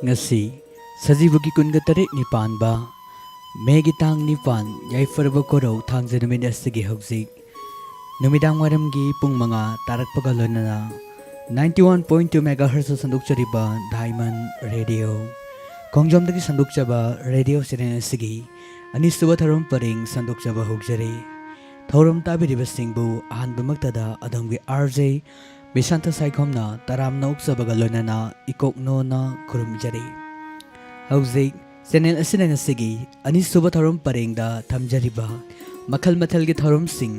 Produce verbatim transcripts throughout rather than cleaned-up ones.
ꯉꯁꯤ ꯁꯖꯤꯕꯨꯒꯤ ꯀꯨꯟꯒ ꯇꯔꯦꯠꯅꯤ ꯄꯥꯟꯕ ꯃꯦꯒꯤ ꯇꯥꯡ ꯅꯤꯄꯥꯟ, ꯌꯥꯏꯐꯔꯕ ꯀꯣꯔꯧ ꯊꯥꯡꯖ ꯅꯨꯃꯤꯠ ꯑꯁꯤꯒꯤ ꯍꯧꯖꯤꯛ ꯅꯨꯃꯤꯗꯥꯡ ꯋꯥꯏꯔꯝꯒꯤ ꯄꯨꯡ ꯃꯉꯥ ꯇꯥꯔꯛꯄꯒ ꯂꯣꯏꯅꯅ ninety one point two megahertz ꯁꯟꯗꯣꯛꯆꯔꯤꯕ Diamond Radio ꯈꯣꯡꯖꯣꯝꯗꯒꯤ ꯁꯟꯗꯣꯛꯆꯕ ꯔꯦꯗꯤꯑꯣ ꯆꯦꯅꯦꯜ ꯑꯁꯤꯒꯤ ꯑꯅꯤꯁꯨꯕ ꯊꯧꯔꯝ ꯄꯔꯦꯡ ꯁꯟꯗꯣꯛꯆꯕ ꯍꯧꯖꯔꯤ꯫ ꯊꯧꯔꯝ ꯇꯥꯕꯤꯔꯤꯕꯁꯤꯡꯕꯨ ꯑꯍꯥꯟꯕꯃꯛꯇꯗ ꯑꯗꯣꯝꯒꯤ RJ ꯕꯤꯁꯥꯟꯇ ꯁꯥꯏꯈꯣꯝꯅ ꯇꯔꯥꯝꯅ ꯑꯣꯛꯆꯕꯒ ꯂꯣꯏꯅꯅ ꯏꯀꯣꯛꯅꯣꯅ ꯈꯨꯔꯨꯝꯖꯔꯤ꯫ ꯍꯧꯖꯤꯛ ꯆꯦꯅꯦꯜ ꯑꯁꯤꯅ ꯉꯁꯤꯒꯤ ꯑꯅꯤꯁꯨꯕ ꯊꯧꯔꯝ ꯄꯔꯦꯡꯗ ꯊꯝꯖꯔꯤꯕ ꯃꯈꯜ ꯃꯊꯦꯜꯒꯤ ꯊꯧꯔꯝꯁꯤꯡ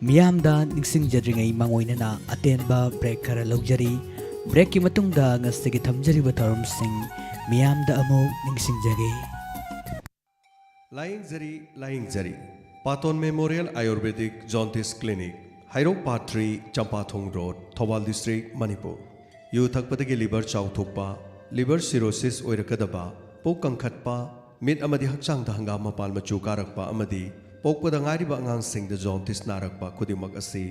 ꯃꯤꯌꯥꯝꯗ ꯅꯤꯡꯁꯤꯡꯖꯗ꯭ꯔꯤꯉꯩ ꯃꯥꯡꯑꯣꯏꯅꯅ ꯑꯇꯦꯟꯕ ꯕ꯭ꯔꯦꯛ ꯈꯔ ꯂꯧꯖꯔꯤ꯫ ꯕ꯭ꯔꯦꯛꯀꯤ ꯃꯇꯨꯡꯗ ꯉꯁꯤꯒꯤ ꯊꯝꯖꯔꯤꯕ ꯊꯧꯔꯝꯁꯤꯡ ꯃꯤꯌꯥꯝꯗ ꯑꯃꯨꯛ ꯅꯤꯡꯁꯤꯡꯖꯒꯦ꯫ ꯂꯥꯌꯦꯡꯖꯔꯤ, ꯂꯥꯌꯦꯡꯖꯔꯤ꯫ Paton memorial Ayurvedic jaundice clinic, Heirok part three, Champathong road, Thoubal district, Manipur. ꯌꯨ ꯊꯛꯄꯗꯒꯤ ꯂꯤꯚꯔ ꯆꯥꯎꯊꯣꯛꯄ, ꯂꯤꯚꯔ ꯁꯤꯔꯣꯁꯤꯁ ꯑꯣꯏꯔꯛꯀꯗꯕ, ꯄꯨꯛ ꯀꯪꯈꯠꯄ, ꯃꯤꯠ ꯑꯃꯗꯤ ꯍꯛꯆꯥꯡꯗ ꯍꯪꯒꯥꯝ ꯃꯄꯥꯟ ꯃꯆꯨ ꯀꯥꯔꯛꯄ ꯑꯃꯗꯤ ꯄꯣꯛꯄꯗ ꯉꯥꯏꯔꯤꯕ ꯑꯉꯥꯡꯁꯤꯡꯗ ꯖꯣꯟꯇꯤꯁ ꯅꯥꯔꯛꯄ ꯈꯨꯗꯤꯡꯃꯛ ꯑꯁꯤ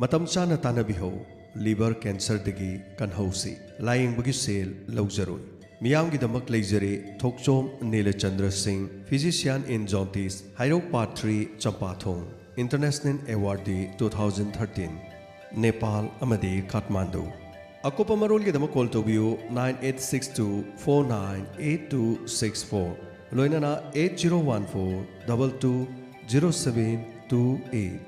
ꯃꯇꯝ ꯆꯥꯅ ꯇꯥꯟꯅꯕꯤꯍꯧ꯫ ꯂꯤꯚꯔ ꯀꯦꯟꯁꯔꯗꯒꯤ ꯀꯟꯍꯧꯁꯤ꯫ ꯂꯥꯌꯦꯡꯕꯒꯤ ꯁꯦꯜ ꯂꯧꯖꯔꯣꯏ꯫ ꯃꯤꯌꯥꯝꯒꯤꯗꯃꯛ ꯂꯩꯖꯔꯦ ꯊꯣꯛꯆꯣꯝ ꯅꯤꯂꯆꯟꯗ꯭ꯔ ꯁꯤꯡ, Physician in Jaundice, Heirok part three, Champathong. International Awardee two thousand thirteen, Nepal ꯑꯃꯗꯤ ꯀꯥꯊꯃꯥꯟꯗꯨ꯫ ꯑꯀꯨꯞꯄ ꯃꯔꯣꯜꯒꯤꯗꯃꯛ ꯀꯣꯜ ꯇꯧꯕꯤꯌꯨ nine eight six two four nine eight two six four, ꯂꯣꯏꯅꯅ eight zero one four double two zero seven two eight꯫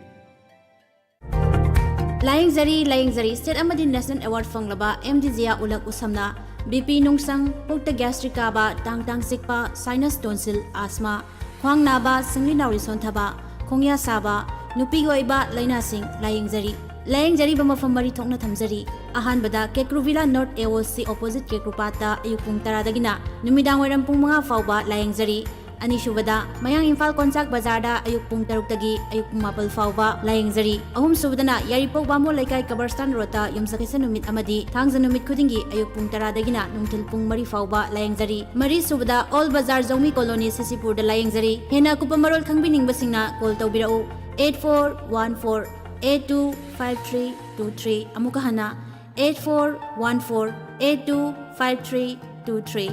ꯂꯥꯌꯦꯡꯖꯔꯤ, ꯂꯥꯌꯦꯡꯖꯔꯤ꯫ State ꯑꯃꯗꯤ national award ꯐꯪꯂꯕ M D Zia ꯎꯂꯛ ꯎꯁꯝꯅ ꯕꯤ ꯄꯤ ꯅꯨꯡꯁꯪ, ꯄꯨꯛꯇ ꯒ꯭ꯌꯥꯁꯇ꯭ꯔꯤꯛ ꯀꯥꯕ, ꯇꯥꯡ ꯇꯥꯡ ꯆꯤꯛꯄ, ꯁꯥꯏꯅꯁ, ꯇꯣꯟꯁꯤꯜ, ꯑꯥꯁꯃꯥ, ꯈ꯭ꯋꯥꯡ ꯅꯥꯕ, ꯁꯤꯡꯂꯤ ꯅꯥꯎꯔꯤ ꯁꯣꯟꯊꯕ, ꯈꯣꯡꯌꯥ ꯁꯥꯕ, ꯅꯨꯄꯤꯒꯤ ꯑꯣꯏꯕ ꯂꯥꯏꯅꯥꯁꯤꯡ ꯂꯥꯌꯦꯡꯖꯔꯤ꯫ ꯂꯥꯌꯦꯡꯖꯔꯤꯕ ꯃꯐꯝ ꯃꯔꯤ ꯊꯣꯛꯅ ꯊꯝꯖꯔꯤ꯫ ꯑꯍꯥꯟꯕꯗ ꯀꯦꯀ꯭ꯔꯨꯚꯤꯂꯥ ꯅꯣꯔꯠ ꯑꯦ ꯑꯣ ꯁꯤ ꯑꯣꯄꯣꯖꯤꯠ ꯀꯦꯀ꯭ꯔꯨꯄꯥꯠꯇ ꯑꯌꯨꯛ ꯄꯨꯡ ꯇꯔꯥꯗꯒꯤꯅ ꯅꯨꯃꯤꯗꯥꯡ ꯋꯥꯏꯔꯝ ꯄꯨꯡ ꯃꯉꯥ ꯐꯥꯎꯕ ꯂꯥꯌꯦꯡꯖꯔꯤ꯫ ꯑꯅꯤꯁꯨꯕꯗ ꯃꯌꯥꯡ ꯏꯝꯐꯥꯜ ꯀꯣꯟꯆꯥꯛ ꯕꯖꯥꯔꯗ ꯑꯌꯨꯛ ꯄꯨꯡ ꯇꯔꯨꯛꯇꯒꯤ ꯑꯌꯨꯛ ꯄꯨꯡ ꯃꯥꯄꯜ ꯐꯥꯎꯕ ꯂꯥꯌꯦꯡꯖꯔꯤ꯫ ꯑꯍꯨꯝꯁꯨꯕꯗꯅ ꯌꯥꯏꯔꯤꯄꯣꯛ ꯕꯥꯃꯣꯟ ꯂꯩꯀꯥꯏ ꯀꯕꯔꯁꯇꯥꯟ ꯔꯣꯗꯇ ꯌꯨꯝꯁꯀꯩꯁ ꯅꯨꯃꯤꯠ ꯑꯃꯗꯤ ꯊꯥꯡꯖ ꯅꯨꯃꯤꯠ ꯈꯨꯗꯤꯡꯒꯤ ꯑꯌꯨꯛ ꯄꯨꯡ ꯇꯔꯥꯗꯒꯤꯅ ꯅꯨꯡꯊꯤꯜ ꯄꯨꯡ ꯃꯔꯤ ꯐꯥꯎꯕ ꯂꯥꯌꯦꯡꯖꯔꯤ꯫ ꯃꯔꯤꯁꯨꯕꯗ ꯑꯣꯜ ꯕꯖꯥꯔ ꯖꯧꯃꯤ ꯀꯣꯂꯣꯅꯤ ꯁꯤꯁꯤꯄꯨꯔꯗ ꯂꯥꯌꯦꯡꯖꯔꯤ꯫ ꯍꯦꯟꯅ ꯑꯀꯨꯞꯄ ꯃꯔꯣꯜ ꯈꯪꯕꯤꯅꯤꯡꯕꯁꯤꯡꯅ ꯀꯣꯜ ꯇꯧꯕꯤꯔꯛꯎ eight four one four eight two five three two three꯫ ꯑꯃꯨꯛꯀ ꯍꯟꯅ eight four one four eight two five three two three.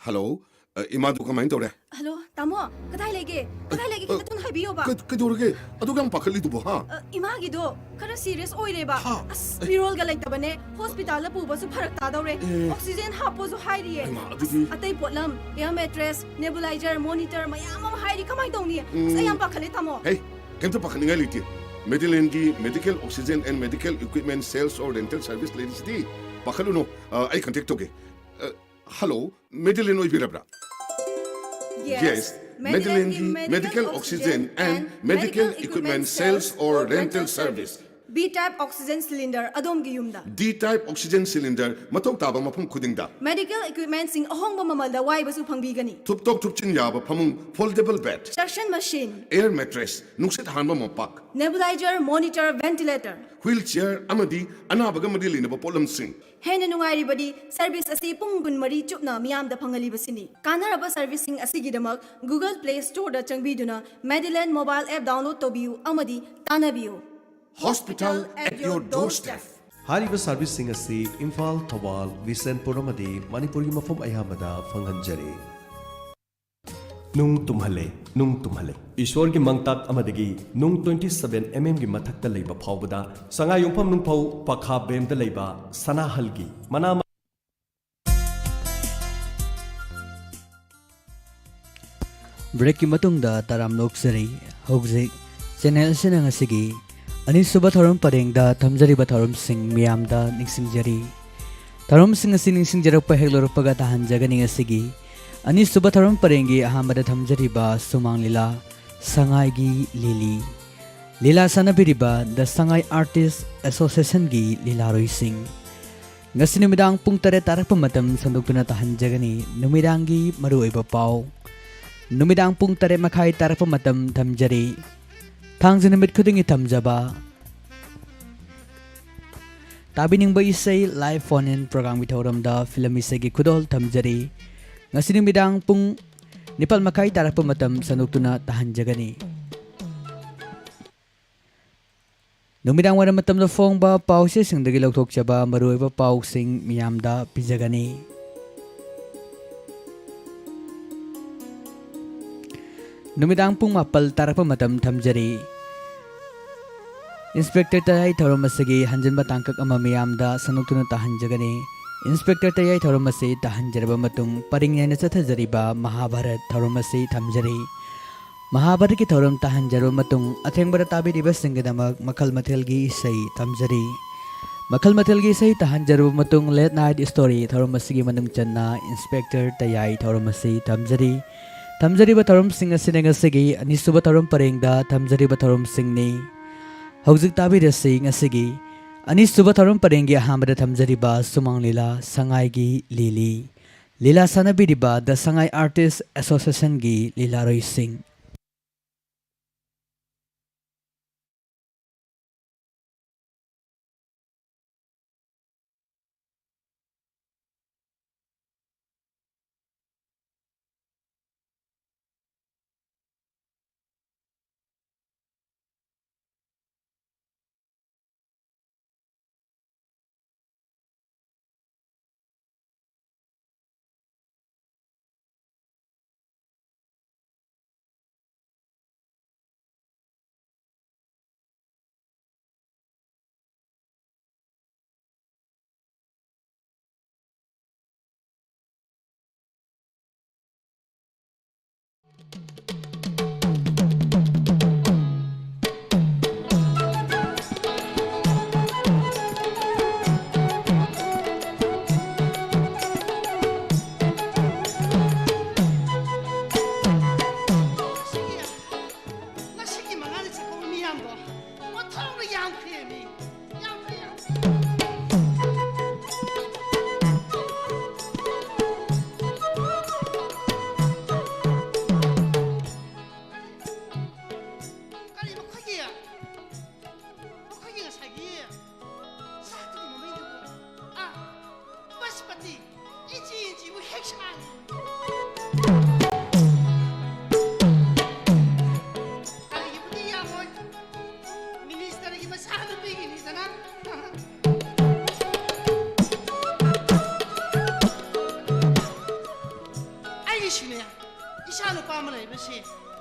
Hello, ꯑ, ꯏꯃꯥꯗꯨ ꯀꯃꯥꯏꯅ ꯇꯧꯔꯦ? ꯍꯜꯂꯣ, ꯇꯥꯃꯣ, ꯀꯗꯥꯏ ꯂꯩꯒꯦ? ꯀꯗꯥꯏ ꯂꯩꯒꯦ? ꯑ, ꯈꯤꯇꯪ ꯍꯥꯏꯕꯤꯌꯣꯕ꯫ ꯀꯩ-, ꯀꯩꯗꯧꯔꯒꯦ? ꯑꯗꯨꯛ ꯌꯥꯝ ꯄꯥꯈꯠꯂꯤꯗꯨꯕꯣ, ꯍꯥ? ꯑ, ꯏꯃꯥꯒꯤꯗꯣ ꯈꯔ ꯁꯤꯔꯤꯌꯁ ꯑꯣꯏꯔꯦꯕ꯫ ꯍꯥ? ꯑꯁ, ꯑꯦ꯫ ꯃꯤꯔꯣꯜꯒ ꯂꯩꯇꯕꯅꯦ꯫ ꯍꯣꯁꯄꯤꯇꯥꯜꯗ ꯄꯨꯕꯁꯨ ꯐꯔꯛ ꯇꯥꯗꯧꯔꯦ꯫ ꯑꯦ꯫ ꯑꯣꯛꯁꯤꯖꯦꯟ ꯍꯥꯞꯄꯣꯁꯨ ꯍꯥꯏꯔꯤꯌꯦ꯫ ꯍꯩꯃꯥ, ꯑꯗꯨꯗꯤ꯫ ꯑꯁ, ꯑꯇꯩ ꯄꯣꯠꯂꯝ, ꯑꯦꯌꯔ ꯃꯦꯇ꯭ꯔꯦꯁ, ꯅꯦꯕꯨꯂꯥꯏꯖꯔ, ꯃꯣꯅꯤꯇꯔ ꯃꯌꯥꯝ ꯑꯃ ꯍꯥꯏꯔꯤ꯫ ꯀꯃꯥꯏꯅ ꯇꯧꯅꯤ? ꯑꯁ, ꯑꯩ ꯌꯥꯝ ꯎꯝ꯫ ꯄꯥꯈꯠꯂꯦ, ꯇꯥꯃꯣ꯫ ꯍꯦ, ꯀꯩꯝꯇ ꯄꯥꯈꯠꯅꯤꯡꯉꯥꯏ ꯂꯩꯇꯦ꯫ ꯃꯦꯗꯤꯂꯦꯟꯒꯤ medical oxygen and medical equipment sales or rental service ꯂꯩꯔꯤꯁꯤꯗꯤ꯫ ꯄꯥꯈꯠꯂꯨꯅꯨ, ꯑ, ꯑꯩ ꯀꯟꯇꯦꯛ ꯇꯧꯒꯦ꯫ ꯑ, ꯍꯜꯂꯣ, ꯃꯦꯗꯤꯂꯦꯟ ꯑꯣꯏꯕꯤꯔꯕ꯭ꯔꯥ? Yes, ꯃꯦꯗꯤꯂꯦꯟꯒꯤ medical oxygen and medical equipment sales or rental service. B type oxygen cylinder ꯑꯗꯣꯝꯒꯤ ꯌꯨꯝꯗ꯫ D type oxygen cylinder ꯃꯊꯧ ꯇꯥꯕ ꯃꯐꯝ ꯈꯨꯗꯤꯡꯗ꯫ Medical equipmentꯁꯤꯡ ꯑꯍꯣꯡꯕ ꯃꯃꯜꯗ ꯋꯥꯏꯕꯁꯨ ꯐꯪꯕꯤꯒꯅꯤ꯫ ꯊꯨꯞꯇꯣꯛ ꯊꯨꯞꯆꯤꯟ ꯌꯥꯕ ꯐꯃꯨꯡ, foldable bed, suction machine, air mattress, ꯅꯨꯡꯁꯤꯠ ꯍꯥꯟꯕ ꯃꯣꯝꯄꯥꯛ, nebulizer, monitor, ventilator, wheelchair ꯑꯃꯗꯤ ꯑꯅꯥꯕꯒ ꯃꯔꯤ ꯂꯩꯅꯕ ꯄꯣꯠꯂꯝꯁꯤꯡ꯫ ꯍꯦꯟꯅ ꯅꯨꯡꯉꯥꯏꯔꯤꯕꯗꯤ service ꯑꯁꯤ ꯄꯨꯡ ꯀꯨꯟꯃꯔꯤ ꯆꯨꯞꯅ ꯃꯤꯌꯥꯝꯗ ꯐꯪꯍꯜꯂꯤꯕꯁꯤꯅꯤ꯫ ꯀꯥꯟꯅꯔꯕ serviceꯁꯤꯡ ꯑꯁꯤꯒꯤꯗꯃꯛ Google Play Storeꯗ ꯆꯪꯕꯤꯗꯨꯅ Medilane mobile app download ꯇꯧꯕꯤꯌꯨ ꯑꯃꯗꯤ ꯇꯥꯟꯅꯕꯤꯌꯨ꯫ Hospital at your doorstep. ꯍꯥꯏꯔꯤꯕ serviceꯁꯤꯡ ꯑꯁꯤ ꯏꯝꯐꯥꯜ, ꯊꯧꯕꯥꯜ, ꯕꯤꯁꯦꯟꯄꯨꯔ ꯑꯃꯗꯤ ꯃꯅꯤꯄꯨꯔꯒꯤ ꯃꯐꯝ ꯑꯌꯥꯝꯕꯗ ꯐꯪꯍꯟꯖꯔꯤ꯫ ꯅꯨꯡ ꯇꯨꯝꯍꯜꯂꯦ, ꯅꯨꯡ ꯇꯨꯝꯍꯜꯂꯦ꯫ ꯏꯁꯣꯔꯒꯤ ꯃꯪꯇꯥꯛ ꯑꯃꯗꯒꯤ ꯅꯨꯡ twenty seven mmꯒꯤ ꯃꯊꯛꯇ ꯂꯩꯕ ꯐꯥꯎꯕꯗ ꯁꯉꯥꯏ ꯌꯨꯝꯐꯝ ꯅꯨꯡꯐꯧ ꯄꯈꯥ ꯕꯦꯝꯗ ꯂꯩꯕ ꯁꯅꯥꯍꯜꯒꯤ ꯃꯅꯥ ꯕ꯭ꯔꯦꯛꯀꯤ ꯃꯇꯨꯡꯗ ꯇꯔꯥꯝꯅ ꯑꯣꯛꯆꯔꯤ꯫ ꯍꯧꯖꯤꯛ ꯆꯦꯅꯦꯜ ꯑꯁꯤꯅ ꯉꯁꯤꯒꯤ ꯑꯅꯤꯁꯨꯕ ꯊꯧꯔꯝ ꯄꯔꯦꯡꯗ ꯊꯝꯖꯔꯤꯕ ꯊꯧꯔꯝꯁꯤꯡ ꯃꯤꯌꯥꯝꯗ ꯅꯤꯡꯁꯤꯡꯖꯔꯤ꯫ ꯊꯧꯔꯝꯁꯤꯡ ꯑꯁꯤ ꯅꯤꯡꯁꯤꯡꯖꯔꯛꯄ ꯍꯦꯛ ꯂꯣꯏꯔꯛꯄꯒ ꯇꯥꯍꯟꯖꯒꯅꯤ ꯉꯁꯤꯒꯤ ꯑꯅꯤꯁꯨꯕ ꯊꯧꯔꯝ ꯄꯔꯦꯡꯒꯤ ꯑꯍꯥꯟꯕꯗ ꯊꯝꯖꯔꯤꯕ ꯁꯨꯃꯥꯡ ꯂꯤꯂꯥ, ꯁꯉꯥꯏꯒꯤ ꯂꯤꯂꯤ꯫ ꯂꯤꯂꯥ ꯁꯥꯟꯅꯕꯤꯔꯤꯕ The Sangai Artist Associationꯒꯤ ꯂꯤꯂꯥꯔꯣꯏꯁꯤꯡ꯫ ꯉꯁꯤ ꯅꯨꯃꯤꯗꯥꯡ ꯄꯨꯡ ꯇꯔꯦꯠ ꯇꯥꯔꯛꯄ ꯃꯇꯝ ꯁꯟꯗꯣꯛꯇꯨꯅ ꯇꯥꯍꯟꯖꯒꯅꯤ꯫ ꯅꯨꯃꯤꯗꯥꯡꯒꯤ ꯃꯔꯨꯑꯣꯏꯕ ꯄꯥꯎ꯫ ꯅꯨꯃꯤꯗꯥꯡ ꯄꯨꯡ ꯇꯔꯦꯠ ꯃꯈꯥꯏ ꯇꯥꯔꯛꯄ ꯃꯇꯝ ꯊꯝꯖꯔꯤ꯫ ꯊꯥꯡꯖ ꯅꯨꯃꯤꯠ ꯈꯨꯗꯤꯡꯒꯤ ꯊꯝꯖꯕ ꯇꯥꯕꯤꯅꯤꯡꯕ ꯏꯁꯩ live phone in programꯒꯤ ꯊꯧꯔꯝꯗ film ꯏꯁꯩꯒꯤ ꯈꯨꯗꯣꯜ ꯊꯝꯖꯔꯤ꯫ ꯉꯁꯤ ꯅꯨꯃꯤꯗꯥꯡ ꯄꯨꯡ ꯅꯤꯄꯥꯜ ꯃꯈꯥꯏ ꯇꯥꯔꯛꯄ ꯃꯇꯝ ꯁꯟꯗꯣꯛꯇꯨꯅ ꯇꯥꯍꯟꯖꯒꯅꯤ꯫ ꯅꯨꯃꯤꯗꯥꯡ ꯋꯥꯏꯔꯝ ꯃꯇꯝꯗ ꯐꯣꯡꯕ ꯄꯥꯎꯆꯦꯁꯤꯡꯗꯒꯤ ꯂꯧꯊꯣꯛꯆꯕ ꯃꯔꯨꯑꯣꯏꯕ ꯄꯥꯎꯁꯤꯡ ꯃꯤꯌꯥꯝꯗ ꯄꯤꯖꯒꯅꯤ꯫ ꯅꯨꯃꯤꯗꯥꯡ ꯄꯨꯡ ꯃꯥꯄꯜ ꯇꯥꯔꯛꯄ ꯃꯇꯝ ꯊꯝꯖꯔꯤ꯫ ꯏꯟꯁꯄꯦꯛꯇꯔ ꯇꯌꯥꯏ ꯊꯧꯔꯝ ꯑꯁꯤꯒꯤ ꯍꯟꯖꯤꯟꯕ ꯇꯥꯡꯀꯛ ꯑꯃ ꯃꯤꯌꯥꯝꯗ ꯁꯟꯗꯣꯛꯇꯨꯅ ꯇꯥꯍꯟꯖꯒꯅꯤ꯫ ꯏꯟꯁꯄꯦꯛꯇꯔ ꯇꯌꯥꯏ ꯊꯧꯔꯝ ꯑꯁꯤ ꯇꯥꯍꯟꯖꯔꯕ ꯃꯇꯨꯡ, ꯄꯔꯤꯡ ꯅꯥꯏꯅ ꯆꯠꯊꯖꯔꯤꯕ ꯃꯍꯥꯚꯥꯔꯠ ꯊꯧꯔꯝ ꯑꯁꯤ ꯊꯝꯖꯔꯤ꯫ ꯃꯍꯥꯚꯥꯔꯠꯀꯤ ꯊꯧꯔꯝ ꯇꯥꯍꯟꯖꯔꯕ ꯃꯇꯨꯡ, ꯑꯊꯦꯡꯕꯗ ꯇꯥꯕꯤꯔꯤꯕꯁꯤꯡꯒꯤꯗꯃꯛ ꯃꯈꯜ ꯃꯊꯦꯜꯒꯤ ꯏꯁꯩ ꯊꯝꯖꯔꯤ꯫ ꯃꯈꯜ ꯃꯊꯦꯜꯒꯤ ꯏꯁꯩ ꯇꯥꯍꯟꯖꯔꯕ ꯃꯇꯨꯡ, ꯂꯦꯠ ꯅꯥꯏꯠ ꯁ꯭ꯇꯣꯔꯤ ꯊꯧꯔꯝ ꯑꯁꯤꯒꯤ ꯃꯅꯨꯡ ꯆꯟꯅ ꯏꯟꯁꯄꯦꯛꯇꯔ ꯇꯌꯥꯏ ꯊꯧꯔꯝ ꯑꯁꯤ ꯊꯝꯖꯔꯤ꯫ ꯊꯝꯖꯔꯤꯕ ꯊꯧꯔꯝꯁꯤꯡ ꯑꯁꯤꯅ ꯉꯁꯤꯒꯤ ꯑꯅꯤꯁꯨꯕ ꯊꯧꯔꯝ ꯄꯔꯦꯡꯗ ꯊꯝꯖꯔꯤꯕ ꯊꯧꯔꯝꯁꯤꯡꯅꯤ꯫ ꯍꯧꯖꯤꯛ ꯇꯥꯕꯤꯔꯁꯤ ꯉꯁꯤꯒꯤ ꯑꯅꯤꯁꯨꯕ ꯊꯧꯔꯝ ꯄꯔꯦꯡꯒꯤ ꯑꯍꯥꯟꯕꯗ ꯊꯝꯖꯔꯤꯕ ꯁꯨꯃꯥꯡ ꯂꯤꯂꯥ ꯁꯉꯥꯏꯒꯤ ꯂꯤꯂꯤ꯫ ꯂꯤꯂꯥ ꯁꯥꯟꯅꯕꯤꯔꯤꯕ ꯗ ꯁꯉꯥꯏ ꯑꯥꯔꯇꯤꯁ ꯑꯦꯁꯣꯁꯤꯌꯦꯁꯟꯒꯤ ꯂꯤꯂꯥꯔꯣꯏꯁꯤꯡ꯫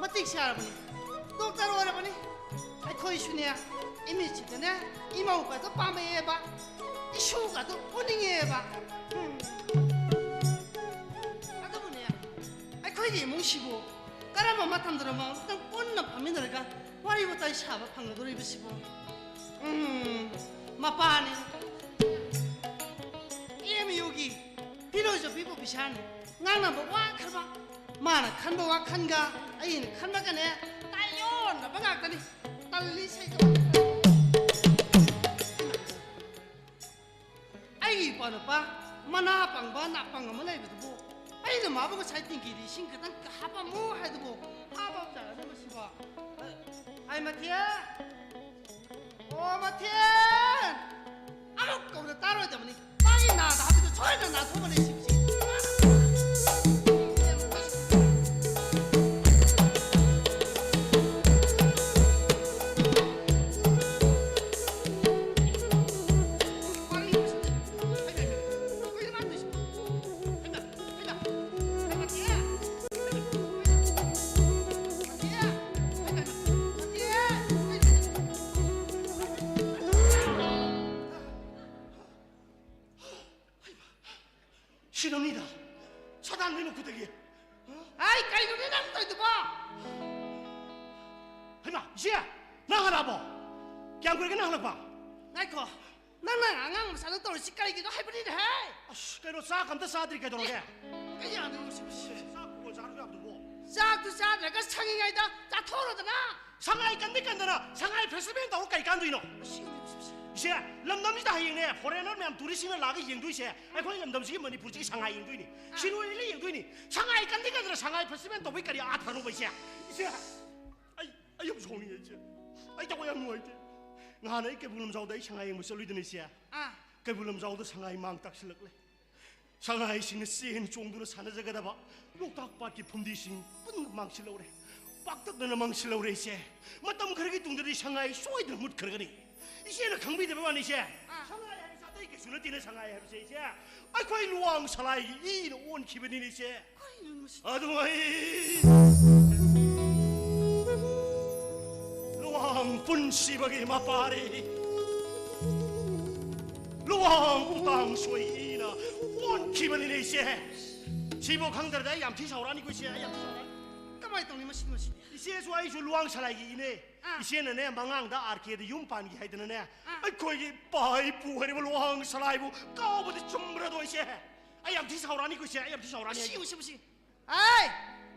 ꯃꯇꯤꯛ ꯆꯥꯔꯕꯅꯤ, ꯗꯣꯛꯇꯔ ꯑꯣꯏꯔꯕꯅꯤ꯫ ꯑꯩꯈꯣꯏꯁꯨꯅꯦ, ꯏꯃꯤꯠꯁꯤꯗꯅꯦ, ꯏꯃꯧꯒꯗꯣ ꯄꯥꯝꯃꯛꯑꯦꯕ, ꯏꯁꯨꯒꯗꯣ ꯎꯅꯤꯡꯉꯦꯕ꯫ ꯎꯝ꯫ ꯑꯗꯨꯕꯨꯅꯦ, ꯑꯩꯈꯣꯏꯒꯤ ꯏꯃꯨꯡꯁꯤꯕꯨ ꯀꯔꯝꯕ ꯃꯇꯝꯗꯅꯣ ꯑꯃꯨꯛꯇꯪ ꯄꯨꯟꯅ ꯐꯝꯃꯤꯟꯅꯔꯒ ꯋꯥꯔꯤ ꯋꯥꯇꯥꯏ ꯁꯥꯕ ꯐꯪꯒꯗꯧꯔꯤꯕꯁꯤꯕꯨ? ꯎꯝ, ꯃꯄꯥꯅꯤ, ꯑꯦꯝ ꯌꯨꯒꯤ ꯐꯤꯂꯣꯁꯣꯐꯤ ꯄ꯭ꯔꯣꯐꯦꯁꯔꯅꯤ꯫ ꯉꯥꯡꯅꯕ ꯋꯥꯈ꯭ꯔꯕ, ꯃꯥꯅ ꯈꯟꯕ ꯋꯥꯈꯜꯒ ꯑꯩꯅ ꯈꯟꯕꯒꯅꯦ ꯇꯥꯏꯌꯣꯟꯅꯕ ꯉꯥꯛꯇꯅꯤ꯫ ꯇꯜꯂꯤ ꯁꯩꯗꯣ꯫ ꯑꯩꯒꯤ ꯏꯄ꯭ꯋꯥ ꯅꯨꯄꯥ ꯃꯅꯥ ꯄꯪꯕ ꯅꯥꯄꯪ ꯑꯃ ꯂꯩꯕꯗꯨꯕꯨ, ꯑꯩꯅ ꯃꯥꯕꯨ ꯉꯁꯥꯏ ꯇꯤꯡꯀꯤꯗ ꯏꯁꯤꯡ ꯈꯤꯇꯪ ꯍꯥꯞꯄꯝꯃꯨ ꯍꯥꯏꯗꯨꯕꯨ ꯍꯥꯞꯄꯝꯗ꯭ꯔꯒꯅ ꯃꯁꯤꯕꯣ? ꯍꯥꯏ ꯃꯊꯦꯜ! ꯑꯣ ꯃꯊꯦꯜ! ꯑꯃꯨꯛ ꯀꯧꯅ ꯇꯥꯔꯣꯏꯗꯕꯅꯤ꯫ ꯃꯥꯒꯤ ꯅꯥꯗ ꯍꯥꯞꯄꯤꯗꯣ ꯁꯣꯏꯗꯅ ꯅꯥꯊꯣꯛꯀꯅꯤ ꯁꯤꯕꯁꯤ꯫ ꯁꯤꯔꯝꯅꯤꯗ꯫ ꯁꯥꯗꯥꯟ ꯅꯣꯏ ꯃꯈꯨꯠꯇꯒꯤ꯫ ꯑꯩ ꯀꯩꯅꯣꯅꯦ ꯅꯪ ꯇꯧꯔꯤꯗꯨꯕꯣ? ꯍꯩꯃꯥ, ꯏꯆꯦ, ꯅꯪ ꯍꯜꯂꯛꯑꯕꯣ? ꯀꯌꯥꯝ ꯀꯨꯏꯔꯒꯦ ꯅꯪ ꯍꯜꯂꯛꯄ? ꯉꯥꯏꯈꯣ, ꯅꯪꯅ ꯑꯉꯥꯡ ꯃꯆꯥꯗ ꯇꯧꯔꯤꯁꯤ ꯀꯔꯤꯒꯤꯅꯣ ꯍꯥꯏꯕꯅꯤꯅꯦꯍꯦ? ꯑꯁ, ꯀꯩꯅꯣ, ꯆꯥꯛ ꯑꯝꯇ ꯆꯥꯗ꯭ꯔꯤ ꯀꯩꯗꯧꯔꯒꯦ? ꯀꯩ ꯌꯥꯗꯣꯏꯅꯣ ꯁꯤꯕꯨ? ꯆꯥꯛ ꯀꯣꯟ ꯆꯥꯔꯁꯨ ꯌꯥꯕꯗꯨꯕꯣ? ꯆꯥꯛꯇꯨ ꯆꯥꯗ꯭ꯔꯒ ꯁꯪꯉꯤꯉꯩꯗ ꯆꯥꯊꯣꯛꯎꯔꯣꯗꯅ꯫ ꯁꯉꯥꯏ ꯀꯟꯗꯤ ꯀꯟꯗꯅ ꯁꯉꯥꯏ ꯐꯦꯁꯇꯤꯚꯦꯜ ꯇꯧꯔ ꯀꯩ ꯀꯥꯟꯗꯣꯏꯅꯣ? ꯏꯆꯦ, ꯂꯝꯗꯝꯁꯤꯗ ꯍꯌꯦꯡꯅꯦ ꯐꯣꯔꯦꯟꯅꯔ ꯃꯌꯥꯝ ꯇꯨꯔꯤꯁꯁꯤꯡꯅ ꯂꯥꯛꯑꯒ ꯌꯦꯡꯗꯣꯏꯁꯦ, ꯑꯩꯈꯣꯏ ꯂꯝꯗꯝꯁꯤꯒꯤ ꯃꯅꯤꯄꯨꯔꯁꯤꯒꯤ ꯁꯉꯥꯏ ꯌꯦꯡꯗꯣꯏꯅꯤ, ꯁꯤꯔꯣꯏ ꯂꯤꯂꯤ ꯌꯦꯡꯗꯣꯏꯅꯤ꯫ ꯁꯉꯥꯏ ꯀꯟꯗꯤ ꯀꯟꯗꯅ ꯁꯉꯥꯏ ꯐꯦꯁꯇꯤꯚꯦꯜ ꯇꯧꯕꯩ ꯀꯔꯤ ꯑꯥꯊ꯭ꯔꯅꯣꯕ ꯏꯆꯦ? ꯏꯆꯦ, ꯑꯩ, ꯑꯩ ꯌꯥꯝ ꯁꯥꯎꯅꯤꯡꯉꯦ ꯏꯆꯦ, ꯑꯩ ꯊꯋꯥꯏ ꯌꯥꯝ ꯅꯨꯡꯉꯥꯏꯇꯦ꯫ ꯅꯍꯥꯟ ꯑꯩ ꯀꯩꯕꯨꯜ ꯂꯝꯖꯥꯎꯗ ꯑꯩ ꯁꯉꯥꯏ ꯌꯦꯡꯕ ꯆꯠꯂꯨꯏꯗꯅ ꯏꯆꯦ, ꯑꯥ꯫ ꯀꯩꯕꯨꯜ ꯂꯝꯖꯥꯎꯗ ꯁꯉꯥꯏ ꯃꯥꯡ ꯇꯥꯛꯁꯤꯜꯂꯛꯂꯦ꯫ ꯁꯉꯥꯏꯁꯤꯡꯅ ꯆꯦꯟ ꯆꯣꯡꯗꯨꯅ ꯁꯥꯟꯅꯖꯒꯗꯕ ꯂꯣꯛꯇꯥꯛ ꯄꯥꯠꯀꯤ ꯐꯨꯝꯗꯤꯁꯤꯡ ꯄꯨꯝꯅꯃꯛ ꯃꯥꯡꯁꯤꯜꯍꯧꯔꯦ꯫ ꯄꯥꯛꯇꯛꯅꯅ ꯃꯥꯡꯁꯤꯜꯍꯧꯔꯦ ꯏꯆꯦ꯫ ꯃꯇꯝ ꯈꯔꯒꯤ ꯇꯨꯡꯗꯗꯤ ꯁꯉꯥꯏ ꯁꯣꯏꯗꯅ ꯃꯨꯠꯈ꯭ꯔꯒꯅꯤ꯫ ꯏꯆꯦꯅ ꯈꯪꯕꯤꯗꯕ ꯋꯥꯅꯤ ꯏꯆꯦ꯫ ꯑꯥ꯫ ꯁꯉꯥꯏ ꯍꯥꯏꯕꯁꯦ ꯑꯇꯩ ꯀꯩꯁꯨ ꯅꯠꯇꯦꯅꯦ, ꯁꯉꯥꯏ ꯍꯥꯏꯕꯁꯦ ꯏꯆꯦ꯫ ꯑꯩꯈꯣꯏ ꯂꯨꯋꯥꯡ ꯁꯂꯥꯏꯒꯤ ꯏꯅ ꯑꯣꯟꯈꯤꯕꯅꯤꯅꯦ ꯏꯆꯦ꯫ ꯀꯔꯤꯅꯣ ꯃꯁꯤ? ꯑꯗꯨ ꯑꯩ ꯄꯨꯟꯁꯤꯕꯒꯤ ꯃꯄꯥꯔꯤ ꯂꯨꯋꯥꯡ ꯎꯇꯥꯡ ꯁꯣꯏꯅ ꯑꯣꯟꯈꯤꯕꯅꯤꯅꯦ, ꯏꯆꯦ꯫ ꯁꯤꯕꯨ ꯈꯪꯗ꯭ꯔꯗꯤ ꯑꯩ ꯌꯥꯝ ꯊꯤ ꯁꯥꯎꯔꯛꯑꯅꯤꯀꯣ, ꯏꯆꯦ, ꯑꯩ ꯌꯥꯝ ꯊꯤ ꯁꯥꯎꯔꯛꯑꯅꯤ꯫ ꯀꯃꯥꯏꯅ ꯇꯧꯅꯤ ꯃꯁꯤꯗꯤ, ꯃꯁꯤꯗꯤ? ꯏꯆꯦꯁꯨ ꯑꯩꯁꯨ ꯂꯨꯋꯥꯡ ꯁꯂꯥꯏꯒꯤ ꯏꯅꯦ꯫ ꯑꯥ꯫ ꯏꯆꯦꯅꯅꯦ, ꯃꯉꯥꯡꯗ ꯑꯥꯔ ꯀꯦꯗ ꯌꯨꯝ ꯄꯥꯟꯈꯤ ꯍꯥꯏꯗꯅꯅꯦ, ꯑꯥ꯫ ꯑꯩꯈꯣꯏꯒꯤ ꯏꯄꯥ ꯏꯄꯨ ꯍꯥꯏꯔꯤꯕ ꯂꯨꯋꯥꯡ ꯁꯂꯥꯏꯕꯨ ꯀꯥꯎꯕꯗꯤ ꯆꯨꯝꯕ꯭ꯔꯗꯣ, ꯏꯆꯦ? ꯑꯩ ꯌꯥꯝ ꯊꯤ ꯁꯥꯎꯔꯛꯑꯅꯤꯀꯣ, ꯏꯆꯦ, ꯑꯩ ꯌꯥꯝ ꯊꯤ ꯁꯥꯎꯔꯛꯑꯅꯤ꯫ ꯃꯁꯤ, ꯃꯁꯤ, ꯃꯁꯤ꯫ ꯑꯩ,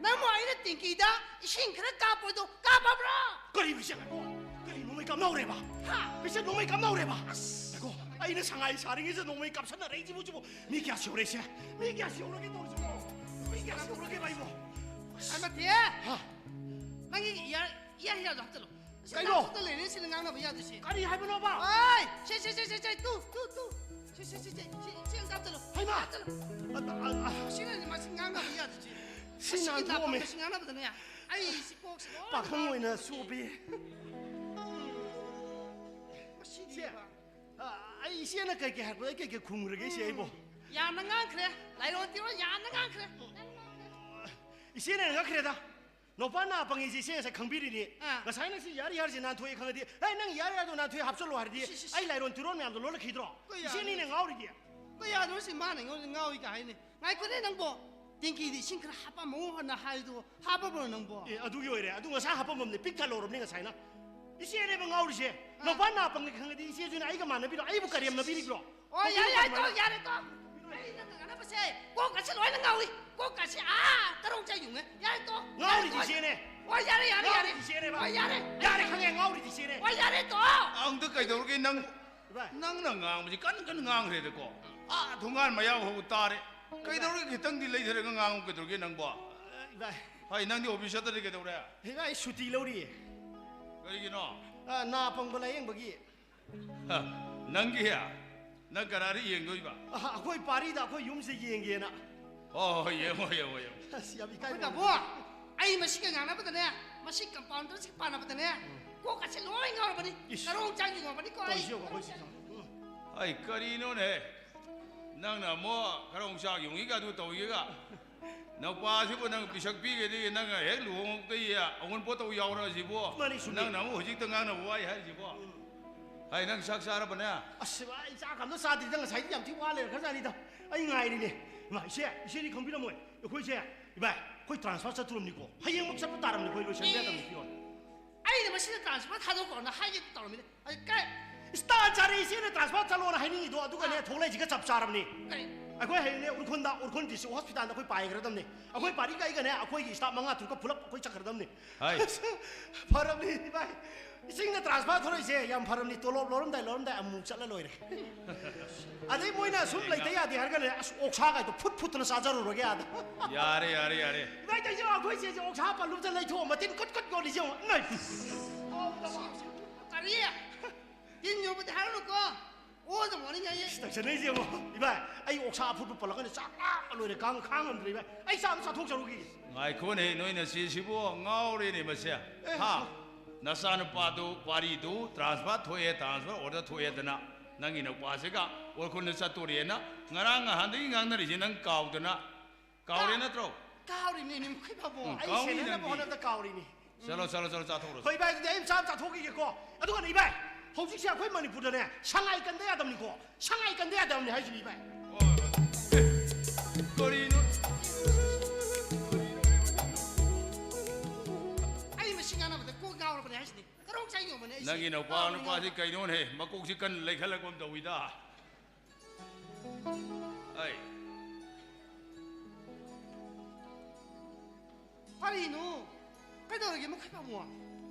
ꯅꯪꯕꯨ ꯑꯩꯅ ꯇꯦꯡꯀꯤꯗ ꯏꯁꯤꯡ ꯈꯔ ꯀꯥꯞꯄꯣꯗꯣ ꯀꯥꯞꯄꯕ꯭ꯔꯥ? ꯀꯔꯤꯕ ꯏꯆꯦ? ꯉꯥꯏꯈꯣ꯫ ꯀꯔꯤ ꯅꯣꯡꯃꯩ ꯀꯥꯞꯅꯧꯔꯦꯕ? ꯍꯥ? ꯏꯆꯦ, ꯅꯣꯡꯃꯩ ꯀꯥꯞꯅꯧꯔꯦꯕ? ꯑꯁ! ꯉꯥꯏꯈꯣ, ꯑꯩꯅ ꯁꯉꯥꯏ ꯁꯥꯔꯤꯉꯩꯁꯤꯗ ꯅꯣꯡꯃꯩ ꯀꯥꯞꯁꯟꯅꯔꯛꯏꯁꯤꯕꯨ, ꯁꯤꯕꯨ ꯃꯤ ꯀꯌꯥ ꯁꯤꯍꯧꯔꯦ ꯏꯆꯦ? ꯃꯤ ꯀꯌꯥ ꯁꯤꯍꯧꯔꯒꯦ ꯇꯧꯔꯤꯁꯤꯕꯣ? ꯃꯤ ꯀꯌꯥ ꯁꯤꯍꯧꯔꯒꯦꯕ ꯑꯩꯕꯣ? ꯑꯁ! ꯍꯥ? ꯅꯪꯒꯤ ꯏꯌꯥꯔ, ꯏꯌꯥꯔ, ꯏꯌꯥꯔꯗꯣ ꯍꯥꯞꯆꯜꯂꯣ꯫ ꯀꯩꯅꯣ? ꯅꯪ ꯈꯛꯇ ꯂꯩꯔꯦ ꯁꯤꯅ ꯉꯥꯡꯅꯕ ꯌꯥꯗꯣꯏꯁꯦ꯫ ꯀꯔꯤ ꯍꯥꯏꯕꯅꯣꯕ? ꯑꯣꯏ! ꯁꯦ, ꯁꯦ, ꯁꯦ, ꯁꯦ, ꯁꯦ, ꯇꯨ, ꯇꯨ, ꯇꯨ꯫ ꯁꯦ, ꯁꯦ, ꯁꯦ, ꯁꯦ, ꯁꯦ, ꯁꯦ ꯑꯝꯇ ꯍꯥꯞꯆꯜꯂꯣ꯫ ꯍꯩꯃꯥ! ꯍꯥꯞꯆꯜꯂꯣ꯫ ꯑ, ꯑ, ꯑ, ꯁꯤꯅ ꯃꯁꯤ ꯉꯥꯡꯅꯕ ꯌꯥꯗꯣꯏꯁꯦ꯫ ꯁꯤ ꯃꯁꯤꯒꯤ ꯅꯥꯟꯊꯣꯛꯑꯝꯃꯦ꯫ ꯅꯥꯀꯣꯡꯗ ꯁꯤ ꯉꯥꯡꯅꯕꯗꯅꯦ꯫ ꯑꯩ ꯁꯤ ꯀꯣꯛꯁꯦ ꯂꯣꯏ ꯄꯥꯈꯪ ꯑꯣꯏꯅ ꯉꯥꯎꯔꯦ꯫ ꯆꯣꯞꯄꯤ꯫ ꯃꯁꯤꯗꯤ ꯁꯦ, ꯏꯕ꯫ ꯑ, ꯑꯩ ꯏꯆꯦꯅ ꯀꯩ ꯀꯩ ꯍꯥꯏꯔꯛꯄꯗꯣ ꯑꯩ ꯀꯩ ꯀꯩ ꯈꯨꯝꯈ꯭ꯔꯒꯦ ꯏꯆꯦ ꯑꯩꯕꯣ? ꯌꯥꯝꯅ ꯉꯥꯡꯈ꯭ꯔꯦ꯫ ꯂꯥꯏꯔꯣꯟ ꯇꯤꯔꯣꯟ ꯌꯥꯝꯅ ꯉꯥꯡꯈ꯭ꯔꯦ꯫ ꯏꯆꯦꯅ ꯉꯛꯈ꯭ꯔꯦꯗ꯫ ꯅꯨꯄꯥ ꯅꯥ ꯄꯪꯉꯤꯁꯦ ꯏꯆꯦ ꯉꯁꯥꯏ ꯈꯪꯕꯤꯔꯤꯅꯤ꯫ ꯑꯥ꯫ ꯉꯁꯥꯏꯅ ꯁꯤ ꯌꯥꯔꯤ ꯌꯥꯔꯁꯦ ꯅꯥꯟꯊꯣꯛꯑꯦ ꯈꯪꯉꯗꯤ, "ꯍꯦ, ꯅꯪ ꯌꯥꯔꯤ ꯌꯥꯔꯗꯣ ꯅꯥꯟꯊꯣꯛꯑꯦ ꯍꯥꯞꯆꯜꯂꯣ" ꯍꯥꯏꯔꯗꯤ, ꯏꯁ, ꯏꯁ, ꯏꯁ꯫ ꯑꯩ ꯂꯥꯏꯔꯣꯟ ꯇꯤꯔꯣꯟ ꯃꯌꯥꯝꯗꯣ ꯂꯣꯜꯂꯛꯈꯤꯗ꯭ꯔꯣ? ꯀꯩ ꯏꯆꯦꯅꯤꯅꯦ ꯌꯥꯔꯤ? ꯉꯥꯎꯔꯤꯗꯤ꯫ ꯀꯩ ꯌꯥꯗꯣꯏꯅꯣ ꯁꯤ ꯃꯥꯅ ꯑꯩꯉꯣꯟꯗ ꯉꯥꯎꯔꯤ ꯀꯥꯏ ꯍꯥꯏꯅꯤ꯫ ꯉꯥꯏꯈꯣꯅꯦ ꯅꯪꯕꯣ, ꯇꯦꯡꯀꯤꯗ ꯏꯁꯤꯡ ꯈꯔ ꯍꯥꯞꯄꯝꯃꯣ ꯍꯥꯏꯅ ꯍꯥꯏꯗꯣ ꯍꯥꯞꯄꯕ꯭ꯔꯣ ꯅꯪꯕꯣ? ꯑꯦ, ꯑꯗꯨꯒꯤ ꯑꯣꯏꯔꯦ꯫ ꯑꯗꯨ ꯉꯁꯥꯏ ꯍꯥꯞꯄꯝꯃꯕꯅꯦ, ꯄꯤꯛ ꯊꯜꯍꯧꯔꯕꯅꯦ ꯉꯁꯥꯏꯅ꯫ ꯏꯆꯦꯅꯦꯕ ꯉꯥꯎꯔꯤꯁꯦ꯫ ꯑꯥ꯫ ꯅꯨꯄꯥ ꯅꯥ ꯄꯪꯉꯦ ꯈꯪꯉꯗꯤ ꯏꯆꯦꯁꯨꯅ ꯑꯩꯒ ꯃꯥꯟꯅꯕꯤꯔꯣ? ꯑꯩꯕꯨ ꯀꯔꯦꯝꯅꯕꯤꯔꯤꯕ꯭ꯔꯣ? ꯑꯣ, ꯌꯥꯔꯦ, ꯌꯥꯔꯦ, ꯇꯣ, ꯌꯥꯔꯦ, ꯇꯣ꯫ ꯑꯩ ꯅꯪꯅ ꯉꯥꯡꯅꯕꯁꯦ ꯀꯣꯛꯀꯁꯦ ꯂꯣꯏꯅ ꯉꯥꯎꯏ꯫ ꯀꯣꯛꯀꯁꯦ, ꯑꯥ, ꯀꯔꯣꯡ ꯆꯥꯏ ꯌꯨꯡꯉꯦ꯫ ꯌꯥꯔꯦ, ꯇꯣ꯫ ꯉꯥꯎꯔꯤꯗꯤ ꯌꯥꯔꯦ, ꯇꯣ꯫ ꯏꯆꯦꯅꯦ꯫ ꯑꯣ, ꯌꯥꯔꯦ, ꯌꯥꯔꯦ, ꯌꯥꯔꯦ꯫ ꯉꯥꯎꯔꯤꯗꯤ ꯏꯆꯦꯅꯦꯕ꯫ ꯑꯣ, ꯌꯥꯔꯦ꯫ ꯌꯥꯔꯦ, ꯈꯪꯉꯦ, ꯉꯥꯎꯔꯤꯗꯤ ꯏꯆꯦꯅꯦ꯫ ꯑꯣ, ꯌꯥꯔꯦ, ꯇꯣ꯫ ꯑꯪꯗ ꯀꯩꯗꯧꯔꯒꯦ ꯅꯪ? ꯏꯕꯥꯏ꯫ ꯅꯪꯅ ꯉꯥꯡꯕꯁꯤ ꯀꯟꯅ ꯀꯟꯅ ꯉꯥꯡꯈ꯭ꯔꯦꯗꯀꯣ꯫ ꯑꯥ, ꯊꯣꯡꯒꯥꯟ ꯃꯌꯥ ꯐꯥꯎꯕ ꯇꯥꯔꯦ꯫ ꯏꯕꯥꯏ꯫ ꯀꯩꯗꯧꯔꯒꯦ? ꯈꯤꯇꯪꯗꯤ ꯂꯩꯊꯔꯒ ꯉꯥꯡꯉꯨ ꯀꯩꯗꯧꯔꯒꯦ ꯅꯪꯕꯣ? ꯏꯕꯥꯏ꯫ ꯍꯩ, ꯅꯪꯗꯤ ꯑꯣꯐꯤꯁ ꯆꯠꯇ꯭ꯔꯗꯤ ꯀꯩꯗꯧꯔꯦ? ꯏꯕꯥꯏ, ꯑꯩ ꯁꯨꯇꯤ ꯂꯧꯔꯤꯌꯦ꯫ ꯀꯔꯤꯒꯤꯅꯣ? ꯑ, ꯅꯥ ꯄꯪꯕ ꯂꯥꯌꯦꯡꯕꯒꯤ꯫ ꯍ, ꯅꯪꯒꯤ? ꯅꯪ ꯀꯅꯥꯗ ꯌꯦꯡꯗꯣꯏꯕ? ꯑ, ꯑꯩꯈꯣꯏ ꯄꯥꯔꯤꯗ ꯑꯩꯈꯣꯏ ꯌꯨꯝꯁꯦ ꯌꯦꯡꯒꯦꯅ꯫ ꯍꯣꯏ, ꯍꯣꯏ, ꯌꯦꯡꯉꯣ, ꯌꯦꯡꯉꯣ, ꯌꯦꯡꯉꯣ꯫ ꯑꯁ, ꯌꯥꯝ ꯏꯀꯥꯏꯕ꯫ ꯑꯩꯈꯣꯏ ꯇꯥꯃꯣ, ꯑꯩ ꯃꯁꯤꯒ ꯉꯥꯡꯅꯕꯗꯅꯦ, ꯃꯁꯤ ꯀꯝꯄꯥꯎꯟꯗꯔꯁꯤꯒ ꯄꯥꯅꯕꯗꯅꯦ, ꯎꯝ꯫ ꯀꯣꯛꯀꯁꯦ ꯂꯣꯏ ꯉꯥꯎꯔꯕꯅꯤ꯫ ꯏꯁ꯫ ꯀꯔꯣꯡ ꯆꯥꯡ ꯌꯨꯡꯉꯕꯅꯤꯀꯣ ꯑꯩ꯫ ꯇꯧꯔꯤꯁꯤ ꯌꯦꯡꯉꯣ, ꯑꯩꯈꯣꯏ ꯁꯤ ꯌꯦꯡꯉꯣ꯫ ꯎꯝ꯫ ꯑꯩ ꯀꯔꯤꯅꯣꯅꯦ? ꯅꯪꯅ ꯑꯃꯨꯛ ꯀꯔꯣꯡ ꯆꯥꯡ ꯌꯨꯡꯉꯤꯒ ꯑꯗꯨ ꯇꯧꯔꯤꯒ꯫ ꯅꯨꯄꯥꯁꯤꯕꯨ ꯅꯪ ꯄꯤꯁꯛ ꯄꯤꯒꯗꯤ ꯅꯪ ꯍꯦꯛ ꯂꯨꯍꯣꯡꯉꯛꯇꯩ ꯑꯑꯣꯟꯄꯣꯠ ꯇꯧ ꯌꯥꯎꯔꯛꯑꯁꯤꯕꯣ꯫ ꯃꯥꯅꯤ, ꯆꯨꯝꯃꯤ꯫ ꯅꯪꯅ ꯑꯃꯨꯛ ꯍꯧꯖꯤꯛꯇ ꯉꯥꯡꯅꯕ ꯋꯥꯏ ꯍꯥꯏꯔꯤꯁꯤꯕꯣ꯫ ꯎꯝ꯫ ꯍꯥꯏ, ꯅꯪ ꯆꯥꯛ ꯆꯥꯔꯕꯅꯦ? ꯑꯁ, ꯑꯩ ꯆꯥꯛ ꯑꯝꯇ ꯆꯥꯗ꯭ꯔꯤꯗ, ꯉꯁꯥꯏꯗꯤ ꯌꯥꯝ ꯊꯤ ꯋꯥ ꯂꯩꯔ ꯈ꯭ꯔꯖꯥꯠꯅꯤꯗ꯫ ꯑꯩ ꯉꯥꯏꯔꯤꯅꯦ꯫ ꯏꯃꯥ, ꯏꯆꯦ, ꯏꯆꯦꯗꯤ ꯈꯪꯕꯤꯔꯝꯃꯣꯏ꯫ ꯑꯩꯈꯣꯏꯁꯦ, ꯏꯕꯥꯏ, ꯑꯩꯈꯣꯏ transfer ꯆꯠꯇꯣꯔꯝꯅꯤꯀꯣ꯫ ꯍꯌꯦꯡꯃꯛ ꯆꯠꯄ ꯇꯥꯔꯝꯅꯤ, ꯑꯩꯈꯣꯏ ꯂꯣꯏꯁꯟꯕ ꯌꯥꯗꯕꯅꯤ, ꯄꯤꯌꯣꯟ꯫ ꯑꯩꯅ ꯃꯁꯤꯗ transfer ꯊꯥꯗꯣꯛꯈ꯭ꯔꯣꯅ ꯍꯥꯏꯒꯦ ꯇꯧꯔꯝꯃꯤꯅꯦ꯫ ꯑꯩ ꯀꯥꯏ? ꯏꯁꯇꯥ ꯆꯥꯔꯦ, ꯏꯆꯦꯅ transfer ꯆꯠꯂꯣꯅ ꯍꯥꯏꯅꯤꯡꯉꯤꯗꯣ, ꯑꯗꯨꯒꯅꯦ, ꯑꯥ꯫ ꯊꯣꯛꯂꯛꯏꯁꯤꯒ ꯆꯞ ꯆꯥꯔꯕꯅꯤ꯫ ꯀꯔꯤ? ꯑꯩꯈꯣꯏ ꯍꯌꯦꯡꯅꯦ ꯎꯔꯈꯨꯜꯗ, ꯎꯔꯈꯨꯜ district hospitalꯗ ꯑꯩꯈꯣꯏ ꯄꯥꯏꯈ꯭ꯔꯗꯕꯅꯤ꯫ ꯑꯩꯈꯣꯏ ꯄꯥꯔꯤꯒ ꯑꯩꯒꯅꯦ, ꯑꯩꯈꯣꯏꯒꯤ staff ꯃꯉꯥ ꯇꯔꯨꯛꯀ ꯄꯨꯂꯞ ꯑꯩꯈꯣꯏ ꯆꯠꯈ꯭ꯔꯗꯕꯅꯤ꯫ ꯍꯥꯏ꯫ ꯐꯔꯕꯅꯤ, ꯏꯕꯥꯏ꯫ ꯏꯁꯤꯡꯗ transfer ꯊꯣꯔꯛꯏꯁꯦ ꯌꯥꯝ ꯐꯔꯕꯅꯤ꯫ ꯇꯣꯂꯣꯞ ꯂꯧꯔꯝꯗꯥꯏ, ꯂꯧꯔꯝꯗꯥꯏ ꯑꯃꯨꯛ ꯆꯠꯂ ꯂꯣꯏꯔꯦ꯫ ꯑꯗꯩ ꯃꯣꯏꯅ ꯁꯨꯝ ꯂꯩꯇ ꯌꯥꯗꯦ ꯍꯥꯏꯔꯒꯅꯦ, ꯑꯁ, ꯑꯣꯛꯁꯥꯒꯥꯏꯗꯣ ꯐꯨꯠ ꯐꯨꯠꯇꯅ ꯆꯥꯖꯔꯨꯔꯒꯦ ꯑꯥꯗ꯫ ꯌꯥꯔꯦ, ꯌꯥꯔꯦ, ꯌꯥꯔꯦ꯫ ꯏꯕꯥꯏ, ꯇꯧꯏꯁꯦ ꯑꯩꯈꯣꯏ ꯆꯦꯁꯦ ꯑꯣꯛꯁꯥ ꯄꯜꯂꯨꯕꯗ ꯂꯩꯊꯣꯛꯑ ꯃꯇꯤꯟ ꯀꯨꯠ ꯀꯨꯠ ꯌꯣꯜꯂꯤꯁꯦ ꯌꯦꯡꯉꯣ꯫ ꯏꯃꯥꯏ! ꯀꯔꯤ? ꯇꯤꯟ ꯌꯣꯠꯄꯗꯤ ꯍꯥꯏꯔꯨꯅꯨꯀꯣ꯫ ꯑꯣꯗ ꯃꯣꯔꯅꯤꯡ ꯍꯥꯏꯌꯦ꯫ ꯏꯁ, ꯇꯛꯁꯟꯅꯩꯁꯦ ꯌꯦꯡꯉꯣ꯫ ꯏꯕꯥꯏ, ꯑꯩ ꯑꯣꯛꯁꯥ ꯑꯐꯨꯠꯄ ꯄꯜꯂꯛꯀꯅꯤ, ꯆꯥꯛ ꯂꯥꯝꯕ ꯂꯣꯏꯔꯦ, ꯀꯥꯡ ꯈꯥꯡ ꯉꯝꯗ꯭ꯔꯦ ꯏꯕꯥꯏ꯫ ꯑꯩ ꯆꯥꯛ ꯑꯃ ꯆꯥꯊꯣꯛꯆꯔꯨꯈꯤꯒꯦ꯫ ꯉꯥꯏꯈꯣꯅꯦ, ꯅꯣꯏ ꯅꯆꯦꯁꯤꯕꯨ ꯉꯥꯎꯔꯦꯅꯦ ꯃꯁꯦ꯫ ꯑꯦ, ꯍꯥ? ꯅꯆꯥꯅꯨꯄꯥꯗꯨ ꯄꯥꯔꯤꯗꯨ transfer ꯊꯣꯛꯑꯦ, transfer order ꯊꯣꯛꯑꯦꯗꯅ ꯅꯪꯒꯤ ꯅꯨꯄꯥꯁꯤꯒ ꯎꯔꯈꯨꯜꯗ ꯆꯠꯇꯣꯔꯦꯅ ꯉꯔꯥꯡ ꯅꯍꯥꯟꯗꯒꯤ ꯉꯥꯡꯅꯔꯤꯁꯦ ꯅꯪ ꯀꯥꯎꯗꯅ ꯀꯥꯎꯔꯦ ꯀꯥ-, ꯅꯠꯇ꯭ꯔꯣ? ꯀꯥꯎꯔꯤꯅꯦ, ꯅꯤꯡꯈꯩ ꯕꯥꯕꯨ꯫ ꯎꯝ, ꯑꯩ ꯀꯥꯎꯅꯤ ꯁꯦꯟꯅꯅꯕ ꯅꯪꯗꯤ꯫ ꯍꯣꯠꯅꯕꯗ ꯀꯥꯎꯔꯤꯅꯦ꯫ ꯆꯠꯂꯣ, ꯆꯠꯂꯣ, ꯆꯠꯂꯣ, ꯆꯥꯊꯣꯛꯎꯔꯣ꯫ ꯍꯣꯏ, ꯏꯕꯥꯏ, ꯑꯗꯨꯗꯤ ꯑꯩ ꯃꯆꯥ ꯑꯃ ꯆꯥꯊꯣꯛꯈꯤꯒꯦꯀꯣ꯫ ꯑꯗꯨꯒꯅꯦ, ꯏꯕꯥꯏ, ꯍꯧꯖꯤꯛꯁꯦ ꯑꯩꯈꯣꯏ ꯃꯅꯤꯄꯨꯔꯗꯅꯦ, ꯁꯉꯥꯏ ꯀꯟꯗ ꯌꯥꯗꯕꯅꯤꯀꯣ꯫ ꯁꯉꯥꯏ ꯀꯟꯗ ꯌꯥꯗꯕꯅꯤ ꯍꯥꯏꯁꯤꯅꯤ, ꯏꯕꯥꯏ꯫ ꯍꯣꯏ, ꯍꯣꯏ꯫ ꯑꯦ, ꯀꯔꯤꯅꯣ? ꯑꯩ ꯃꯁꯤ ꯉꯥꯡꯅꯕꯗ ꯀꯣꯛ ꯉꯥꯎꯔꯕꯅꯦ ꯍꯥꯏꯁꯤꯅꯤ꯫ ꯀꯔꯣꯡ ꯆꯥꯏ ꯌꯣꯟꯕꯅꯦ ꯑꯩꯁꯦ꯫ ꯅꯪꯒꯤ ꯅꯨꯄꯥ ꯉꯥꯎꯔꯕꯅꯦ, ꯅꯨꯄꯥꯁꯤ ꯉꯥꯎꯔꯕꯅꯦ꯫ ꯀꯩꯅꯣꯅꯦꯍꯦ? ꯃꯀꯣꯛꯁꯤ ꯀꯟꯅ ꯂꯩꯈꯠꯂꯛꯄ ꯑꯃ ꯇꯧꯋꯤꯗ꯫ ꯑꯩ꯫ ꯀꯔꯤꯅꯣ? ꯀꯩꯗꯧꯔꯒꯦ, ꯃꯈꯣꯏ ꯄꯥꯝꯃꯣ?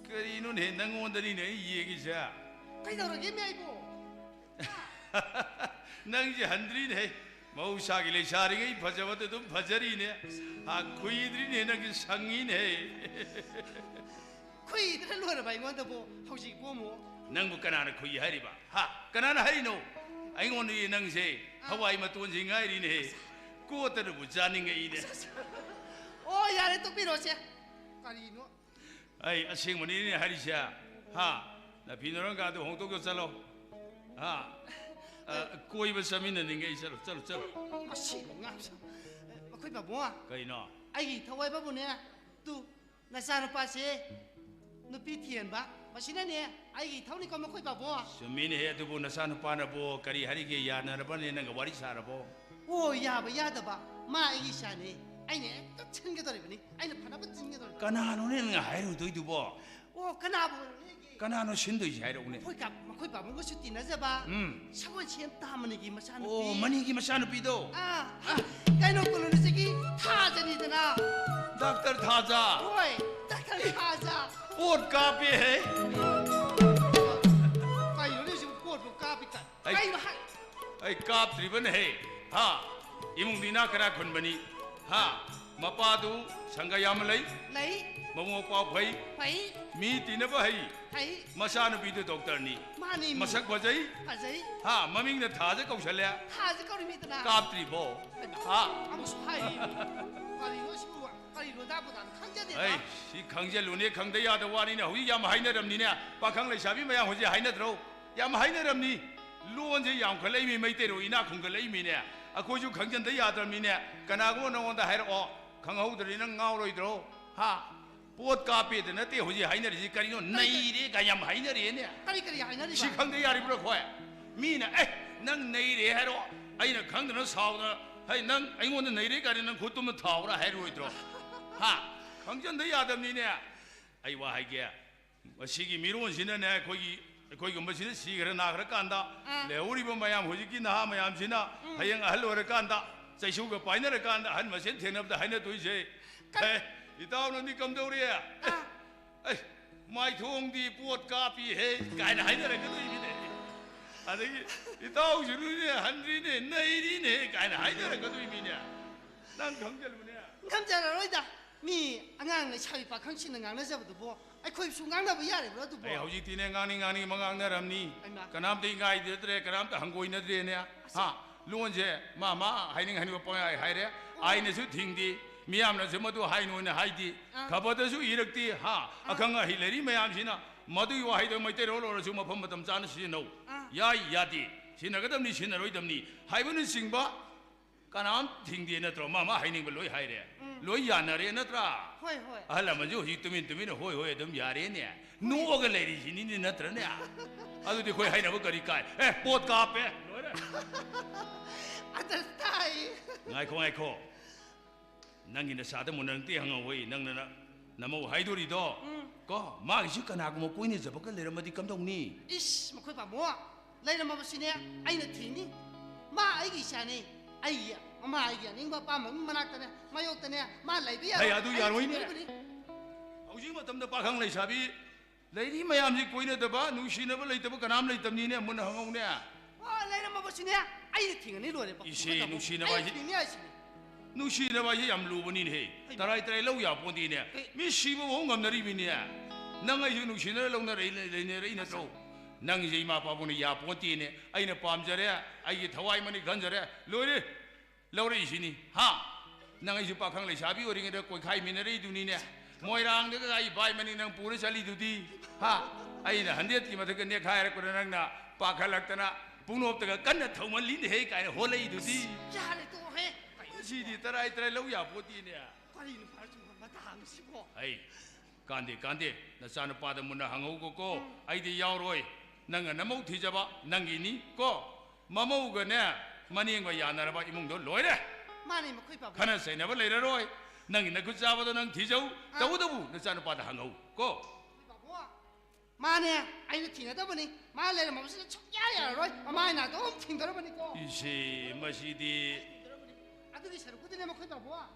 ꯀꯔꯤꯅꯣꯅꯦ, ꯅꯪꯉꯣꯟꯗꯅꯤꯅꯦ ꯑꯩ ꯌꯦꯡꯉꯤꯁꯦ꯫ ꯀꯩꯗꯧꯔꯒꯦ, ꯃꯤ ꯑꯩꯕꯨ? ꯅꯪꯁꯦ ꯍꯟꯗ꯭ꯔꯤꯅꯦ꯫ ꯃꯍꯧꯁꯥꯒꯤ ꯂꯩꯁꯥꯔꯤꯉꯩ ꯐꯖꯕꯗ ꯑꯗꯨꯝ ꯐꯖꯔꯤꯅꯦ꯫ ꯍꯥ, ꯈꯨꯏꯗ꯭ꯔꯤꯅꯦ, ꯅꯪꯁꯦ ꯁꯪꯉꯤꯅꯦ꯫ ꯈꯨꯏꯗꯅ ꯂꯣꯏꯔꯕ ꯑꯩꯉꯣꯟꯗꯕꯨ ꯍꯧꯖꯤꯛꯄꯨ ꯑꯃꯨꯛ? ꯅꯪꯕꯨ ꯀꯅꯥꯅ ꯈꯨꯏ ꯍꯥꯏꯔꯤꯕ? ꯍꯥ? ꯀꯅꯥꯅ ꯍꯥꯏꯔꯤꯅꯣ? ꯑꯩꯉꯣꯟꯗꯗꯤ ꯅꯪꯁꯦ ꯑꯥ꯫ ꯍꯋꯥꯏ ꯃꯇꯣꯟꯁꯤ ꯉꯥꯏꯔꯤꯅꯦꯍꯦ꯫ ꯀꯣꯠꯇꯅꯕꯨ ꯆꯥꯅꯤꯡꯉꯛꯏꯅꯦ꯫ ꯑꯁ, ꯑꯁ꯫ ꯑꯣ, ꯌꯥꯔꯦ, ꯇꯣꯛꯄꯤꯔꯣꯁꯦ꯫ ꯀꯔꯤꯅꯣ? ꯑꯩ ꯑꯁꯦꯡꯕꯅꯤꯅꯦ ꯍꯥꯏꯔꯤꯁꯦ꯫ ꯍꯥ? ꯅꯐꯤ ꯅꯔꯣꯟꯒꯗꯣ ꯍꯣꯡꯗꯣꯛꯑꯒ ꯆꯠꯂꯣ꯫ ꯍꯥ? ꯑ, ꯀꯣꯏꯕ ꯆꯠꯃꯤꯟꯅꯅꯤꯡꯉꯦ ꯑꯩ꯫ ꯆꯠꯂꯣ, ꯆꯠꯂꯣ, ꯆꯠꯂꯣ꯫ ꯃꯁꯤ ꯑꯉꯥꯡꯁꯦ꯫ ꯑꯩꯈꯣꯏ ꯄꯥꯕꯨꯡ, ꯀꯩꯅꯣ? ꯑꯩꯒꯤ ꯏꯊꯧ ꯍꯥꯏꯕꯕꯨꯅꯦ, ꯇꯨ, ꯅꯆꯥꯅꯨꯄꯥꯁꯦ ꯅꯨꯄꯤ ꯊꯤꯍꯟꯕ, ꯃꯁꯤꯅꯅꯦ ꯑꯩꯒꯤ ꯏꯊꯧꯅꯤꯀꯣ, ꯃꯈꯣꯏ ꯄꯥꯕꯨꯡ꯫ ꯆꯨꯝꯃꯤꯅꯦꯍꯦ, ꯑꯗꯨꯕꯨ ꯅꯆꯥꯅꯨꯄꯥꯅꯕꯨ ꯀꯔꯤ ꯍꯥꯏꯔꯤꯒꯦ? ꯌꯥꯅꯔꯕꯅꯦ, ꯅꯪꯒ ꯋꯥꯔꯤ ꯁꯥꯔꯕꯣ? ꯑꯣ, ꯌꯥꯕ ꯌꯥꯗꯕ, ꯃꯥ ꯑꯩꯒꯤ ꯏꯆꯥꯅꯦ, ꯑꯩꯅ ꯍꯦꯛꯇ ꯁꯤꯟꯒꯗꯧꯔꯤꯕꯅꯤ, ꯑꯩꯅ ꯐꯅꯕ ꯁꯤꯟꯒꯗꯧꯔꯤꯕꯅꯤ꯫ ꯀꯅꯥꯅꯣꯅꯦ ꯅꯪꯅ ꯍꯥꯏꯔꯨꯗꯣꯏꯗꯨꯕꯣ? ꯑꯣ, ꯀꯅꯥꯕꯨ ꯑꯣꯏꯔꯨꯅꯦꯒꯦ? ꯀꯅꯥꯅꯣ ꯁꯤꯟꯗꯣꯏꯁꯦ ꯍꯥꯏꯔꯛꯎꯅꯦ꯫ ꯃꯈꯣꯏ ꯀꯥ-, ꯃꯈꯣꯏ ꯄꯥꯕꯨꯡꯒꯁꯨ ꯇꯤꯟꯅꯖꯕ, ꯎꯝ꯫ ꯁꯒꯣꯜꯁꯦꯝ ꯇꯥꯃꯅꯤꯒꯤ ꯃꯆꯥꯅꯨꯄꯤ꯫ ꯑꯣ, ꯃꯅꯤꯒꯤ ꯃꯆꯥꯅꯨꯄꯤꯗꯣ? ꯑꯥ, ꯑꯥ, ꯀꯩꯅꯣ ꯀꯣꯂꯣꯅꯤꯁꯤꯒꯤ ꯊꯥꯖꯅꯤꯗꯅ꯫ ꯗꯥꯛꯇꯔ ꯊꯥꯖ? ꯍꯣꯏ, ꯗꯥꯛꯇꯔ ꯊꯥꯖ꯫ ꯄꯣꯠ ꯀꯥꯞꯄꯦꯍꯦ꯫ ꯀꯩꯅꯣꯅꯦ ꯁꯤꯕꯨ, ꯄꯣꯠꯄꯨ ꯀꯥꯞꯄꯤ ꯀꯥꯏ? ꯑꯩ, ꯀꯩꯅꯣ ꯍꯥꯏ-, ꯑꯩ ꯀꯥꯞꯇ꯭ꯔꯤꯕꯅꯦꯍꯦ꯫ ꯍꯥ? ꯏꯃꯨꯡꯗꯤ ꯏꯅꯥꯛ ꯈꯔ ꯈꯨꯟꯕꯅꯤ꯫ ꯍꯥ? ꯃꯄꯥꯗꯨ ꯁꯪꯒ ꯌꯥꯝꯅ ꯂꯩ꯫ ꯂꯩ꯫ ꯃꯕꯨꯡ ꯃꯧꯄ꯭ꯋꯥ ꯐꯩ꯫ ꯐꯩ꯫ ꯃꯤ ꯇꯤꯟꯅꯕ ꯍꯩ꯫ ꯍꯩ꯫ ꯃꯆꯥꯅꯨꯄꯤꯗꯨ ꯗꯣꯛꯇꯔꯅꯤ꯫ ꯃꯥꯅꯤ, ꯃꯤ꯫ ꯃꯁꯛ ꯐꯖꯩ꯫ ꯐꯖꯩ꯫ ꯍꯥ, ꯃꯃꯤꯡꯅ ꯊꯥꯖ ꯀꯧꯁꯜꯂꯦ꯫ ꯊꯥꯖ ꯀꯧꯔꯤꯃꯤꯗꯅ꯫ ꯀꯥꯞꯇ꯭ꯔꯤꯕꯣ? ꯍꯩꯃꯥ, ꯍꯥ? ꯑꯃꯨꯛꯁꯨ ꯍꯥꯏꯔꯤ꯫ ꯀꯔꯤꯅꯣ ꯁꯤꯕꯨ? ꯀꯔꯤ ꯂꯣꯟꯗꯥ ꯄꯨꯗꯥꯅꯣ ꯈꯪꯖꯗꯦꯗ꯫ ꯑꯩ, ꯁꯤ ꯈꯪꯖꯜꯂꯨꯅꯦ, ꯈꯪꯗ ꯌꯥꯗꯕ ꯋꯥꯅꯤꯅꯦ꯫ ꯍꯧꯖꯤꯛ ꯌꯥꯝ ꯍꯥꯏꯅꯔꯝꯅꯤꯅꯦ꯫ ꯄꯥꯈꯪ ꯂꯩꯁꯥꯕꯤ ꯃꯌꯥꯝ ꯍꯧꯖꯤꯛ ꯍꯥꯏꯅꯗ꯭ꯔꯣ? ꯌꯥꯝ ꯍꯥꯏꯅꯔꯝꯅꯤ꯫ ꯂꯣꯟꯁꯦ ꯌꯥꯝꯈꯠꯂꯛꯏꯃꯤ, ꯃꯩꯇꯩꯔꯣ ꯏꯅꯥꯛ ꯈꯨꯟꯒꯠꯂꯛꯏꯃꯤꯅꯦ꯫ ꯑꯩꯈꯣꯏꯁꯨ ꯈꯪꯖꯟꯗ ꯌꯥꯗ꯭ꯔꯕꯅꯤꯅꯦ꯫ ꯀꯅꯥꯒꯨꯝꯕ ꯅꯉꯣꯟꯗ ꯍꯥꯏꯔꯛꯑꯣ, ꯈꯪꯍꯧꯗ꯭ꯔꯗꯤ ꯅꯪ ꯉꯥꯎꯔꯣꯏꯗ꯭ꯔꯣ? ꯍꯥ? ꯄꯣꯠ ꯀꯥꯞꯄꯦꯗ ꯅꯠꯇꯦ ꯍꯧꯖꯤꯛ ꯍꯥꯏꯅꯔꯤꯁꯤ ꯀꯔꯤꯅꯣ? ꯀꯔꯤ, ꯀꯔꯤ? ꯅꯩꯔꯦ ꯀꯥꯏ ꯌꯥꯝ ꯍꯥꯏꯅꯔꯦꯅꯦ꯫ ꯀꯔꯤ, ꯀꯔꯤ ꯍꯥꯏꯅꯔꯤꯕ? ꯁꯤ ꯈꯪꯗ ꯌꯥꯔꯤꯕ꯭ꯔꯣ ꯑꯩꯈꯣꯏ? ꯃꯤꯅ, "ꯑꯦ, ꯅꯪ ꯅꯩꯔꯦ" ꯍꯥꯏꯔꯣ, ꯑꯩꯅ ꯈꯪꯗꯅ ꯁꯥꯎꯗꯅ, "ꯍꯩ, ꯅꯪ ꯑꯩꯉꯣꯟꯗ ꯅꯩꯔꯦ" ꯀꯥꯏꯅ ꯅꯪ ꯈꯨꯠꯇꯨꯝꯅ ꯊꯥꯎꯔꯥ ꯍꯥꯏꯔꯣꯏꯗ꯭ꯔꯣ? ꯍꯥ? ꯈꯪꯖꯟꯗ ꯌꯥꯗꯕꯅꯤꯅꯦ꯫ ꯑꯩ ꯋꯥ ꯍꯥꯏꯒꯦ, ꯃꯁꯤꯒꯤ ꯃꯤꯔꯣꯟꯁꯤꯅꯅꯦ, ꯑꯩꯈꯣꯏꯒꯤ, ꯑꯩꯈꯣꯏꯒꯨꯝꯕꯁꯤꯅ ꯁꯤꯈ꯭ꯔ ꯅꯥꯈ꯭ꯔ ꯀꯥꯟꯗ, ꯑꯥ꯫ ꯂꯩꯍꯧꯔꯤꯕ ꯃꯌꯥꯝ, ꯍꯧꯖꯤꯛꯀꯤ ꯅꯍꯥ ꯃꯌꯥꯝꯁꯤꯅ, ꯎꯝ꯫ ꯍꯌꯦꯡ ꯑꯍꯜ ꯑꯣꯏꯔꯀꯥꯟꯗ ꯆꯩꯁꯨꯒ ꯄꯥꯏꯅꯔꯀꯥꯟꯗ ꯑꯍꯜ ꯃꯁꯦꯟ ꯊꯦꯡꯅꯕꯗ ꯍꯥꯏꯅꯗꯣꯏꯁꯦ, ꯀꯔꯤ? "ꯑꯦ, ꯏꯇꯥꯎ ꯅꯪꯗꯤ ꯀꯝꯗꯧꯔꯤ? ꯑꯥ꯫ ꯑꯦ, ꯃꯥꯏꯊꯣꯡꯗꯤ ꯄꯣꯠ ꯀꯥꯞꯄꯤꯍꯦ" ꯀꯥꯏꯅ ꯍꯥꯏꯅꯔꯛꯀꯗꯣꯏꯅꯤꯅꯦ꯫ ꯑꯗꯒꯤ, "ꯏꯇꯥꯎꯁꯤꯔꯨꯅꯦ, ꯍꯟꯗ꯭ꯔꯤꯅꯦ, ꯅꯩꯔꯤꯅꯦ" ꯀꯥꯏꯅ ꯍꯥꯏꯅꯔꯛꯀꯗꯣꯏꯅꯤꯅꯦ꯫ ꯅꯪ ꯈꯪꯖꯜꯂꯨꯅꯦ꯫ ꯈꯪꯖꯔꯔꯣꯏꯗ꯫ ꯃꯤ ꯑꯉꯥꯡ ꯂꯩꯁꯥꯕꯤ ꯄꯥꯈꯪꯁꯤꯡꯅ ꯉꯥꯡꯅꯖꯕꯗꯨꯕꯨ ꯑꯩꯈꯣꯏꯁꯨ ꯉꯥꯡꯅꯕ ꯌꯥꯔꯤꯕ꯭ꯔꯣ ꯑꯗꯨꯕꯨ? ꯑꯩ ꯍꯧꯖꯤꯛꯇꯤꯅꯦ, ꯉꯥꯡꯅꯤꯡ ꯉꯥꯡꯅꯤꯡꯕ ꯉꯥꯡꯅꯔꯝꯅꯤ꯫ ꯍꯩꯃꯥ꯫ ꯀꯅꯥꯝꯇ ꯏꯀꯥꯏꯅꯗ꯭ꯔꯦ, ꯀꯅꯥꯝꯇ ꯍꯪꯒꯣꯏꯅꯗ꯭ꯔꯦꯅꯦ꯫ ꯑꯁ꯫ ꯍꯥ? ꯂꯣꯟꯁꯦ ꯃꯥ ꯃꯥ ꯍꯥꯏꯅꯤꯡ ꯍꯥꯏꯅꯤꯡꯕ ꯄꯪꯍꯥꯏ ꯍꯥꯏꯔꯦ꯫ ꯑꯣ꯫ ꯑꯥꯏꯟꯅꯁꯨ ꯊꯤꯡꯗꯦ, ꯃꯤꯌꯥꯝꯅꯁꯨ ꯃꯗꯨ ꯍꯥꯏꯅꯣꯅ ꯍꯥꯏꯗꯦ꯫ ꯑꯥ꯫ ꯈꯕꯔꯗꯁꯨ ꯏꯔꯛꯇꯦ, ꯍꯥ? ꯑꯥ꯫ ꯑꯈꯪ ꯑꯍꯩ ꯂꯩꯔꯤ ꯃꯌꯥꯝꯁꯤꯅ ꯃꯗꯨꯒꯤ ꯋꯥꯍꯩꯗꯣ ꯃꯩꯇꯩꯂꯣꯟ ꯑꯣꯏꯔꯁꯨ ꯃꯐꯝ ꯃꯇꯝ ꯆꯥꯅ ꯁꯤꯖꯤꯟꯅꯧ꯫ ꯑꯥ꯫ ꯌꯥꯏ, ꯌꯥꯗꯦ, ꯁꯤꯖꯤꯟꯅꯒꯗꯕꯅꯤ, ꯁꯤꯖꯤꯟꯅꯔꯣꯏꯗꯕꯅꯤ ꯍꯥꯏꯕꯅꯆꯤꯡꯕ ꯀꯅꯥꯝ ꯊꯤꯡꯗꯦ ꯅꯠꯇ꯭ꯔꯣ? ꯃꯥ ꯃꯥ ꯍꯥꯏꯅꯤꯡꯕ ꯂꯣꯏ ꯍꯥꯏꯔꯦ꯫ ꯎꯝ꯫ ꯂꯣꯏ ꯌꯥꯅꯔꯦ ꯅꯠꯇ꯭ꯔꯥ? ꯍꯣꯏ, ꯍꯣꯏ꯫ ꯑꯍꯜ ꯂꯃꯟꯁꯨ ꯍꯧꯖꯤꯛ ꯇꯨꯃꯤꯟ ꯇꯨꯃꯤꯟꯅ ꯍꯣꯏ ꯍꯣꯏ ꯑꯗꯨꯝ ꯌꯥꯔꯦꯅꯦ꯫ ꯅꯣꯛꯑꯒ ꯂꯩꯔꯤꯁꯤꯅꯤꯅꯦ ꯅꯠꯇ꯭ꯔꯅꯦ? ꯑꯗꯨꯗꯤ ꯑꯩꯈꯣꯏ ꯍꯥꯏꯅꯕ ꯀꯔꯤ ꯀꯥꯏ? ꯑꯦ, ꯄꯣꯠ ꯀꯥꯞꯄꯦ꯫ ꯂꯣꯏꯔꯦ꯫ ꯑꯗ ꯇꯥꯏ꯫ ꯉꯥꯏꯈꯣ, ꯉꯥꯏꯈꯣ꯫ ꯅꯪꯒꯤ ꯅꯁꯥꯗ ꯃꯨꯟꯅ ꯅꯪꯇꯤ ꯍꯪꯍꯧꯋꯤ꯫ ꯅꯪꯅ ꯅ-, ꯅꯃꯧ ꯍꯥꯏꯗꯣꯔꯤꯗꯣ꯫ ꯎꯝ꯫ ꯀꯣ, ꯃꯥꯒꯤꯁꯨ ꯀꯅꯥꯒꯨꯝꯕ ꯀꯣꯏꯅꯖꯕꯒ ꯂꯩꯔꯝꯃꯗꯤ ꯀꯝꯗꯧꯅꯤ? ꯏꯁ, ꯃꯈꯣꯏ ꯄꯥꯕꯨꯡ, ꯂꯩꯔꯝꯃꯕꯁꯤꯅꯦ ꯑꯩꯅ ꯊꯤꯅꯤ꯫ ꯃꯥ ꯑꯩꯒꯤ ꯏꯆꯥꯅꯤ꯫ ꯑꯩꯒꯤ, ꯃꯃꯥ ꯑꯩꯒꯤ ꯑꯅꯤꯡꯕ ꯑꯄꯥꯝꯕ ꯃꯤ ꯃꯅꯥꯛꯇꯅꯦ, ꯃꯥꯌꯣꯛꯇꯅꯦ, ꯃꯥ ꯂꯩꯕ ꯌꯥꯔꯣꯏ꯫ ꯍꯩ, ꯑꯗꯨ ꯑꯩ ꯌꯥꯔꯣꯏꯅꯦ꯫ ꯊꯤꯗꯣꯔꯤꯕꯅꯤ꯫ ꯍꯧꯖꯤꯛ ꯃꯇꯝꯗ ꯄꯥꯈꯪ ꯂꯩꯁꯥꯕꯤ ꯂꯩꯔꯤ ꯃꯌꯥꯝꯁꯤ ꯀꯣꯏꯅꯗꯕ, ꯅꯨꯡꯁꯤꯅꯕ ꯂꯩꯇꯕ ꯀꯅꯥꯝ ꯂꯩꯇꯕꯅꯤꯅꯦ, ꯃꯨꯟꯅ ꯍꯪꯍꯧꯅꯦ꯫ ꯑꯣ, ꯂꯩꯔꯝꯃꯕꯁꯨꯅꯦ, ꯑꯩꯅ ꯊꯤꯡꯒꯅꯤ ꯂꯣꯏꯔꯦ, ꯄꯥꯕꯨꯡ꯫ ꯏꯁꯦ, ꯈꯣꯏ ꯇꯥꯃꯣ꯫ ꯅꯨꯡꯁꯤꯅꯕ ꯑꯩ ꯍꯥꯏꯁꯤ ꯊꯤꯡꯅꯤ ꯍꯥꯏꯁꯤꯅꯦ꯫ ꯅꯨꯡꯁꯤꯅꯕ ꯍꯥꯏꯁꯤ ꯌꯥꯝ ꯂꯨꯕꯅꯤꯅꯦꯍꯦ꯫ ꯍꯩꯃꯥ꯫ ꯇꯔꯥꯏ ꯇꯔꯥꯏ ꯂꯧ ꯌꯥꯄꯣꯟꯇꯦꯅꯦ꯫ ꯀꯩ? ꯃꯤ ꯁꯤꯕ ꯐꯥꯎ ꯉꯝꯅꯔꯤꯕꯅꯤꯅꯦ꯫ ꯅꯪ ꯑꯩꯁꯨ ꯅꯨꯡꯁꯤꯅꯔ ꯂꯧꯅꯔꯛꯏ-, ꯂꯩꯅꯔꯛꯏ ꯅꯠꯇ꯭ꯔꯣ? ꯅꯪꯁꯦ ꯏꯃꯥ ꯄꯥꯕꯨꯡꯅ ꯌꯥꯄꯣꯟꯇꯦꯅꯦ꯫ ꯑꯩꯅ ꯄꯥꯝꯖꯔꯦ, ꯑꯩꯒꯤ ꯊꯋꯥꯏꯃꯛꯅꯤ ꯈꯟꯖꯔꯦ, ꯂꯣꯏꯔꯦ꯫ ꯂꯧꯔꯛꯏꯁꯤꯅꯤ, ꯍꯥ? ꯅꯪ ꯑꯩꯁꯨ ꯄꯥꯈꯪ ꯂꯩꯁꯥꯕꯤ ꯑꯣꯏꯔꯤꯉꯩꯗ ꯀꯣꯏꯈꯥꯏꯃꯤꯟꯅꯔꯛꯏꯗꯨꯅꯤꯅꯦ꯫ ꯃꯣꯏꯔꯥꯡꯗꯒ ꯑꯩ ꯕꯥꯏ ꯃꯅꯤꯡ ꯅꯪ ꯄꯨꯔ ꯆꯠꯂꯤꯗꯨꯗꯤ, ꯍꯥ? ꯑꯩꯅ ꯍꯟꯗ꯭ꯔꯦꯠꯀꯤ ꯃꯊꯛꯇ ꯅꯦꯛꯈꯥꯏꯔꯛꯄꯗ ꯅꯪꯅ ꯄꯥꯈꯠꯂꯛꯇꯅ ꯄꯨꯡꯅꯣꯞꯇꯒ ꯀꯟꯅ ꯊꯧꯃꯜꯂꯤꯅꯦꯍꯦ ꯀꯥꯏꯅ ꯍꯣꯜꯂꯛꯏꯗꯨꯗꯤ꯫ ꯌꯥꯔꯦ, ꯇꯣꯛꯑꯣꯍꯦ꯫ ꯀꯩꯅꯣ ꯃꯁꯤꯗꯤ ꯁꯤꯕꯣ? ꯇꯔꯥꯏ ꯇꯔꯥꯏ ꯂꯧ ꯌꯥꯄꯣꯠꯇꯦꯅꯦ꯫ ꯀꯔꯤꯅꯣ ꯐꯥꯔꯁꯨ ꯃꯇꯥꯡꯁꯤꯕꯣ? ꯑꯩ ꯀꯥꯟꯗꯦ, ꯀꯥꯟꯗꯦ꯫ ꯅꯆꯥꯅꯨꯄꯥꯗ ꯃꯨꯟꯅ ꯍꯪꯍꯧꯒꯣꯀꯣ꯫ ꯎꯝ꯫ ꯑꯩꯗꯤ ꯌꯥꯎꯔꯣꯏ꯫ ꯅꯪꯅ ꯅꯃꯧ ꯊꯤꯖꯕ ꯅꯪꯒꯤꯅꯤ ꯀꯣ꯫ ꯃꯃꯧꯒꯅꯦ ꯃꯅꯦꯝꯒ ꯌꯥꯅꯔꯕ ꯏꯃꯨꯡꯗꯣ ꯂꯣꯏꯔꯦ꯫ ꯃꯥꯅꯦ, ꯃꯈꯣꯏ ꯄꯥꯕꯨꯡ꯫ ꯈꯠꯅ ꯆꯩꯅꯕ ꯂꯩꯔꯔꯣꯏ꯫ ꯅꯪꯒꯤ ꯅꯈꯨꯠ ꯆꯥꯕꯗꯣ ꯅꯪ ꯊꯤꯖꯧ꯫ ꯑꯥ꯫ ꯇꯧꯕꯇꯕꯨ ꯅꯆꯥꯅꯨꯄꯥꯗ ꯍꯪꯍꯧ ꯀꯣ꯫ ꯃꯈꯣꯏ ꯄꯥꯕꯨꯡ꯫ ꯃꯥꯅꯦ, ꯑꯩꯅ ꯊꯤꯅꯗꯕꯅꯤ꯫ ꯃꯥ ꯂꯩꯔꯝꯃꯕꯁꯤꯗ ꯁꯨꯡꯌꯥ ꯌꯥꯔꯔꯣꯏ꯫ ꯃꯃꯥ ꯑꯩꯅ ꯑꯗꯨꯝ ꯊꯤꯡꯗꯣꯔꯕꯅꯤ ꯀꯣ꯫ ꯏꯁꯦ, ꯃꯁꯤꯗꯤ꯫ ꯊꯤꯡꯗꯣꯔꯕꯅꯤ꯫ ꯑꯗꯨꯒꯤ ꯁꯔꯨꯛꯄꯨꯗꯤꯅꯦ, ꯃꯈꯣꯏ ꯄꯥꯕꯨꯡ꯫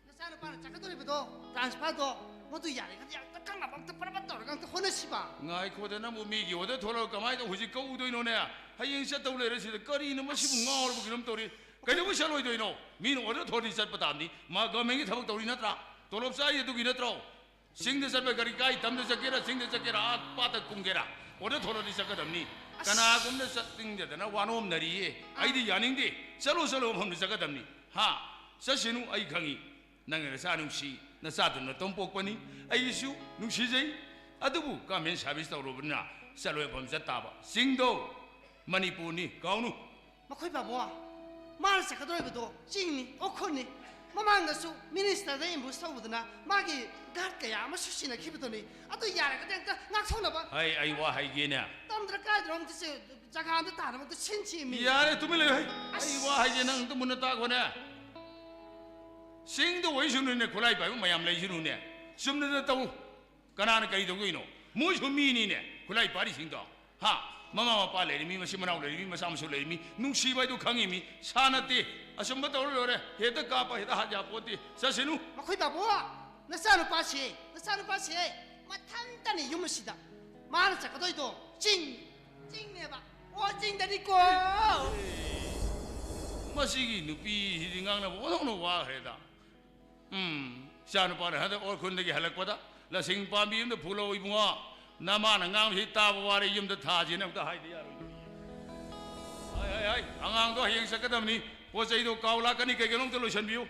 ꯅꯆꯥꯅꯨꯄꯥꯅ ꯆꯠꯀꯗꯧꯔꯤꯕꯗꯣ, transferꯗꯣ, ꯃꯗꯨ ꯌꯥꯔꯤꯉꯩꯗꯤ ꯑꯝꯇ ꯀꯛꯅꯕ ꯑꯝꯇ ꯄꯔꯕꯠ ꯇꯧꯔꯒ ꯑꯝꯇ ꯍꯣꯠꯅꯁꯤꯕ꯫ ꯉꯥꯏꯈꯣꯗ, ꯅꯪꯕꯨ ꯃꯤꯒꯤ order ꯊꯣꯛꯂꯒ ꯀꯃꯥꯏꯅ ꯍꯧꯖꯤꯛ ꯀꯛꯎꯗꯣꯏꯅꯣꯅꯦ? ꯍꯌꯦꯡ ꯆꯠꯇꯧ ꯂꯩꯔꯦ ꯁꯤꯗ꯫ ꯀꯔꯤꯅꯣ ꯃꯁꯤꯕꯨ, ꯉꯥꯎꯔꯕ ꯀꯩꯅꯣꯝ ꯇꯧꯔꯤ꯫ ꯀꯩꯗꯧꯕꯩ ꯆꯠꯂꯣꯏꯗꯣꯏꯅꯣ? ꯃꯤꯅ order ꯊꯣꯛꯂꯗꯤ ꯆꯠꯄ ꯇꯥꯕꯅꯤ꯫ ꯃꯥ governmentꯀꯤ ꯊꯕꯛ ꯇꯧꯔꯤ ꯅꯠꯇ꯭ꯔꯥ? ꯇꯣꯂꯣꯞ ꯆꯥꯔꯤ ꯑꯗꯨꯒꯤ ꯅꯠꯇ꯭ꯔꯣ? ꯆꯤꯡꯗ ꯆꯠꯄ ꯒꯥꯔꯤ ꯀꯥꯏ, ꯇꯝꯗ ꯆꯠꯀꯦꯔꯥ, ꯆꯤꯡꯗ ꯆꯠꯀꯦꯔꯥ, ꯑꯥ ꯄꯥꯠꯇ ꯀꯨꯝꯒꯦꯔꯥ, order ꯊꯣꯛꯂꯗꯤ ꯆꯠꯀꯗꯕꯅꯤ꯫ ꯑꯁ꯫ ꯀꯅꯥꯒꯨꯝꯅ ꯆꯠꯅꯤꯡꯗꯗꯅ ꯋꯥꯅꯣꯝꯅꯔꯤꯌꯦ꯫ ꯑꯥ꯫ ꯑꯩꯗꯤ ꯌꯥꯅꯤꯡꯗꯦ꯫ ꯆꯠꯂꯣ, ꯆꯠꯂꯣ, ꯃꯐꯝꯗ ꯆꯠꯀꯗꯕꯅꯤ꯫ ꯍꯥ? ꯆꯠꯁꯤꯅꯨ, ꯑꯩ ꯈꯪꯉꯤ꯫ ꯅꯪꯅ ꯅꯆꯥ ꯅꯨꯡꯁꯤ, ꯅꯆꯥꯗꯨ ꯅꯇꯣꯝ ꯄꯣꯛꯄꯅꯤ꯫ ꯑꯩꯁꯨ ꯅꯨꯡꯁꯤꯖꯩ꯫ ꯑꯗꯨꯕꯨ government service ꯇꯧꯔꯨꯕꯅꯤꯅ ꯆꯠꯂꯣꯏ ꯃꯐꯝ ꯆꯠ ꯇꯥꯕ꯫ ꯆꯤꯡꯗꯣ ꯃꯅꯤꯄꯨꯔꯅꯤ, ꯀꯥꯎꯅꯨ꯫ ꯃꯈꯣꯏ ꯄꯥꯕꯨꯡ, ꯃꯥꯅ ꯆꯠꯀꯗꯧꯔꯤꯕꯗꯣ ꯆꯤꯡꯅꯤ, ꯎꯈ꯭ꯔꯨꯜꯅꯤ꯫ ꯃꯃꯥꯡꯗꯁꯨ ꯃꯤꯅꯤꯁꯇꯔꯗ ꯑꯦꯝꯕꯨꯁ ꯇꯧꯕꯗꯅ ꯃꯥꯒꯤ ꯒꯥꯔꯗ ꯀꯌꯥ ꯑꯃꯁꯨ ꯁꯤꯅꯈꯤꯕꯗꯨꯅꯤ꯫ ꯑꯗꯨ ꯌꯥꯔꯒꯗꯤ ꯑꯝꯇ ꯉꯥꯛꯊꯣꯛꯅꯕ꯫ ꯍꯩ, ꯑꯩ ꯋꯥ ꯍꯥꯏꯒꯦꯅꯦ꯫ ꯇꯝꯗ꯭ꯔ ꯀꯥꯏꯗ꯭ꯔꯣ ꯑꯝꯇ ꯁꯦ-, ꯖꯒꯥ ꯑꯝꯇ ꯇꯥꯅꯕ ꯑꯝꯇ ꯁꯤꯟꯁꯤ ꯃꯤ꯫ ꯌꯥꯔꯦ, ꯇꯨꯃꯤꯟ ꯂꯩꯌꯨ ꯍꯩ꯫ ꯑꯁ꯫ ꯑꯩ ꯋꯥ ꯍꯥꯏꯒꯦ, ꯅꯪ ꯑꯝꯇ ꯃꯨꯟꯅ ꯇꯥꯈꯣꯅꯦ꯫ ꯆꯤꯡꯗ ꯑꯣꯏꯁꯅꯨꯅꯦ, ꯈꯨꯠꯂꯥꯏ ꯄꯥꯏꯕ ꯃꯌꯥꯝ ꯂꯩꯁꯅꯨꯅꯦ꯫ ꯆꯨꯝꯅꯗ ꯇꯧ꯫ ꯀꯅꯥꯅ ꯀꯔꯤ ꯇꯧꯗꯣꯏꯅꯣ? ꯃꯣꯏꯁꯨ ꯃꯤꯅꯤꯅꯦ, ꯈꯨꯠꯂꯥꯏ ꯄꯥꯔꯤꯁꯤꯡꯗꯣ꯫ ꯍꯥ? ꯃꯃꯥ ꯃꯄꯥ ꯂꯩꯔꯤꯃꯤ, ꯃꯆꯤꯟ ꯃꯅꯥꯎ ꯂꯩꯔꯤꯃꯤ, ꯃꯆꯥ ꯃꯁꯨ ꯂꯩꯔꯤꯃꯤ, ꯅꯨꯡꯁꯤꯕ ꯍꯥꯏꯗꯨ ꯈꯪꯉꯤꯃꯤ꯫ ꯁꯥ ꯅꯠꯇꯦ, ꯑꯆꯨꯝꯕ ꯇꯧꯔ ꯂꯣꯏꯔꯦ꯫ ꯍꯦꯛꯇ ꯀꯥꯞꯄ, ꯍꯦꯛꯇ ꯍꯥꯠ ꯌꯥꯄꯣꯠꯇꯦ꯫ ꯆꯠꯁꯅꯨ꯫ ꯃꯈꯣꯏ ꯕꯥꯕꯨ, ꯅꯆꯥꯅꯨꯄꯥꯁꯦ, ꯅꯆꯥꯅꯨꯄꯥꯁꯦ ꯃꯊꯟꯇꯅꯤ ꯌꯨꯝ ꯑꯁꯤꯗ꯫ ꯃꯥꯅ ꯆꯠꯀꯗꯣꯏꯗꯣ ꯆꯤꯡ, ꯆꯤꯡꯅꯦꯕ꯫ ꯑꯣ, ꯆꯤꯡꯗꯅꯤꯀꯣ꯫ ꯃꯁꯤꯒꯤ ꯅꯨꯄꯤꯁꯤꯗꯤ ꯉꯥꯡꯅꯕ ꯑꯣꯟꯊꯣꯛꯅ ꯋꯥꯈ꯭ꯔꯦꯗ꯫ ꯎꯝ, ꯏꯆꯥꯅꯨꯄꯥꯅ ꯍꯟꯗꯛ ꯎꯈ꯭ꯔꯨꯜꯗꯒꯤ ꯍꯜꯂꯛꯄꯗ ꯂꯁꯤꯡ ꯄꯥꯝꯕꯤ ꯑꯃꯗ ꯐꯨꯂꯧ ꯏꯕꯨꯡꯉꯣ, ꯅꯃꯥꯅ ꯉꯥꯡꯕꯁꯤ ꯇꯥꯕ ꯋꯥꯔꯦ, ꯌꯨꯝꯗ ꯊꯥꯁꯤꯅ ꯑꯝꯇ ꯍꯥꯏꯗ ꯌꯥꯔꯣꯏ꯫ ꯍꯥꯏ, ꯍꯥꯏ, ꯍꯥꯏ, ꯑꯉꯥꯡꯗꯣ ꯍꯌꯦꯡ ꯆꯠꯀꯗꯕꯅꯤ, ꯄꯣꯠ ꯆꯩꯗꯣ ꯀꯥꯎ ꯂꯥꯛꯀꯅꯤ, ꯀꯩ ꯀꯩꯅꯣ ꯑꯝꯇ ꯂꯣꯏꯁꯤꯟꯕꯤꯌꯨ꯫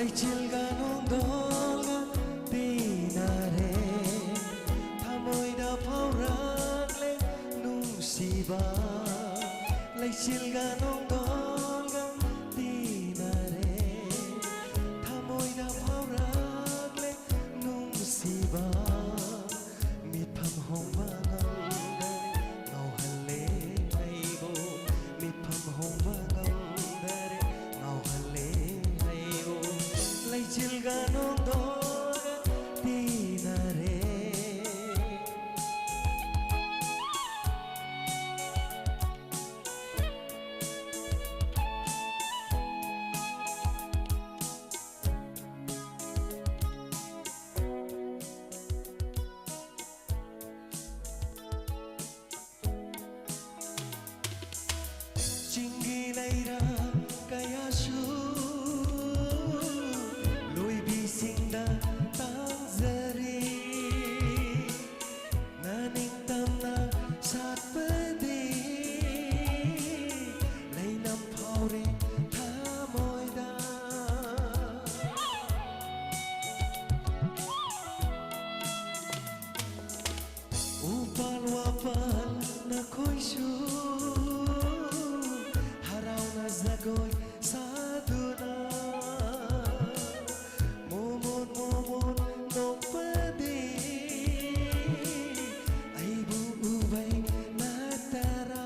ꯂꯩꯆꯤꯜꯒ ꯅꯣꯡꯗꯣꯜꯒ ꯇꯤꯟꯅꯔꯦ, ꯊꯃꯣꯏꯗ ꯐꯥꯎꯔꯛꯂꯦ ꯅꯨꯡꯁꯤꯕ꯫ ꯂꯩꯆꯤꯜꯒ ꯅꯣꯡꯗꯣꯜꯒ ꯇꯤꯟꯅꯔꯦ, ꯊꯃꯣꯏꯗ ꯐꯥꯎꯔꯛꯂꯦ ꯅꯨꯡꯁꯤꯕ꯫ ꯃꯤꯠꯐꯝ ꯍꯣꯡꯕ ꯉꯝꯗꯔꯦ, ꯉꯥꯎꯍꯜꯂꯦ ꯑꯩꯕꯨ꯫ ꯃꯤꯠꯐꯝ ꯍꯣꯡꯕ ꯉꯝꯗꯔꯦ, ꯉꯥꯎꯍꯜꯂꯦ ꯑꯩꯕꯨ꯫ ꯂꯩꯆꯤꯜꯒ ꯅꯣꯡꯗꯣꯜꯒ ꯇꯤꯟꯅꯔꯦ꯫ ꯆꯤꯡꯒꯤ ꯂꯩꯔꯥ ꯀꯌꯥꯁꯨ ꯂꯣꯏꯕꯤꯁꯤꯡꯗ ꯇꯥꯡꯖꯔꯤ꯫ ꯅꯅꯤꯡꯇꯝꯅ ꯁꯥꯠꯄꯗꯤ ꯂꯩꯅꯝ ꯐꯥꯎꯔꯦ ꯊꯃꯣꯏꯗ꯫ ꯎꯄꯥꯜ ꯋꯥꯄꯥꯜ ꯅꯈꯣꯏꯁꯨ ꯍꯔꯥꯎꯅ ꯖꯒꯣꯏ ꯁꯥꯗꯨꯅ ꯃꯣꯃꯣꯟ ꯃꯣꯃꯣꯟ ꯅꯣꯛꯄꯗꯤ ꯑꯩꯕꯨ ꯎꯕꯩ ꯅꯠꯇꯔꯥ?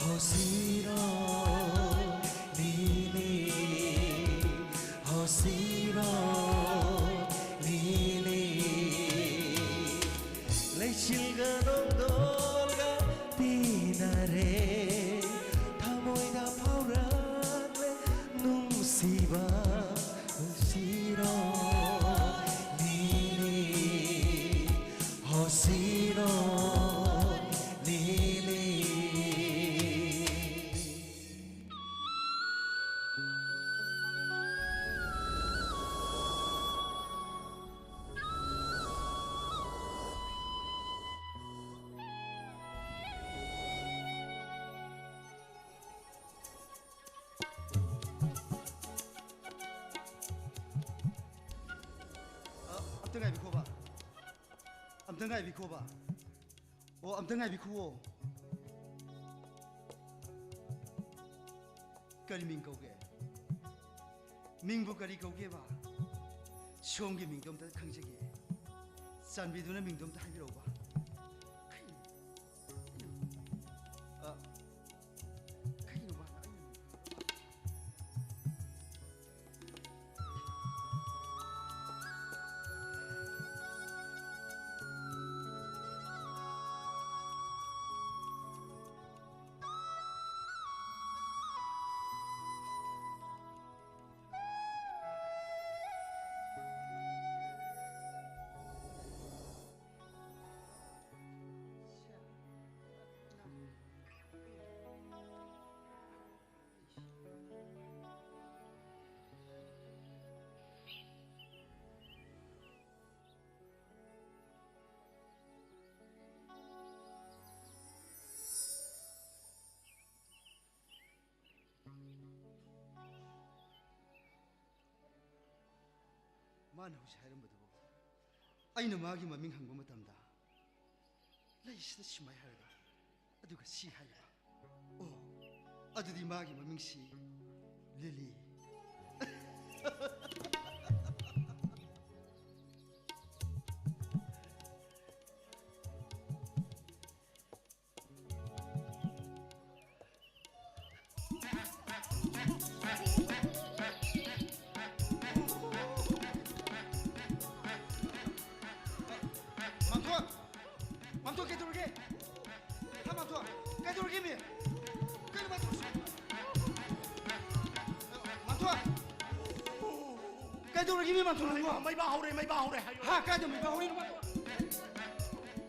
ꯍꯣꯁꯤꯔꯣ ꯂꯤꯂꯤ, ꯍꯣꯁꯤꯔꯣ ꯂꯤꯂꯤ꯫ ꯂꯩꯆꯤꯜꯒ ꯅꯣꯡꯗꯣꯜꯒ ꯇꯤꯟꯅꯔꯦ, ꯊꯃꯣꯏꯗ ꯐꯥꯎ ꯉꯥꯏꯕꯤꯈꯣꯕ꯫ ꯑꯝꯇ ꯉꯥꯏꯕꯤꯈꯣꯕ꯫ ꯑꯣ, ꯑꯝꯇ ꯉꯥꯏꯕꯤꯈꯨꯑꯣ꯫ ꯀꯔꯤ ꯃꯤꯡ ꯀꯧꯒꯦ? ꯃꯤꯡꯕꯨ ꯀꯔꯤ ꯀꯧꯒꯦꯕ? ꯁꯣꯝꯒꯤ ꯃꯤꯡꯗꯣ ꯑꯝꯇ ꯈꯪꯖꯒꯦ꯫ ꯆꯥꯟꯕꯤꯗꯨꯅ ꯃꯤꯡꯗꯣ ꯑꯝꯇ ꯍꯥꯏꯕꯤꯔꯛꯎꯕ꯫ ꯀꯩꯅꯣ? ꯑ, ꯀꯩꯅꯣꯕ? ꯑꯩꯅ ꯃꯥꯅ ꯍꯧꯖꯤꯛ ꯍꯥꯏꯔꯝꯕꯗꯨꯕꯨ, ꯑꯩꯅ ꯃꯥꯒꯤ ꯃꯃꯤꯡ ꯍꯪꯕ ꯃꯇꯝꯗ, ꯂꯩꯁꯤꯗ ꯁꯤꯃꯥꯏ ꯍꯥꯏꯔꯒ, ꯑꯗꯨꯒ ꯁꯤ ꯍꯥꯏꯔꯤꯕ꯫ ꯑꯣ, ꯑꯗꯨꯗꯤ ꯃꯥꯒꯤ ꯃꯃꯤꯡꯁꯤ ꯂꯤꯂꯤ꯫ ꯃꯥꯝꯊꯣꯟ! ꯃꯥꯝꯊꯣꯟ, ꯀꯩꯗꯧꯔꯒꯦ? ꯍꯥ, ꯃꯥꯝꯊꯣꯟ? ꯀꯩꯗꯧꯔꯒꯦ, ꯃꯤ? ꯀꯩꯅꯣ, ꯃꯥꯝꯊꯣꯟ? ꯃꯥꯝꯊꯣꯟ! ꯀꯩꯗꯧꯔꯒꯦ, ꯃꯤ, ꯃꯥꯝꯊꯣꯟ, ꯅꯪꯕꯣ? ꯃꯩꯕꯥ ꯍꯧꯔꯦ, ꯃꯩꯕꯥ ꯍꯧꯔꯦ, ꯍꯥꯏꯌꯣ꯫ ꯍꯥ, ꯀꯥꯏꯗ ꯃꯩꯕꯥ ꯍꯧꯔꯤꯅꯣ, ꯃꯥꯝꯊꯣꯟ?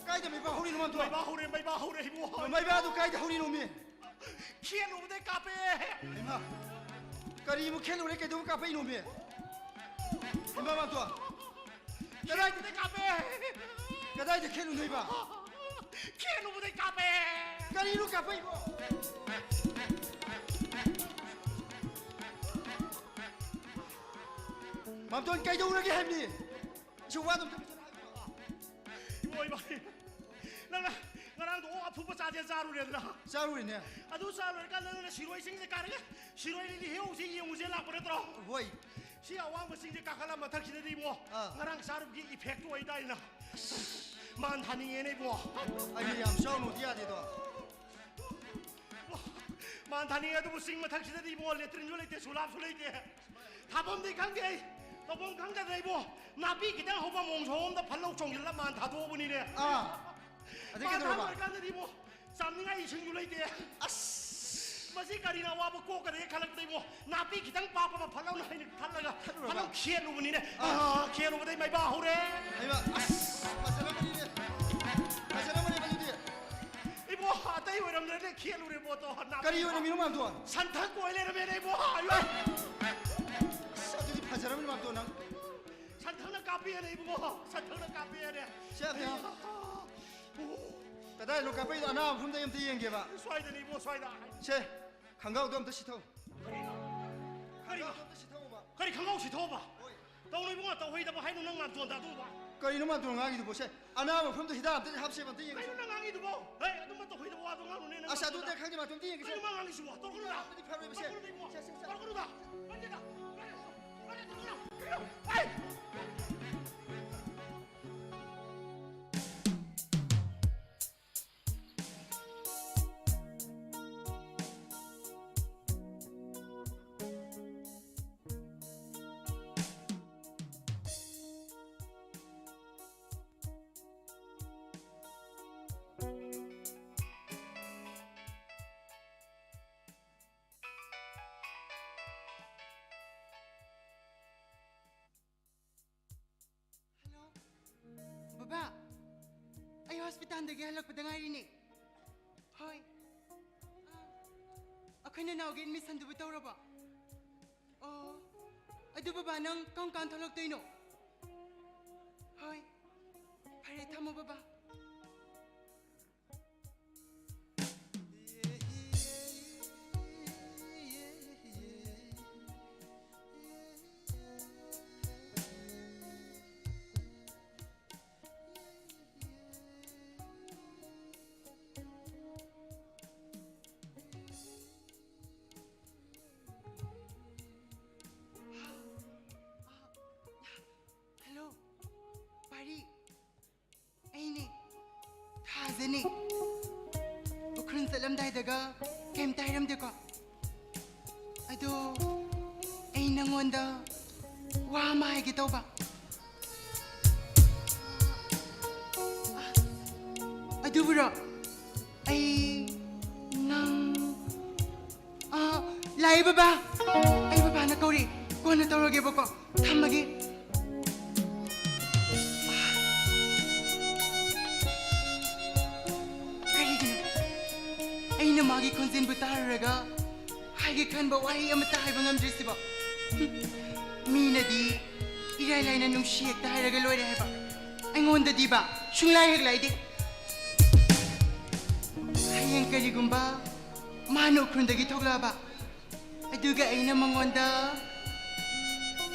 ꯀꯥꯏꯗ ꯃꯩꯕꯥ ꯍꯧꯔꯤꯅꯣ, ꯃꯥꯝꯊꯣꯟ? ꯃꯩꯕꯥ ꯍꯧꯔꯦ, ꯃꯩꯕꯥ ꯍꯧꯔꯦ, ꯏꯕꯨꯡꯉꯣ꯫ ꯃꯩꯕꯥꯗꯨ ꯀꯥꯏꯗ ꯍꯧꯔꯤꯅꯣ, ꯃꯤ? ꯈꯦꯠꯂꯨꯕꯗꯩ ꯀꯥꯞꯄꯦ꯫ ꯏꯃꯥ, ꯀꯔꯤꯕꯨ ꯈꯦꯠꯂꯨꯔꯦ? ꯀꯩꯗꯧꯕ ꯀꯥꯞꯄꯛꯏꯅꯣꯃꯤ? ꯏꯃꯥ ꯃꯥꯝꯇꯣꯟ, ꯀꯗꯥꯏꯗ, ꯈꯦꯠꯂꯨꯕꯗꯩ ꯀꯥꯞꯄꯦ꯫ ꯀꯗꯥꯏꯗ ꯈꯦꯠꯂꯨꯅꯣꯏꯕ? ꯈꯦꯠꯂꯨꯕꯗꯩ ꯀꯥꯞꯄꯦ꯫ ꯀꯔꯤꯅꯣ ꯀꯥꯞꯄꯛꯏꯕꯣ? ꯃꯥꯝꯇꯣꯟ, ꯀꯩꯗꯧꯔꯒꯦ ꯍꯥꯏꯕꯅꯤ? ꯁꯤ ꯋꯥꯗꯣ ꯑꯝꯇ ꯐꯖꯅ ꯍꯥꯏꯕꯤꯔꯛꯑꯣ꯫ ꯏꯃꯣꯏ ꯏꯃꯣꯏ, ꯅꯪꯅ ꯉꯔꯥꯡꯗꯣ ꯑꯣꯛ ꯑꯐꯨꯕ ꯆꯥꯁꯦ ꯆꯥꯔꯨꯔꯦꯗꯅ꯫ ꯆꯥꯔꯨꯔꯤꯅꯦ꯫ ꯑꯗꯨ ꯆꯥ ꯂꯣꯏꯔꯀꯥꯟꯗ ꯅꯪꯅ ꯁꯤꯔꯣꯏꯁꯤꯡꯁꯦ ꯀꯥꯔꯒ ꯁꯤꯔꯣꯏ ꯂꯤꯂꯤ ꯍꯦꯛꯎꯁꯦ ꯌꯦꯡꯉꯨꯁꯦ ꯂꯥꯛꯄ ꯅꯠꯇ꯭ꯔꯣ? ꯍꯣꯏ꯫ ꯁꯤ ꯑꯋꯥꯡꯕ ꯆꯤꯡꯁꯦ ꯀꯥꯈꯠꯂ ꯃꯊꯛꯁꯤꯗꯗꯤ ꯏꯕꯣ, ꯑꯥ꯫ ꯉꯔꯥꯡ ꯆꯥꯔꯨꯕꯒꯤ effect ꯑꯣꯏꯗꯥꯏꯅ꯫ ꯃꯥꯟ ꯊꯥꯅꯤꯡꯉꯦꯅꯦ ꯏꯕꯣ꯫ ꯑꯩꯗꯤ ꯌꯥꯝ ꯆꯥꯎꯅꯕꯨꯗꯤ ꯌꯥꯗꯦꯗꯣ꯫ ꯃꯥꯟ ꯊꯥꯅꯤꯡꯉꯦ ꯑꯗꯨꯕꯨ ꯆꯤꯡ ꯃꯊꯛꯁꯤꯗꯗꯤ ꯏꯕꯣ ꯂꯦꯇ꯭ꯔꯤꯟꯁꯨ ꯂꯩꯇꯦ, ꯁꯨꯂꯥꯞꯁꯨ ꯂꯩꯇꯦ꯫ ꯊꯥꯐꯝꯗꯤ ꯈꯪꯗꯦ ꯑꯩ꯫ ꯇꯧꯐꯝ ꯈꯪꯗꯗꯅ ꯏꯕꯣ ꯅꯥꯄꯤ ꯈꯤꯇꯪ ꯍꯧꯕ ꯃꯣꯡꯁꯣꯡ ꯑꯃꯗ ꯐꯠꯂꯧ ꯆꯣꯡꯁꯤꯜꯂ ꯃꯥꯟ ꯊꯥꯗꯣꯛꯑꯕꯅꯤꯅꯦ꯫ ꯑꯥ꯫ ꯑꯗꯩ ꯃꯥꯟ ꯀꯩꯗꯧꯔꯕ? ꯊꯥꯗꯣꯛꯑꯀꯥꯟꯗꯗꯤ ꯏꯕꯣ ꯆꯥꯝꯅꯤꯡꯉꯥꯏ ꯏꯁꯤꯡꯁꯨ ꯂꯩꯇꯦ꯫ ꯑꯁ! ꯃꯁꯤ ꯀꯔꯤꯅ ꯑꯋꯥꯕ ꯀꯣꯛꯀꯗꯒꯦ ꯈꯜꯂꯛꯄꯗ ꯏꯕꯣ ꯅꯥꯄꯤ ꯈꯤꯇꯪ ꯄꯥꯛꯄ ꯑꯃ ꯐꯠꯂꯧꯅ ꯍꯥꯏꯅ ꯈꯜꯂꯒ ꯈꯜꯂꯨꯔꯕ? ꯐꯠꯂꯧ ꯈꯦꯠꯂꯨꯕꯅꯤꯅꯦ꯫ ꯑꯥ꯫ ꯑꯥ, ꯈꯦꯠꯂꯨꯕꯗꯩ ꯃꯩꯕꯥ ꯍꯧꯔꯦ꯫ ꯍꯩꯃꯥ, ꯑꯁ! ꯐꯖꯔꯝꯃꯅꯤꯅꯦ꯫ ꯐꯖꯔꯝꯃꯅꯤ ꯃꯗꯨꯗꯤ꯫ ꯏꯕꯣ, ꯑꯇꯩ ꯑꯣꯏꯔꯝꯗ꯭ꯔꯦꯅꯦ, ꯈꯦꯠꯂꯨꯔꯦ ꯄꯣꯠꯇꯣ꯫ ꯅꯥꯄꯤ ꯀꯔꯤ ꯑꯣꯏꯔꯝꯃꯤꯅꯣ, ꯃꯥꯝꯇꯣꯟ? ꯁꯟꯊꯪ ꯑꯣꯏ ꯂꯩꯔꯝꯃꯦꯅꯦ ꯏꯕꯣ꯫ ꯑꯌꯣ! ꯑꯁ, ꯑꯗꯨꯗꯤ ꯐꯖꯔꯝꯃꯅꯤ ꯃꯥꯝꯇꯣꯟ ꯅꯪ꯫ ꯁꯟꯊꯪꯅ ꯀꯥꯞꯄꯦꯅꯦ ꯏꯕꯣ, ꯁꯟꯊꯪꯅ ꯀꯥꯞꯄꯦꯅꯦ꯫ ꯁꯦ, ꯑꯝꯇ ꯌꯦꯡ-, ꯀꯗꯥꯏꯗꯅꯣ ꯀꯥꯞꯄꯛꯏꯗꯣ? ꯑꯅꯥꯕ ꯃꯐꯝꯗ ꯑꯝꯇ ꯌꯦꯡꯒꯦꯕ꯫ ꯁ꯭ꯋꯥꯏꯗꯅꯤ ꯏꯕꯣ, ꯁ꯭ꯋꯥꯏꯗ꯫ ꯁꯦ, ꯈꯪꯒꯥꯎꯗꯣ ꯑꯝꯇ ꯁꯤꯊꯧ꯫ ꯀꯔꯤꯅꯣ? ꯈꯪꯒꯥꯎꯗꯣ ꯑꯝꯇ ꯁꯤꯊꯧꯕ꯫ ꯀꯔꯤ ꯈꯪꯒꯥꯎ ꯁꯤꯊꯧꯕ? ꯍꯣꯏ꯫ ꯇꯧꯅꯨ ꯏꯕꯨꯡꯉꯣ, ꯇꯧꯍꯩꯗꯕ ꯍꯥꯏꯅꯨ ꯅꯪ ꯃꯥꯝꯇꯣꯟꯗ ꯑꯗꯨꯕ꯫ ꯀꯔꯤꯅꯣ ꯃꯥꯝꯇꯣꯟ ꯉꯥꯡꯉꯤꯗꯨꯕꯣ? ꯁꯦ, ꯑꯅꯥꯕ ꯃꯐꯝꯗ ꯍꯤꯗꯥꯛ ꯑꯝꯇ ꯍꯥꯞꯁꯦꯕ, ꯑꯝꯇ ꯌꯦꯡꯒꯦ꯫ ꯀꯩꯅꯣ ꯅꯪ ꯉꯥꯡꯉꯤꯗꯨꯕꯣ? ꯍꯦ, ꯑꯗꯨꯝꯕ ꯇꯧꯍꯩꯗꯕ ꯋꯥꯗꯣ ꯉꯥꯡꯅꯨꯅꯦ ꯅꯪ ꯑꯁ, ꯑꯗꯨ ꯃꯥꯝꯇꯣꯟꯗ꯫ ꯑꯝꯇ ꯈꯪꯗꯦ, ꯃꯥꯝꯇꯣꯟ ꯑꯝꯇ ꯌꯦꯡꯒꯦ, ꯁꯦ꯫ ꯀꯩꯅꯣ ꯃꯥ ꯉꯥꯡꯉꯤꯁꯤꯕꯣ? ꯇꯧꯔꯛꯀꯅꯨꯗ꯫ ꯑꯗꯨꯗꯤ ꯐꯔꯣꯏꯕ, ꯁꯦ꯫ ꯇꯧꯔꯛꯀꯅꯨꯗ ꯏꯕꯨꯡꯉꯣ꯫ ꯁꯦ, ꯁꯦ, ꯁꯦ꯫ ꯇꯧꯔꯛꯀꯅꯨꯗ꯫ ꯀꯔꯤꯅꯣ? ꯀꯔꯤꯅꯣ? ꯇꯧꯔꯛꯀꯅꯨ꯫ ꯀꯔꯤꯅꯣ? ꯑꯩ! ꯍꯜꯂꯣ, ꯕꯕꯥ, ꯑꯩ ꯍꯣꯁꯄꯤꯇꯥꯜꯗꯒꯤ ꯍꯜꯂꯛꯄꯗ ꯉꯥꯏꯔꯤꯅꯦ꯫ ꯍꯣꯏ꯫ ꯑꯥ, ꯑꯩꯈꯣꯏ ꯅꯅꯥꯎꯒꯤ ꯑꯦꯗꯃꯤꯁꯟꯗꯨꯕꯨ ꯇꯧꯔꯕꯣ? ꯑꯣ, ꯑꯗꯨ ꯕꯕꯥ, ꯅꯪ ꯀꯔꯝ ꯀꯥꯟ ꯊꯣꯛꯂꯛꯇꯣꯏꯅꯣ? ꯍꯣꯏ, ꯐꯔꯦ, ꯊꯝꯃꯣ ꯕꯕꯥ꯫ ꯖꯦꯅꯤ, ꯎꯈ꯭ꯔꯨꯜ ꯆꯠꯂꯝꯗꯥꯏꯗꯒ ꯀꯩꯝꯇ ꯍꯥꯏꯔꯝꯗꯦꯀꯣ? ꯑꯗꯣ ꯑꯩ ꯅꯪꯉꯣꯟꯗ ꯋꯥ ꯑꯃ ꯍꯥꯏꯒꯦ ꯇꯧꯕ꯫ ꯑꯗꯨꯕꯨꯔꯣ, ꯑꯩ ꯅꯪ, ꯑ, ꯂꯥꯛꯑꯦ ꯕꯕꯥ꯫ ꯑꯩ ꯕꯕꯥꯅ ꯀꯧꯔꯤ꯫ ꯀꯣꯟꯅ ꯇꯧꯔꯒꯦꯕꯀꯣ꯫ ꯊꯝꯃꯒꯦ꯫ ꯀꯔꯤꯒꯤꯅꯣ ꯑꯩꯅ ꯃꯥꯒꯤ ꯈꯣꯟꯖꯦꯜꯕꯨ ꯇꯥꯔꯨꯔꯒ ꯍꯥꯏꯒꯦ ꯈꯟꯕ ꯋꯥꯍꯩ ꯑꯃꯠꯇ ꯍꯥꯏꯕ ꯉꯝꯗ꯭ꯔꯤꯁꯤꯕꯣ? ꯃꯤꯅꯗꯤ ꯏꯔꯥꯏ ꯂꯥꯏꯅ ꯅꯨꯡꯁꯤ ꯍꯦꯛꯇ ꯍꯥꯏꯔꯒ ꯂꯣꯏꯔꯦ ꯍꯥꯏꯕ꯫ ꯑꯩꯉꯣꯟꯗꯗꯤꯕ ꯁꯨꯡꯂꯥꯏ ꯍꯦꯛ ꯂꯥꯏꯗꯦ꯫ ꯍꯌꯦꯡ ꯀꯔꯤꯒꯨꯝꯕ ꯃꯥꯅ ꯎꯈ꯭ꯔꯨꯜꯗꯒꯤ ꯊꯣꯛꯂꯛꯑꯕ, ꯑꯗꯨꯒ ꯑꯩꯅ ꯃꯉꯣꯟꯗ,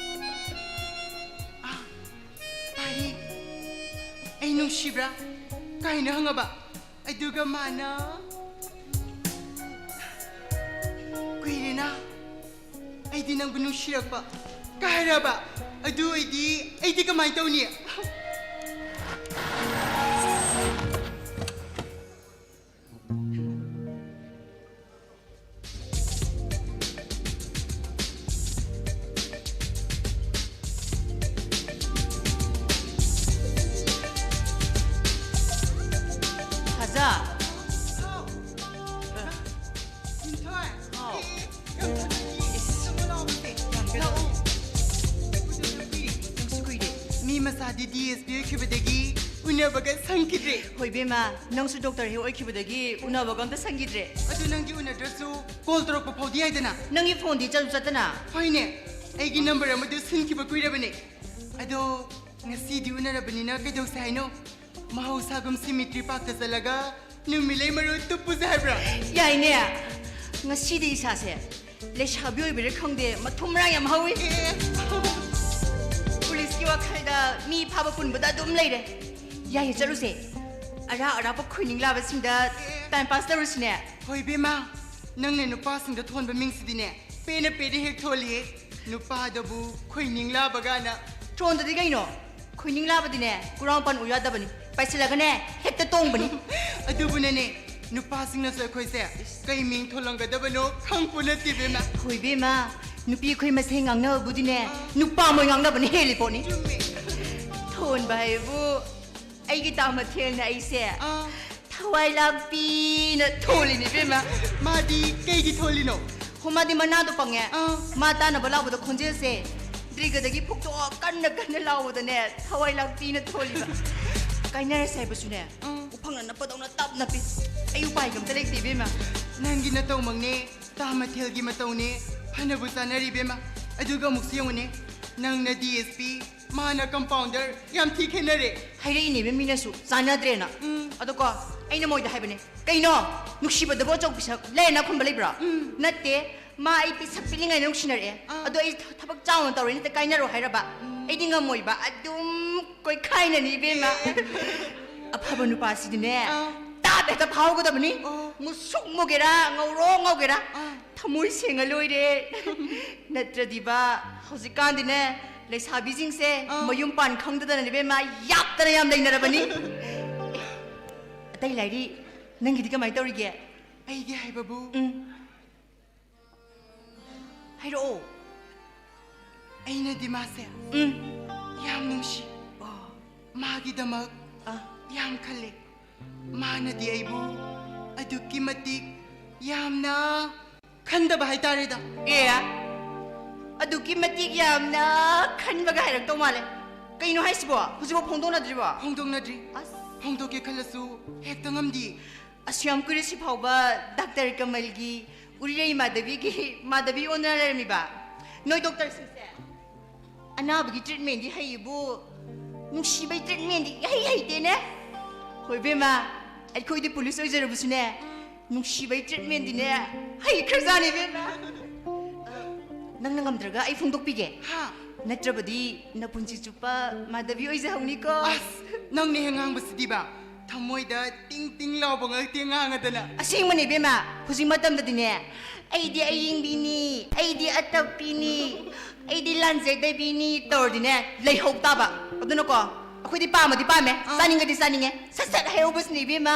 "ꯑꯥ, ꯄꯥꯔꯤ, ꯑꯩ ꯅꯨꯡꯁꯤꯕ꯭ꯔꯥ?" ꯀꯥꯏꯅ ꯍꯪꯉꯕ, ꯑꯗꯨꯒ ꯃꯥꯅ, "ꯀꯨꯏꯔꯦꯅ ꯑꯩꯗꯤ ꯅꯪꯕꯨ ꯅꯨꯡꯁꯤꯔꯛꯄ" ꯀꯥꯏꯔꯕ, ꯑꯗꯨ ꯑꯣꯏꯗꯤ ꯑꯩꯗꯤ ꯀꯃꯥꯏꯅ ꯇꯧꯅꯤ? ꯍꯖꯥ꯫ ꯍꯥꯎ꯫ ꯂꯤꯟꯊꯣꯏ꯫ ꯍꯥꯎ꯫ ꯑꯦ, ꯑꯦ, ꯌꯥꯝ ꯊꯨꯅ ꯆꯪꯉꯣ ꯂꯥꯛꯑꯣ ꯁꯦ꯫ ꯌꯥꯝ ꯀꯩꯅꯣ ꯂꯥꯛꯑꯣ꯫ ꯎꯗꯕ ꯀꯨꯏꯔꯦ꯫ ꯅꯪꯁꯨ ꯀꯨꯏꯔꯦ꯫ ꯃꯤ ꯃꯆꯥꯗꯤ ꯗꯤ ꯑꯦꯁ ꯄꯤ ꯑꯣꯏꯈꯤꯕꯗꯒꯤ ꯎꯅꯕꯒ ꯁꯪꯈꯤꯗ꯭ꯔꯦ꯫ ꯍꯣꯏ ꯏꯕꯦꯝꯃ, ꯅꯪꯁꯨ ꯗꯣꯛꯇꯔ ꯍꯦꯛ ꯑꯣꯏꯈꯤꯕꯗꯒꯤ ꯎꯅꯕꯒ ꯑꯝꯇ ꯁꯪꯈꯤꯗ꯭ꯔꯦ꯫ ꯑꯗꯨ ꯅꯪꯗꯤ ꯎꯅꯗ꯭ꯔꯁꯨ ꯀꯣꯜ ꯇꯧꯔꯛꯄ ꯐꯥꯎꯗꯤ ꯌꯥꯏꯗꯅ꯫ ꯅꯪꯒꯤ ꯐꯣꯟꯗꯤ ꯆꯠꯁꯨ ꯆꯠꯇꯅ꯫ ꯍꯣꯏꯅꯦ, ꯑꯩꯒꯤ ꯅꯝꯕꯔ ꯑꯃꯗꯨ ꯁꯤꯟꯈꯤꯕ ꯀꯨꯏꯔꯕꯅꯦ꯫ ꯑꯗꯣ ꯉꯁꯤꯗꯤ ꯎꯅꯔꯕꯅꯤꯅ ꯀꯩꯗꯧꯁꯦ ꯍꯥꯏꯅꯣ? ꯃꯍꯧꯁꯥꯒꯨꯝ ꯁꯤꯃꯤꯇ꯭ꯔꯤ ꯄꯥꯛꯇ ꯆꯠꯂꯒ ꯅꯨꯃꯤꯠꯂꯩ ꯃꯔꯨ ꯇꯨꯞꯄꯨꯁꯦ ꯍꯥꯏꯕ꯭ꯔꯥ? ꯌꯥꯏꯅꯦ꯫ ꯉꯁꯤꯗꯤ ꯏꯁꯥꯁꯦ ꯂꯩꯁꯥꯕꯤ ꯑꯣꯏꯕꯩꯔꯥ ꯈꯪꯗꯦ, ꯃꯊꯨꯝ ꯃꯔꯥꯡ ꯌꯥꯝ ꯍꯧꯏ꯫ ꯑꯦ꯫ ꯄꯨꯂꯤꯁꯀꯤ ꯋꯥꯈꯜꯗ ꯃꯤ ꯐꯥꯕ ꯄꯨꯟꯕꯗ ꯑꯗꯨꯝ ꯂꯩꯔꯦ꯫ ꯌꯥꯏꯌꯦ, ꯆꯠꯂꯨꯁꯦ꯫ ꯑꯔꯥꯛ ꯑꯔꯥꯛꯄ ꯈꯣꯏꯅꯤꯡ ꯂꯥꯕꯁꯤꯡꯗ ꯇꯥꯏꯝ ꯄꯥꯁ ꯇꯧꯔꯨꯁꯤꯅꯦ꯫ ꯍꯣꯏ ꯏꯕꯦꯝꯃ, ꯅꯪꯅ ꯅꯨꯄꯥꯁꯤꯡꯗ ꯊꯣꯟꯕ ꯃꯤꯡꯁꯤꯗꯤꯅꯦ, ꯄꯦꯟꯅ ꯄꯦꯟꯅ ꯍꯦꯛ ꯊꯣꯜꯂꯤꯍꯦ꯫ ꯅꯨꯄꯥꯗꯕꯨ ꯈꯣꯏꯅꯤꯡ ꯂꯥꯕ ꯒꯥꯅ꯫ ꯊꯣꯟꯗꯗꯤ ꯀꯩꯅꯣ? ꯈꯣꯏꯅꯤꯡ ꯂꯥꯕꯗꯤꯅꯦ, ꯀꯨꯔꯥꯡ ꯄꯥꯟ ꯎ ꯌꯥꯗꯕꯅꯤ꯫ ꯄꯥꯏꯁꯤꯜꯂꯒꯅꯦ ꯍꯦꯛꯇ ꯇꯣꯡꯕꯅꯤ꯫ ꯑꯗꯨꯕꯨꯅꯅꯦ, ꯅꯨꯄꯥꯁꯤꯡꯅꯁꯨ ꯑꯩꯈꯣꯏꯁꯦ ꯀꯩ ꯃꯤꯡ ꯊꯣꯜꯂꯝꯒꯗꯕꯅꯣ ꯈꯪꯄꯣ ꯅꯠꯇꯦ ꯏꯕꯦꯝꯃ꯫ ꯍꯣꯏ ꯏꯕꯦꯝꯃ, ꯅꯨꯄꯤ ꯑꯩꯈꯣꯏ ꯃꯁꯦꯟ ꯉꯥꯡꯅꯕꯕꯨꯗꯤꯅꯦ, ꯑꯥ꯫ ꯅꯨꯄꯥ ꯃꯣꯏ ꯉꯥꯡꯅꯕꯅ ꯍꯦꯜꯂꯤ ꯄꯣꯠꯅꯤ꯫ ꯆꯨꯝꯃꯦ꯫ ꯊꯣꯟꯕ ꯍꯥꯏꯕꯨ ꯑꯩꯒꯤ ꯇꯥꯃꯊꯦꯜꯅ ꯑꯩꯁꯦ, ꯑꯥ꯫ ꯊꯋꯥꯏ ꯂꯥꯛꯄꯤꯅ ꯊꯣꯜꯂꯤꯅꯤ ꯏꯕꯦꯝꯃ꯫ ꯃꯥꯗꯤ ꯀꯩꯒꯤ ꯊꯣꯜꯂꯤꯅꯣ? ꯍꯣ, ꯃꯥꯗꯤ ꯃꯅꯥꯗꯣ ꯄꯪꯉꯦ꯫ ꯑꯥ꯫ ꯃꯥ ꯇꯥꯅꯕ ꯂꯥꯎꯕꯗ ꯈꯣꯟꯖꯦꯜꯁꯦ ꯗ꯭ꯔꯤꯒꯗꯒꯤ ꯐꯨꯛꯇꯣꯛꯑ ꯀꯟꯅ ꯀꯟꯅ ꯂꯥꯎꯕꯗꯅꯦ ꯊꯋꯥꯏ ꯂꯥꯛꯄꯤꯅ ꯊꯣꯜꯂꯤꯕ꯫ ꯀꯥꯏꯅꯔꯁꯦ ꯍꯥꯏꯕꯁꯨꯅꯦ, ꯑꯥ꯫ ꯎꯐꯪꯅ ꯅꯞꯄꯗꯧꯅ ꯇꯞ ꯅꯞꯄꯤ꯫ ꯑꯩ ꯎꯄꯥꯏꯒ ꯑꯝꯇ ꯂꯩꯇꯦ ꯏꯕꯦꯝꯃ꯫ ꯅꯪꯒꯤ ꯅꯇꯧꯃꯛꯅꯦ, ꯇꯥ ꯃꯊꯦꯜꯒꯤ ꯃꯇꯧꯅꯦ, ꯐꯅꯕꯨ ꯆꯥꯅꯔꯤ ꯏꯕꯦꯝꯃ꯫ ꯑꯗꯨꯒ ꯑꯃꯨꯛꯁꯨ ꯌꯦꯡꯉꯨꯅꯦ, ꯅꯪꯅ ꯗꯤ ꯑꯦꯁ ꯄꯤ, ꯃꯥꯅ ꯀꯝꯄꯥꯎꯟꯗꯔ, ꯌꯥꯝ ꯊꯤ ꯈꯦꯠꯅꯔꯦ꯫ ꯍꯥꯏꯔꯛꯏꯅꯦꯕ ꯃꯤꯅꯁꯨ, ꯆꯥꯟꯅꯗ꯭ꯔꯦꯅ꯫ ꯎꯝ꯫ ꯑꯗꯣꯀꯣ, ꯑꯩꯅ ꯃꯣꯏꯗ ꯍꯥꯏꯕꯅꯦ, "ꯀꯩꯅꯣ, ꯅꯨꯡꯁꯤꯕꯗꯕꯨ ꯑꯆꯧ ꯄꯤꯁꯛ ꯂꯩꯔꯅ ꯈꯨꯝꯕ ꯂꯩꯕ꯭ꯔꯣ?" ꯎꯝ꯫ ꯅꯠꯇꯦ, ꯃꯥ ꯑꯩ ꯄꯤꯁꯛ ꯄꯤꯛꯂꯤꯉꯩꯗ ꯅꯨꯡꯁꯤꯅꯔꯛꯑꯦ꯫ ꯑꯥ꯫ ꯑꯗꯣ ꯑꯩ ꯊ-, ꯊꯕꯛ ꯆꯥꯎꯅ ꯇꯧꯔꯦꯅ ꯍꯦꯛꯇ ꯀꯥꯏꯅꯔꯣ ꯍꯥꯏꯔꯕ? ꯎꯝ꯫ ꯑꯩꯗꯤ ꯉꯝꯃꯣꯏꯕ, ꯑꯗꯨꯝ ꯀꯣꯏꯈꯥꯏꯅꯅꯤ ꯏꯕꯦꯝꯃ꯫ ꯑꯐꯕ ꯅꯨꯄꯥꯁꯤꯗꯤꯅꯦ, ꯑꯥ꯫ ꯇꯥꯞ ꯍꯦꯛꯇ ꯐꯥꯍꯧꯒꯗꯕꯅꯤ꯫ ꯑꯣ꯫ ꯃꯨꯁꯨꯛ ꯃꯨꯒꯦꯔꯥ, ꯉꯧꯔꯣ ꯉꯧꯒꯦꯔꯥ, ꯑꯥ꯫ ꯊꯃꯣꯏ ꯁꯦꯡꯉ ꯂꯣꯏꯔꯦ꯫ ꯅꯠꯇ꯭ꯔꯗꯤꯕ, ꯍꯧꯖꯤꯛꯀꯥꯟꯗꯤꯅꯦ, ꯂꯩꯁꯥꯕꯤꯁꯤꯡꯁꯦ ꯑꯥ꯫ ꯃꯌꯨꯝ ꯄꯥꯟ ꯈꯪꯗꯗꯅ ꯏꯕꯦꯝꯃ ꯌꯥꯞꯇꯅ ꯌꯥꯝ ꯂꯩꯅꯔꯕꯅꯤ꯫ ꯑꯦ, ꯑꯇꯩ ꯂꯥꯏꯔꯤ, ꯅꯪꯒꯤꯗꯤ ꯀꯃꯥꯏꯅ ꯇꯧꯔꯤꯒꯦ? ꯑꯩꯒꯤ ꯍꯥꯏꯕꯕꯨ? ꯎꯝ꯫ ꯍꯥꯏꯔꯛꯑꯣ꯫ ꯑꯩꯅꯗꯤ ꯃꯥꯁꯦ ꯎꯝ꯫ ꯌꯥꯝ ꯅꯨꯡꯁꯤ꯫ ꯑꯣ꯫ ꯃꯥꯒꯤꯗꯃꯛ ꯑꯥ꯫ ꯌꯥꯝ ꯈꯜꯂꯦ꯫ ꯃꯥꯅꯗꯤ ꯑꯩꯕꯨ ꯑꯗꯨꯛꯀꯤ ꯃꯇꯤꯛ ꯌꯥꯝꯅ ꯈꯟꯗꯕ ꯍꯥꯏꯇꯥꯔꯦꯗ꯫ ꯑꯦ, ꯑꯗꯨꯛꯀꯤ ꯃꯇꯤꯛ ꯌꯥꯝꯅ ꯈꯟꯕꯒ ꯍꯥꯏꯔꯛꯇꯧ ꯃꯥꯜꯂꯦ꯫ ꯀꯩꯅꯣ ꯍꯥꯏꯁꯤꯕꯣ? ꯍꯧꯖꯤꯛꯐꯥꯎ ꯐꯣꯡꯗꯣꯛꯅꯗ꯭ꯔꯤꯕꯣ? ꯐꯣꯡꯗꯣꯛꯅꯗ꯭ꯔꯤ꯫ ꯑꯁ꯫ ꯐꯣꯡꯗꯣꯛꯀꯦ ꯈꯜꯂꯁꯨ ꯍꯦꯛꯇ ꯉꯝꯗꯤꯌꯦ꯫ ꯑꯁꯨ ꯌꯥꯝ ꯀꯨꯏꯔꯦ ꯁꯤꯐꯥꯎꯕ ꯗꯥꯛꯇꯔ ꯀꯃꯜꯒꯤ, ꯎꯔꯤꯔꯩ ꯃꯥꯙꯕꯤꯒꯤ ꯃꯥꯙꯕꯤ ꯑꯣꯟꯗꯅ ꯂꯩꯔꯝꯃꯤꯕ꯫ ꯅꯣꯏ ꯗꯣꯛꯇꯔꯁꯤꯡꯁꯦ ꯑꯅꯥꯕꯒꯤ ꯇ꯭ꯔꯤꯠꯃꯦꯟꯗꯤ ꯍꯩꯕꯨ, ꯅꯨꯡꯁꯤꯕꯩ ꯇ꯭ꯔꯤꯠꯃꯦꯟꯗꯤ ꯏꯍꯩ ꯍꯩꯇꯦꯅꯦ꯫ ꯍꯣꯏ ꯏꯕꯦꯝꯃ, ꯑꯩꯈꯣꯏꯗꯤ ꯄꯨꯂꯤꯁ ꯑꯣꯏꯖꯔꯕꯁꯨꯅꯦ, ꯅꯨꯡꯁꯤꯕꯩ ꯇ꯭ꯔꯤꯠꯃꯦꯟꯗꯤꯅꯦ ꯍꯩꯈ꯭ꯔꯖꯥꯠꯅꯤ ꯏꯕꯦꯝꯃ꯫ ꯅꯪꯅ ꯉꯝꯗ꯭ꯔꯒ ꯑꯩ ꯐꯣꯡꯗꯣꯛꯄꯤꯒꯦ꯫ ꯍꯥ? ꯅꯠꯇ꯭ꯔꯕꯗꯤ ꯅꯄꯨꯟꯁꯤ ꯆꯨꯞꯄ ꯃꯥꯙꯕꯤ ꯑꯣꯏꯖꯍꯧꯅꯤꯀꯣ꯫ ꯑꯁ, ꯅꯪꯅ ꯍꯦꯛ ꯉꯥꯡꯕꯁꯤꯗꯤꯕ, ꯊꯃꯣꯏꯗ ꯇꯤꯡ ꯇꯤꯡ ꯂꯥꯎꯕ ꯉꯛꯇ ꯉꯥꯡꯉꯗꯅ꯫ ꯑꯁꯦꯡꯕꯅꯦ ꯏꯕꯦꯝꯃ, ꯍꯧꯖꯤꯛ ꯃꯇꯝꯗꯗꯤꯅꯦ, "ꯑꯩꯗꯤ ꯑꯌꯤꯡꯕꯤꯅꯤ, ꯑꯩꯗꯤ ꯑꯇꯞꯄꯤꯅꯤ, ꯑꯩꯗꯤ ꯂꯥꯟꯖꯦꯗꯕꯤꯅꯤ" ꯇꯧꯔꯗꯤꯅꯦ, ꯂꯩꯍꯧ ꯇꯥꯕ꯫ ꯑꯗꯨꯅꯀꯣ, ꯑꯩꯈꯣꯏꯗꯤ ꯄꯥꯝꯃꯗꯤ ꯄꯥꯝꯃꯦ, ꯑꯥ꯫ ꯆꯥꯅꯤꯡꯉꯗꯤ ꯆꯥꯅꯤꯡꯉꯦ꯫ ꯁꯠ ꯁꯠ ꯍꯥꯏꯍꯧꯕꯁꯤꯅꯦ, ꯏꯕꯦꯝꯃ꯫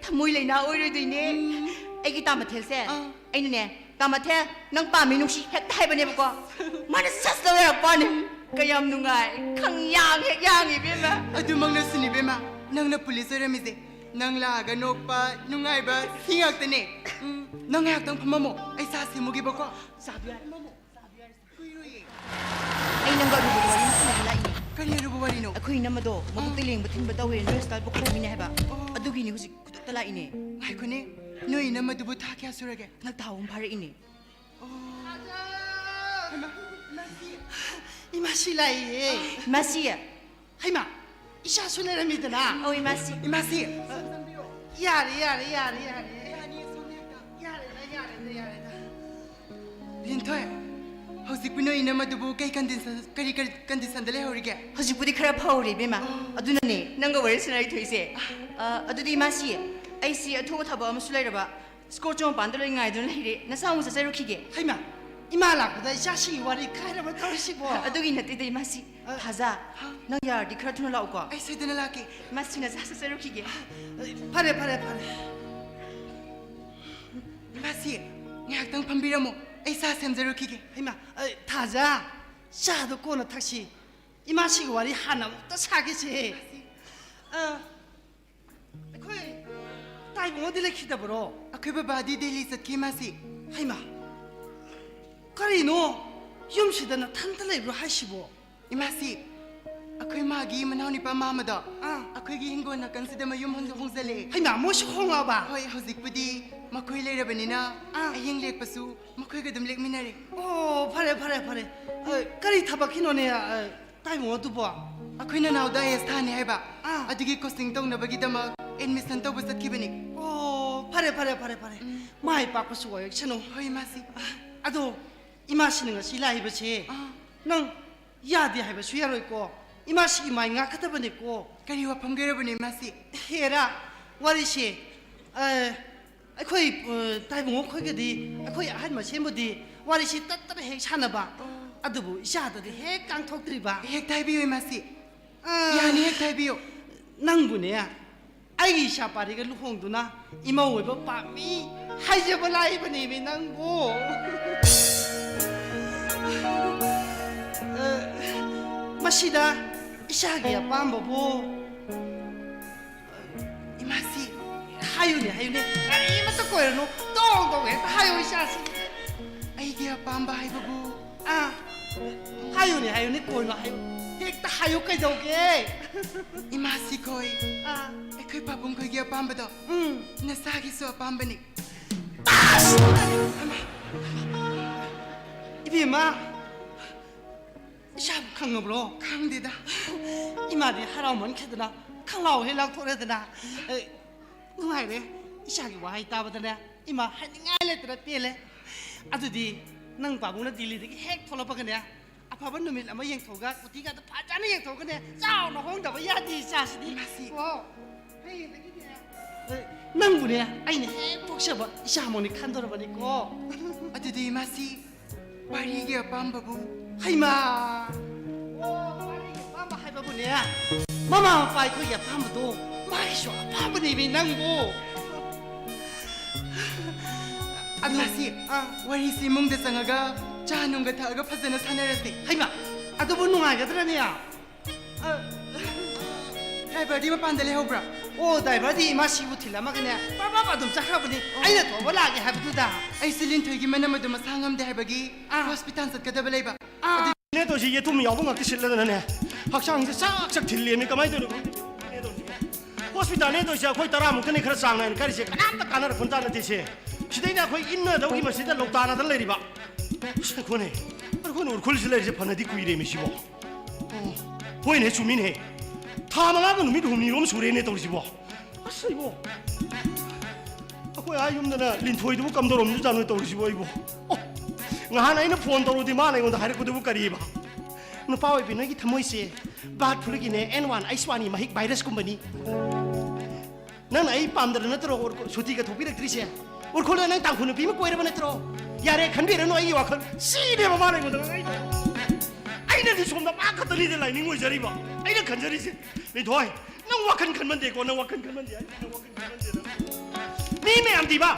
ꯊꯃꯣꯏ ꯂꯩꯅꯥ ꯑꯣꯏꯔꯣꯏꯗꯣꯏꯅꯦ꯫ ꯎꯝ꯫ ꯑꯩꯒꯤ ꯇꯥ ꯃꯊꯦꯜꯁꯦ, ꯑꯥ꯫ ꯑꯩꯅꯅꯦ, "ꯇꯥ ꯃꯊꯦꯜ, ꯅꯪ ꯄꯥꯝꯃꯤ ꯅꯨꯡꯁꯤ" ꯍꯦꯛꯇ ꯍꯥꯏꯕꯅꯦꯕꯀꯣ꯫ ꯃꯥꯅ ꯁꯠ ꯁꯠ ꯂꯩꯔꯛꯄꯅꯦ꯫ ꯀꯌꯥꯝ ꯅꯨꯡꯉꯥꯏ꯫ ꯈꯪꯌꯥꯡ ꯍꯦꯛ ꯌꯥꯡꯉꯤ, ꯏꯕꯦꯝꯃ꯫ ꯑꯗꯨꯃꯛꯅꯁꯨꯅꯤ, ꯏꯕꯦꯝꯃ꯫ ꯅꯪꯅ ꯄꯨꯂꯤꯁ ꯑꯣꯏꯔꯝꯃꯤꯁꯦ꯫ ꯅꯪ ꯂꯥꯛꯑꯒ ꯅꯣꯛꯄ, ꯅꯨꯡꯉꯥꯏꯕ, ꯁꯤ ꯉꯥꯛꯇꯅꯦ꯫ ꯎꯝ, ꯅꯪ ꯉꯥꯏꯍꯥꯛꯇꯪ ꯐꯝꯃꯝꯃꯣ꯫ ꯑꯩ ꯆꯥ ꯁꯦꯝꯃꯨꯒꯦꯕꯀꯣ꯫ ꯆꯥꯕ ꯌꯥꯔꯦ꯫ ꯐꯝꯃꯝꯃꯣ꯫ ꯆꯥꯕ ꯌꯥꯔꯦ꯫ ꯀꯨꯏꯔꯣꯏꯌꯦ꯫ ꯑꯩ ꯅꯪꯒ ꯑꯔꯨꯕ ꯋꯥꯔꯤ ꯑꯃ ꯁꯥꯟꯅꯒꯦ ꯂꯥꯛꯏꯅꯦ꯫ ꯀꯔꯤ ꯑꯔꯨꯕ ꯋꯥꯔꯤꯅꯣ? ꯑꯩꯈꯣꯏ ꯏꯅꯝꯃꯗꯣ ꯃꯕꯨꯛꯇ ꯑꯥ꯫ ꯂꯦꯡꯕ ꯊꯤꯟꯕ ꯇꯧꯋꯦ, ꯅꯣꯏ ꯍꯣꯁꯄꯤꯇꯥꯜ ꯄꯨꯈꯠꯂꯝꯃꯤꯅꯦ ꯍꯥꯏꯕ꯫ ꯑꯣ꯫ ꯑꯗꯨꯒꯤꯅꯤ ꯍꯧꯖꯤꯛ ꯈꯨꯗꯛꯇ ꯂꯥꯛꯏꯅꯦ꯫ ꯉꯥꯏꯈꯣꯅꯦ, ꯅꯣꯏ ꯏꯅꯝꯃꯗꯨꯕꯨ ꯊꯥ ꯀꯌꯥ ꯁꯨꯔꯒꯦ? ꯍꯟꯗꯛ ꯊꯥ ꯑꯍꯨꯝ ꯐꯥꯔꯛꯏꯅꯦ꯫ ꯑꯣ꯫ ꯍꯩꯃꯥ, ꯏꯃꯥꯁꯤ꯫ ꯏꯃꯥꯁꯤ ꯂꯥꯛꯏꯌꯦ꯫ ꯏꯃꯥꯁꯤ꯫ ꯍꯩꯃꯥ, ꯏꯆꯥꯁꯨ ꯂꯩꯔꯝꯃꯤꯗꯅ꯫ ꯑꯧ, ꯏꯃꯥꯁꯤ꯫ ꯏꯃꯥꯁꯤ꯫ ꯌꯥꯔꯦ, ꯌꯥꯔꯦ, ꯌꯥꯔꯦ, ꯌꯥꯔꯦ꯫ ꯌꯥꯅꯤ, ꯁꯣꯝꯗ ꯍꯦꯛꯇ꯫ ꯌꯥꯔꯦꯗ, ꯌꯥꯔꯦꯗ, ꯌꯥꯔꯦꯗ꯫ ꯂꯤꯟꯊꯣꯏ, ꯍꯧꯖꯤꯛꯄꯨ ꯅꯣꯏ ꯏꯅꯝꯃꯗꯨꯕꯨ ꯀꯩ ꯀꯟꯗꯤꯁꯟ, ꯀꯔꯤ, ꯀꯔꯤ ꯀꯟꯗꯤꯁꯟꯗ ꯂꯩꯍꯧꯔꯤꯒꯦ? ꯍꯧꯖꯤꯛꯄꯨꯗꯤ ꯈꯔ ꯐꯍꯧꯔꯦ, ꯏꯕꯦꯝꯃ꯫ ꯑꯣ꯫ ꯑꯗꯨꯅꯅꯦ ꯅꯪꯒ ꯋꯥꯔꯤ ꯁꯥꯟꯅꯔꯤꯊꯣꯛꯏꯁꯦ꯫ ꯑ, ꯑꯗꯨꯗꯤ ꯏꯃꯥꯁꯤ, ꯑꯩꯁꯤ ꯑꯊꯨꯕ ꯊꯕꯛ ꯑꯃꯁꯨ ꯂꯩꯔꯕ, ꯁ꯭ꯀꯣꯔ ꯆꯣꯡ ꯃꯄꯥꯟꯗ ꯂꯣꯏ ꯉꯥꯏꯗꯨꯅ ꯂꯩꯔꯦ꯫ ꯅꯁꯥ ꯑꯃꯨꯛ ꯆꯠꯆꯔꯨꯈꯤꯒꯦ꯫ ꯍꯩꯃꯥ, ꯏꯃꯥ ꯂꯥꯛꯄꯗ ꯏꯆꯥꯁꯤꯒꯤ ꯋꯥꯔꯤ ꯀꯥꯏꯔꯕ ꯇꯧꯔꯤꯁꯤꯕꯣ? ꯑꯗꯨꯒꯤ ꯅꯠꯇꯦꯗ, ꯏꯃꯥꯁꯤ꯫ ꯑ, ꯊꯥꯖ, ꯍꯥ? ꯅꯪ ꯌꯥꯔꯗꯤ ꯈꯔ ꯊꯨꯅ ꯂꯥꯛꯎꯀꯣ꯫ ꯑꯩ ꯁꯣꯏꯗꯅ ꯂꯥꯛꯀꯦ꯫ ꯏꯃꯥꯁꯤ, ꯅꯁꯥ ꯆꯠꯆꯔꯨꯈꯤꯒꯦ꯫ ꯐꯔꯦ, ꯐꯔꯦ, ꯐꯔꯦ꯫ ꯏꯃꯥꯁꯤ, ꯉꯥꯏꯍꯥꯛꯇꯪ ꯐꯝꯕꯤꯔꯝꯃꯣ꯫ ꯑꯩ ꯆꯥ ꯁꯦꯝꯖꯔꯨꯈꯤꯒꯦ꯫ ꯍꯩꯃꯥ, ꯑ, ꯊꯥꯖ, ꯆꯥꯗꯣ ꯀꯣꯟꯅ ꯊꯛꯁꯤ꯫ ꯏꯃꯥꯁꯤꯒꯤ ꯋꯥꯔꯤ ꯍꯥꯟꯅ ꯑꯃꯨꯛꯇ ꯁꯥꯒꯦꯁꯦ꯫ ꯏꯃꯥꯁꯤ꯫ ꯑ, ꯑꯩꯈꯣꯏ ꯇꯥꯏꯕꯨꯡꯉꯣꯗꯤ ꯂꯩꯈꯤꯗꯕꯔꯣ? ꯑꯩꯈꯣꯏ ꯕꯕꯥꯗꯤ ꯗꯦꯜꯂꯤ ꯆꯠꯈꯤ, ꯏꯃꯥꯁꯤ꯫ ꯍꯩꯃꯥ, ꯀꯔꯤꯅꯣ? ꯌꯨꯝꯁꯤꯗ ꯅꯊꯟꯇ ꯂꯩꯕ꯭ꯔꯣ ꯍꯥꯏꯁꯤꯕꯣ? ꯏꯃꯥꯁꯤ, ꯑꯩꯈꯣꯏ ꯃꯥꯒꯤ ꯃꯅꯥꯎꯅꯨꯄꯥ ꯃꯥꯃꯗꯣ ꯑꯥ꯫ ꯑꯩꯈꯣꯏꯒꯤ ꯍꯤꯡꯒꯣꯜ ꯅꯥꯀꯟꯁꯤꯗ ꯃꯌꯨꯝ ꯍꯣꯡ-, ꯍꯣꯡꯖꯜꯂꯛꯑꯦ꯫ ꯍꯩꯃꯥ, ꯃꯣꯏꯁꯨ ꯍꯣꯡꯉꯛꯑꯕ? ꯍꯣꯏ, ꯍꯧꯖꯤꯛꯄꯨꯗꯤ ꯃꯈꯣꯏ ꯂꯩꯔꯕꯅꯤꯅ ꯑꯥ꯫ ꯑꯍꯤꯡ ꯂꯦꯛꯄꯁꯨ ꯃꯈꯣꯏꯒ ꯑꯗꯨꯝ ꯂꯦꯛꯃꯤꯟꯅꯔꯦ꯫ ꯑꯣ, ꯐꯔꯦ, ꯐꯔꯦ, ꯐꯔꯦ꯫ ꯑ, ꯀꯔꯤ ꯊꯕꯛꯀꯤꯅꯣꯅꯦ, ꯑ, ꯇꯥꯏꯕꯨꯡꯉꯣ ꯑꯗꯨꯕꯣ? ꯑꯩꯈꯣꯏ ꯅꯅꯥꯎꯗ ꯑꯥꯏ ꯑꯦꯁ ꯊꯥꯅꯤ ꯍꯥꯏꯕ꯫ ꯑꯥ꯫ ꯑꯗꯨꯒꯤ ꯀꯣꯆꯤꯡ ꯇꯧꯅꯕꯒꯤꯗꯃꯛ ꯑꯦꯗꯃꯤꯁꯟ ꯇꯧꯕ ꯆꯠꯈꯤꯕꯅꯤ꯫ ꯑꯣ, ꯐꯔꯦ, ꯐꯔꯦ, ꯐꯔꯦ, ꯐꯔꯦ꯫ ꯎꯝ꯫ ꯃꯥꯏ ꯄꯥꯛꯄꯁꯨ ꯑꯣꯏꯔꯁꯅꯨ꯫ ꯍꯣꯏ, ꯏꯃꯥꯁꯤ꯫ ꯑꯗꯣ ꯏꯃꯥꯁꯤꯅ ꯉꯁꯤ ꯂꯥꯛꯏꯕꯁꯦ ꯑꯥ꯫ ꯅꯪ ꯌꯥꯗꯦ ꯍꯥꯏꯕꯁꯨ ꯌꯥꯔꯣꯏꯀꯣ꯫ ꯏꯃꯥꯁꯤꯒꯤ ꯃꯥꯏ ꯉꯥꯛꯀꯗꯕꯅꯤꯀꯣ꯫ ꯀꯔꯤ ꯋꯥꯐꯝꯒꯤ ꯑꯣꯏꯔꯕꯅꯣ, ꯏꯃꯥꯁꯤ? ꯍꯦꯔꯥ, ꯋꯥꯔꯤꯁꯦ, ꯑ, ꯑꯩꯈꯣꯏ, ꯑ, ꯇꯥꯏꯕꯨꯡꯉꯣ ꯈꯣꯏꯒꯗꯤ ꯑꯩꯈꯣꯏ ꯑꯍꯟ ꯃꯁꯦꯟꯕꯨꯗꯤ ꯋꯥꯔꯤꯁꯤ ꯇꯠꯇꯅ ꯍꯦꯛ ꯁꯥꯟꯅꯕ꯫ ꯑꯣ꯫ ꯑꯗꯨꯕꯨ ꯏꯆꯥꯗꯗꯤ ꯍꯦꯛ ꯀꯥꯡꯊꯣꯛꯇ꯭ꯔꯤꯕ꯫ ꯍꯦꯛꯇ ꯍꯥꯏꯕꯤꯌꯨ, ꯏꯃꯥꯁꯤ꯫ ꯌꯥꯅꯤ, ꯍꯦꯛꯇ ꯍꯥꯏꯕꯤꯌꯨ꯫ ꯅꯪꯕꯨꯅꯦ, ꯑꯩꯒꯤ ꯏꯆꯥ ꯄꯥꯔꯤꯒ ꯂꯨꯍꯣꯡꯗꯨꯅ ꯏꯃꯧ ꯑꯣꯏꯕ ꯄꯥꯝꯃꯤ ꯍꯥꯏꯖꯕ ꯂꯥꯛꯏꯕꯅꯦꯃꯤ ꯅꯪꯕꯨ꯫ ꯑ, ꯃꯁꯤꯗ ꯏꯆꯥꯒꯤ ꯑꯄꯥꯝꯕꯕꯨ, ꯏꯃꯥꯁꯤ꯫ ꯍꯥꯏꯌꯨꯅꯦ, ꯍꯥꯏꯌꯨꯅꯦ, ꯀꯔꯤꯃꯇ ꯀꯣꯏꯔꯅꯨ, ꯇꯣꯡ ꯇꯣꯡ ꯍꯦꯛꯇ ꯍꯥꯏꯌꯨ ꯏꯆꯥꯁꯤ꯫ ꯑꯩꯒꯤ ꯑꯄꯥꯝꯕ ꯍꯥꯏꯕꯕꯨ? ꯑꯥ, ꯍꯥꯏꯌꯨꯅꯦ, ꯍꯥꯏꯌꯨꯅꯦ, ꯀꯣꯏꯅꯣ ꯍꯥꯏꯌꯨ, ꯍꯦꯛꯇ ꯍꯥꯏꯌꯨ, ꯀꯩꯗꯧꯒꯦ? ꯏꯃꯥꯁꯤ ꯈꯣꯏ, ꯑꯥ꯫ ꯑꯩꯈꯣꯏ ꯄꯥꯕꯨꯡ ꯈꯣꯏꯒꯤ ꯑꯄꯥꯝꯕꯗꯣ, ꯎꯝ꯫ ꯅꯁꯥꯒꯤꯁꯨ ꯑꯄꯥꯝꯕꯅꯤ꯫ ꯑꯁ! ꯏꯕꯦꯝꯃ, ꯏꯆꯥꯕꯨ ꯈꯪꯉꯕ꯭ꯔꯣ? ꯈꯪꯗꯦꯗ꯫ ꯏꯃꯥꯗꯤ ꯍꯔꯥꯎꯃꯟꯈꯤꯗꯅ ꯈꯪꯂꯥꯎ ꯍꯦꯛ ꯂꯥꯎꯊꯣꯛꯔꯦꯗꯅ꯫ ꯑꯦ, ꯅꯨꯡꯉꯥꯏꯔꯦ꯫ ꯏꯆꯥꯒꯤ ꯋꯥꯍꯩ ꯇꯥꯕꯗꯅꯦ ꯏꯃꯥ ꯍꯥꯏꯅꯤꯡꯉꯥꯏ ꯂꯩꯇꯅ ꯄꯦꯜꯂꯦ꯫ ꯑꯗꯨꯗꯤ ꯅꯪ ꯄꯥꯕꯨꯡꯅ ꯗꯤꯜꯂꯤꯗꯒꯤ ꯍꯦꯛ ꯊꯣꯛꯂꯛꯄꯒꯅꯦ, ꯑꯐꯕ ꯅꯨꯃꯤꯠ ꯑꯃ ꯌꯦꯡꯊꯣꯛꯑꯒ ꯀꯨꯇꯤꯒꯗꯣ ꯐꯖꯅ ꯌꯦꯡꯊꯣꯛꯑꯒꯅꯦ ꯆꯥꯎꯅ ꯍꯣꯡꯗꯕ ꯌꯥꯗꯦ ꯏꯆꯥꯁꯤꯗꯤ꯫ ꯏꯃꯥꯁꯤ꯫ ꯀꯣ, ꯍꯌꯦꯡꯗꯒꯤꯅꯦ, ꯑꯦ, ꯅꯪꯕꯨꯅꯦ ꯑꯩꯅ ꯍꯦꯛ ꯄꯣꯛꯆꯕ ꯏꯆꯥꯃꯛꯅꯤ ꯈꯟꯗꯣꯔꯕꯅꯤꯀꯣ꯫ ꯑꯗꯨꯗꯤ ꯏꯃꯥꯁꯤ, ꯄꯥꯔꯤꯒꯤ ꯑꯄꯥꯝꯕꯕꯨ? ꯍꯩꯃꯥ! ꯑꯣ, ꯄꯥꯔꯤꯒꯤ ꯑꯄꯥꯝꯕ ꯍꯥꯏꯕꯕꯨꯅꯦ, ꯃꯃꯥ ꯃꯄꯥ ꯑꯩꯈꯣꯏꯒꯤ ꯑꯄꯥꯝꯕꯗꯣ ꯃꯥꯒꯤꯁꯨ ꯑꯄꯥꯝꯕꯅꯦꯃꯤ ꯅꯪꯕꯨ꯫ ꯑꯗꯨ ꯏꯃꯥꯁꯤ, ꯑꯥ꯫ ꯋꯥꯔꯤꯁꯤ ꯏꯃꯨꯡꯗ ꯆꯪꯉꯒ ꯆꯥ ꯅꯨꯡꯒ ꯊꯛꯑꯒ ꯐꯖꯅ ꯁꯥꯟꯅꯔꯁꯤ꯫ ꯍꯩꯃꯥ! ꯑꯗꯨꯕꯨ ꯅꯨꯡꯉꯥꯏꯒꯗ꯭ꯔꯅꯦ? ꯗ꯭ꯔꯥꯏꯚꯔꯗꯤ ꯃꯄꯥꯟꯗ ꯂꯩꯍꯧꯕ꯭ꯔꯥ? ꯑꯣ, ꯗ꯭ꯔꯥꯏꯚꯔꯗꯤ ꯏꯃꯥ ꯁꯤꯕꯨ ꯊꯤꯜꯂꯝꯃꯒꯅꯦ ꯄ꯭ꯔꯞ ꯄ꯭ꯔꯞ ꯑꯗꯨꯝ ꯆꯠꯈ꯭ꯔꯕꯅꯤ꯫ ꯑꯩꯅ ꯊꯧꯕ ꯂꯥꯛꯑꯒꯦ ꯍꯥꯏꯕꯗꯨꯗ꯫ ꯑꯩꯁꯦ ꯂꯤꯟꯊꯣꯏꯒꯤ ꯃꯅꯝ ꯑꯗꯨ ꯃꯁꯥ ꯉꯝꯗꯦ ꯍꯥꯏꯕꯒꯤ ꯑꯥ꯫ ꯍꯣꯁꯄꯤꯇꯥꯜ ꯆꯠꯀꯗꯕ ꯂꯩꯕ꯫ ꯑꯥ꯫ ꯅꯦ ꯇꯧꯔꯤꯁꯦ, ꯌꯦꯇꯨꯝ ꯌꯥꯎꯕ ꯉꯥꯛꯇ ꯁꯤꯠꯂꯗꯅꯅꯦ, ꯍꯛꯆꯥꯡꯁꯦ ꯆꯥꯛ ꯆꯥꯛ ꯊꯤꯜꯂꯦꯃꯤ꯫ ꯀꯃꯥꯏꯅ ꯇꯧꯔꯤꯅꯣ ꯈꯪꯗꯦ꯫ ꯍꯣꯁꯄꯤꯇꯥꯜꯅꯦ ꯇꯧꯔꯤꯁꯦ, ꯑꯩꯈꯣꯏ ꯇꯔꯥꯃꯨꯛꯇꯅꯤ ꯈꯔ ꯆꯥꯡ ꯅꯥꯏꯅ ꯀꯥꯔꯤꯁꯦ, ꯀꯅꯥꯝꯇ ꯀꯥꯟꯅꯔꯛꯄ ꯖꯥꯠ ꯅꯠꯇꯦꯁꯦ꯫ ꯁꯤꯗꯩꯅ ꯑꯩꯈꯣꯏ ꯏꯟꯅꯗꯧꯒꯤ ꯃꯁꯤꯗ ꯂꯧꯇꯥꯅꯗ ꯂꯩꯔꯤꯕ꯫ ꯑꯁ, ꯑꯩꯈꯣꯏꯅꯦ, ꯑꯩꯈꯣꯏꯅ ꯎꯔꯈꯨꯜꯁꯤ ꯂꯩꯔꯤꯁꯦ ꯐꯅꯗꯤ ꯀꯨꯏꯔꯦꯃꯤ ꯁꯤꯕꯣ꯫ ꯑꯣ, ꯍꯣꯏꯅꯦ, ꯆꯨꯝꯃꯤꯅꯦ꯫ ꯊꯥ ꯃꯉꯥꯒ ꯅꯨꯃꯤꯠ ꯍꯨꯝꯅꯤꯔꯣꯝ ꯁꯨꯔꯦꯅꯦ ꯇꯧꯔꯤꯁꯤꯕꯣ꯫ ꯑꯁ, ꯑꯩꯕꯣ, ꯑꯩꯈꯣꯏ ꯑꯥ ꯌꯨꯝꯗꯅ ꯂꯤꯟꯊꯣꯏꯗꯨꯕꯨ ꯀꯝꯗꯧꯔꯝꯗꯣꯏꯖꯥꯠꯅꯣ ꯇꯧꯔꯤꯁꯤꯕꯣ ꯑꯩꯕꯣ꯫ ꯑꯣ, ꯉꯍꯥꯟ ꯑꯩꯅ ꯐꯣꯟ ꯇꯧꯔꯨꯗꯤ ꯃꯥꯅ ꯑꯩꯉꯣꯟꯗ ꯍꯥꯏꯔꯛꯄꯗꯨꯕꯨ ꯀꯔꯤꯕ? ꯅꯨꯄꯥ ꯑꯣꯏꯕꯤ, ꯅꯣꯏꯒꯤ ꯊꯃꯣꯏꯁꯦ ꯕꯥꯔꯠ ꯐ꯭ꯂꯨꯒꯤꯅꯦ, ꯑꯦꯟ ꯋꯥꯟ ꯑꯩꯆ ꯋꯥꯟꯒꯤ ꯃꯍꯤꯛ ꯚꯥꯏꯔꯁꯀꯨꯝꯕꯅꯤ꯫ ꯅꯪꯅ ꯑꯩ ꯄꯥꯝꯗꯅ ꯅꯠꯇ꯭ꯔꯣ ꯎꯔ-, ꯁꯨꯇꯤꯒ ꯊꯣꯛꯄꯤꯔꯛꯇ꯭ꯔꯤꯁꯦ? ꯎꯔꯈꯨꯜꯗ ꯅꯪ ꯇꯥꯡꯈꯨꯜ ꯅꯨꯄꯤ ꯑꯃ ꯀꯣꯏꯔꯕ ꯅꯠꯇ꯭ꯔꯣ? ꯌꯥꯔꯦ, ꯈꯟꯕꯤꯔꯅꯨ ꯑꯩꯒꯤ ꯋꯥꯈꯜ꯫ ꯁꯤꯅꯦꯕ ꯃꯥꯅ ꯑꯩꯉꯣꯟꯗ ꯉꯥꯡꯉꯛꯏꯗꯣ꯫ ꯑꯩꯅꯗꯤ ꯁꯣꯝꯗ ꯃꯥ ꯈꯛꯇꯅꯤꯗ ꯂꯥꯏꯅꯤꯡ ꯑꯣꯏꯖꯔꯤꯕ꯫ ꯑꯩꯅ ꯈꯟꯖꯔꯤꯁꯦ, ꯂꯤꯟꯊꯣꯏ, ꯅꯪ ꯋꯥꯈꯜ ꯈꯟꯃꯟꯗꯦꯀꯣ, ꯅꯪ ꯋꯥꯈꯜ ꯈꯟꯃꯟꯗꯦ, ꯑꯩ ꯅꯪ ꯋꯥꯈꯜ ꯈꯟꯃꯟꯗꯦ, ꯅꯪ꯫ ꯃꯤ ꯃꯌꯥꯝꯗꯤꯕ,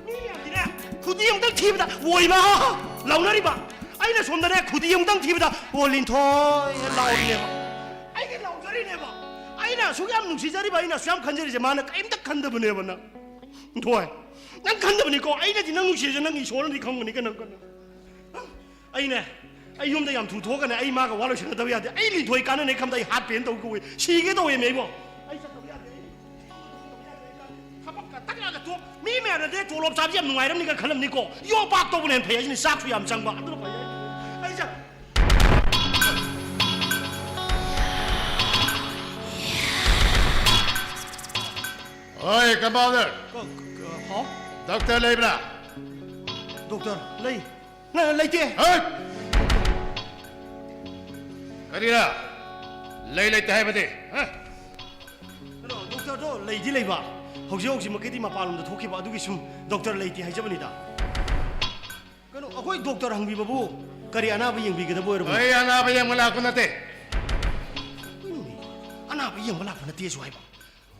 ꯃꯤ ꯃꯌꯥꯝꯗꯤꯅꯦ, ꯈꯨꯗꯤ ꯑꯃꯨꯛꯇꯪ ꯊꯤꯕꯗ "ꯑꯣꯏꯃꯥ" ꯂꯥꯎꯅꯔꯤꯕ, ꯑꯩꯅ ꯁꯣꯝꯗꯅꯦ, ꯈꯨꯗꯤ ꯑꯃꯨꯛꯇꯪ ꯊꯤꯕꯗ "ꯑꯣ, ꯂꯤꯟꯊꯣꯏ" ꯂꯥꯎꯔꯤꯅꯦꯕ꯫ ꯑꯩꯒꯤ ꯂꯥꯎꯖꯔꯤꯅꯦꯕ꯫ ꯑꯩꯅ ꯑꯁꯨꯛ ꯌꯥꯝ ꯅꯨꯡꯁꯤꯖꯔꯤꯕ, ꯑꯩꯅ ꯑꯁꯨꯛ ꯌꯥꯝ ꯈꯟꯖꯔꯤꯁꯦ, ꯃꯥꯅ ꯀꯔꯤꯝꯇ ꯈꯟꯗꯕꯅꯦꯕ꯫ ꯅꯪ, ꯂꯤꯟꯊꯣꯏ, ꯅꯪ ꯈꯟꯗꯕꯅꯤꯀꯣ꯫ ꯑꯩꯅꯗꯤ ꯅꯪ ꯅꯨꯡꯁꯤꯔꯤꯁꯦ, ꯅꯪ ꯏꯁꯣꯔꯅꯗꯤ ꯈꯪꯒꯅꯤ ꯀꯩꯅꯣ, ꯀꯩꯅꯣ꯫ ꯑꯩꯅꯦ, ꯑꯩ ꯌꯨꯝꯗ ꯌꯥꯝ ꯊꯨ ꯊꯣꯛꯑꯒꯅꯦ, ꯑꯩ ꯃꯥꯒ ꯋꯥ ꯂꯣꯏꯁꯟꯅꯗꯕ ꯌꯥꯗꯦ꯫ ꯑꯩ ꯂꯤꯟꯊꯣꯏ ꯀꯥꯟꯅꯅꯦ ꯈꯟꯕꯗ ꯑꯩ ꯍꯥꯠꯄꯦꯅ ꯇꯧ ꯀꯧꯏ꯫ ꯁꯤꯒꯦ ꯇꯧꯋꯦꯃꯤ ꯑꯩꯕꯣ꯫ ꯑꯩ ꯆꯠꯇꯕ ꯌꯥꯗꯦ, ꯑꯩ ꯊꯕꯛꯀ ꯇꯛꯂꯒ ꯇꯣꯛ-, ꯃꯤ ꯃꯌꯥꯝꯅꯗꯤ ꯇꯣꯂꯣꯞ ꯆꯥꯕꯁꯤ ꯌꯥꯝ ꯅꯨꯡꯉꯥꯏꯔꯝꯅꯤꯒ ꯈꯜꯂꯝꯅꯤꯀꯣ꯫ ꯌꯣꯄꯥꯛ ꯇꯧꯕꯅ ꯍꯦꯟꯅ ꯐꯩ ꯍꯥꯏꯁꯤꯅꯤ, ꯆꯥꯛꯁꯨ ꯌꯥꯝ ꯆꯪꯕ, ꯑꯗꯨꯅ ꯐꯩ ꯍꯥꯏꯁꯤꯅꯤ꯫ ꯑꯩ ꯆꯠ-, ꯍꯣꯏ, ꯀꯝꯄꯥꯎꯟꯗꯔ꯫ ꯀ-, ꯀ-, ꯍꯥꯎ? ꯗꯣꯛꯇꯔ ꯂꯩꯕ꯭ꯔꯥ? ꯗꯣꯛꯇꯔ ꯂꯩ꯫ ꯅ-, ꯂꯩꯇꯦ꯫ ꯍꯠ! ꯀꯔꯤꯔꯥ? ꯂꯩ ꯂꯩꯇꯦ ꯍꯥꯏꯕꯗꯤ? ꯍꯥ? ꯀꯩꯅꯣ, ꯗꯣꯛꯇꯔꯗꯣ ꯂꯩꯗꯤ ꯂꯩꯕ, ꯍꯧꯖꯤꯛ ꯍꯧꯖꯤꯛꯃꯛꯀꯤꯗꯤ ꯃꯄꯥꯟꯂꯣꯝꯗ ꯊꯣꯛꯈꯤꯕ, ꯑꯗꯨꯒꯤ ꯁꯨꯝ ꯗꯣꯛꯇꯔ ꯂꯩꯇꯦ ꯍꯥꯏꯖꯕꯅꯤꯗ꯫ ꯀꯩꯅꯣ, ꯑꯩꯈꯣꯏ ꯗꯣꯛꯇꯔ ꯍꯪꯕꯤꯕꯕꯨ ꯀꯔꯤ ꯑꯅꯥꯕ ꯌꯦꯡꯕꯤꯒꯗꯕ ꯑꯣꯏꯔꯕꯅꯣ? ꯑꯩ ꯑꯅꯥꯕ ꯌꯦꯡꯕ ꯂꯥꯛꯄ ꯅꯠꯇꯦ꯫ ꯀꯩꯅꯣꯅꯦ? ꯑꯅꯥꯕ ꯌꯦꯡꯕ ꯂꯥꯛꯄ ꯅꯠꯇꯦꯁꯨ ꯍꯥꯏꯕ꯫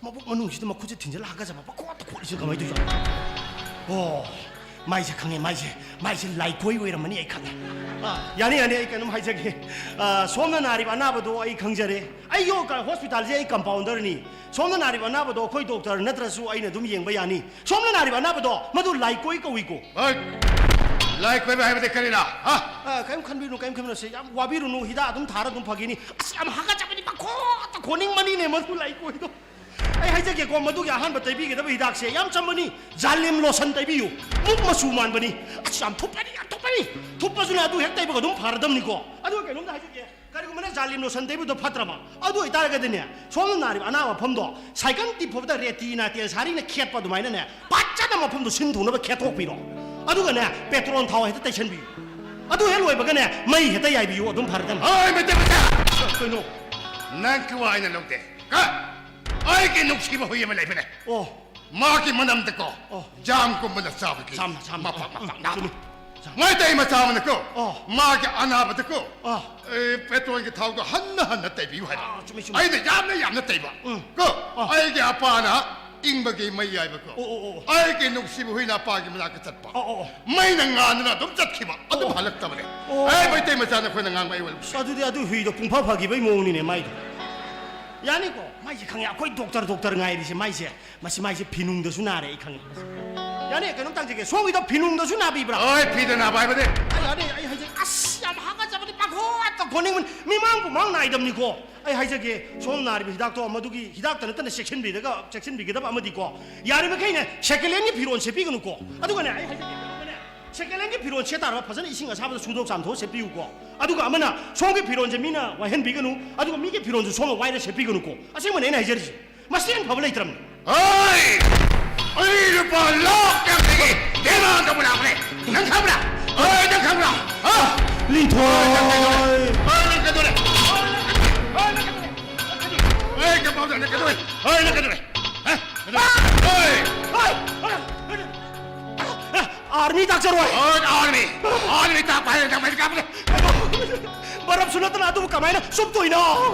ꯃꯕꯨꯛ ꯃꯅꯨꯡꯁꯤꯗ ꯃꯈꯨꯠꯁꯦ ꯊꯤꯟꯖꯤꯜꯂ ꯍꯥꯒꯠꯆꯕ ꯄꯪꯈꯣꯠꯇ ꯈꯣꯠꯂꯤꯁꯤꯅ ꯀꯃꯥꯏꯅ ꯇꯧꯔꯤꯖꯥꯠꯅꯣ? ꯑꯣ, ꯃꯥꯏꯁꯦ ꯈꯪꯉꯦ, ꯃꯥꯏꯁꯦ, ꯃꯥꯏꯁꯦ ꯂꯥꯏꯀꯣꯏ ꯑꯣꯏꯔꯝꯃꯅꯤ, ꯑꯩ ꯈꯪꯉꯦ꯫ ꯑꯥ, ꯌꯥꯅꯤ, ꯌꯥꯅꯤ, ꯑꯩ ꯀꯩꯅꯣꯝ ꯍꯥꯏꯖꯒꯦ꯫ ꯑꯥ, ꯁꯣꯝꯅ ꯅꯥꯔꯤꯕ ꯑꯅꯥꯕꯗꯣ ꯑꯩ ꯈꯪꯖꯔꯦ꯫ ꯑꯩ ꯌꯣ-, ꯀ-, ꯍꯣꯁꯄꯤꯇꯥꯜꯁꯦ ꯑꯩ ꯀꯝꯄꯥꯎꯟꯗꯔꯅꯤ꯫ ꯁꯣꯝꯅ ꯅꯥꯔꯤꯕ ꯑꯅꯥꯕꯗꯣ ꯑꯩꯈꯣꯏ ꯗꯣꯛꯇꯔ ꯅꯠꯇ꯭ꯔꯁꯨ ꯑꯩꯅ ꯑꯗꯨꯝ ꯌꯦꯡꯕ ꯌꯥꯅꯤ꯫ ꯁꯣꯝꯅ ꯅꯥꯔꯤꯕ ꯑꯅꯥꯕꯗꯣ ꯃꯗꯨ ꯂꯥꯏꯀꯣꯏ ꯀꯧꯏꯀꯣ꯫ ꯍꯣꯏ, ꯂꯥꯏꯀꯣꯏꯕ ꯍꯥꯏꯕꯗꯤ ꯀꯔꯤꯅꯣ? ꯍꯥ? ꯑꯥ, ꯀꯩꯝ ꯈꯟꯕꯤꯔꯨꯅꯨ, ꯀꯩꯝ ꯈꯟꯕꯤꯔꯨꯅꯨ, ꯁꯦ, ꯌꯥꯝ ꯋꯥꯕꯤꯔꯨꯅꯨ, ꯍꯤꯗꯥꯛ ꯑꯗꯨꯝ ꯊꯥꯔ ꯑꯗꯨꯝ ꯐꯈꯤꯅꯤ꯫ ꯑꯁ, ꯌꯥꯝ ꯍꯥꯒꯠꯆꯕꯅꯤ, ꯄꯪꯈꯣꯠꯇ ꯈꯣꯠꯅꯤꯡꯕꯅꯤꯅꯦ ꯃꯗꯨ ꯂꯥꯏꯀꯣꯏꯗꯣ꯫ ꯑꯩ ꯍꯥꯏꯖꯒꯦꯀꯣ, ꯃꯗꯨꯒꯤ ꯑꯍꯥꯟꯕ ꯇꯩꯕꯤꯒꯗꯕ ꯍꯤꯗꯥꯛꯁꯦ ꯌꯥꯝ ꯆꯝꯕꯅꯤ, ꯖꯥꯂꯤꯝ ꯂꯣꯁꯟ ꯇꯩꯕꯤꯌꯨ꯫ ꯃꯨꯛ ꯃꯆꯨ ꯃꯥꯟꯕꯅꯤ꯫ ꯑꯁ, ꯌꯥꯝ ꯊꯨꯞꯄꯅꯤ, ꯌꯥꯝ ꯊꯨꯞꯄꯅꯤ꯫ ꯊꯨꯞꯄꯁꯨꯅꯦ, ꯑꯗꯨ ꯍꯦꯛ ꯇꯩꯕꯒ ꯑꯗꯨꯝ ꯐꯔꯗꯝꯅꯤꯀꯣ꯫ ꯑꯗꯨꯒ ꯀꯩꯅꯣꯝꯇ ꯍꯥꯏꯖꯒꯦ, ꯀꯔꯤꯒꯨꯝꯕ ꯅꯪ ꯖꯥꯂꯤꯝ ꯂꯣꯁꯟ ꯇꯩꯕꯗꯣ ꯐꯠꯇ꯭ꯔꯕ, ꯑꯗꯨ ꯑꯣꯏꯇꯥꯔꯒꯗꯤꯅꯦ, ꯁꯣꯝꯅ ꯅꯥꯔꯤꯕ ꯑꯅꯥꯕ ꯃꯐꯝꯗꯣ ꯁꯥꯏꯀꯜ ꯇꯤꯞ ꯐꯕꯗ ꯔꯦꯇꯤꯅ ꯇꯦꯟꯁꯥꯔꯤꯅ ꯈꯦꯠꯄ ꯑꯗꯨꯃꯥꯏꯅꯅꯦ, ꯐꯖꯅ ꯃꯐꯝꯗꯣ ꯁꯤꯟ ꯊꯨꯡꯅꯕ ꯈꯦꯠꯇꯣꯛꯄꯤꯔꯣ꯫ ꯑꯗꯨꯒꯅꯦ, ꯄꯦꯇ꯭ꯔꯣꯜ ꯊꯥꯎ ꯍꯦꯛꯇ ꯇꯩꯁꯟꯕꯤꯌꯨ꯫ ꯑꯗꯨ ꯍꯦꯛ ꯂꯣꯏꯕꯒꯅꯦ, ꯃꯩ ꯍꯦꯛꯇ ꯌꯥꯏꯕꯤꯌꯨ, ꯑꯗꯨꯝ ꯐꯔꯗꯝꯅꯤ꯫ ꯍꯣꯏ, ꯃꯩꯇꯩ ꯃꯆꯥ! ꯀꯩꯅꯣ? ꯅꯪ ꯀꯤ ꯋꯥ ꯑꯩꯅ ꯂꯧꯗꯦ꯫ ꯀ-, ꯑꯩꯒꯤ ꯅꯨꯡꯁꯤꯕ ꯍꯨꯏ ꯑꯃ ꯂꯩꯕꯅꯦ꯫ ꯑꯣ꯫ ꯃꯥꯒꯤ ꯃꯅꯝꯗꯀꯣ, ꯑꯣ꯫ ꯖꯥꯝꯒꯨꯝꯕꯅ ꯆꯥꯕꯒꯤ ꯁꯥꯝꯅ, ꯁꯥꯝꯅ꯫ ꯃꯄꯥ, ꯑꯣ, ꯃꯄꯥ, ꯎꯝ, ꯅꯥꯕ꯫ ꯆꯨꯝꯃꯤ꯫ ꯃꯩꯇꯩ ꯃꯆꯥ ꯑꯃꯅꯀꯣ, ꯑꯣ꯫ ꯃꯥꯒꯤ ꯑꯅꯥꯕꯗꯀꯣ, ꯑꯣ꯫ ꯑꯦ, ꯄꯦꯇ꯭ꯔꯣꯜꯒꯤ ꯊꯥꯎꯗꯣ ꯍꯟꯅ ꯍꯟꯅ ꯇꯩꯕꯤꯌꯨ ꯍꯥꯏꯕ꯫ ꯑꯥ, ꯆꯨꯝꯃꯤ, ꯆꯨꯝꯃꯤ꯫ ꯑꯩꯅ ꯌꯥꯝꯅ ꯌꯥꯝꯅ ꯇꯩꯕ꯫ ꯎꯝ꯫ ꯀꯣ, ꯑꯣ꯫ ꯑꯩꯒꯤ ꯑꯄꯥꯅ ꯏꯪꯕꯒꯤ ꯃꯩ ꯌꯥꯏꯕꯀꯣ꯫ ꯑꯣ, ꯑꯣ, ꯑꯣ꯫ ꯑꯩꯒꯤ ꯅꯨꯡꯁꯤꯕ ꯍꯨꯏꯅ ꯑꯄꯥꯒꯤ ꯃꯅꯥꯛꯇ ꯆꯠꯄ꯫ ꯑꯣ, ꯑꯣ, ꯑꯣ꯫ ꯃꯩꯅ ꯉꯥꯟꯗꯨꯅ ꯑꯗꯨꯝ ꯆꯠꯈꯤꯕ꯫ ꯑꯗꯨꯝ ꯑꯣ꯫ ꯍꯜꯂꯛꯇꯕꯅꯦ꯫ ꯑꯣ꯫ ꯑꯦ, ꯃꯩꯇꯩ ꯃꯆꯥ ꯅꯈꯣꯏꯅ ꯉꯥꯡꯕ ꯑꯩ ꯋꯥ ꯂꯧꯁꯤ꯫ ꯑꯁ, ꯑꯗꯨꯗꯤ ꯑꯗꯨ ꯍꯨꯏꯗꯣ ꯄꯨꯡꯐ ꯐꯈꯤꯕꯩ ꯃꯑꯣꯡꯅꯤꯅꯦ ꯃꯥꯏꯗꯣ꯫ ꯌꯥꯅꯤꯀꯣ? ꯃꯥꯏꯁꯦ ꯈꯪꯉꯦ꯫ ꯑꯩꯈꯣꯏ ꯗꯣꯛꯇꯔ, ꯗꯣꯛꯇꯔ ꯉꯥꯏꯔꯤꯁꯦ ꯃꯥꯏꯁꯦ꯫ ꯃꯁꯤ ꯃꯥꯏꯁꯦ ꯐꯤꯅꯨꯡꯗꯁꯨ ꯅꯥꯔꯦ, ꯑꯩ ꯈꯪꯉꯦ꯫ ꯌꯥꯅꯤ, ꯀꯩꯅꯣꯝ ꯇꯥꯡꯖꯒꯦ꯫ ꯁꯣꯝꯒꯤꯗꯣ ꯐꯤꯅꯨꯡꯗꯁꯨ ꯅꯥꯕꯤꯕ꯭ꯔꯥ? ꯍꯣꯏ, ꯐꯤꯗ ꯅꯥꯕ ꯍꯥꯏꯕꯅꯦ꯫ ꯑꯩ, ꯌꯥꯅꯤ, ꯑꯩ ꯍꯥꯏꯖꯒꯦ꯫ ꯑꯁ, ꯌꯥꯝ ꯍꯥꯒꯠꯆꯕꯅꯤ꯫ ꯄꯥꯡꯈꯣꯠꯇ ꯈꯣꯠꯅꯤꯡꯕꯅꯤ꯫ ꯃꯤꯃꯥꯡ ꯄꯨꯃꯥꯡ ꯅꯥꯏꯗꯕꯅꯤꯀꯣ꯫ ꯑꯩ ꯍꯥꯏꯖꯒꯦ, ꯁꯣꯝ ꯅꯥꯔꯤꯕ ꯍꯤꯗꯥꯛꯇꯣ ꯃꯗꯨꯒꯤ ꯍꯤꯗꯥꯛꯇ ꯅꯠꯇꯅ ꯆꯦꯛꯁꯤꯟꯕꯤꯗꯒ, ꯆꯦꯛꯁꯤꯟꯕꯤꯒꯗꯕ ꯑꯃꯗꯤꯀꯣ꯫ ꯌꯥꯔꯤꯕꯃꯈꯩꯅꯦ, ꯁꯦꯀꯦꯟ ꯍꯦꯟꯒꯤ ꯐꯤꯔꯣꯜ ꯁꯦꯠꯄꯤꯒꯅꯨꯀꯣ꯫ ꯑꯗꯨꯒꯅꯦ, ꯑꯩ ꯍꯥꯏꯖꯒꯦ, ꯀꯩꯅꯣꯝꯃꯅꯦ, ꯁꯦꯀꯦꯟ ꯍꯦꯟꯒꯤ ꯐꯤꯔꯣꯜ ꯁꯦꯠ ꯇꯥꯔꯕ ꯐꯖꯅ ꯏꯁꯤꯡ ꯑꯁꯥꯕꯗ ꯁꯨꯗꯣꯛ ꯆꯥꯝꯊꯣꯛꯑ ꯁꯦꯠꯄꯤꯌꯨꯀꯣ꯫ ꯑꯗꯨꯒ ꯑꯃꯅ ꯁꯣꯝꯒꯤ ꯐꯤꯔꯣꯜꯁꯦ ꯃꯤꯅ ꯋꯥꯏꯍꯟꯕꯤꯒꯅꯨ, ꯑꯗꯨꯒ ꯃꯤꯒꯤ ꯐꯤꯔꯣꯜꯁꯨ ꯁꯣꯝꯅ ꯋꯥꯏꯔ ꯁꯦꯠꯄꯤꯒꯅꯨꯀꯣ꯫ ꯑꯁꯦꯡꯕꯅꯦ ꯑꯩꯅ ꯍꯥꯏꯖꯔꯤꯁꯦ꯫ ꯃꯁꯤ ꯍꯦꯟꯅ ꯐꯕ ꯂꯩꯇ꯭ꯔꯕꯅꯤ꯫ ꯍꯣꯏ! ꯑꯩ ꯂꯨꯄꯥ ꯂꯥꯈ ꯌꯥꯡꯈꯩꯒꯤ ꯗꯦꯃꯥꯟ ꯇꯧꯕ ꯂꯥꯛꯄꯅꯦ꯫ ꯅꯪ ꯈꯪꯕ꯭ꯔꯥ? ꯍꯣꯏ, ꯅꯪ ꯈꯪꯕ꯭ꯔꯥ? ꯍꯥ? ꯂꯤꯟꯊꯣꯏ! ꯍꯣꯏ, ꯅꯪ ꯀꯩꯗꯧꯔꯦ? ꯍꯣꯏ, ꯅꯪ ꯀꯩꯗꯧꯔꯦ? ꯍꯣꯏ, ꯅꯪ ꯀꯩꯗꯧꯔꯦ? ꯍꯣꯏ, ꯅꯪ ꯀꯩꯗꯧꯔꯦ? ꯍꯣꯏ, ꯅꯪ ꯀꯩꯗꯧꯔꯦ? ꯍꯥ? ꯀꯩꯗꯧꯔꯦ? ꯍꯣꯏ! ꯍꯣꯏ! ꯑꯥꯔꯃꯤ ꯇꯥꯛꯆꯔꯣꯏ꯫ ꯍꯣꯏ, ꯑꯥꯔꯃꯤ꯫ ꯑꯥꯔꯃꯤ ꯇꯥꯛꯄ ꯍꯥꯏꯔꯦ, ꯅꯪ ꯃꯩ ꯀꯥꯞꯄꯗ꯫ ꯃꯔꯝꯁꯨ ꯅꯠꯇꯅ ꯑꯗꯨꯕꯨ ꯀꯃꯥꯏꯅ ꯆꯨꯞꯇꯣꯏꯅꯣ?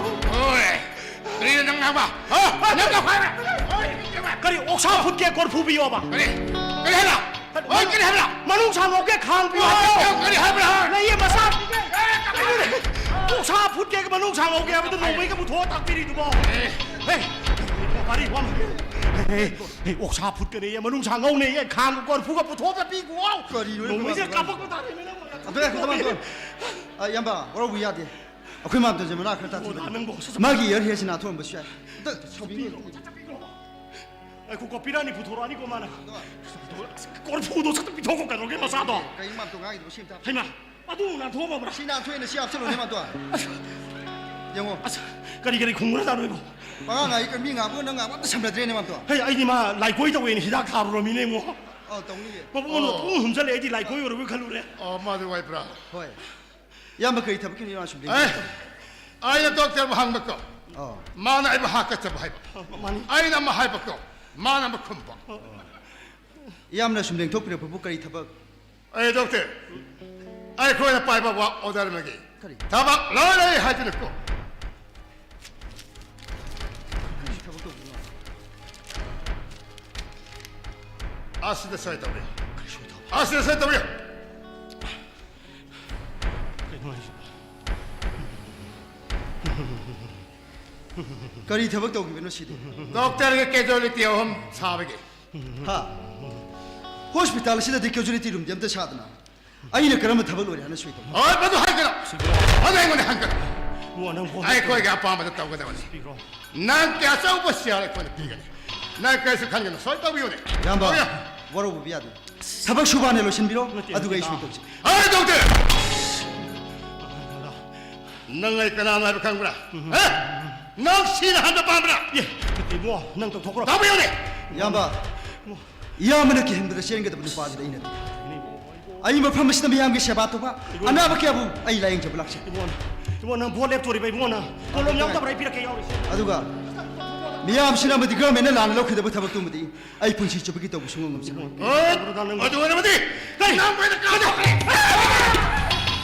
ꯍꯣꯏ꯫ ꯀꯔꯤꯅꯣ ꯅꯪ ꯉꯥꯡꯕ? ꯍꯥ? ꯅꯪ ꯉꯥꯡꯕ ꯍꯥꯏꯕ? ꯀꯔꯤ, ꯑꯣꯛꯁꯥ ꯐꯨꯠꯀꯦ ꯀꯣꯔꯐꯨ ꯄꯤꯌꯣꯕ? ꯀꯔꯤ? ꯀꯔꯤ ꯍꯥꯏꯕ? ꯍꯣꯏ, ꯀꯔꯤ ꯍꯥꯏꯕ? ꯃꯅꯨꯡꯁꯥ ꯉꯧꯒꯦ ꯈꯥꯡ ꯄꯤꯌꯣ ꯍꯥꯏꯕ꯭ꯔꯣ? ꯀꯔꯤ ꯍꯥꯏꯕ꯭ꯔꯥ? ꯂꯩꯌꯦ, ꯃꯆꯥ꯫ ꯑꯣꯛꯁꯥ ꯐꯨꯠꯀꯦ ꯃꯅꯨꯡꯁꯥ ꯉꯧꯒꯦ ꯍꯥꯏꯕꯗꯨ ꯅꯣꯡꯃꯩꯒ ꯄꯨꯊꯣꯛꯑ ꯇꯥꯛꯄꯤꯔꯤꯗꯨꯕꯣ? ꯑꯦ꯫ ꯍꯦ, ꯋꯥꯔꯤ ꯋꯥ-, ꯍꯦ, ꯍꯦ, ꯑꯣꯛꯁꯥ ꯐꯨꯠꯀꯅꯦꯌꯦ, ꯃꯅꯨꯡꯁꯥ ꯉꯧꯅꯦꯌꯦ, ꯈꯥꯡꯒ ꯀꯣꯔꯐꯨꯒ ꯄꯨꯊꯣꯛꯑ ꯄꯤꯈꯣ꯫ ꯀꯔꯤꯅꯣ ꯅꯣꯡꯃꯩꯁꯦ ꯅꯪ ꯀꯥꯞꯄꯛꯄ ꯇꯥꯔꯦꯅꯦ ꯅꯪ꯫ ꯑꯗꯨ ꯉꯥꯏꯈꯣ, ꯇꯃꯥꯟ ꯇꯣ꯫ ꯑ, ꯏꯌꯥꯝꯕ, ꯋꯥꯔꯧꯕ ꯌꯥꯗꯦ꯫ ꯑꯩꯈꯣꯏ ꯃꯥꯝꯇꯣꯟꯁꯦ ꯃꯅꯥ ꯈꯔ ꯇꯥꯊꯤꯕꯅꯤ꯫ ꯅꯪꯕꯨ ꯃꯥꯒꯤ ꯏꯌꯔ ꯍꯦꯌꯔꯁꯤ ꯅꯥꯊꯣꯛꯑꯝꯕꯁꯨ ꯌꯥꯏ꯫ ꯑꯝꯇ ꯁꯥꯎꯕꯤꯒꯅꯨ꯫ ꯉꯥꯏꯈꯣꯀꯣ, ꯄꯤꯔꯛꯑꯅꯤ, ꯄꯨꯊꯣꯔꯛꯑꯅꯤꯀꯣ ꯃꯥꯅ꯫ ꯀꯣꯔꯐꯨꯗꯣ ꯁꯠ ꯄꯤꯊꯣꯛꯈꯣ, ꯀꯩꯗꯧꯔꯒꯦ ꯃꯆꯥꯗꯣ? ꯀꯩ ꯃꯥꯝꯇꯣꯟ ꯉꯥꯡꯉꯤꯗꯨꯕꯨ ꯁꯤ ꯑꯝꯇ ꯍꯥꯞꯆꯤꯜꯂꯨ꯫ ꯍꯩꯃꯥ, ꯑꯗꯨ ꯅꯥꯟꯊꯣꯛꯑꯝꯃꯕ꯭ꯔꯥ? ꯁꯤ ꯅꯥꯟꯊꯣꯛꯑꯦꯅ ꯁꯤ ꯍꯥꯞꯆꯤꯜꯂꯨꯅꯦ ꯃꯥꯝꯇꯣꯟ꯫ ꯑꯁ, ꯌꯦꯡꯉꯣ꯫ ꯑꯁ, ꯀꯔꯤ ꯀꯔꯤ ꯈꯨꯝꯈ꯭ꯔꯖꯥꯠꯅꯣ ꯑꯩꯕꯣ? ꯄꯉꯥꯡ ꯉꯥꯡꯉꯤ, ꯃꯤ ꯉꯥꯡꯕꯒ ꯅꯪ ꯉꯥꯡꯕ ꯑꯝꯇ ꯁꯝꯅꯗ꯭ꯔꯦꯅꯦ ꯃꯥꯝꯇꯣꯟ꯫ ꯍꯦ, ꯑꯩꯗꯤ ꯃꯥ ꯂꯥꯏꯀꯣꯏ ꯇꯧꯋꯦꯅ ꯍꯤꯗꯥꯛ ꯊꯥꯔꯨꯔꯃꯤꯅꯦ ꯏꯕꯨꯡꯉꯣ꯫ ꯑꯧ, ꯇꯧꯅꯤꯌꯦ꯫ ꯃꯕꯨꯡꯉꯣ ꯑꯣ꯫ ꯄꯨꯡ ꯍꯨꯝꯖꯜꯂꯛꯑꯦ, ꯑꯩꯗꯤ ꯂꯥꯏꯀꯣꯏ ꯑꯣꯏꯔꯕꯣꯏ ꯈꯜꯂꯨꯔꯦ꯫ ꯑꯣ, ꯃꯥꯗꯤ ꯋꯥꯏꯕ꯭ꯔꯥ? ꯍꯣꯏ꯫ ꯏꯌꯥꯝꯕ ꯀꯔꯤ ꯊꯕꯛꯀꯤꯅꯣ ꯏꯃꯥ ꯁꯨꯝ ꯑꯦ, ꯂꯦꯡꯕꯤꯔꯤꯗꯣ? ꯑꯩꯅ ꯗꯣꯛꯇꯔꯕꯨ ꯍꯪꯕꯀꯣ, ꯑꯣ꯫ ꯃꯥꯅ ꯑꯩꯕꯨ ꯍꯥꯀꯠꯆꯕ ꯍꯥꯏꯕ꯫ ꯑ, ꯃꯥꯅꯤ꯫ ꯑꯩꯅ ꯑꯃ ꯍꯥꯏꯕꯀꯣ, ꯃꯥꯅ ꯑꯃ ꯈꯨꯝꯕ꯫ ꯏꯌꯥꯝꯕꯅ ꯁꯨꯝ ꯂꯦꯡꯊꯣꯛꯄꯤꯔꯛꯄꯕꯨ ꯀꯔꯤ ꯊꯕꯛ? ꯑꯩ ꯗꯣꯛꯇꯔ, ꯑꯩꯈꯣꯏꯅ ꯄꯥꯏꯕ ꯋꯥꯛ ꯑꯣꯔꯗꯔ ꯑꯃꯒꯤ ꯀꯔꯤ? ꯊꯕꯛ ꯂꯣꯏꯔꯦ ꯍꯥꯏꯗꯨꯅꯀꯣ꯫ ꯀꯔꯤ ꯊꯕꯛ ꯇꯧꯕꯅꯣ? ꯑꯁꯤꯗ ꯁꯣꯏ ꯇꯧꯔꯤ꯫ ꯀꯔꯤ ꯁꯣꯏ ꯇꯧꯕ? ꯑꯁꯤꯗ ꯁꯣꯏ ꯇꯧꯔꯤ꯫ ꯀꯩꯅꯣ ꯍꯥꯏꯁꯤꯕꯣ? ꯀꯔꯤ ꯊꯕꯛ ꯇꯧꯈꯤꯕꯅꯣ ꯁꯤꯗꯤ? ꯗꯣꯛꯇꯔꯒꯤ ꯀꯦꯖꯨꯋꯦꯂꯤꯇꯤ ꯑꯍꯨꯝ ꯁꯥꯕꯒꯤ꯫ ꯍꯥ? ꯍꯣꯁꯄꯤꯇꯥꯜ ꯑꯁꯤꯗꯗꯤ ꯀꯦꯖꯨꯋꯦꯂꯤꯇꯤ ꯔꯨꯝꯗꯤ ꯑꯝꯇ ꯁꯥꯗꯅ ꯑꯩꯅ ꯀꯔꯝꯕ ꯊꯕꯛ ꯂꯣꯏꯔꯦ ꯍꯥꯏꯅ ꯁꯣꯏ ꯇꯧꯕ? ꯍꯣꯏ, ꯃꯗꯨ ꯍꯥꯏꯒꯅꯨ꯫ ꯃꯗꯨ ꯑꯩꯉꯣꯟꯗ ꯍꯪꯒꯅꯨ꯫ ꯏꯕꯨꯡꯉꯣ, ꯅꯪ ꯐꯣꯟ ꯑꯩꯈꯣꯏꯒꯤ ꯑꯄꯥꯝꯕꯗ ꯇꯧꯒꯗꯕꯅꯤ꯫ ꯄꯤꯔꯣ꯫ ꯅꯪ ꯀꯌꯥ ꯑꯆꯧꯕ ꯁꯤꯌꯥꯔ ꯑꯩꯈꯣꯏꯅ ꯄꯤꯒꯅꯤ꯫ ꯅꯪ ꯀꯔꯤꯁꯨ ꯈꯟꯒꯅꯨ, ꯁꯣꯏ ꯇꯧꯕꯤꯌꯨꯅꯦ꯫ ꯏꯌꯥꯝꯕ, ꯇꯧꯕꯤꯌꯨ꯫ ꯋꯥꯔꯧꯕꯤꯕ ꯌꯥꯗꯦ꯫ ꯊꯕꯛ ꯁꯨꯕ ꯍꯥꯟꯅ ꯂꯣꯏꯁꯤꯟꯕꯤꯔꯣ, ꯅꯠꯇꯦ, ꯑꯗꯨꯒ ꯑꯩ ꯅꯠꯇꯦ, ꯁꯣꯏ ꯇꯧꯁꯤ꯫ ꯍꯣꯏ, ꯗꯣꯛꯇꯔ! ꯅꯪ ꯑꯩ ꯀꯅꯥꯅꯣ ꯍꯥꯏꯕ ꯈꯪꯕ꯭ꯔꯥ? ꯍꯥ? ꯅꯪ ꯁꯤꯅ ꯍꯟꯕ ꯄꯥꯝꯕ꯭ꯔꯥ? ꯑꯦ, ꯅꯠꯇꯦ, ꯏꯕꯨꯡꯉꯣ, ꯅꯪ ꯇꯧꯊꯣꯛꯈ꯭ꯔꯣ꯫ ꯇꯧꯕꯤꯌꯨꯅꯦ꯫ ꯏꯌꯥꯝꯕ, ꯏꯌꯥꯝꯕꯅ ꯀꯤꯍꯟꯕꯗ ꯆꯦꯟꯒꯗꯕ ꯅꯨꯄꯥꯗꯨꯗꯤ ꯑꯩ ꯅꯠꯇꯦ꯫ ꯑꯩ ꯃꯐꯝ ꯑꯁꯤꯗ ꯃꯤꯌꯥꯝꯒꯤ ꯁꯦꯕꯥ ꯇꯧꯕ, ꯏꯕꯨꯡꯉꯣ꯫ ꯑꯅꯥꯕ ꯀꯌꯥꯕꯨ ꯑꯩ ꯂꯥꯌꯦꯡꯖꯕ ꯂꯥꯛꯆꯩ꯫ ꯏꯕꯨꯡꯉꯣ, ꯏꯕꯨꯡꯉꯣ, ꯅꯪ ꯚꯣꯠ ꯂꯦꯞꯇꯣꯔꯤꯕ ꯏꯕꯨꯡꯉꯣ, ꯅꯪ ꯀꯣꯂꯣꯝ ꯌꯥꯎꯗꯕ꯭ꯔꯥ ꯑꯩ ꯄꯤꯔꯛꯀꯦ ꯌꯥꯎꯔꯤꯁꯦ꯫ ꯑꯗꯨꯒ ꯃꯤꯌꯥꯝꯁꯤꯅ ꯑꯃꯗꯤ ꯒꯚꯔꯟꯃꯦꯟꯅ ꯂꯥꯟꯅ ꯂꯧꯈꯤꯗꯕ ꯊꯕꯛꯇꯨꯃꯗꯤ ꯑꯩ ꯄꯨꯟꯁꯤ ꯆꯨꯞꯄꯒꯤ ꯇꯧꯕ ꯁꯨꯡꯉꯝ ꯉꯝꯖꯔꯣꯏ꯫ ꯍꯣꯏ, ꯑꯗꯨ ꯑꯣꯏꯔꯕꯗꯤ ꯀꯔꯤ? ꯅꯪ ꯑꯣꯏꯅ ꯀꯥꯞꯊꯣꯛꯈ꯭ꯔꯦ꯫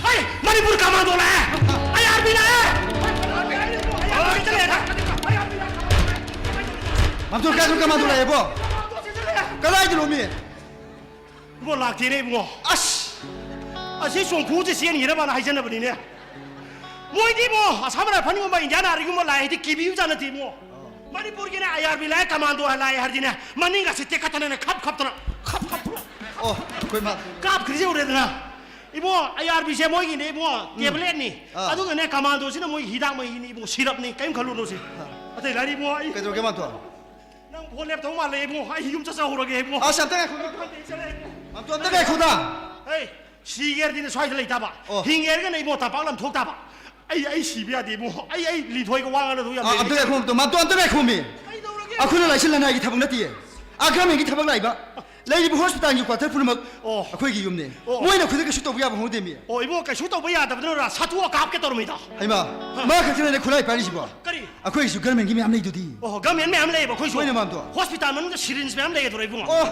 ꯍꯩ! ꯃꯅꯤꯄꯨꯔ ꯀꯃꯥꯟꯗꯣ ꯂꯥꯛꯑꯦ! ꯑꯥꯏ ꯑꯥꯔ ꯕꯤ ꯂꯥꯛꯑꯦ! ꯃꯥꯝꯇꯣꯟ, ꯀꯥꯏꯗꯅꯣ ꯀꯃꯥꯟꯗꯣ ꯂꯥꯛꯑꯦꯕꯣ? ꯀꯗꯥꯏꯗꯅꯣ ꯃꯤ? ꯏꯕꯨꯡꯉꯣ, ꯂꯥꯛꯇꯦꯅꯦ, ꯏꯕꯨꯡꯉꯣ꯫ ꯑꯁ! ꯑꯁꯤ ꯆꯣꯡꯐꯨꯁꯦ ꯆꯦꯟꯈꯤꯅꯕꯅ ꯍꯥꯏꯖꯅꯕꯅꯤꯅꯦ꯫ ꯃꯣꯏꯗꯤ ꯏꯕꯨꯡꯉꯣ, ꯑꯁꯥꯝ ꯔꯥꯏꯐꯜꯒꯨꯝꯕ, ꯏꯟꯗꯤꯌꯥꯟ ꯑꯥꯔꯃꯤꯒꯨꯝꯕ ꯂꯥꯛꯑꯦ ꯍꯥꯏꯗꯤ ꯀꯤꯕꯤꯕꯖꯥꯠ ꯅꯠꯇꯦ, ꯏꯕꯨꯡꯉꯣ꯫ ꯃꯅꯤꯄꯨꯔꯒꯤꯅꯦ, ꯑꯥꯏ ꯑꯥꯔ ꯕꯤ ꯂꯥꯛꯑꯦ, ꯀꯃꯥꯟꯗꯣ ꯂꯥꯛꯑꯦ ꯍꯥꯏꯔꯗꯤꯅꯦ, ꯃꯅꯤꯡꯒꯁꯦ ꯇꯦꯛꯈꯠꯇꯅꯅꯦ, ꯈꯞ ꯈꯞꯇꯅ, ꯈꯞ ꯈꯞꯇꯅ꯫ ꯑꯣ, ꯑꯩꯈꯣꯏ ꯃꯥ꯫ ꯀꯥꯞꯈ꯭ꯔꯤꯁꯦ ꯎꯔꯦꯗꯅ꯫ ꯏꯕꯨꯡꯉꯣ, ꯑꯥꯏ ꯑꯥꯔ ꯕꯤꯁꯦ ꯃꯣꯏꯒꯤꯅꯦ, ꯏꯕꯨꯡꯉꯣ, ꯎꯝ꯫ ꯇꯦꯕ꯭ꯂꯦꯠꯅꯤ꯫ ꯑꯥ꯫ ꯑꯗꯨꯒꯅꯦ, ꯀꯃꯥꯟꯗꯣꯁꯤꯅ ꯃꯣꯏꯒꯤ ꯍꯤꯗꯥꯛ ꯃꯍꯤꯅꯤ, ꯏꯕꯨꯡꯉꯣ, ꯁꯤꯔꯞꯅꯤ, ꯀꯔꯤꯝ ꯈꯜꯂꯨꯅꯨꯁꯦ꯫ ꯑꯥ꯫ ꯑꯇꯩ ꯂꯥꯏꯔꯤ, ꯏꯕꯨꯡꯉꯣ, ꯑꯩ ꯀꯩꯗꯧꯔꯒꯦ, ꯃꯥꯝꯇꯣꯟ? ꯅꯪ ꯚꯣꯠ ꯂꯦꯞꯇꯧ ꯃꯥꯜꯂꯦ, ꯏꯕꯨꯡꯉꯣ꯫ ꯑꯩ ꯌꯨꯝ ꯆꯠꯆꯍꯧꯔꯒꯦ, ꯏꯕꯨꯡꯉꯣ꯫ ꯑꯁ, ꯑꯝꯇ ꯉꯥꯏꯈꯣ, ꯃꯥꯝꯇꯣꯟ꯫ ꯑꯝꯇ ꯉꯥꯏꯈꯣꯗ꯫ ꯍꯩ, ꯁꯤꯒꯦ ꯍꯥꯏꯔꯗꯤꯅꯦ ꯁ꯭ꯋꯥꯏꯗ ꯂꯩꯇꯥꯕ꯫ ꯑꯣ꯫ ꯍꯤꯡꯒꯦ ꯍꯥꯏꯔꯒꯅ ꯏꯕꯨꯡꯉꯣ ꯇꯝꯄꯥꯛ ꯂꯝ ꯊꯣꯛ ꯇꯥꯕ꯫ ꯑꯩ, ꯑꯩ ꯁꯤꯕ ꯌꯥꯗꯦ ꯏꯕꯨꯡꯉꯣ꯫ ꯑꯩ, ꯑꯩ ꯂꯤꯟꯊꯣꯏꯒ ꯋꯥ ꯉꯥꯡꯅꯗꯧ ꯌꯥꯝ ꯑꯥ, ꯂꯩ꯫ ꯑꯝꯇ ꯉꯥꯏꯈꯣ, ꯑꯝꯇ, ꯃꯥꯝꯇꯣꯟ, ꯑꯝꯇ ꯉꯥꯏꯈꯣꯃꯤ꯫ ꯀꯩꯗꯧꯔꯒꯦ? ꯑꯩꯈꯣꯏꯅ ꯂꯥꯏꯁꯤꯜ ꯂꯅꯥꯏꯒꯤ ꯊꯕꯛ ꯅꯠꯇꯤꯌꯦ꯫ ꯑꯥ, ꯒꯚꯔꯟꯃꯦꯟꯒꯤ ꯊꯕꯛ ꯂꯥꯛꯏꯕ꯫ ꯂꯩꯔꯤꯕ ꯍꯣꯁꯄꯤꯇꯥꯜꯒꯤ ꯀ꯭ꯋꯥꯇꯔ ꯄꯨꯝꯅꯃꯛ ꯑꯣ꯫ ꯑꯩꯈꯣꯏꯒꯤ ꯌꯨꯝꯅꯤ꯫ ꯑꯣ꯫ ꯃꯣꯏꯅ ꯑꯩꯈꯣꯏꯗ ꯀꯩꯁꯨ ꯇꯧꯕ ꯌꯥꯕ ꯍꯧꯅꯗꯦꯃꯤ꯫ ꯑꯣ, ꯏꯕꯨꯡꯉꯣ, ꯀꯩꯁꯨ ꯇꯧꯕ ꯌꯥꯗꯕꯗꯨꯅ ꯁꯥꯊꯨ ꯀꯥꯞꯀꯦ ꯇꯧꯔꯝꯃꯤꯗꯣ꯫ ꯍꯩꯃꯥ, ꯑꯥ꯫ ꯃꯥ ꯈꯛꯇꯅꯅꯦ ꯈꯨꯠꯂꯥꯏ ꯄꯥꯏꯔꯤꯁꯤꯕꯣ꯫ ꯀꯔꯤ? ꯑꯩꯈꯣꯏꯒꯤꯁꯨ ꯒꯚꯔꯟꯃꯦꯟꯒꯤ ꯃꯌꯥꯝ ꯂꯩꯗꯨꯗꯤ꯫ ꯑꯣ, ꯒꯚꯔꯟꯃꯦꯟ ꯃꯌꯥꯝ ꯂꯩꯌꯦꯕ ꯑꯩꯈꯣꯏꯁꯨ꯫ ꯍꯣꯏꯅꯦ, ꯃꯥꯝꯇꯣꯟ꯫ ꯍꯣꯁꯄꯤꯇꯥꯜ ꯃꯅꯨꯡꯗ ꯁꯤꯔꯤꯟꯖ ꯃꯌꯥꯝ ꯂꯩꯌꯦꯗꯨꯔꯥ, ꯏꯕꯨꯡꯉꯣ? ꯑꯣ꯫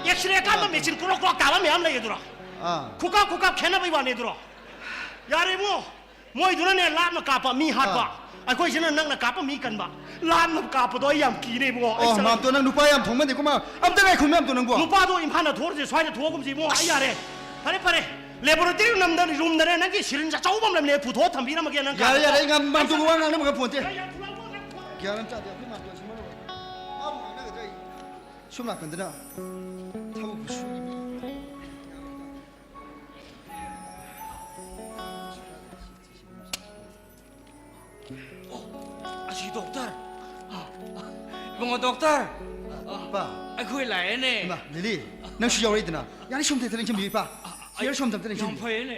ꯑꯦꯛꯁꯔꯦ ꯀꯥꯞꯄ ꯃꯦꯆꯤꯟ ꯀ꯭ꯔꯣꯛ ꯀ꯭ꯔꯣꯛ ꯇꯥꯕ ꯃꯌꯥꯝ ꯂꯩꯌꯦꯗꯨꯔꯥ? ꯑꯥ꯫ ꯈꯨꯀꯥꯞ ꯈꯨꯀꯥꯞ ꯈꯦꯠꯅꯕꯩ ꯋꯥꯅꯦ ꯑꯗꯨꯔꯣ? ꯌꯥꯔꯦ ꯏꯕꯨꯡꯉꯣ, ꯃꯣꯏꯗꯨꯅꯅꯦ ꯂꯥꯞꯅ ꯀꯥꯞꯄ ꯃꯤ ꯍꯥꯠꯄ, ꯑꯥ꯫ ꯑꯩꯈꯣꯏꯁꯤꯅ ꯅꯛꯅ ꯀꯥꯞꯄ ꯃꯤ ꯀꯟꯕ꯫ ꯂꯥꯞꯅ ꯀꯥꯞꯄꯗꯣ ꯑꯩ ꯌꯥꯝ ꯀꯤꯔꯦ ꯏꯕꯨꯡꯉꯣ꯫ ꯑꯩ ꯑꯣ, ꯁꯔ- ꯃꯥꯝꯇꯣ, ꯅꯪ ꯅꯨꯄꯥ ꯌꯥꯝ ꯊꯣꯡꯃꯟꯗꯦꯀꯣ, ꯃꯥ-, ꯑꯝꯇ ꯉꯥꯏꯈꯣ, ꯃꯥꯝꯇꯣ, ꯅꯪꯕꯣ꯫ ꯅꯨꯄꯥꯗꯣ ꯏꯝꯐꯥꯜꯗ ꯊꯣꯛꯑꯁꯦ, ꯁ꯭ꯋꯥꯏꯗ ꯊꯣꯛꯑꯒꯨꯝꯁꯦ ꯏꯕꯨꯡꯉꯣ, ꯑꯩ ꯌꯥꯔꯦ꯫ ꯐꯔꯦ, ꯐꯔꯦ, ꯂꯦꯕꯣꯔꯦꯇꯔꯤ ꯔꯨꯝꯗ, ꯔꯨꯝꯗꯅꯦ ꯅꯪꯒꯤ ꯁꯤꯔꯤꯟꯁ ꯑꯆꯧꯕ ꯑꯃ ꯂꯩꯕꯅꯦ, ꯄꯨꯊꯣꯛꯑ ꯊꯝꯕꯤꯔꯝꯃꯒꯦ ꯅꯪ ꯌꯥꯔꯦ, ꯀꯥꯗ꯫ ꯌꯥꯔꯦ, ꯑꯩ ꯉꯥꯝ-, ꯃꯥꯝꯇꯣꯒ ꯋꯥ ꯉꯥꯡꯅꯕꯒ ꯐꯣꯟꯁꯦ꯫ ꯌꯥꯔꯦ, ꯌꯥꯔꯦ, ꯊꯨꯔꯛꯑꯣ, ꯅꯪ ꯐꯣꯟ- ꯒ꯭ꯌꯥꯟ ꯑꯃ ꯇꯥꯗꯦ, ꯑꯩꯈꯣꯏ ꯃꯥꯝꯇꯣ ꯑꯁꯤ ꯃꯔꯨ ꯑꯣꯏ꯫ ꯃꯥꯕꯨ ꯉꯥꯡꯅꯒꯗ꯭ꯔꯥ ꯑꯩ? ꯊꯕꯛꯄꯨ ꯁꯨꯔꯤꯕꯅꯤ꯫ ꯑꯣ, ꯑꯁꯤ ꯗꯣꯛꯇꯔ꯫ ꯑ, ꯑ, ꯏꯕꯨꯡꯉꯣ ꯗꯣꯛꯇꯔ꯫ ꯑ, ꯏꯄꯥ꯫ ꯑꯩꯈꯣꯏ ꯂꯥꯛꯑꯦꯅꯦ꯫ ꯏꯃꯥ, ꯂꯤꯂꯤ, ꯅꯪꯁꯨ ꯌꯥꯎꯔꯛꯏꯗꯅ꯫ ꯌꯥꯔꯦ, ꯁꯣꯝꯗ ꯍꯦꯛꯇ ꯂꯦꯡꯁꯤꯟꯕꯤꯌꯨ, ꯏꯄꯥ꯫ ꯑ, ꯑ, ꯆꯤꯌꯔ ꯁꯣꯝꯗ ꯑꯝꯇ ꯌꯥꯝ ꯂꯦꯡꯁꯤꯟꯕꯤꯌꯨ꯫ ꯐꯩꯌꯦꯅꯦ꯫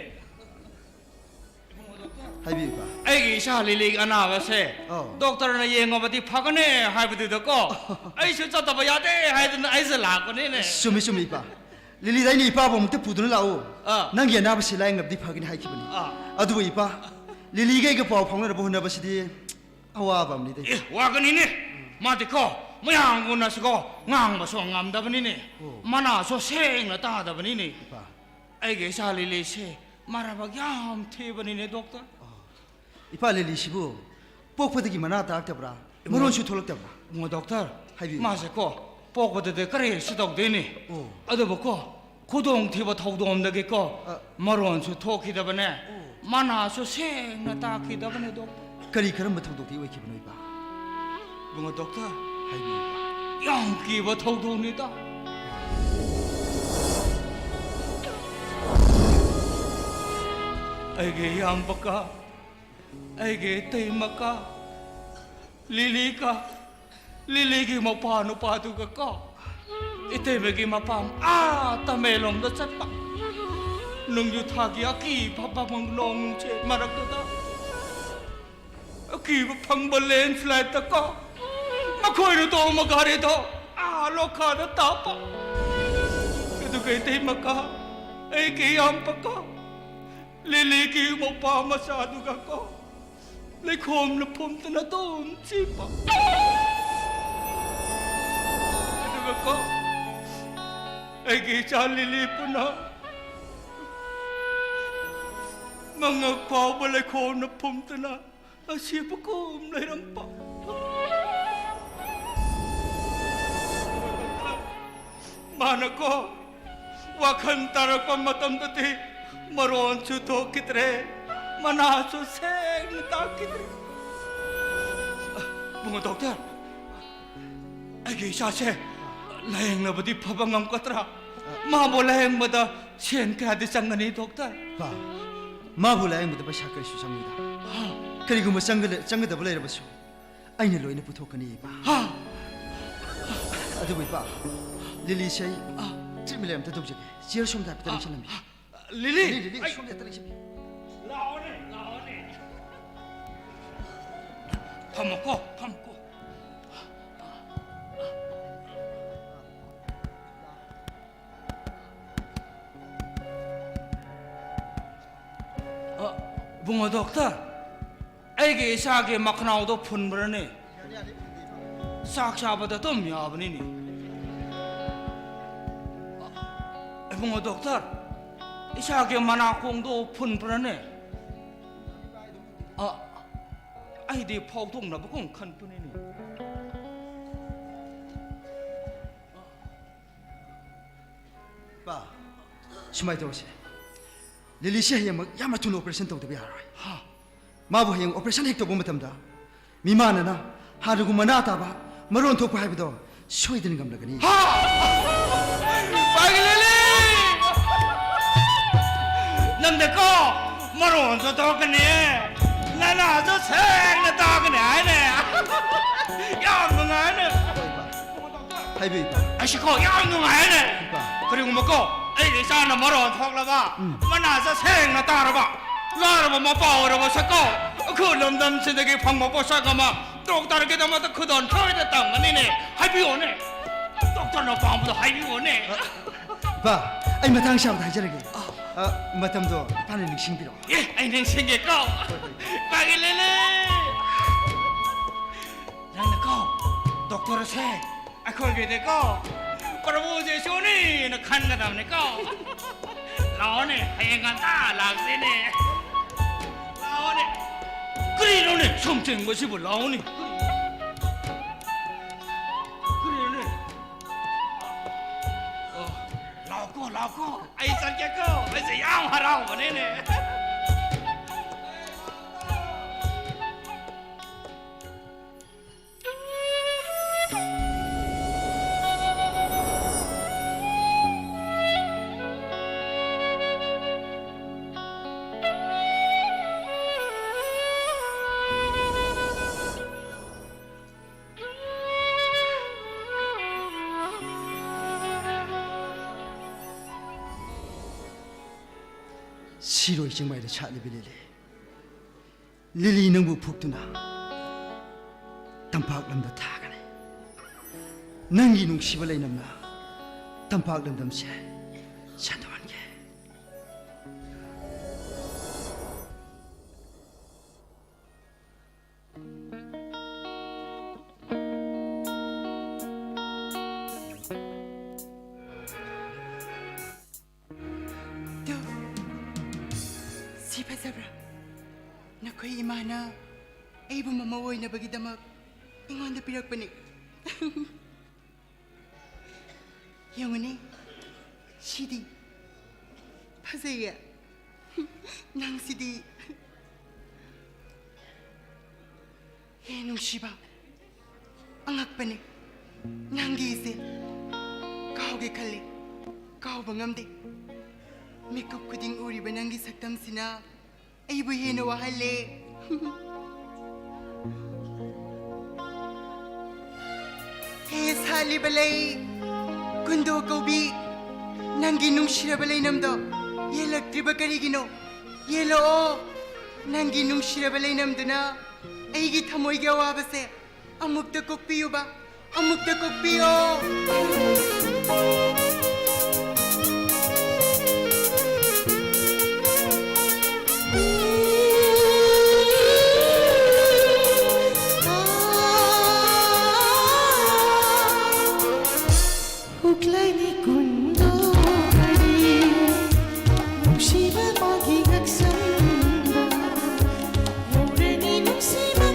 ꯍꯥꯏꯕꯤꯌꯨ, ꯏꯄꯥ꯫ ꯑꯩꯒꯤ ꯏꯆꯥ ꯂꯤꯂꯤꯒꯤ ꯑꯅꯥꯕꯁꯦ ꯑꯧ꯫ ꯗꯣꯛꯇꯔꯅ ꯌꯦꯡꯉꯕꯗꯤ ꯐꯒꯅꯤ ꯍꯥꯏꯕꯗꯨꯗꯀꯣ, ꯑꯩꯁꯨ ꯆꯠꯇꯕ ꯌꯥꯗꯦ ꯍꯥꯏꯗꯅ ꯑꯩꯁꯦ ꯂꯥꯛꯄꯅꯤꯅꯦ꯫ ꯆꯨꯝꯃꯤ, ꯆꯨꯝꯃꯤ, ꯏꯄꯥ꯫ ꯂꯤꯂꯤꯗ ꯑꯩꯅ ꯏꯄꯥꯕꯨ ꯑꯃꯨꯛꯇ ꯄꯨꯗꯨꯅ ꯂꯥꯛꯎ꯫ ꯑꯥ꯫ ꯅꯪꯒꯤ ꯑꯅꯥꯕꯁꯤ ꯂꯥꯏꯌꯦꯡꯂꯕꯗꯤ ꯐꯒꯅꯤ ꯍꯥꯏꯈꯤꯕꯅꯤ꯫ ꯑꯥ꯫ ꯑꯗꯨꯕꯨ ꯏꯄꯥ, ꯂꯤꯂꯤꯒ ꯑꯩꯒ ꯄꯥꯎ ꯐꯥꯎꯅꯅꯕ ꯍꯣꯠꯅꯕꯁꯤꯗꯤ ꯑꯋꯥꯕ ꯑꯃꯅꯤꯗ, ꯏꯄꯥ꯫ ꯑꯦ, ꯋꯥꯒꯅꯤꯅꯦ꯫ ꯃꯥꯗꯤꯀꯣ, ꯃꯌꯥꯝꯒꯨꯝꯅꯁꯨꯀꯣ, ꯉꯥꯡꯕꯁꯨ ꯉꯝꯗꯕꯅꯤꯅꯦ꯫ ꯑꯣ꯫ ꯃꯅꯥꯁꯨ ꯁꯦꯡꯅ ꯇꯥꯗꯕꯅꯤꯅꯦ꯫ ꯏꯄꯥ꯫ ꯑꯩꯒꯤ ꯏꯆꯥ ꯂꯤꯂꯤꯁꯦ ꯃꯔꯥꯏꯕꯛ ꯌꯥꯝ ꯊꯤꯕꯅꯤꯅꯦ, ꯗꯣꯛꯇꯔ꯫ ꯑꯣ꯫ ꯏꯄꯥ ꯂꯤꯂꯤꯁꯤꯕꯨ ꯄꯣꯛꯄꯗꯒꯤ ꯃꯅꯥ ꯇꯥꯔꯛꯇꯕ꯭ꯔꯥ? ꯏꯃꯥ-, ꯃꯔꯣꯟꯁꯨ ꯊꯣꯛꯂꯛꯇꯕ꯭ꯔꯥ? ꯏꯕꯨꯡꯉꯣ ꯗꯣꯛꯇꯔ, ꯍꯥꯏꯕꯤꯌꯨ꯫ ꯃꯥꯁꯦꯀꯣ, ꯄꯣꯛꯄꯗꯗꯤ ꯀꯔꯤꯁꯨ ꯇꯧꯗꯦꯅꯦ꯫ ꯑꯣ꯫ ꯑꯗꯨꯕꯨꯀꯣ, ꯈꯨꯗꯣꯡꯊꯤꯕ ꯊꯧꯗꯣꯛ ꯑꯃꯗꯒꯤꯀꯣ, ꯑ꯫ ꯃꯔꯣꯟꯁꯨ ꯊꯣꯛꯈꯤꯗꯕꯅꯦ, ꯑꯣ꯫ ꯃꯅꯥꯁꯨ ꯁꯦꯡꯅ ꯇꯥꯈꯤꯗꯕꯅꯦ, ꯗꯣꯛꯇꯔ꯫ ꯀꯔꯤ ꯀꯔꯝꯕ ꯊꯧꯗꯣꯛꯇꯤ ꯑꯣꯏꯈꯤꯕꯅꯣ, ꯏꯄꯥ? ꯏꯕꯨꯡꯉꯣ ꯗꯣꯛꯇꯔ, ꯍꯥꯏꯕꯤꯌꯨ, ꯏꯄꯥ꯫ ꯌꯥꯝ ꯀꯤꯕ ꯊꯧꯗꯣꯛꯅꯤꯗ꯫ ꯑꯩꯒꯤ ꯏꯌꯥꯝꯕꯀ, ꯑꯩꯒꯤ ꯏꯇꯩꯃꯀ, ꯂꯤꯂꯤꯒ, ꯂꯤꯂꯤꯒꯤ ꯃꯄꯥ ꯅꯨꯄꯥꯗꯨꯒ ꯀꯣ, ꯏꯇꯩꯃꯒꯤ ꯃꯄꯥꯝ ꯑꯥ ꯇꯃꯦꯡꯂꯣꯡꯗ ꯆꯠꯄ꯫ ꯅꯣꯡꯖꯨ ꯊꯥꯒꯤ ꯑꯀꯤꯕ ꯐꯪꯕ ꯅꯣꯡꯁꯦ ꯃꯔꯛꯇꯨꯗ, ꯑꯀꯤꯕ ꯐꯪꯕ ꯂꯦꯟꯁ꯭ꯂꯥꯏꯗꯇ ꯀꯣ, ꯃꯈꯣꯏꯅ ꯇꯣꯡꯕ ꯒꯥꯔꯤꯗꯣ ꯑꯥ ꯂꯣꯈꯥꯗ ꯇꯥꯞꯄ꯫ ꯑꯗꯨꯒ ꯏꯇꯩꯃꯀ, ꯑꯩꯒꯤ ꯏꯌꯥꯝꯕꯀ, ꯂꯤꯂꯤꯒꯤ ꯃꯄꯥ ꯃꯆꯥꯗꯨꯒ ꯀꯣ, ꯂꯩꯈꯣꯝꯅ ꯐꯨꯝꯗꯅ ꯑꯗꯨꯝ ꯆꯦꯟꯕ꯫ ꯑꯗꯨꯒ ꯀꯣ, ꯑꯩꯒꯤ ꯏꯆꯥ ꯂꯤꯂꯤꯕꯨꯅ ꯃꯉꯛ ꯐꯥꯎꯕ ꯂꯩꯈꯣꯝꯅ ꯐꯨꯝꯗꯨꯅ ꯑꯁꯤꯕꯒꯨꯝ ꯂꯩꯔꯝꯕ꯫ ꯃꯥꯅꯀꯣ, ꯋꯥꯈꯜ ꯇꯥꯔꯛꯄ ꯃꯇꯝꯗꯗꯤ ꯃꯔꯣꯟꯁꯨ ꯊꯣꯛꯈꯤꯗ꯭ꯔꯦ, ꯃꯅꯥꯁꯨ ꯁꯦꯡꯅ ꯇꯥꯈꯤꯗ꯭ꯔꯦ꯫ ꯕꯨꯡꯉꯣ ꯗꯣꯛꯇꯔ, ꯑꯩꯒꯤ ꯏꯆꯥꯁꯦ ꯂꯥꯌꯦꯡꯂꯕꯗꯤ ꯐꯕ ꯉꯝꯒꯗ꯭ꯔꯥ? ꯃꯥꯕꯨ ꯂꯥꯌꯦꯡꯕꯗ ꯁꯦꯟ ꯀꯌꯥꯗꯤ ꯆꯪꯒꯅꯤ, ꯗꯣꯛꯇꯔ? ꯄꯥ, ꯃꯥꯕꯨ ꯂꯥꯌꯦꯡꯕꯗ ꯄꯩꯁꯥ ꯀꯔꯤꯁꯨ ꯆꯪꯉꯣꯏꯗ꯫ ꯍꯥ? ꯀꯔꯤꯒꯨꯝꯕ ꯆꯪꯒ-, ꯆꯪꯒꯗꯕ ꯂꯩꯔꯕꯁꯨ ꯑꯩꯅ ꯂꯣꯏꯅ ꯄꯨꯊꯣꯛꯀꯅꯤ, ꯏꯄꯥ꯫ ꯍꯥ? ꯑꯗꯨꯕꯨ ꯏꯄꯥ, ꯂꯤꯂꯤꯁꯦ ꯑꯩ ꯑꯥ꯫ ꯇ꯭ꯔꯤꯠꯃꯦꯟ ꯑꯝꯇ ꯇꯧꯖꯒꯦ꯫ ꯆꯤꯌꯔ ꯁꯣꯝꯗ ꯍꯥꯏꯐꯦꯠꯇ ꯑꯥ꯫ ꯂꯦꯡꯁꯜꯂꯝꯃꯤ꯫ ꯂꯤꯂꯤ! ꯂꯤꯂꯤ, ꯂꯤꯂꯤ, ꯑꯩ ꯁꯣꯝꯗ ꯍꯦꯛꯇ ꯂꯦꯡꯁꯜꯂꯝꯃꯤ꯫ ꯂꯥꯛꯑꯣꯅꯦ, ꯂꯥꯛꯑꯣꯅꯦ꯫ ꯐꯝꯃꯣꯀꯣ, ꯐꯝꯃꯣꯀꯣ꯫ ꯑ, ꯕꯨꯡꯉꯣ ꯗꯣꯛꯇꯔ, ꯑꯩꯒꯤ ꯏꯆꯥꯒꯤ ꯃꯈꯅꯥꯎꯗꯣ ꯐꯨꯟꯕ꯭ꯔꯅꯦ? ꯆꯥꯛ ꯆꯥꯕꯗ ꯑꯗꯨꯝ ꯌꯥꯕꯅꯤꯅꯦ꯫ ꯏꯕꯨꯡꯉꯣ ꯗꯣꯛꯇꯔ, ꯏꯆꯥꯒꯤ ꯃꯅꯥꯀꯣꯡꯗꯣ ꯐꯨꯟꯕ꯭ꯔꯅꯦ? ꯑ, ꯑꯩꯗꯤ ꯐꯥꯎꯗꯣꯛꯅꯕꯒꯨꯝ ꯈꯟꯕꯅꯤꯅꯦ꯫ ꯄꯥ, ꯁꯨꯃꯥꯏꯅ ꯇꯧꯔꯁꯦ꯫ ꯂꯤꯂꯤꯁꯦ ꯍꯌꯦꯡꯃꯛ ꯌꯥꯝꯅ ꯊꯨꯅ ꯑꯣꯄꯔꯦꯁꯟ ꯇꯧꯗꯕ ꯌꯥꯔꯔꯣꯏ꯫ ꯍꯥ? ꯃꯥꯕꯨ ꯍꯌꯦꯡ ꯑꯣꯄꯔꯦꯁꯟ ꯍꯦꯛ ꯇꯧꯕ ꯃꯇꯝꯗ ꯃꯤꯃꯥꯟꯅꯅ ꯍꯥꯟꯅꯒꯨꯝ ꯃꯅꯥ ꯇꯥꯕ, ꯃꯔꯣꯟ ꯊꯣꯛꯄ ꯍꯥꯏꯕꯗꯣ ꯁꯣꯏꯗꯅ ꯉꯝꯂꯒꯅꯤ꯫ ꯍꯥ! ꯄꯥꯏꯒꯦ ꯂꯤꯂꯤ! ꯅꯪꯗꯀꯣ ꯃꯔꯣꯟꯁꯨ ꯊꯣꯛꯀꯅꯤ, ꯅꯅꯥꯁꯨ ꯁꯦꯡꯅ ꯇꯥꯒꯅꯤ ꯍꯥꯏꯅꯦ꯫ ꯌꯥꯝ ꯅꯨꯡꯉꯥꯏꯅꯦ꯫ ꯍꯥꯏꯕꯤꯌꯨ, ꯏꯄꯥ꯫ ꯑꯩꯁꯨꯀꯣ ꯌꯥꯝ ꯅꯨꯡꯉꯥꯏꯅꯦ꯫ ꯏꯄꯥ꯫ ꯀꯔꯤꯒꯨꯝꯕꯀꯣ ꯑꯩꯒꯤ ꯏꯆꯥꯅ ꯃꯔꯣꯟ ꯊꯣꯛꯂꯕ, ꯎꯝ꯫ ꯃꯅꯥꯁꯦ ꯁꯦꯡꯅ ꯇꯥꯔꯕ, ꯂꯥꯏꯔꯕ ꯃꯄꯥ ꯑꯣꯏꯔꯕꯁꯨꯀꯣ ꯎꯈ꯭ꯔꯨꯜ ꯂꯝꯗꯝꯁꯤꯗꯒꯤ ꯐꯪꯕ ꯄꯣꯠꯁꯛ ꯑꯃ ꯗꯣꯛꯇꯔꯒꯤꯗꯃꯛꯇ ꯈꯨꯗꯣꯜ ꯁꯣꯏꯗꯅ ꯇꯝꯒꯅꯤꯅꯦ꯫ ꯍꯥꯏꯕꯤꯌꯣꯅꯦ, ꯗꯣꯛꯇꯔꯅ ꯄꯥꯝꯕꯗꯣ ꯍꯥꯏꯕꯤꯌꯣꯅꯦ꯫ ꯏꯄꯥ, ꯑꯩ ꯃꯇꯥꯡ ꯆꯥꯕꯗ ꯍꯥꯏꯖꯔꯒꯦ꯫ ꯑ, ꯃꯇꯝꯗꯣ ꯏꯄꯥꯅ ꯅꯤꯡꯁꯤꯡꯕꯤꯔꯣ꯫ ꯑꯦ, ꯑꯩ ꯅꯤꯡꯁꯤꯡꯒꯦꯀꯣ꯫ ꯄꯥꯏꯒꯦ ꯂꯤꯂꯤ꯫ ꯅꯪꯅꯀꯣ ꯗꯣꯛꯇꯔꯁꯦ ꯑꯩꯈꯣꯏꯒꯤꯗꯤꯀꯣ ꯄ꯭ꯔꯚꯨ ꯖꯤꯁꯨꯅꯤꯅ ꯈꯟꯒꯗꯕꯅꯤꯀꯣ꯫ ꯂꯥꯛꯑꯣꯅꯦ, ꯍꯌꯦꯡ ꯉꯟꯇꯥ ꯂꯥꯛꯁꯤꯅꯦ꯫ ꯆꯤꯡꯕꯁꯤꯕꯨ ꯂꯥꯎꯅꯤ꯫ ꯀꯔꯤꯅꯣꯅꯦ? ꯑꯣ, ꯂꯥꯎꯀꯣ, ꯂꯥꯎꯀꯣ꯫ ꯑꯩ ꯆꯠꯀꯦꯀꯣ꯫ ꯑꯩꯁꯦ ꯌꯥꯝ ꯍꯔꯥꯎꯕꯅꯤꯅꯦ꯫ ꯁꯤꯔꯣꯏ ꯆꯤꯡꯃꯥꯏꯗ ꯁꯥꯠꯂꯤꯕ ꯂꯤꯂꯤ, ꯂꯤꯂꯤ ꯅꯪꯕꯨ ꯐꯨꯛꯇꯨꯅ ꯇꯝꯄꯥꯛ ꯂꯝꯗ ꯊꯥꯒꯅꯤ꯫ ꯅꯪꯒꯤ ꯅꯨꯡꯁꯤꯕ ꯂꯩꯅꯝꯅ ꯇꯝꯄꯥꯛ ꯂꯝꯗꯝꯁꯦ ꯁꯟꯗꯣꯛꯍꯟꯒꯦ꯫ ꯇꯨ, ꯁꯤ ꯐꯖꯕ꯭ꯔꯥ? ꯅꯈꯣꯏ ꯏꯃꯥꯅ ꯑꯩꯕꯨ ꯃꯃꯧ ꯑꯣꯏꯅꯕꯒꯤꯗꯃꯛ ꯑꯩꯉꯣꯟꯗ ꯄꯤꯔꯛꯄꯅꯤ꯫ ꯌꯦꯡꯉꯨꯅꯦ, ꯁꯤꯗꯤ ꯐꯖꯩꯌꯦ꯫ ꯅꯪꯁꯤꯗꯤ꯫ ꯍꯦ ꯅꯨꯡꯁꯤꯕ, ꯑꯉꯛꯄꯅꯦ ꯅꯪꯒꯤ ꯏꯆꯦ꯫ ꯀꯥꯎꯒꯦ ꯈꯜꯂꯤ, ꯀꯥꯎꯕ ꯉꯝꯗꯦ꯫ ꯃꯤꯀꯨꯞ ꯈꯨꯗꯤꯡ ꯎꯔꯤꯕ ꯅꯪꯒꯤ ꯁꯛꯇꯝꯁꯤꯅ ꯑꯩꯕꯨ ꯍꯦꯟꯅ ꯋꯥꯍꯜꯂꯦ꯫ ꯍꯦ ꯁꯥꯠꯂꯤꯕ ꯂꯩ, ꯀꯨꯟꯗꯣ ꯀꯧꯕꯤ, ꯅꯪꯒꯤ ꯅꯨꯡꯁꯤꯔꯕ ꯂꯩꯅꯝꯗꯣ ꯌꯦꯜꯂꯛꯇ꯭ꯔꯤꯕ ꯀꯔꯤꯒꯤꯅꯣ? ꯌꯦꯜꯂꯛꯑꯣ, ꯅꯪꯒꯤ ꯅꯨꯡꯁꯤꯔꯕ ꯂꯩꯅꯝꯗꯨꯅ ꯑꯩꯒꯤ ꯊꯃꯣꯏꯒꯤ ꯑꯋꯥꯕꯁꯦ ꯑꯃꯨꯛꯇ ꯀꯣꯛꯄꯤꯌꯨꯕ, ꯑꯃꯨꯛꯇ ꯀꯣꯛꯄꯤꯌꯣ꯫ ꯍꯨꯛꯂꯩꯅꯤ ꯀꯨꯟꯗꯣ ꯀꯔꯤ ꯅꯨꯡꯁꯤꯕ ꯃꯥꯒꯤ ꯉꯛꯁꯝꯗ ꯌꯧꯔꯅꯤ ꯅꯨꯡꯁꯤꯕ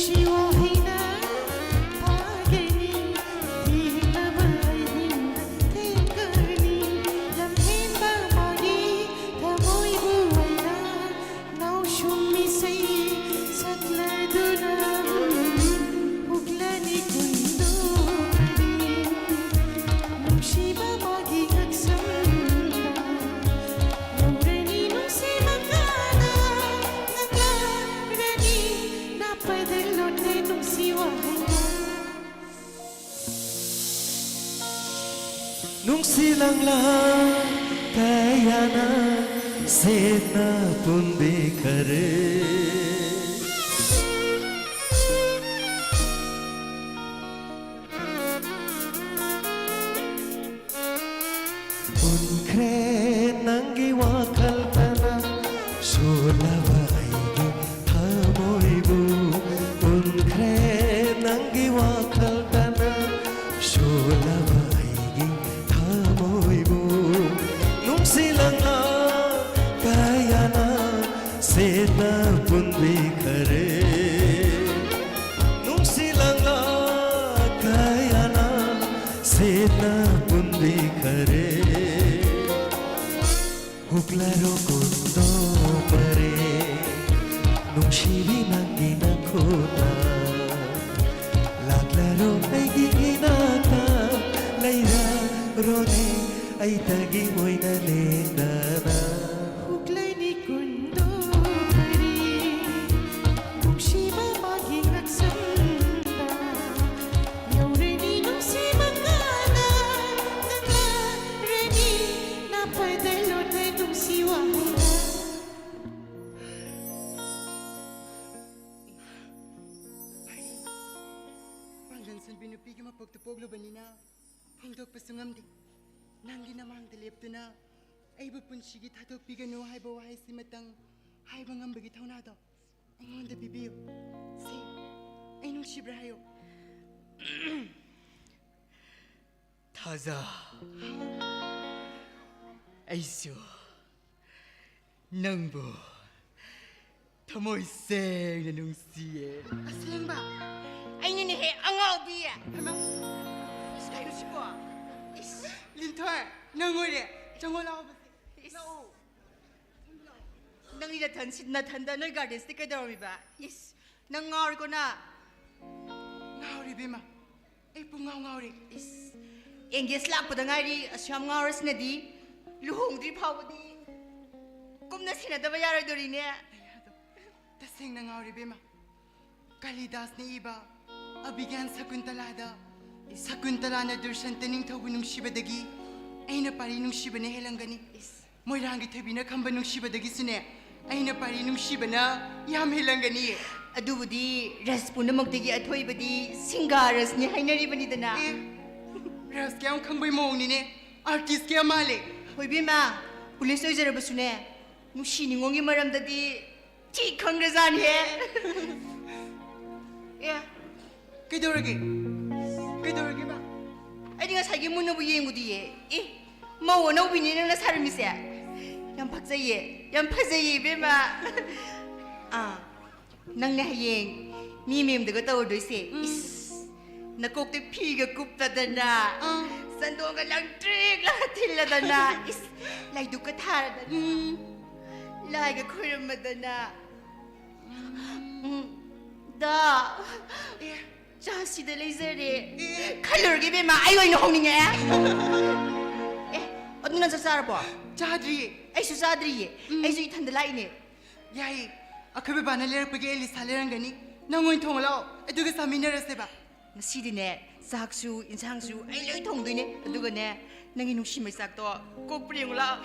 ꯅꯨꯡꯁꯤ ꯋꯥꯍꯩꯅ ꯐꯥꯒꯅꯤ, ꯊꯦꯡꯂꯕ ꯑꯍꯤꯡ ꯊꯦꯡꯒꯅꯤ, ꯂꯝꯍꯦꯟꯕ ꯃꯥꯒꯤ ꯊꯃꯣꯏꯕꯨ ꯑꯩꯅ ꯅꯥꯎꯁꯨꯝ ꯏꯁꯩ ꯁꯛꯂꯗꯨꯅ ꯍꯨꯛꯂꯅꯤ ꯀꯨꯟꯗꯣ ꯀꯔꯤ? ꯅꯨꯡꯁꯤꯕ ꯃꯥꯒꯤ ꯉꯛꯁꯝꯗ ꯌꯧꯔꯅꯤ ꯅꯨꯡꯁꯤ ꯃꯉꯥꯅ ꯉꯛꯂꯔꯅꯤ ꯅꯥꯄꯗ ꯂꯣꯠꯂꯦ ꯅꯨꯡꯁꯤ ꯋꯥꯍꯩꯅ꯫ ꯅꯨꯡꯁꯤ ꯂꯪꯂꯥ ꯀꯌꯥꯅ ꯁꯦꯠꯅ ꯄꯨꯟꯕꯤꯈꯔꯦ꯫ ꯎꯟꯈ꯭ꯔꯦ ꯅꯪꯒꯤ ꯋꯥꯈꯜꯇꯅ ꯁꯣꯜꯂꯕ ꯑꯩꯒꯤ ꯊꯃꯣꯏꯕꯨ꯫ ꯎꯟꯈ꯭ꯔꯦ ꯅꯪꯒꯤ ꯋꯥꯈꯜꯇꯅ ꯁꯣꯜꯂꯕ ꯑꯩꯒꯤ ꯊꯃꯣꯏꯕꯨ꯫ ꯅꯨꯡꯁꯤ ꯂꯪꯂꯥ ꯀꯌꯥꯅ ꯁꯦꯠꯅ ꯄꯨꯟꯕꯤꯈꯔꯦ꯫ ꯅꯨꯡꯁꯤ ꯂꯪꯂꯥ ꯀꯌꯥꯅ ꯁꯦꯠꯅ ꯄꯨꯟꯕꯤꯈꯔꯦ꯫ ꯍꯨꯛꯂꯔꯣ ꯀꯨꯟꯗꯣ ꯄꯔꯦ, ꯅꯨꯡꯁꯤꯕꯤ ꯅꯪꯒꯤ ꯅꯈꯨꯠꯅ꯫ ꯂꯥꯛꯂꯔꯣ ꯑꯩꯒꯤ ꯏꯅꯥꯛꯇ, ꯂꯩꯔꯔꯣꯅꯦ ꯑꯩꯇꯒꯤ ꯑꯣꯏꯅ ꯂꯦꯡꯗꯅ꯫ ꯍꯨꯛꯂꯩꯅꯤ ꯀꯨꯟꯗꯣ ꯄꯔꯦ, ꯅꯨꯡꯁꯤꯕ ꯃꯥꯒꯤ ꯉꯛꯁꯝꯗ ꯌꯧꯔꯅꯤ ꯅꯨꯡꯁꯤ ꯃꯉꯥꯅ ꯉꯛꯂꯔꯅꯤ ꯅꯥꯄꯗ ꯂꯣꯠꯂꯦ ꯅꯨꯡꯁꯤ ꯋꯥꯍꯩꯅ꯫ ꯄꯥꯡꯒꯜ ꯁꯣꯟꯕꯤ ꯅꯨꯄꯤꯒꯤ ꯃꯄꯣꯛꯇ ꯄꯣꯛꯂꯨꯕꯅꯤꯅ ꯐꯣꯡꯗꯣꯛꯄꯁꯨ ꯉꯝꯗꯦ꯫ ꯅꯪꯒꯤ ꯅꯃꯥꯡꯗ ꯂꯦꯞꯇꯨꯅ ꯑꯩꯕꯨ ꯄꯨꯟꯁꯤꯒꯤ ꯊꯥꯗꯣꯛꯄꯤꯒꯅꯨ ꯍꯥꯏꯕ ꯋꯥꯍꯩꯁꯤꯃꯇꯪ ꯍꯥꯏꯕ ꯉꯝꯕꯒꯤ ꯊꯧꯅꯥꯗꯣ ꯑꯩꯉꯣꯟꯗ ꯄꯤꯕꯤꯌꯨ꯫ ꯁꯤ ꯑꯩ ꯅꯨꯡꯁꯤꯕ꯭ꯔꯥ ꯍꯥꯏꯌꯨ꯫ ꯊꯥꯖ, ꯑꯩꯁꯨ ꯅꯪꯕꯨ ꯊꯃꯣꯏ ꯁꯦꯡꯅ ꯅꯨꯡꯁꯤꯌꯦ꯫ ꯑꯁꯦꯡꯕ? ꯑꯩꯅꯤꯅꯦꯍꯦ, ꯑꯉꯥꯎꯕꯤ꯫ ꯍꯩꯃꯥ, ꯏꯁ, ꯀꯩꯅꯣ ꯁꯤꯕꯣ? ꯏꯁ, ꯂꯤꯟꯊꯣꯏ, ꯅꯪ ꯑꯣꯏꯔꯦ꯫ ꯆꯪꯉꯣ ꯂꯥꯛꯑꯣ ꯕꯁꯦ꯫ ꯏꯁ꯫ ꯂꯥꯛꯑꯣ꯫ ꯅꯪꯗꯤ ꯅꯊꯟ-, ꯅꯊꯟꯗ ꯅꯣꯏ ꯒꯥꯔꯗꯦꯟꯁꯤꯗ ꯀꯩꯗꯧꯔꯝꯃꯤꯕ? ꯏꯁ, ꯅꯪ ꯉꯥꯎꯔꯦꯀꯣ ꯅꯪ? ꯉꯥꯎꯔꯦ ꯏꯕꯦꯝꯃ, ꯑꯩ ꯄꯨꯡꯉꯥꯎ ꯉꯥꯎꯔꯦ꯫ ꯏꯁ, ꯑꯦꯡꯒꯦꯖ ꯂꯥꯛꯄꯗ ꯉꯥꯏꯔꯤ, ꯑꯁꯨꯛ ꯌꯥꯝ ꯉꯥꯎꯔꯁꯤꯅꯗꯤ ꯂꯨꯍꯣꯡꯗ꯭ꯔꯤ ꯐꯥꯎꯕꯗꯤ ꯀꯨꯝꯅ ꯁꯦꯟꯅꯗꯕ ꯌꯥꯔꯣꯏꯗꯣꯔꯤꯅꯦ꯫ ꯇꯁꯦꯡꯅ ꯉꯥꯎꯔꯦ ꯏꯕꯦꯝꯃ꯫ ꯀꯥꯂꯤꯗꯥꯁꯅ ꯏꯕ ꯑꯚꯤꯒ꯭ꯌꯥꯟ ꯁꯀꯨꯟꯇꯂꯥꯗ, ꯁꯀꯨꯟꯇꯂꯥꯅ ꯗꯨꯔꯁꯟꯇ ꯅꯤꯡꯊꯧꯕꯨ ꯅꯨꯡꯁꯤꯕꯗꯒꯤ ꯑꯩꯅ ꯄꯥꯔꯤ ꯅꯨꯡꯁꯤꯕꯅ ꯍꯦꯜꯂꯝꯒꯅꯤ꯫ ꯏꯁ꯫ ꯃꯣꯏꯔꯥꯡꯒꯤ ꯊꯣꯏꯕꯤꯅ ꯈꯝꯕ ꯅꯨꯡꯁꯤꯕꯗꯒꯤꯁꯨꯅꯦ, ꯑꯩꯅ ꯄꯥꯔꯤ ꯅꯨꯡꯁꯤꯕꯅ ꯌꯥꯝ ꯍꯦꯜꯂꯝꯒꯅꯤ꯫ ꯑꯗꯨꯕꯨꯗꯤ ꯔꯁ ꯄꯨꯝꯅꯃꯛꯇꯒꯤ ꯑꯊꯣꯏꯕꯗꯤ ꯁꯤꯡꯒꯥ ꯔꯁꯅꯤ ꯍꯥꯏꯅꯔꯤꯕꯅꯤꯗꯅ꯫ ꯑꯦ, ꯔꯁ ꯀꯌꯥꯝ ꯈꯪꯕꯩ ꯃꯑꯣꯡꯅꯤꯅꯦ, ꯑꯥꯔꯇꯤꯁ ꯀꯌꯥ ꯃꯥꯜꯂꯦ꯫ ꯍꯣꯏ ꯏꯕꯦꯝꯃ, ꯄꯨꯂꯤꯁ ꯑꯣꯏꯖꯔꯕꯁꯨꯅꯦ, ꯅꯨꯡꯁꯤ ꯅꯤꯉꯣꯜꯒꯤ ꯃꯔꯝꯗꯗꯤ ꯊꯤ ꯈꯪꯈ꯭ꯔꯖꯥꯠꯅꯤꯍꯦ꯫ ꯑꯦ꯫ ꯀꯩꯗꯧꯔꯒꯦ? ꯀꯩꯗꯧꯔꯒꯦꯕ? ꯑꯩꯗꯤ ꯉꯁꯥꯏꯒꯤ ꯃꯨꯟꯅꯕꯨ ꯌꯦꯡꯉꯨꯗꯤꯌꯦ꯫ ꯑꯦ, ꯃꯧ ꯑꯅꯧꯕꯤꯅꯦ ꯅꯪꯅ ꯁꯥꯔꯝꯃꯤꯁꯦ? ꯌꯥꯝ ꯐꯖꯩꯌꯦ, ꯌꯥꯝ ꯐꯖꯩꯌꯦ ꯏꯕꯦꯝꯃ꯫ ꯑꯥ, ꯅꯪꯅꯦ ꯍꯌꯦꯡ ꯃꯤ ꯃꯌꯨꯝꯗꯒ ꯇꯧꯔꯗꯣꯏꯁꯦ꯫ ꯎꯝ꯫ ꯏꯁ, ꯅꯀꯣꯛꯇ ꯐꯤꯒ ꯀꯨꯞꯄꯗꯅ, ꯑꯥ꯫ ꯆꯟꯗꯣꯟꯒ ꯂꯪꯇ꯭ꯔꯤꯛ ꯂꯪꯅ ꯊꯤꯜꯂꯗꯅ, ꯏꯁ, ꯂꯥꯏꯗꯨꯛꯀ ꯊꯥꯔꯗꯅ, ꯎꯝ꯫ ꯂꯥꯏꯒ ꯈꯣꯏꯔꯝꯃꯗꯅ꯫ ꯎꯝ, ꯗꯥ, ꯑꯦ꯫ ꯆꯥꯁꯤꯗ ꯂꯩꯖꯔꯦ꯫ ꯑꯦ꯫ ꯈꯜꯂꯨꯔꯒꯦ ꯏꯕꯦꯝꯃ, ꯑꯩ ꯑꯣꯏꯅ ꯍꯧꯅꯤꯡꯉꯛꯑꯦ꯫ ꯑꯦ, ꯑꯗꯨ ꯅꯪ ꯆꯥꯛ ꯆꯥꯔꯕꯣ? ꯆꯥꯗ꯭ꯔꯤꯌꯦ꯫ ꯑꯩꯁꯨ ꯆꯥꯗ꯭ꯔꯤꯌꯦ꯫ ꯎꯝ꯫ ꯑꯩꯁꯨ ꯏꯊꯟꯗ ꯂꯥꯛꯏꯅꯦ꯫ ꯌꯥꯏꯌꯦ꯫ ꯑꯩꯈꯣꯏ ꯕꯕꯥꯅ ꯂꯩꯔꯛꯄꯒꯤ ꯑꯦꯂꯤꯁꯥ ꯂꯩꯔꯝꯒꯅꯤ꯫ ꯅꯪ ꯑꯣꯏꯅ ꯊꯣꯡꯉ ꯂꯥꯛꯑꯣ, ꯑꯗꯨꯒ ꯆꯥꯃꯤꯟꯅꯔꯁꯦꯕ꯫ ꯉꯁꯤꯗꯤꯅꯦ, ꯆꯥꯛꯁꯨ ꯏꯟꯁꯥꯡꯁꯨ ꯑꯩ ꯂꯣꯏ ꯊꯣꯡꯗꯣꯏꯅꯦ꯫ ꯑꯗꯨꯒꯅꯦ, ꯅꯪꯒꯤ ꯅꯨꯡꯁꯤ ꯃꯩꯆꯥꯛꯇꯣ ꯀꯣꯛꯄ꯭ꯔꯥ ꯌꯦꯡꯉꯨ ꯂꯥꯛꯑꯣ꯫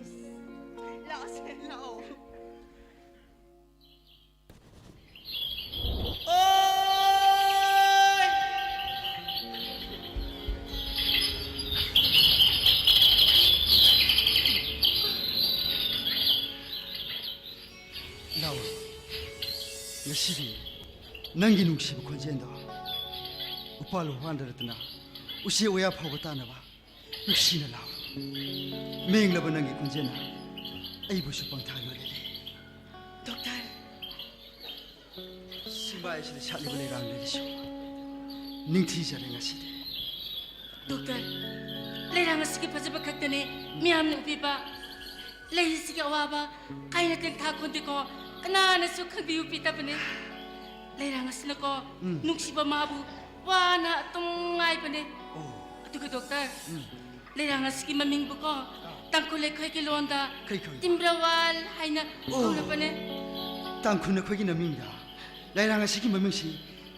ꯏꯁ, ꯂꯥꯛꯑꯣꯁꯦ, ꯂꯥꯛꯑꯣ꯫ ꯂꯥꯎ꯫ ꯉꯁꯤꯗꯤ ꯅꯪꯒꯤ ꯅꯨꯡꯁꯤꯕ ꯈꯣꯟꯖꯦꯜꯗꯣ ꯎꯄꯥꯜ ꯋꯥꯄꯥꯜꯗ ꯅꯠꯇꯅ ꯎꯆꯦꯛ ꯋꯥꯌꯥ ꯐꯥꯎꯕ ꯇꯥꯅꯕ ꯅꯨꯡꯁꯤꯅ ꯂꯥꯎ꯫ ꯃꯦꯡꯂꯕ ꯅꯪꯒꯤ ꯈꯣꯟꯖꯦꯜꯅ ꯑꯩꯕꯨꯁꯨ ꯄꯪꯊꯥ ꯂꯣꯏꯔꯦ꯫ ꯗꯣꯛꯇꯔ꯫ ꯁꯤꯡꯕꯥꯏ ꯑꯁꯤꯗ ꯁꯥꯠꯂꯤꯕ ꯂꯩꯔꯥꯡ ꯂꯩꯔꯤꯁꯨ ꯅꯤꯡꯊꯤꯖꯔꯦ ꯉꯁꯤꯗꯤ꯫ ꯗꯣꯛꯇꯔ, ꯂꯩꯔꯥꯡ ꯑꯁꯤꯒꯤ ꯐꯖꯕ ꯈꯛꯇꯅꯦ ꯃꯤꯌꯥꯝꯅ ꯎꯕꯤꯕ꯫ ꯂꯩꯁꯤꯒꯤ ꯑꯋꯥꯕ ꯀꯥꯏꯅ ꯇꯦꯡꯊꯥ ꯈꯣꯟꯗꯦꯀꯣ, ꯀꯅꯥꯅꯁꯨ ꯈꯪꯕꯤꯌꯨ ꯄꯤꯗꯕꯅꯦ꯫ ꯂꯩꯔꯥꯡ ꯑꯁꯤꯅꯀꯣ, ꯎꯝ꯫ ꯅꯨꯡꯁꯤꯕ ꯃꯥꯕꯨ ꯋꯥꯅ ꯑꯗꯨꯝ ꯉꯥꯏꯕꯅꯦ꯫ ꯑꯣ꯫ ꯑꯗꯨꯒ ꯗꯣꯛꯇꯔ, ꯎꯝ꯫ ꯂꯩꯔꯥꯡ ꯑꯁꯤꯒꯤ ꯃꯃꯤꯡꯕꯨꯀꯣ, ꯑꯥ꯫ ꯇꯥꯡꯈꯨꯜ ꯑꯩꯈꯣꯏꯒꯤ ꯂꯣꯟꯗ ꯀꯩ ꯀꯧꯏ? ꯇꯤꯝꯕ꯭ꯔꯋꯥꯜ ꯍꯥꯏꯅ ꯑꯣ꯫ ꯀꯧꯅꯕꯅꯦ꯫ ꯇꯥꯡꯈꯨꯜ ꯑꯩꯈꯣꯏꯒꯤ ꯃꯃꯤꯡꯗ ꯂꯩꯔꯥꯡ ꯑꯁꯤꯒꯤ ꯃꯃꯤꯡꯁꯤ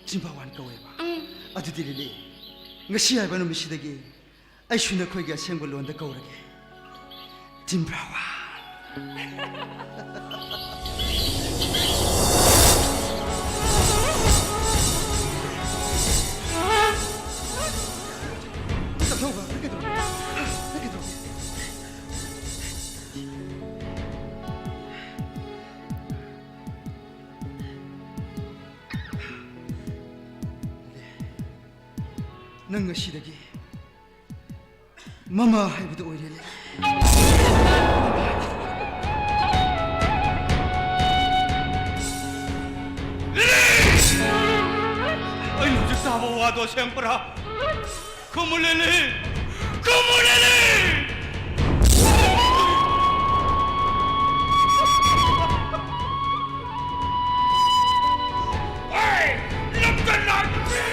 ꯇꯤꯝꯕ꯭ꯔꯋꯥꯜ ꯀꯧꯋꯦꯕ꯫ ꯎꯝ꯫ ꯑꯗꯨꯗꯤ ꯂꯤꯂꯤ, ꯉꯁꯤ ꯍꯥꯏꯕ ꯅꯨꯃꯤꯠꯁꯤꯗꯒꯤ ꯑꯩꯁꯨ ꯅꯈꯣꯏꯒꯤ ꯑꯁꯦꯡꯕ ꯂꯣꯟꯗ ꯀꯧꯔꯒꯦ, ꯇꯤꯝꯕ꯭ꯔꯋꯥꯜ꯫ ꯆꯠꯊꯣꯛꯑꯣ, ꯅꯪ ꯀꯩꯗꯧꯔꯒꯦ? ꯅꯪ ꯀꯩꯗꯧꯔꯒꯦ? ꯅꯪ ꯉꯁꯤꯗꯒꯤ ꯃꯃꯥ ꯍꯥꯏꯕꯗꯨ ꯑꯣꯏꯔꯦꯅꯦ꯫ ꯂꯤꯂꯤ! ꯑꯩꯅ ꯍꯧꯖꯤꯛ ꯇꯥꯕ ꯋꯥꯗꯣ ꯑꯁꯦꯡꯕꯔꯥ? ꯈꯨꯝꯃꯨ ꯂꯤꯂꯤ! ꯈꯨꯝꯃꯨ ꯂꯤꯂꯤ! ꯑꯩ ꯂꯝꯗ ꯂꯥꯛꯄꯁꯤ!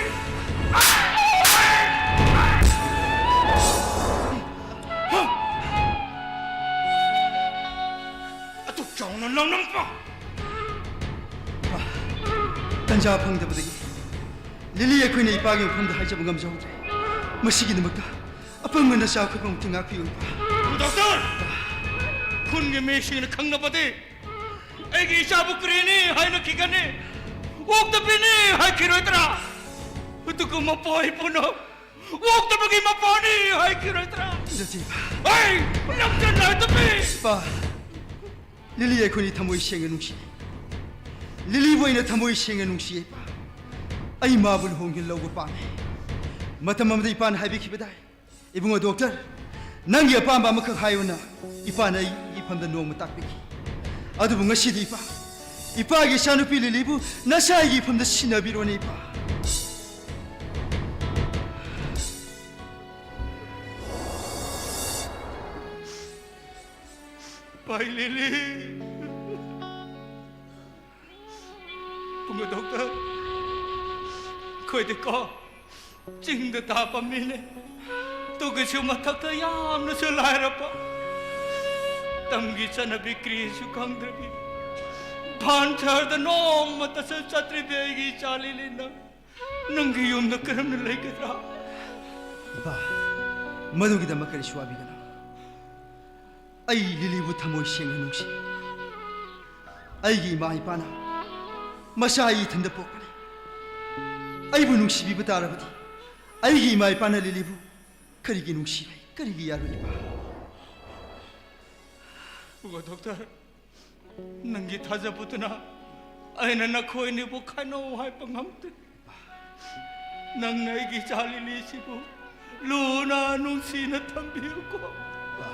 ꯑꯗꯨꯛ ꯆꯥꯎꯅ ꯅꯪꯅꯝꯕ! ꯇꯟꯖꯥ ꯐꯪꯗꯕꯗꯒꯤ ꯂꯤꯂꯤ ꯑꯩꯈꯣꯏꯅ ꯏꯄꯥꯒꯤ ꯃꯐꯝꯗ ꯍꯥꯏꯖꯕ ꯉꯝꯖꯍꯧꯗ꯭ꯔꯦ꯫ ꯃꯁꯤꯒꯤꯗꯃꯛꯇ ꯑꯄꯪꯕ ꯅꯆꯥ ꯑꯩꯈꯣꯏꯕꯨ ꯑꯃꯨꯛꯇ ꯉꯥꯛꯄꯤꯌꯨ, ꯏꯄꯥ꯫ ꯗꯣꯛꯇꯔ! ꯈꯨꯟꯒꯤ ꯃꯤꯁꯤꯡꯅ ꯈꯪꯅꯕꯗꯤ ꯑꯩꯒꯤ ꯏꯆꯥꯕꯨ ꯀꯔꯤꯅꯤ ꯍꯥꯏꯅꯈꯤꯒꯅꯤ? ꯑꯣꯛꯇꯕꯤꯅꯤ ꯍꯥꯏꯈꯤꯔꯣꯏꯗ꯭ꯔꯥ? ꯑꯗꯨꯒ ꯃꯄꯣꯏ ꯄꯨꯝꯅꯃꯛ ꯑꯣꯛꯇꯕꯒꯤ ꯃꯄꯥꯅꯤ ꯍꯥꯏꯈꯤꯔꯣꯏꯗ꯭ꯔꯥ? ꯅꯠꯇꯦ, ꯏꯄꯥ꯫ ꯑꯩ ꯂꯝꯖꯦꯜ ꯅꯥꯏꯗꯕꯤ! ꯏꯄꯥ, ꯂꯤꯂꯤ ꯑꯩꯈꯣꯏꯅꯤ ꯊꯃꯣꯏ ꯁꯦꯡꯅ ꯅꯨꯡꯁꯤ꯫ ꯂꯤꯂꯤꯕꯨ ꯑꯩꯅ ꯊꯃꯣꯏ ꯁꯦꯡꯅ ꯅꯨꯡꯁꯤ, ꯏꯄꯥ꯫ ꯑꯩ ꯃꯥꯕꯨ ꯂꯨꯍꯣꯡꯗꯨꯅ ꯂꯧꯕ ꯄꯥꯝꯃꯤ꯫ ꯃꯇꯝ ꯑꯃꯗ ꯏꯄꯥꯅ ꯍꯥꯏꯕꯤꯈꯤꯕꯗꯥꯏ, ꯏꯕꯨꯡꯉꯣ ꯗꯣꯛꯇꯔ, ꯅꯪꯒꯤ ꯑꯄꯥꯝꯕ ꯑꯃꯈꯛ ꯍꯥꯏꯌꯨꯅ ꯏꯄꯥꯅ ꯑꯩꯒꯤ ꯏꯐꯝꯗ ꯅꯣꯡꯃ ꯇꯥꯛꯄꯤꯈꯤ꯫ ꯑꯗꯨꯕꯨ ꯉꯁꯤꯗꯤ ꯏꯄꯥ, ꯏꯄꯥꯒꯤ ꯏꯆꯥꯅꯨꯄꯤ ꯂꯤꯂꯤꯕꯨ ꯅꯁꯥꯒꯤ ꯏꯐꯝꯗ ꯁꯤꯟꯅꯕꯤꯔꯣꯅꯦ ꯏꯄꯥ꯫ ꯄꯥꯏ ꯂꯤꯂꯤ꯫ ꯄꯨꯡꯉꯣ ꯗꯣꯛꯇꯔ, ꯑꯩꯈꯣꯏꯗꯤꯀꯣ ꯆꯤꯡꯗ ꯇꯥꯕ ꯃꯤꯅꯦ꯫ ꯑꯗꯨꯒꯤꯁꯨ ꯃꯊꯛꯇ ꯌꯥꯝꯅꯁꯨ ꯂꯥꯏꯔꯕ꯫ ꯇꯝꯒꯤ ꯆꯠꯅꯕꯤ ꯀ꯭ꯔꯤꯁꯨ ꯈꯪꯗ꯭ꯔꯕꯤ, ꯚꯥꯟꯁꯥꯔꯗ ꯅꯣꯡꯃꯇꯁꯨ ꯆꯠꯇ꯭ꯔꯤꯕꯤ ꯑꯩꯒꯤ ꯏꯆꯥ ꯂꯤꯂꯤ, ꯅꯪ, ꯅꯪꯒꯤ ꯌꯨꯝꯗ ꯀꯔꯝꯅ ꯂꯩꯒꯗ꯭ꯔꯥ? ꯏꯄꯥ, ꯃꯗꯨꯒꯤꯗꯃꯛ ꯀꯔꯤꯁꯨ ꯋꯥꯕꯤꯒꯅꯨ꯫ ꯑꯩ ꯂꯤꯂꯤꯕꯨ ꯊꯃꯣꯏ ꯁꯦꯡꯅ ꯅꯨꯡꯁꯤ꯫ ꯑꯩꯒꯤ ꯏꯃꯥ ꯏꯄꯥꯅ ꯃꯆꯥ ꯑꯩ ꯏꯊꯟꯗ ꯄꯣꯛꯄꯅꯤ꯫ ꯑꯩꯕꯨ ꯅꯨꯡꯁꯤꯕꯤꯕ ꯇꯥꯔꯕꯗꯤ ꯑꯩꯒꯤ ꯏꯃꯥ ꯏꯄꯥꯅ ꯂꯤꯂꯤꯕꯨ ꯀꯔꯤꯒꯤ ꯅꯨꯡꯁꯤꯔꯣꯏ, ꯀꯔꯤꯒꯤ ꯌꯥꯔꯣꯏ ꯏꯄꯥ? ꯄꯨꯡꯉꯣ ꯗꯣꯛꯇꯔ, ꯅꯪꯒꯤ ꯊꯥꯖꯕꯗꯨꯅ ꯑꯩꯅ ꯅꯈꯣꯏꯅꯤꯕꯨ ꯈꯥꯏꯅꯧ ꯍꯥꯏꯕ ꯉꯝꯗꯦ꯫ ꯅꯪꯅ ꯑꯩꯒꯤ ꯏꯆꯥ ꯂꯤꯂꯤꯁꯤꯕꯨ ꯂꯨꯅ ꯅꯨꯡꯁꯤꯅ ꯊꯝꯕꯤꯌꯨꯀꯣ꯫ ꯏꯄꯥ,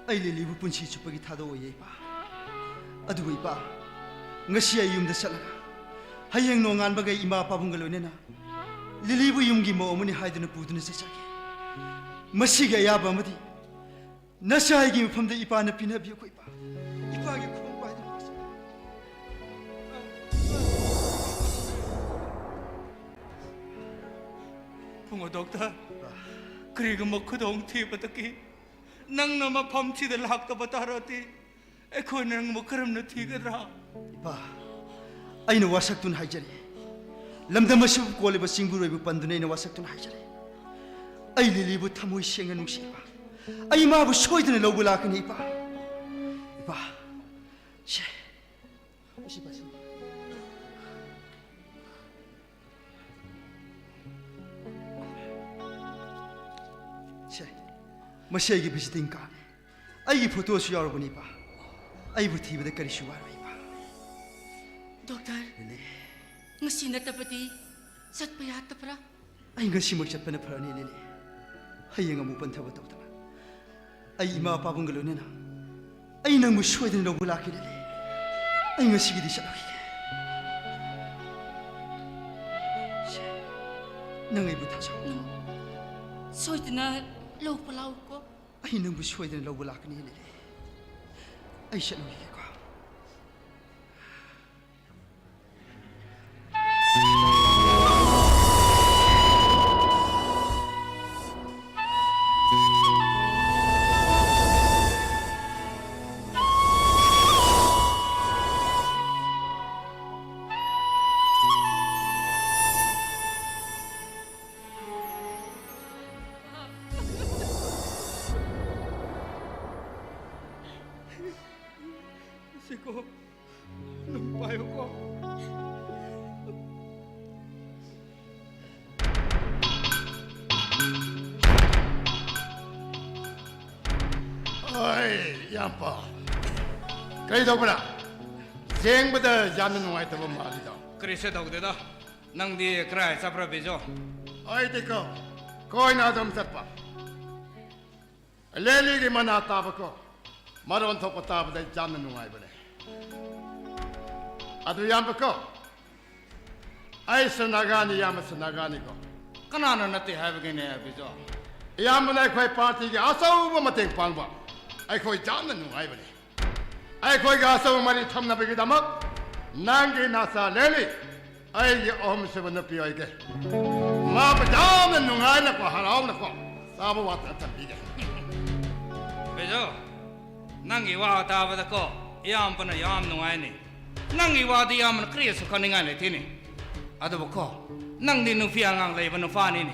ꯑꯩ ꯂꯤꯂꯤꯕꯨ ꯄꯨꯟꯁꯤ ꯆꯨꯞꯄꯒꯤ ꯊꯥꯗꯣꯛꯑꯣꯏꯌꯦ ꯏꯄꯥ꯫ ꯑꯗꯨꯕꯨ ꯏꯄꯥ, ꯉꯁꯤ ꯑꯩ ꯌꯨꯝꯗ ꯆꯠꯂꯒ ꯍꯌꯦꯡ ꯅꯣꯡꯉꯥꯟꯕꯒ ꯑꯩ ꯏꯃꯥ ꯄꯥꯕꯨꯡꯒ ꯂꯣꯏꯅꯅ ꯂꯤꯂꯤꯕꯨ ꯌꯨꯝꯒꯤ ꯃꯧ ꯑꯃꯅꯤ ꯍꯥꯏꯗꯨꯅ ꯄꯨꯗꯨꯅ ꯆꯠꯆꯒꯦ꯫ ꯃꯁꯤꯒꯤ ꯑꯌꯥꯕ ꯑꯃꯗꯤ ꯅꯆꯥ ꯑꯩꯒꯤ ꯃꯐꯝꯗ ꯏꯄꯥꯅ ꯄꯤꯅꯕꯤꯌꯨꯀꯣ ꯏꯄꯥ꯫ ꯏꯄꯥꯒꯤ ꯈꯨꯕꯝ ꯄꯥꯏꯗꯨꯅ ꯆꯠꯆꯒꯦ꯫ ꯄꯨꯡꯉꯣ ꯗꯣꯛꯇꯔ, ꯀꯔꯤꯒꯨꯝꯕ ꯈꯨꯗꯣꯡꯊꯤꯕꯗꯒꯤ ꯅꯪꯅ ꯃꯐꯝꯁꯤꯗ ꯂꯥꯛꯇꯕ ꯇꯥꯔꯗꯤ ꯑꯩꯈꯣꯏꯅ ꯅꯪꯕꯨ ꯀꯔꯝꯅ ꯊꯤꯒꯗ꯭ꯔꯥ? ꯏꯄꯥ, ꯑꯩꯅ ꯋꯥꯁꯛꯇꯨꯅ ꯍꯥꯏꯖꯔꯤ꯫ ꯂꯝꯗꯝ ꯑꯁꯤꯕꯨ ꯀꯣꯜꯂꯤꯕ ꯆꯤꯡꯕꯨꯔꯣꯏꯕꯨ ꯄꯟꯗꯨꯅ ꯑꯩꯅ ꯋꯥꯁꯛꯇꯨꯅ ꯍꯥꯏꯖꯔꯤ꯫ ꯑꯩ ꯂꯤꯂꯤꯕꯨ ꯊꯃꯣꯏ ꯁꯦꯡꯅ ꯅꯨꯡꯁꯤ ꯏꯄꯥ꯫ ꯑꯩ ꯃꯥꯕꯨ ꯁꯣꯏꯗꯅ ꯂꯧꯕ ꯂꯥꯛꯀꯅꯤ ꯏꯄꯥ꯫ ꯏꯄꯥ, ꯁꯦ, ꯁꯤ ꯄꯥꯏꯁꯤ꯫ ꯁꯦ, ꯃꯁꯤ ꯑꯩꯒꯤ ꯚꯤꯖꯤꯇꯤꯡ ꯀꯥꯔꯗꯅꯤ꯫ ꯑꯩꯒꯤ ꯐꯣꯇꯣꯁꯨ ꯌꯥꯎꯔꯕꯅꯤ ꯏꯄꯥ꯫ ꯑꯩꯕꯨ ꯊꯤꯕꯗ ꯀꯔꯤꯁꯨ ꯋꯥꯔꯣꯏ ꯏꯄꯥ꯫ ꯗꯣꯛꯇꯔ, ꯂꯤꯂꯤ꯫ ꯉꯁꯤ ꯅꯠꯇꯕꯗꯤ ꯆꯠꯄ ꯌꯥꯗꯕ꯭ꯔꯥ? ꯑꯩ ꯉꯁꯤꯃꯛ ꯆꯠꯄꯅ ꯐꯔꯅꯤ ꯂꯤꯂꯤ꯫ ꯑꯩ ꯑꯉꯝꯕ ꯄꯟꯊꯕ ꯇꯧꯗꯅ ꯑꯩ ꯏꯃꯥ ꯄꯥꯕꯨꯡꯒ ꯂꯣꯏꯅꯅ ꯑꯩ ꯅꯪꯕꯨ ꯁꯣꯏꯗꯅ ꯂꯧꯕ ꯂꯥꯛꯀꯦ, ꯂꯤꯂꯤ꯫ ꯑꯩ ꯉꯁꯤꯒꯤꯗꯤ ꯆꯠꯂꯨꯈꯤꯒꯦ꯫ ꯁꯦ, ꯅꯪ ꯑꯩꯕꯨ ꯊꯥꯖꯧ꯫ ꯅꯪ ꯁꯣꯏꯗꯅ ꯂꯧꯕ ꯂꯥꯛꯎꯀꯣ꯫ ꯑꯩ ꯅꯪꯕꯨ ꯁꯣꯏꯗꯅ ꯂꯧꯕ ꯂꯥꯛꯀꯅꯤ, ꯂꯤꯂꯤ꯫ ꯑꯩ ꯆꯠꯂꯨꯈꯤꯒꯦꯀꯣ꯫ ꯁꯤꯀꯣ, ꯑꯗꯨꯝ ꯄꯥꯏꯌꯨꯀꯣ꯫ ꯑꯣꯏ, ꯏꯌꯥꯝꯕ꯫ ꯀꯩꯗꯧꯕ꯭ꯔꯥ? ꯌꯦꯡꯕꯗ ꯌꯥꯝꯅ ꯅꯨꯡꯉꯥꯏꯇꯕ ꯃꯥꯜꯂꯤꯗ꯫ ꯀꯔꯤꯁꯨ ꯇꯧꯗꯦꯗ꯫ ꯅꯪꯗꯤ ꯀꯔꯥꯏ ꯆꯠꯄ꯭ꯔꯥ, ꯕꯤꯖꯨ? ꯑꯩꯗꯤꯀꯣ, ꯀꯣꯏꯅ ꯑꯗꯨꯝ ꯆꯠꯄ꯫ ꯂꯦꯂꯤꯒꯤ ꯃꯅꯥ ꯇꯥꯕꯀꯣ, ꯃꯔꯣꯟ ꯊꯣꯛꯄ ꯇꯥꯕꯗ ꯌꯥꯝꯅ ꯅꯨꯡꯉꯥꯏꯕꯅꯦ꯫ ꯑꯗꯨ ꯏꯌꯥꯝꯕꯀꯣ, ꯑꯩꯁꯨ ꯅꯥꯒꯥꯅꯤ, ꯏꯌꯥꯝꯕꯁꯨ ꯅꯥꯒꯥꯅꯤꯀꯣ꯫ ꯀꯅꯥꯅ ꯅꯠꯇꯦ ꯍꯥꯏꯕꯒꯤꯅꯦ, ꯕꯤꯖꯨ? ꯏꯌꯥꯝꯕꯅ ꯑꯩꯈꯣꯏ ꯄꯥꯔꯇꯤꯒꯤ ꯑꯆꯧꯕ ꯃꯇꯦꯡ ꯄꯥꯡꯕ, ꯑꯩꯈꯣꯏ ꯌꯥꯝꯅ ꯅꯨꯡꯉꯥꯏꯕꯅꯦ꯫ ꯑꯩꯈꯣꯏꯒ ꯑꯆꯧꯕ ꯃꯔꯤ ꯊꯝꯅꯕꯒꯤꯗꯃꯛ ꯅꯪꯒꯤ ꯅꯆꯥ ꯂꯦꯂꯤ ꯑꯩꯒꯤ ꯑꯍꯨꯝꯁꯨꯕ ꯅꯨꯄꯤ ꯑꯣꯏꯒꯦ꯫ ꯃꯥꯕꯨ ꯌꯥꯝꯅ ꯅꯨꯡꯉꯥꯏꯅꯀꯣ, ꯍꯔꯥꯎꯅꯀꯣ, ꯆꯥꯕ ꯋꯥꯠꯇꯅ ꯊꯝꯕꯤꯒꯦ꯫ ꯕꯤꯖꯨ, ꯅꯪꯒꯤ ꯋꯥ ꯇꯥꯕꯗꯀꯣ, ꯏꯌꯥꯝꯕꯅ ꯌꯥꯝ ꯅꯨꯡꯉꯥꯏꯅꯤ꯫ ꯅꯪꯒꯤ ꯋꯥꯗꯤ ꯏꯌꯥꯝꯕꯅ ꯀꯔꯤꯁꯨ ꯈꯟꯅꯤꯡꯉꯥꯏ ꯂꯩꯇꯦꯅꯦ꯫ ꯑꯗꯨꯕꯨꯀꯣ, ꯅꯪꯗꯤ ꯅꯨꯄꯤ ꯑꯉꯥꯡ ꯂꯩꯕ ꯅꯨꯄꯥꯅꯤꯅꯦ꯫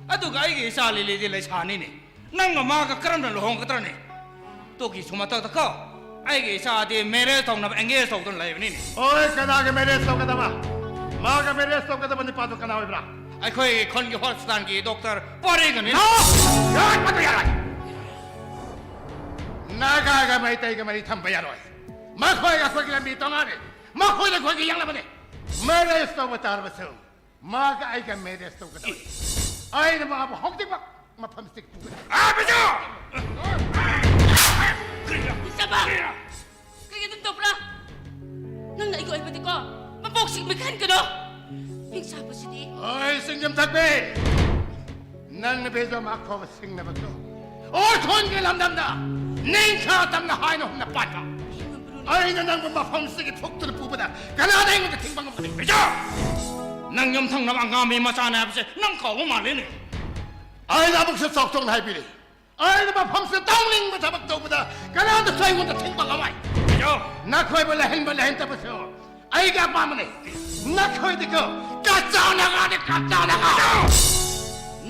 ꯑꯗꯨꯒ ꯑꯩꯒꯤ ꯏꯆꯥ ꯂꯤꯂꯤꯗꯤ ꯂꯩꯁꯥꯅꯤꯅꯦ꯫ ꯅꯪꯒ ꯃꯥꯒ ꯀꯔꯝꯅ ꯂꯨꯍꯣꯡꯒꯗ꯭ꯔꯅꯦ? ꯇꯣꯀꯤꯁꯨ ꯃꯊꯛꯇ ꯀꯣ, ꯑꯩꯒꯤ ꯏꯆꯥꯗꯤ ꯃꯦꯔꯦꯖ ꯇꯧꯅꯕ ꯑꯦꯡꯒꯦꯖ ꯇꯧꯗꯨꯅ ꯂꯩꯕꯅꯤꯅꯦ꯫ ꯍꯣꯏ, ꯀꯅꯥꯒ ꯃꯦꯔꯦꯖ ꯇꯧꯒꯗꯕ? ꯃꯥꯒ ꯃꯦꯔꯦꯖ ꯇꯧꯒꯗꯕ ꯅꯨꯄꯥꯗꯨ ꯀꯅꯥ ꯑꯣꯏꯕ꯭ꯔꯥ? ꯑꯩꯈꯣꯏꯒꯤ ꯈꯨꯟꯒꯤ ꯍꯣꯁꯄꯤꯇꯥꯜꯒꯤ ꯗꯣꯛꯇꯔ ꯄꯥꯔꯤꯒꯅꯤ꯫ ꯅꯣ! ꯌꯥꯔꯣꯏ, ꯃꯗꯨ ꯌꯥꯔꯣꯏ! ꯅꯥꯒꯥꯒ ꯃꯩꯇꯩꯒ ꯃꯔꯤ ꯊꯝꯕ ꯌꯥꯔꯣꯏ꯫ ꯃꯈꯣꯏꯒ ꯑꯩꯈꯣꯏꯒꯤ ꯂꯝꯕꯤ ꯇꯣꯉꯥꯟꯅꯤ꯫ ꯃꯈꯣꯏꯅ ꯑꯩꯈꯣꯏꯒꯤ ꯌꯦꯛꯅꯕꯅꯤ꯫ ꯃꯦꯔꯦꯖ ꯇꯧꯕ ꯇꯥꯔꯕꯁꯨ ꯃꯥꯒ ꯑꯩꯒ ꯃꯦꯔꯦꯖ ꯇꯧꯒꯗꯕꯅꯤ꯫ ꯑꯩꯅ ꯃꯥꯕꯨ ꯍꯧꯖꯤꯛꯃꯛ ꯃꯐꯝꯁꯤꯗꯒꯤ ꯄꯨꯒꯅꯤ꯫ ꯑꯥ, ꯕꯤꯖꯨ! ꯅꯤꯡꯁꯤꯡꯕ! ꯀꯔꯤꯒꯤ ꯑꯗꯨꯝ ꯇꯧꯕ꯭ꯔꯥ? ꯅꯪꯅ ꯑꯩꯒꯤ ꯑꯣꯏꯕꯗꯤꯀꯣ, ꯃꯄꯣꯛꯁꯤꯡ ꯃꯤꯈꯟꯒꯅꯣ! ꯃꯤꯡ ꯆꯥꯕꯁꯤꯗꯤ꯫ ꯍꯣꯏ, ꯁꯤꯡꯖꯝ ꯊꯛꯄꯤ! ꯅꯪꯅ ꯕꯤꯖꯨ ꯃꯈꯣꯕ ꯁꯤꯡꯅꯕꯗꯣ ꯑꯣꯊꯣꯟꯒꯤ ꯂꯝꯗꯝꯗ ꯅꯤꯡꯈꯥ ꯇꯝꯅ ꯍꯥꯏꯅ ꯍꯨꯝꯅ ꯄꯥꯟꯕ꯫ ꯑꯩꯅ ꯅꯪꯕꯨ ꯃꯐꯝꯁꯤꯗꯒꯤ ꯊꯣꯛꯇꯨꯅ ꯄꯨꯕꯗ ꯀꯅꯥꯅ ꯑꯩꯉꯣꯟꯗ ꯊꯤꯡꯕ ꯉꯝꯒꯅꯤ? ꯕꯤꯖꯨ! ꯅꯪ ꯌꯨꯝꯊꯪꯅꯕ ꯑꯉꯥꯃꯤ ꯃꯆꯥꯅꯦ ꯍꯥꯏꯕꯁꯦ ꯅꯪ ꯀꯥꯎꯕ ꯃꯥꯜꯂꯦꯅꯦ꯫ ꯑꯩꯅ ꯑꯃꯨꯛꯁꯨ ꯆꯥꯎꯊꯣꯛꯅ ꯍꯥꯏꯕꯤꯔꯤ, ꯑꯩꯅ ꯃꯐꯝꯁꯤꯗ ꯇꯧꯅꯤꯡꯕ ꯊꯕꯛ ꯇꯧꯕꯗ ꯀꯅꯥꯗꯁꯨ ꯑꯩꯉꯣꯟꯗ ꯊꯤꯡꯕ ꯉꯝꯃꯣꯏ꯫ ꯕꯤꯖꯨ! ꯅꯈꯣꯏꯕꯨ ꯂꯩꯍꯟꯕ ꯂꯩꯍꯟꯗꯕꯁꯨ ꯑꯩꯒꯤ ꯑꯄꯥꯝꯕꯅꯤ꯫ ꯅꯈꯣꯏꯗꯤꯀꯣ ꯀꯆꯥ ꯅꯥꯒꯥꯅꯤ, ꯀꯆꯥ ꯅꯥꯒꯥ! ꯕꯤꯖꯨ!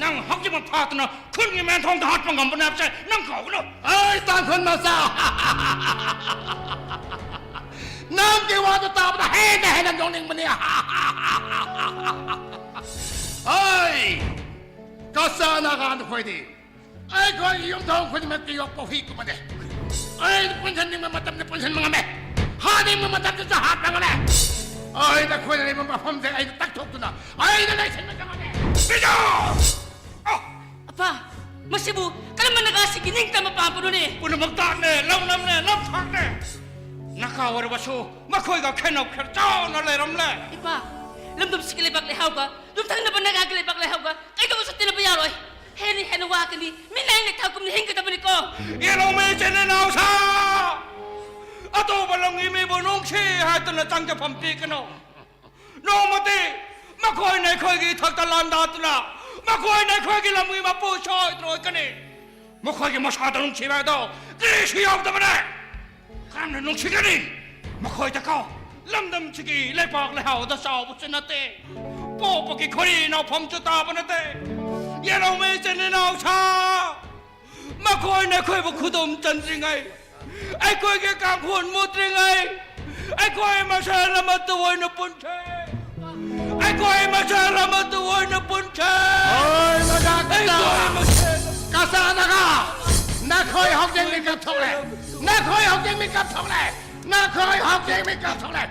ꯅꯪ ꯍꯧꯖꯤꯛꯃꯛ ꯐꯥꯗꯨꯅ ꯈꯨꯟꯒꯤ ꯃꯦꯟꯊꯣꯡꯗ ꯍꯥꯠꯄ ꯉꯝꯕꯅꯦ ꯍꯥꯏꯕꯁꯦ ꯅꯪ ꯀꯥꯎꯒꯅꯨ꯫ ꯑꯩ ꯇꯥꯡꯈꯨꯜ ꯃꯆꯥ! ꯅꯪꯒꯤ ꯋꯥꯗꯨ ꯇꯥꯕꯗ ꯍꯦꯟꯅ ꯍꯦꯟꯅ ꯅꯣꯛꯅꯤꯡꯕꯅꯤ꯫ ꯍꯩ! ꯀꯆꯥ ꯅꯥꯒꯥ ꯅꯈꯣꯏꯗꯤ ꯑꯩꯈꯣꯏꯒꯤ ꯌꯨꯝꯊꯣꯡ ꯈꯨꯗꯤꯡꯃꯛꯀꯤ ꯌꯣꯛꯄ ꯍꯨꯏꯒꯨꯝꯕꯅꯦ꯫ ꯑꯩꯅ ꯄꯨꯟꯁꯤꯟꯅꯤꯡꯕ ꯃꯇꯝꯗ ꯄꯨꯟꯁꯤꯟꯕ ꯉꯝꯃꯦ, ꯍꯥꯠꯅꯤꯡꯕ ꯃꯇꯝꯗꯁꯨ ꯍꯥꯠꯄ ꯉꯝꯃꯦ꯫ ꯑꯩ ꯅꯈꯣꯏꯅ ꯂꯩꯕ ꯃꯐꯝꯁꯦ ꯑꯩꯅ ꯇꯛꯊꯣꯛꯇꯨꯅ ꯑꯩꯅ ꯂꯩꯁꯤꯟꯕ ꯉꯝꯃꯦ꯫ ꯕꯤꯖꯨ! ꯑꯣ! ꯑꯄꯥ, ꯃꯁꯤꯕꯨ ꯀꯔꯝꯕ ꯅꯥꯒꯥꯁꯤꯡꯒꯤ ꯅꯤꯡꯇꯝꯕ ꯄꯥꯝꯕꯅꯣꯅꯦ? ꯄꯨꯝꯅꯃꯛ ꯇꯥꯠꯅꯦ, ꯂꯧꯅꯝꯅꯦ, ꯂꯝꯊꯥꯛꯅꯦ꯫ ꯅꯥꯒꯥ ꯑꯣꯏꯔꯕꯁꯨ ꯃꯈꯣꯏꯒ ꯈꯦꯠꯅꯕ ꯈꯔ ꯆꯥꯎꯅ ꯂꯩꯔꯝꯂꯦ꯫ ꯏꯄꯥ, ꯂꯝꯗꯝꯁꯤꯒꯤ ꯂꯩꯕꯥꯛ ꯂꯩꯍꯥꯎꯒ ꯌꯨꯝꯊꯪꯅꯕ ꯅꯥꯒꯥꯒꯤ ꯂꯩꯕꯥꯛ ꯂꯩꯍꯥꯎꯒ ꯀꯩꯗꯧꯕꯁꯨ ꯇꯤꯟꯅꯕ ꯌꯥꯔꯣꯏ꯫ ꯍꯦꯟꯅ ꯍꯦꯟꯅ ꯋꯥꯒꯅꯤ꯫ ꯃꯤꯅꯥꯏ ꯂꯩꯊꯥꯎꯒꯨꯝꯅ ꯍꯤꯡꯒꯗꯕꯅꯤꯀꯣ꯫ ꯌꯦꯜꯍꯧꯃꯤ ꯏꯆꯤꯟ ꯏꯅꯥꯎꯁꯥ! ꯑꯇꯣꯞꯄ ꯂꯝꯒꯤ ꯃꯤꯕꯨ ꯅꯨꯡꯁꯤ ꯍꯥꯏꯗꯨꯅ ꯆꯪꯖꯐꯝ ꯄꯤꯒꯅꯨ꯫ ꯅꯣꯡꯃꯗꯤ ꯃꯈꯣꯏꯅ ꯑꯩꯈꯣꯏꯒꯤ ꯏꯊꯛꯇ ꯂꯥꯟꯗꯥꯗꯨꯅ ꯃꯈꯣꯏꯅ ꯑꯩꯈꯣꯏꯒꯤ ꯂꯝꯒꯤ ꯃꯄꯨ ꯁꯣꯏꯗꯅ ꯑꯣꯏꯒꯅꯤ꯫ ꯃꯈꯣꯏꯒꯤ ꯃꯁꯥꯗ ꯅꯨꯡꯁꯤꯕ ꯍꯥꯏꯗꯣ ꯀꯔꯤꯁꯨ ꯌꯥꯎꯗꯕꯅꯦ꯫ ꯀꯔꯝꯅ ꯅꯨꯡꯁꯤꯒꯅꯤ? ꯃꯈꯣꯏꯗ ꯀꯥꯎ꯫ ꯂꯝꯗꯝꯁꯤꯒꯤ ꯂꯩꯄꯥꯛ ꯂꯩꯍꯥꯎꯗ ꯆꯥꯎꯕꯁꯨ ꯅꯠꯇꯦ, ꯄꯣꯛꯄꯒꯤ ꯈꯨꯔꯤ ꯅꯥꯎꯐꯝꯁꯨ ꯇꯥꯕ ꯅꯠꯇꯦ꯫ ꯌꯦꯜꯍꯧꯃꯤ ꯏꯆꯤꯟ ꯏꯅꯥꯎꯁꯥ! ꯃꯈꯣꯏꯅ ꯑꯩꯈꯣꯏꯕꯨ ꯈꯨꯗꯨꯝ ꯆꯟꯗ꯭ꯔꯤꯉꯩ, ꯑꯩꯈꯣꯏꯒꯤ ꯀꯥꯡꯈꯨꯜ ꯃꯨꯠꯇ꯭ꯔꯤꯉꯩ, ꯑꯩꯈꯣꯏ ꯃꯁꯦꯜ ꯑꯃꯠꯇ ꯑꯣꯏꯅ ꯄꯨꯟꯁꯦ꯫ ꯑꯩꯈꯣꯏ ꯃꯁꯦꯜ ꯑꯃꯠꯇ ꯑꯣꯏꯅ ꯄꯨꯟꯁꯦ꯫ ꯍꯣꯏ, ꯃꯖꯥ ꯀꯆꯥ! ꯑꯩꯈꯣꯏ ꯃꯁꯦꯜ ꯀꯆꯥ ꯅꯥꯒꯥ! ꯅꯈꯣꯏ ꯍꯧꯖꯤꯛ ꯃꯤꯀꯞ ꯊꯣꯛꯂꯦ! ꯅꯈꯣꯏ ꯍꯧꯖꯤꯛ ꯃꯤꯀꯞ ꯊꯣꯛꯂꯦ! ꯅꯈꯣꯏ ꯍꯧꯖꯤꯛ ꯃꯤꯀꯞ ꯊꯣꯛꯂꯦ!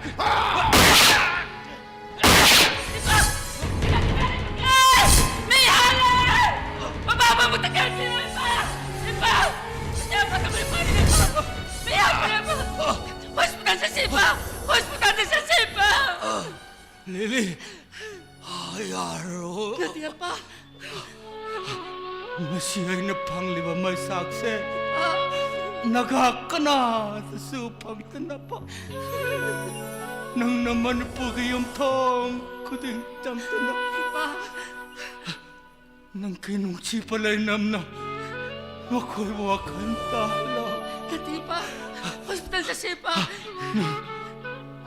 ꯃꯤ ꯍꯥꯠꯂꯦ! ꯃꯄꯥ ꯑꯃꯃꯨꯛꯇ ꯀꯌꯥ ꯄꯤꯔꯣ, ꯏꯄꯥ? ꯏꯄꯥ! ꯏꯄꯥ! ꯃꯌꯥꯝ ꯄꯤꯔꯣ, ꯏꯄꯥ! ꯍꯣꯁꯄꯤꯇꯥꯜ ꯆꯠꯁꯤ, ꯏꯄꯥ! ꯍꯣꯁꯄꯤꯇꯥꯜꯗ ꯆꯠꯁꯤ, ꯏꯄꯥ! ꯂꯤꯂꯤ, ꯌꯥꯔꯣ꯫ ꯅꯠꯇꯦ, ꯑꯄꯥ꯫ ꯉꯁꯤ ꯑꯩꯅ ꯐꯪꯂꯤꯕ ꯃꯩꯁꯥꯛꯁꯦ ꯅꯒꯥ ꯀꯅꯥꯗꯁꯨ ꯐꯪꯗꯅꯕ, ꯅꯪꯅ ꯃꯅꯤꯄꯨꯔꯒꯤ ꯌꯨꯝꯊꯣꯡ ꯈꯨꯗꯤꯡ ꯇꯝꯗꯨꯅ, ꯏꯄꯥ꯫ ꯅꯪꯒꯤ ꯅꯨꯡꯁꯤꯕ ꯂꯩꯅꯝꯅ ꯃꯈꯣꯏꯕꯨ ꯋꯥꯈꯜ ꯇꯥꯍꯜꯂꯣ꯫ ꯅꯠꯇꯦ, ꯏꯄꯥ꯫ ꯍꯣꯁꯄꯤꯇꯥꯜ ꯆꯠꯁꯦ, ꯏꯄꯥ꯫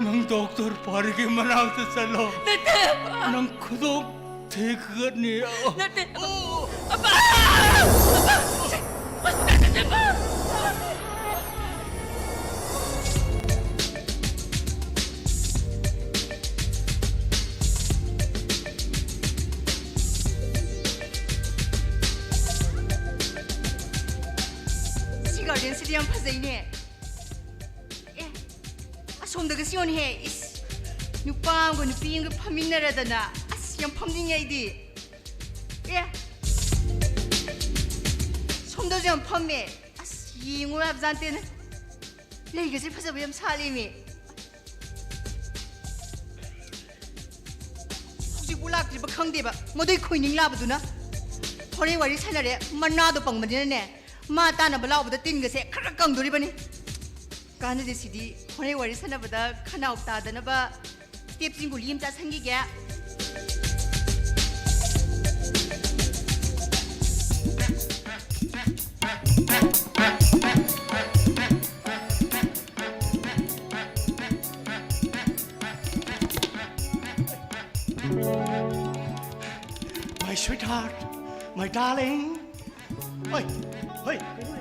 ꯅꯪ ꯗꯣꯛꯇꯔ ꯄꯥꯔꯤꯒꯤ ꯃꯅꯥꯛꯇ ꯆꯠꯂꯣ꯫ ꯅꯠꯇꯦ, ꯏꯄꯥ꯫ ꯅꯪ ꯈꯨꯗꯣꯡ ꯊꯤꯒꯅꯤ꯫ ꯅꯠꯇꯦ, ꯏꯄꯥ꯫ ꯏꯄꯥ! ꯏꯄꯥ! ꯍꯣꯁꯄꯤꯇꯥꯜ ꯆꯠꯁꯦ, ꯏꯄꯥ꯫ ꯁꯤ ꯒꯥꯔꯗꯦꯟꯁꯤꯗꯤ ꯌꯥꯝ ꯐꯖꯩꯅꯦ꯫ ꯑꯦ, ꯑꯁꯣꯝꯗꯒꯁꯤ ꯌꯦꯡꯉꯨꯅꯦꯍꯦ꯫ ꯏꯁ, ꯅꯨꯄꯥ ꯑꯃꯒ ꯅꯨꯄꯤ ꯑꯃꯒ ꯐꯝꯃꯤꯟꯅꯔꯗꯅ꯫ ꯑꯁ, ꯌꯥꯝ ꯐꯝꯅꯤꯡꯉꯦ ꯑꯩꯗꯤ꯫ ꯑꯦ, ꯁꯣꯝꯗꯁꯨ ꯌꯥꯝ ꯐꯝꯃꯦ꯫ ꯑꯁ, ꯌꯦꯡꯉꯨ ꯌꯥꯕꯖꯥꯠ ꯅꯠꯇꯦꯅꯦ꯫ ꯂꯩꯒꯁꯦ ꯐꯖꯕ ꯌꯥꯝ ꯁꯥꯠꯂꯦꯃꯤ꯫ ꯍꯧꯖꯤꯛꯄꯨ ꯂꯥꯛꯇ꯭ꯔꯤꯕ ꯈꯪꯗꯦꯕ, ꯃꯗꯨꯏ ꯈꯣꯏꯅꯤꯡ ꯂꯥꯕꯗꯨꯅ꯫ ꯍꯣꯔꯦꯟ ꯋꯥꯔꯤ ꯁꯥꯟꯅꯔꯦ, ꯃꯅꯥꯗꯣ ꯄꯪꯕꯅꯤꯅꯅꯦ, ꯃꯥ ꯇꯥꯅꯕ ꯂꯥꯎꯕꯗ ꯇꯤꯟꯒꯁꯦ ꯈꯔ ꯈꯔ ꯀꯪꯗꯣꯔꯤꯕꯅꯤ꯫ ꯀꯥꯟꯅꯗꯦ ꯁꯤꯗꯤ, ꯍꯣꯔꯦꯟ ꯋꯥꯔꯤ ꯁꯥꯟꯅꯕꯗ ꯈꯅꯥꯎ ꯇꯥꯗꯅꯕ ꯁ꯭ꯇꯦꯞꯁꯤꯡ ꯒꯨꯂꯤ ꯑꯃ ꯆꯥꯁꯟꯈꯤꯒꯦ꯫ My sweetheart, my darling. ꯍꯣꯏ, ꯍꯣꯏ, ꯀꯩꯅꯣꯅꯦ?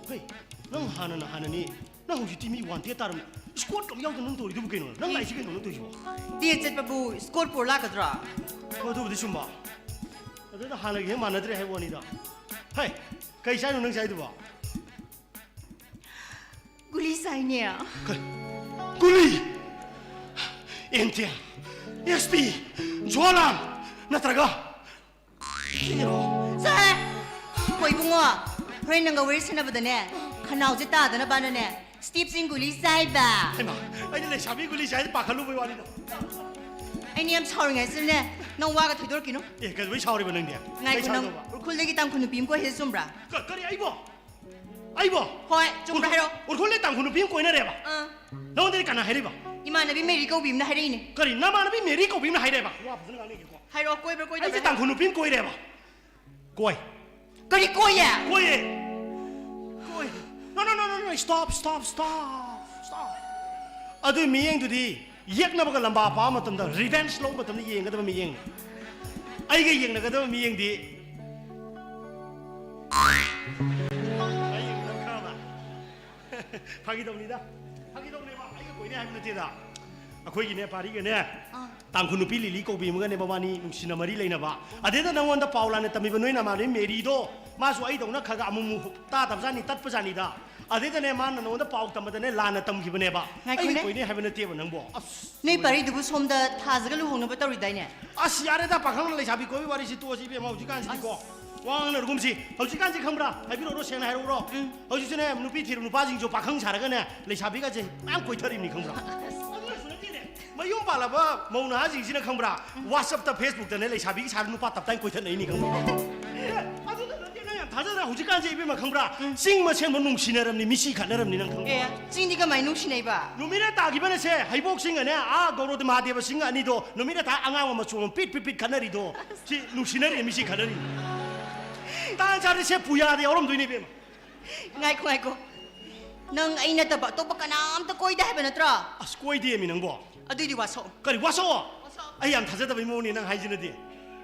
ꯍꯣꯏ, ꯅꯪ ꯍꯥꯟꯅꯅ ꯍꯥꯟꯅꯅꯤ, ꯅꯪ ꯍꯧꯖꯤꯛꯇꯤ ꯃꯤ ꯋꯥꯟꯇꯦꯠ ꯇꯥꯔꯝꯃꯤ꯫ ꯏꯁꯀꯣꯔꯠ ꯑꯃ ꯌꯥꯎꯗꯅ ꯅꯪ ꯇꯧꯔꯤꯗꯨꯕꯨ ꯀꯩꯅꯣ? ꯅꯪ ꯂꯥꯛꯏꯁꯤ ꯀꯩꯅꯣ ꯅꯪ ꯇꯧꯔꯤꯁꯤꯕꯣ? ꯗꯦꯠ ꯆꯠꯄꯕꯨ ꯏꯁꯀꯣꯔꯠ ꯄꯨꯔ ꯂꯥꯛꯀꯗ꯭ꯔꯥ? ꯍꯣꯏ, ꯑꯗꯨꯕꯨꯗꯤ ꯆꯨꯝꯕ꯫ ꯑꯗꯨꯅ ꯍꯥꯟꯅꯒ ꯍꯦꯛ ꯃꯥꯟꯅꯗ꯭ꯔꯦ ꯍꯥꯏꯕ ꯋꯥꯅꯤꯗ꯫ ꯍꯩ, ꯀꯩ ꯆꯥꯏꯅꯣ ꯅꯪ ꯆꯥꯏꯗꯨꯕꯣ? ꯒꯨꯂꯤ ꯆꯥꯏꯅꯦ꯫ ꯀ-, ꯒꯨꯂꯤ? ꯑꯦꯟꯇꯦꯟ, ꯑꯦꯁ ꯄꯤ, ꯖꯣꯂꯥꯝ, ꯅꯠꯇ꯭ꯔꯒ ꯀꯩꯅꯣ? ꯍꯣꯏ ꯏꯕꯨꯡꯉꯣ, ꯍꯣꯔꯦꯟ ꯅꯪꯒ ꯋꯥꯔꯤ ꯁꯥꯟꯅꯕꯗꯅꯦ, ꯈꯅꯥꯎꯁꯦ ꯇꯥꯗꯅꯕꯅꯅꯦ, ꯁ꯭ꯇꯤꯞꯁꯤꯡ ꯒꯨꯂꯤ ꯆꯥꯏꯕ꯫ ꯍꯩꯃꯥ, ꯑꯩꯗꯤ ꯂꯩꯁꯥꯕꯤ ꯒꯨꯂꯤ ꯆꯥꯏꯁꯦ ꯄꯥꯈꯠꯂꯨꯕꯩ ꯋꯥꯅꯤꯗ꯫ ꯑꯩꯅ ꯌꯥꯝ ꯁꯥꯎꯔꯤꯉꯩꯁꯤꯗꯅꯦ, ꯅꯪ ꯋꯥꯒ ꯊꯩꯗꯣꯔꯛꯈꯤꯅꯣ꯫ ꯑꯦ, ꯀꯩꯗꯧꯕꯩ ꯁꯥꯎꯔꯤꯕ ꯅꯪꯗꯤ? ꯀꯩ ꯉꯥꯏꯈꯣ, ꯅꯪ ꯁꯥꯎꯗꯧꯕ? ꯎꯔꯈꯨꯜꯗꯒꯤ ꯇꯥꯡꯈꯨꯜ ꯅꯨꯄꯤ ꯑꯃ ꯀꯣꯏ ꯍꯥꯏꯁꯦ ꯆꯨꯝꯕ꯭ꯔꯥ? ꯀ-, ꯀꯔꯤ, ꯑꯩꯕꯣ? ꯑꯩꯕꯣ? ꯍꯣꯏ, ꯆꯨꯝꯕ꯭ꯔꯥ ꯍꯥꯏꯔꯣ? ꯎꯔꯈꯨꯜꯗꯩ ꯇꯥꯡꯈꯨꯜ ꯅꯨꯄꯤ ꯑꯃ ꯀꯣꯏꯅꯔꯦꯕ? ꯑꯥ, ꯅꯉꯣꯟꯗꯗꯤ ꯀꯅꯥ ꯍꯥꯏꯔꯤꯕ? ꯏꯃꯥꯟꯅꯕꯤ ꯃꯦꯔꯤ ꯀꯧꯕꯤ ꯑꯃꯅ ꯍꯥꯏꯔꯛꯏꯅꯦ꯫ ꯀꯔꯤ, ꯅꯃꯥꯟꯅꯕꯤ ꯃꯦꯔꯤ ꯀꯧꯕꯤ ꯑꯃꯅ ꯍꯥꯏꯔꯦꯕ? ꯋꯥ ꯐꯖꯅ ꯉꯥꯡꯅꯒꯦꯀꯣ꯫ ꯍꯥꯏꯔꯛꯑꯣ, ꯀꯣꯏꯕ꯭ꯔꯥ ꯀꯣꯏꯗꯕ꯭ꯔꯥ ꯑꯩꯁꯦ ꯍꯥꯏꯔꯣ꯫ ꯇꯥꯡꯈꯨꯜ ꯅꯨꯄꯤ ꯑꯃ ꯀꯣꯏꯔꯦꯕ? ꯀꯣꯏ꯫ ꯀꯔꯤ ꯀꯣꯏꯌꯦ? ꯀꯣꯏꯌꯦ꯫ ꯀꯣꯏ꯫ No, no, no, no, no, stop, stop, stop, stop. ꯑꯗꯨꯏ ꯃꯤꯠꯌꯦꯡꯗꯨꯗꯤ ꯌꯦꯛꯅꯕꯒ ꯂꯝꯕꯥ ꯄꯥꯕ ꯃꯇꯝꯗ, revenge ꯂꯧꯕ ꯃꯇꯝꯗ ꯌꯦꯡꯒꯗꯕ ꯃꯤꯠꯌꯦꯡꯅꯤ꯫ ꯑꯩꯒ ꯌꯦꯡꯅꯒꯗꯕ ꯃꯤꯠꯌꯦꯡꯗꯤ, ꯑꯩ ꯌꯦꯡꯒꯗꯕ ꯈꯔ ꯑꯃ꯫ ꯐꯥꯒꯤ ꯇꯧꯅꯤꯗ꯫ ꯐꯥꯒꯤ ꯇꯧꯅꯦꯕ꯫ ꯑꯩꯒ ꯀꯣꯏꯅꯩ ꯍꯥꯏꯕ ꯅꯠꯇꯦꯗ꯫ ꯑꯩꯈꯣꯏꯒꯤꯅꯦ, ꯄꯥꯔꯤꯒꯅꯦ, ꯇꯥꯡꯈꯨꯜ ꯅꯨꯄꯤ ꯂꯤꯂꯤ ꯀꯧꯕꯤ ꯑꯃꯒꯅꯦ ꯃꯕꯥꯅꯤ ꯅꯨꯡꯁꯤꯅ ꯃꯔꯤ ꯂꯩꯅꯕ꯫ ꯑꯗꯩꯗ ꯅꯪꯉꯣꯟꯗ ꯄꯥꯎ ꯂꯥꯟꯅ ꯇꯝꯃꯤꯕ ꯅꯣꯏ ꯅꯃꯥꯟꯅꯕꯤ ꯃꯦꯔꯤꯗꯣ, ꯃꯥꯁꯨ ꯑꯩꯗꯧꯅ ꯈꯔ ꯈꯔ ꯑꯃꯨꯛ ꯑꯃꯨꯛ ꯇꯥꯗꯕꯖꯥꯠꯅꯤ, ꯇꯠꯄꯖꯥꯠꯅꯤꯗ꯫ ꯑꯗꯩꯗꯅꯦ, ꯃꯥꯅ ꯅꯉꯣꯟꯗ ꯄꯥꯎ ꯇꯝꯕꯗꯅꯦ, ꯂꯥꯟꯅ ꯇꯝꯈꯤꯕꯅꯦꯕ꯫ ꯉꯥꯏꯈꯣꯅꯦ꯫ ꯑꯩꯒ ꯀꯣꯏꯅꯩ ꯍꯥꯏꯕ ꯅꯠꯇꯦꯕ ꯅꯪꯕꯣ꯫ ꯑꯁ, ꯅꯣꯏ ꯄꯥꯔꯤꯗꯨꯕꯨ ꯁꯣꯝꯗ ꯊꯥꯖꯒ ꯂꯨꯍꯣꯡꯅꯕ ꯇꯧꯔꯤꯗꯥꯏꯅꯦ? ꯑꯁ, ꯌꯥꯔꯦꯗ, ꯄꯥꯈꯪ ꯂꯩꯁꯥꯕꯤ ꯀꯣꯏꯕ ꯋꯥꯔꯤꯁꯤ ꯇꯣꯛꯑꯁꯤ, ꯏꯕꯦꯝꯃ, ꯍꯧꯖꯤꯛꯀꯥꯟꯁꯤꯗꯤꯀꯣ꯫ ꯋꯥ ꯉꯥꯡꯅꯔꯒꯨꯝꯁꯤ꯫ ꯍꯧꯖꯤꯛꯀꯥꯟꯁꯤ ꯈꯪꯕ꯭ꯔꯥ? ꯍꯥꯏꯕꯤꯔꯛꯎꯔꯣ, ꯁꯦꯡꯅ ꯍꯥꯏꯔꯛꯎꯔꯣ? ꯎꯝ꯫ ꯍꯧꯖꯤꯛꯁꯤꯅꯦ, ꯅꯨꯄꯤ ꯊꯤꯔꯕ ꯅꯨꯄꯥꯁꯤꯡꯁꯨ ꯄꯥꯈꯪ ꯁꯥꯔꯒꯅꯦ, ꯂꯩꯁꯥꯕꯤꯒꯁꯦ ꯃꯌꯥꯝ ꯀꯣꯏꯊꯔꯤꯕꯅꯤ, ꯈꯪꯕ꯭ꯔꯥ? ꯑꯗꯨꯅꯁꯨ ꯅꯠꯇꯦꯅꯦ, ꯃꯌꯨꯝ ꯄꯥꯜꯂꯕ ꯃꯧ ꯅꯍꯥꯁꯤꯡꯁꯤꯅ, ꯈꯪꯕ꯭ꯔꯥ? WhatsApp-ꯇ, Facebook-ꯇꯅꯦ, ꯂꯩꯁꯥꯕꯤꯒꯤ ꯁꯥꯔ ꯅꯨꯄꯥ ꯇꯞꯇꯥꯏꯅ ꯀꯣꯏꯊꯠꯅꯩꯅꯤ, ꯈꯪꯕ꯭ꯔꯥ? ꯑꯦ, ꯑꯗꯨꯗ ꯅꯠꯇꯦ, ꯅꯪ ꯌꯥꯝ ꯊꯥꯖꯗ꯭ꯔꯥ? ꯍꯧꯖꯤꯛꯀꯥꯟꯁꯦ, ꯏꯕꯦꯝꯃ, ꯈꯪꯕ꯭ꯔꯥ? ꯆꯤꯡ ꯃꯁꯦꯟꯕ ꯅꯨꯡꯁꯤꯅꯔꯝꯅꯤ, ꯃꯤꯁꯤ ꯈꯠꯅꯔꯝꯅꯤ, ꯅꯪ ꯈꯪꯕ꯭ꯔꯥ? ꯑꯦ, ꯆꯤꯡꯗꯤ ꯀꯃꯥꯏꯅ ꯅꯨꯡꯁꯤꯅꯩꯕ? ꯅꯨꯃꯤꯠ ꯍꯦꯛ ꯇꯥꯈꯤꯕꯅꯁꯦ, ꯍꯩꯕꯣꯛ ꯆꯤꯡꯒꯅꯦ, ꯑꯥ ꯒꯧꯔꯣꯗ ꯃꯍꯥꯗꯦꯕ ꯆꯤꯡ ꯑꯅꯤꯗꯣ, ꯅꯨꯃꯤꯠ ꯍꯦꯛ ꯇꯥ ꯑꯉꯥꯡꯕ ꯃꯆꯨ ꯑꯃ ꯄꯤꯠ ꯄꯤꯠ ꯄꯤꯠ ꯈꯠꯅꯔꯤꯗꯣ, ꯁꯤ ꯅꯨꯡꯁꯤꯅꯔꯤ, ꯃꯤꯁꯤ ꯈꯠꯅꯔꯤ꯫ ꯇꯥꯟ ꯆꯥꯔꯗꯤ ꯁꯦ ꯄꯨꯌꯥꯗ ꯌꯥꯎꯔꯝꯗꯣꯏꯅꯦ, ꯏꯕꯦꯝꯃ꯫ ꯉꯥꯏꯈꯣ, ꯉꯥꯏꯈꯣ꯫ ꯅꯪ ꯑꯩ ꯅꯠꯇꯕ ꯑꯇꯣꯞꯄ ꯀꯅꯥꯝꯇ ꯀꯣꯏꯗꯦ ꯍꯥꯏꯕ ꯅꯠꯇ꯭ꯔꯣ? ꯑꯁ, ꯀꯣꯏꯗꯦꯃꯤ ꯅꯪꯕꯣ꯫ ꯑꯗꯨꯏꯗꯤ ꯋꯥꯁꯛꯑꯣ꯫ ꯀꯔꯤ ꯋꯥꯁꯛꯑꯣ? ꯋꯥꯁꯛꯑꯣ꯫ ꯑꯩ ꯌꯥꯝ ꯊꯥꯖꯗꯕꯩ ꯃꯑꯣꯡꯅꯤ ꯅꯪ ꯍꯥꯏꯁꯤꯅꯗꯤ꯫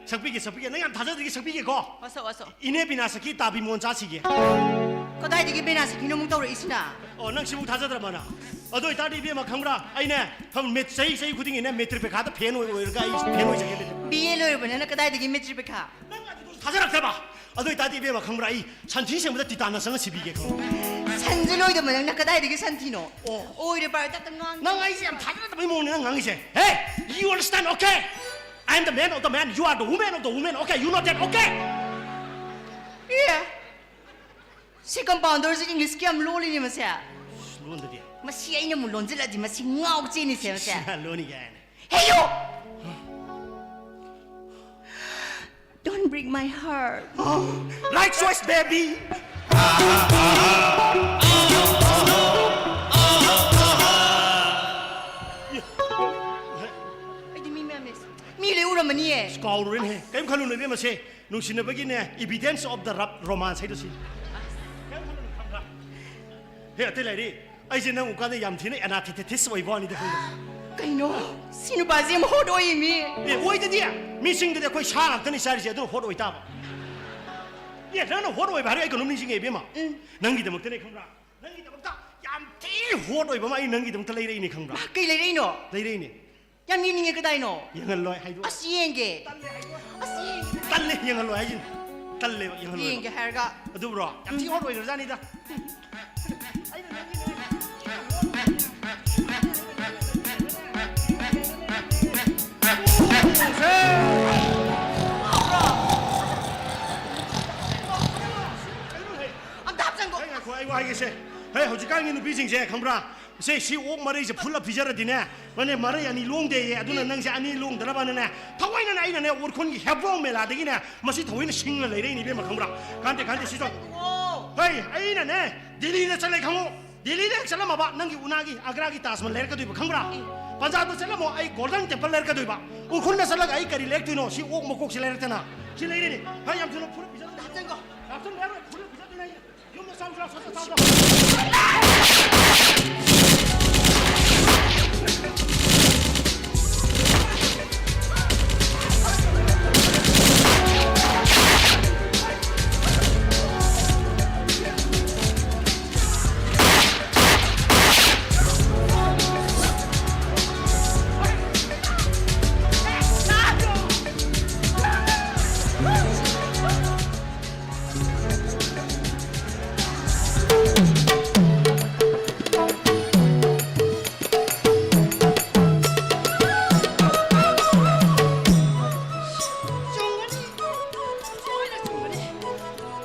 ꯁꯛꯄꯤꯒꯦ, ꯁꯛꯄꯤꯒꯦ꯫ ꯅꯪ ꯌꯥꯝ ꯊꯥꯖꯗ꯭ꯔꯗꯤ ꯁꯛꯄꯤꯒꯦꯀꯣ꯫ ꯋꯥꯁꯛꯑꯣ, ꯋꯥꯁꯛꯑꯣ꯫ ꯏꯅꯦ ꯕꯤꯅꯥ ꯁꯈꯤ ꯇꯥꯕꯤ ꯃꯣꯟ ꯆꯥꯁꯤꯒꯦ꯫ ꯀꯗꯥꯏꯗꯒꯤ ꯕꯤꯅꯥ ꯁꯈꯤꯅꯣ ꯑꯃꯨꯛ ꯇꯧꯔꯛꯏꯁꯤꯅ? ꯑꯣ, ꯅꯪ ꯁꯤꯕꯨ ꯊꯥꯖꯗ꯭ꯔꯕ ꯅꯪ? ꯑꯗꯨ ꯑꯣꯏꯇꯥꯔꯗꯤ, ꯏꯕꯦꯝꯃ, ꯈꯪꯕ꯭ꯔꯥ? ꯑꯩꯅꯦ, ꯈꯪ-, ꯃꯦꯠ-, ꯆꯍꯤ, ꯆꯍꯤ ꯈꯨꯗꯤꯡꯒꯤꯅꯦ, ꯃꯦꯇ꯭ꯔꯤꯛ ꯄꯩꯈꯥꯗ ꯐꯦꯟ ꯑꯣꯏ-, ꯑꯣꯏꯔꯒ ꯑꯩ ꯐꯦꯟ ꯑꯣꯏꯖꯒꯦ, ꯏꯕꯦꯝꯃ꯫ ꯕꯤ ꯑꯦ ꯂꯣꯏꯔꯕ ꯅꯪꯅ ꯀꯗꯥꯏꯗꯒꯤ ꯃꯦꯇ꯭ꯔꯤꯛ ꯄꯩꯈꯥ? ꯅꯪ ꯑꯗꯨ ꯊꯥꯖꯔꯛꯇꯕ? ꯑꯗꯨ ꯑꯣꯏꯇꯥꯔꯗꯤ, ꯏꯕꯦꯝꯃ, ꯈꯪꯕ꯭ꯔꯥ? ꯑꯩ ꯁꯟꯊꯤ ꯁꯦꯡꯕꯗ ꯇꯤꯇꯥꯅꯁ ꯆꯪꯉ ꯁꯤꯕꯤꯒꯦ, ꯈꯪꯕ꯭ꯔꯥ? ꯁꯟꯁꯨ ꯂꯣꯏꯗꯕ ꯅꯪꯅ ꯀꯗꯥꯏꯗꯒꯤ ꯁꯟꯊꯤꯅꯣ? ꯑꯣ꯫ ꯑꯣꯏꯔꯦ ꯄꯥꯔꯦ, ꯇꯞꯇ ꯉꯥꯡ-, ꯅꯪ ꯑꯩꯁꯦ ꯌꯥꯝ ꯊꯥꯖꯗꯕꯩ ꯃꯑꯣꯡꯅꯦ ꯅꯪ ꯉꯥꯡꯉꯤꯁꯦ꯫ Hey, you understand, okay? I am the man of the man, you are the woman of the woman, okay? You know that, okay? ꯑꯦ, ꯁꯤ ꯀꯝꯄꯥꯎꯟꯗꯔꯁꯤ ꯏꯪꯂꯤꯁ ꯀꯌꯥꯝ ꯂꯣꯜꯂꯤꯅꯦ ꯃꯁꯦ꯫ ꯂꯣꯟꯗꯗꯤ꯫ ꯃꯁꯤ ꯑꯩꯅ ꯑꯃꯨꯛ ꯂꯣꯟꯁꯤꯜꯂꯗꯤ ꯃꯁꯤ ꯉꯥꯎ ꯆꯦꯅꯤꯁꯦ ꯃꯁꯦ꯫ ꯂꯣꯟꯅꯤ ꯀꯥꯏꯅ꯫ Hey, you! Don't break my heart. Like choice, baby. ꯑꯩꯗꯤ ꯃꯤ ꯃꯌꯥꯝ ꯂꯩ꯫ ꯃꯤ ꯂꯣꯏ ꯎꯔꯝꯃꯅꯤꯌꯦ꯫ ꯀꯥꯎꯔꯨꯔꯦꯅꯦ꯫ ꯀꯔꯤꯝ ꯈꯜꯂꯨꯅꯨ ꯏꯕꯦꯝꯃꯁꯦ꯫ ꯅꯨꯡꯁꯤꯅꯕꯒꯤꯅꯦ, evidence of the ro-, romance ꯍꯥꯏꯗꯣ ꯁꯤ꯫ ꯍꯦ, ꯑꯇꯩ ꯂꯩꯔꯤ꯫ ꯑꯩꯁꯦ ꯅꯪ ꯎꯀꯥꯟꯗ ꯌꯥꯝ ꯊꯤꯅ antithesis ꯑꯣꯏꯕ ꯋꯥꯅꯤꯗ ꯈꯪꯕ꯭ꯔꯥ? ꯀꯩꯅꯣ? ꯁꯤ ꯅꯨꯄꯥꯁꯦ ꯌꯥꯝ hot ꯑꯣꯏꯌꯦ ꯃꯤ꯫ ꯑꯦ, ꯑꯣꯏꯗꯗꯤ꯫ ꯃꯤꯁꯤꯡꯗꯗꯤ ꯑꯩꯈꯣꯏ ꯁꯥ ꯉꯥꯛꯇꯅꯤ ꯆꯥꯔꯤꯁꯦ, ꯑꯗꯨꯅ hot ꯑꯣꯏ ꯇꯥꯕ꯫ ꯑꯦ, ꯅꯪꯅ hot ꯑꯣꯏꯕ ꯍꯥꯏꯔꯒ ꯑꯩ ꯀꯩꯅꯣꯝ ꯅꯤꯡꯁꯤꯡꯉꯦ ꯏꯕꯦꯝꯃ꯫ ꯅꯪꯒꯤꯗꯃꯛꯇꯅꯦ ꯈꯪꯕ꯭ꯔꯥ? ꯅꯪꯒꯤꯗꯃꯛꯇ ꯌꯥꯝ ꯊꯤ hot ꯑꯣꯏꯕ ꯑꯃ ꯑꯩ ꯅꯪꯒꯤꯗꯃꯛꯇ ꯂꯩꯔꯛꯏꯅꯦ ꯈꯪꯕ꯭ꯔꯥ? ꯃꯥ, ꯀꯩ ꯂꯩꯔꯛꯏꯅꯣ? ꯂꯩꯔꯛꯏꯅꯦ꯫ ꯌꯥꯝ ꯌꯦꯡꯅꯤꯡꯉꯦ, ꯀꯗꯥꯏꯅꯣ? ꯌꯦꯡꯍꯜꯂꯣꯏ ꯍꯥꯏꯗꯣ꯫ ꯑꯁ, ꯌꯦꯡꯒꯦ꯫ ꯑꯁ, ꯌꯦꯡꯒꯦ꯫ ꯇꯜꯂꯦ, ꯌꯦꯡꯍꯜꯂꯣꯏ ꯍꯥꯏꯁꯤꯅꯤ꯫ ꯇꯜꯂꯦꯕ, ꯌꯦꯡꯍꯜꯂꯣꯏ꯫ ꯌꯦꯡꯒꯦ ꯍꯥꯏꯔꯒ꯫ ꯑꯗꯨꯕ꯭ꯔꯣ? ꯌꯥꯝ ꯊꯤ hot ꯑꯣꯏꯈ꯭ꯔꯖꯥꯠꯅꯤꯗ꯫ ꯑꯝꯇ ꯍꯥꯞꯆꯟꯒꯣ꯫ ꯑꯩ ꯉꯥꯏꯈꯣ, ꯑꯩ ꯋꯥ ꯍꯥꯏꯒꯦꯁꯦ꯫ ꯍꯦ, ꯍꯧꯖꯤꯛꯀꯥꯟꯒꯤ ꯅꯨꯄꯤꯁꯤꯡꯁꯦ ꯈꯪꯕ꯭ꯔꯥ? ꯁꯦ, ꯁꯤ ꯑꯣꯛ ꯃꯔꯩꯁꯦ ꯐꯨꯜꯂ ꯄꯤꯖꯔꯗꯤꯅꯦ, ꯃꯥꯅꯦ, ꯃꯔꯩ ꯑꯅꯤ ꯂꯣꯡꯗꯦꯌꯦ꯫ ꯑꯗꯨꯅ ꯅꯪꯁꯦ ꯑꯅꯤ ꯂꯣꯡꯗꯅꯕꯅꯅꯦ, ꯊꯑꯣꯏꯅꯅꯦ ꯑꯩꯅꯅꯦ ꯎꯔꯈꯨꯜꯒꯤ ꯍꯦꯕ꯭ꯔꯣꯡ ꯃꯦꯂꯥꯗꯒꯤꯅꯦ ꯃꯁꯤ ꯊꯑꯣꯏꯅ ꯁꯤꯡꯅ ꯂꯩꯔꯛꯏꯅꯦ ꯏꯕꯦꯝꯃ, ꯈꯪꯕ꯭ꯔꯥ? ꯀꯥꯟꯗꯦ, ꯀꯥꯟꯗꯦ, ꯁꯤ ꯇꯧ꯫ ꯍꯩ, ꯑꯩꯅꯅꯦ ꯗꯤꯜꯂꯤꯗ ꯆꯠꯂꯦ ꯈꯪꯉꯨ꯫ ꯗꯤꯜꯂꯤꯗ ꯍꯦꯛ ꯆꯠꯂꯝꯃꯕ ꯅꯪꯒꯤ ꯎꯅꯥꯒꯤ ꯑꯒ꯭ꯔꯥꯒꯤ ꯇꯥꯖ ꯃꯍꯜ ꯂꯩꯔꯛꯀꯗꯣꯏꯕ, ꯈꯪꯕ꯭ꯔꯥ? ꯄꯟꯖꯥꯕꯇ ꯆꯠꯂꯝꯃꯣ, ꯑꯩ ꯒꯣꯜꯗꯟ ꯇꯦꯝꯄꯜ ꯂꯩꯔꯛꯀꯗꯣꯏꯕ꯫ ꯎꯔꯈꯨꯜꯗ ꯆꯠꯂꯒ ꯑꯩ ꯀꯔꯤ ꯂꯩꯔꯛꯇꯣꯏꯅꯣ? ꯁꯤ ꯑꯣꯛ ꯃꯀꯣꯛꯁꯤ ꯂꯩꯔꯛꯇꯅ꯫ ꯁꯤ ꯂꯩꯔꯦꯅꯦ꯫ ꯍꯩ, ꯌꯥꯝ ꯊꯨꯅ ꯐꯨꯜꯂ ꯄꯤꯖꯗꯣꯏꯅꯦ꯫ ꯍꯥꯞꯆꯟꯒꯣ꯫ ꯍꯥꯞꯆꯟꯒꯣ ꯍꯥꯏꯔꯣꯏ, ꯐꯨꯜꯂ ꯄꯤꯖꯗꯣꯏꯅꯦ ꯑꯩ꯫ ꯌꯨꯝꯗ ꯆꯥꯎ, ꯆꯥꯎ, ꯆꯥꯎ, ꯆꯥꯎ, ꯆꯥꯎ꯫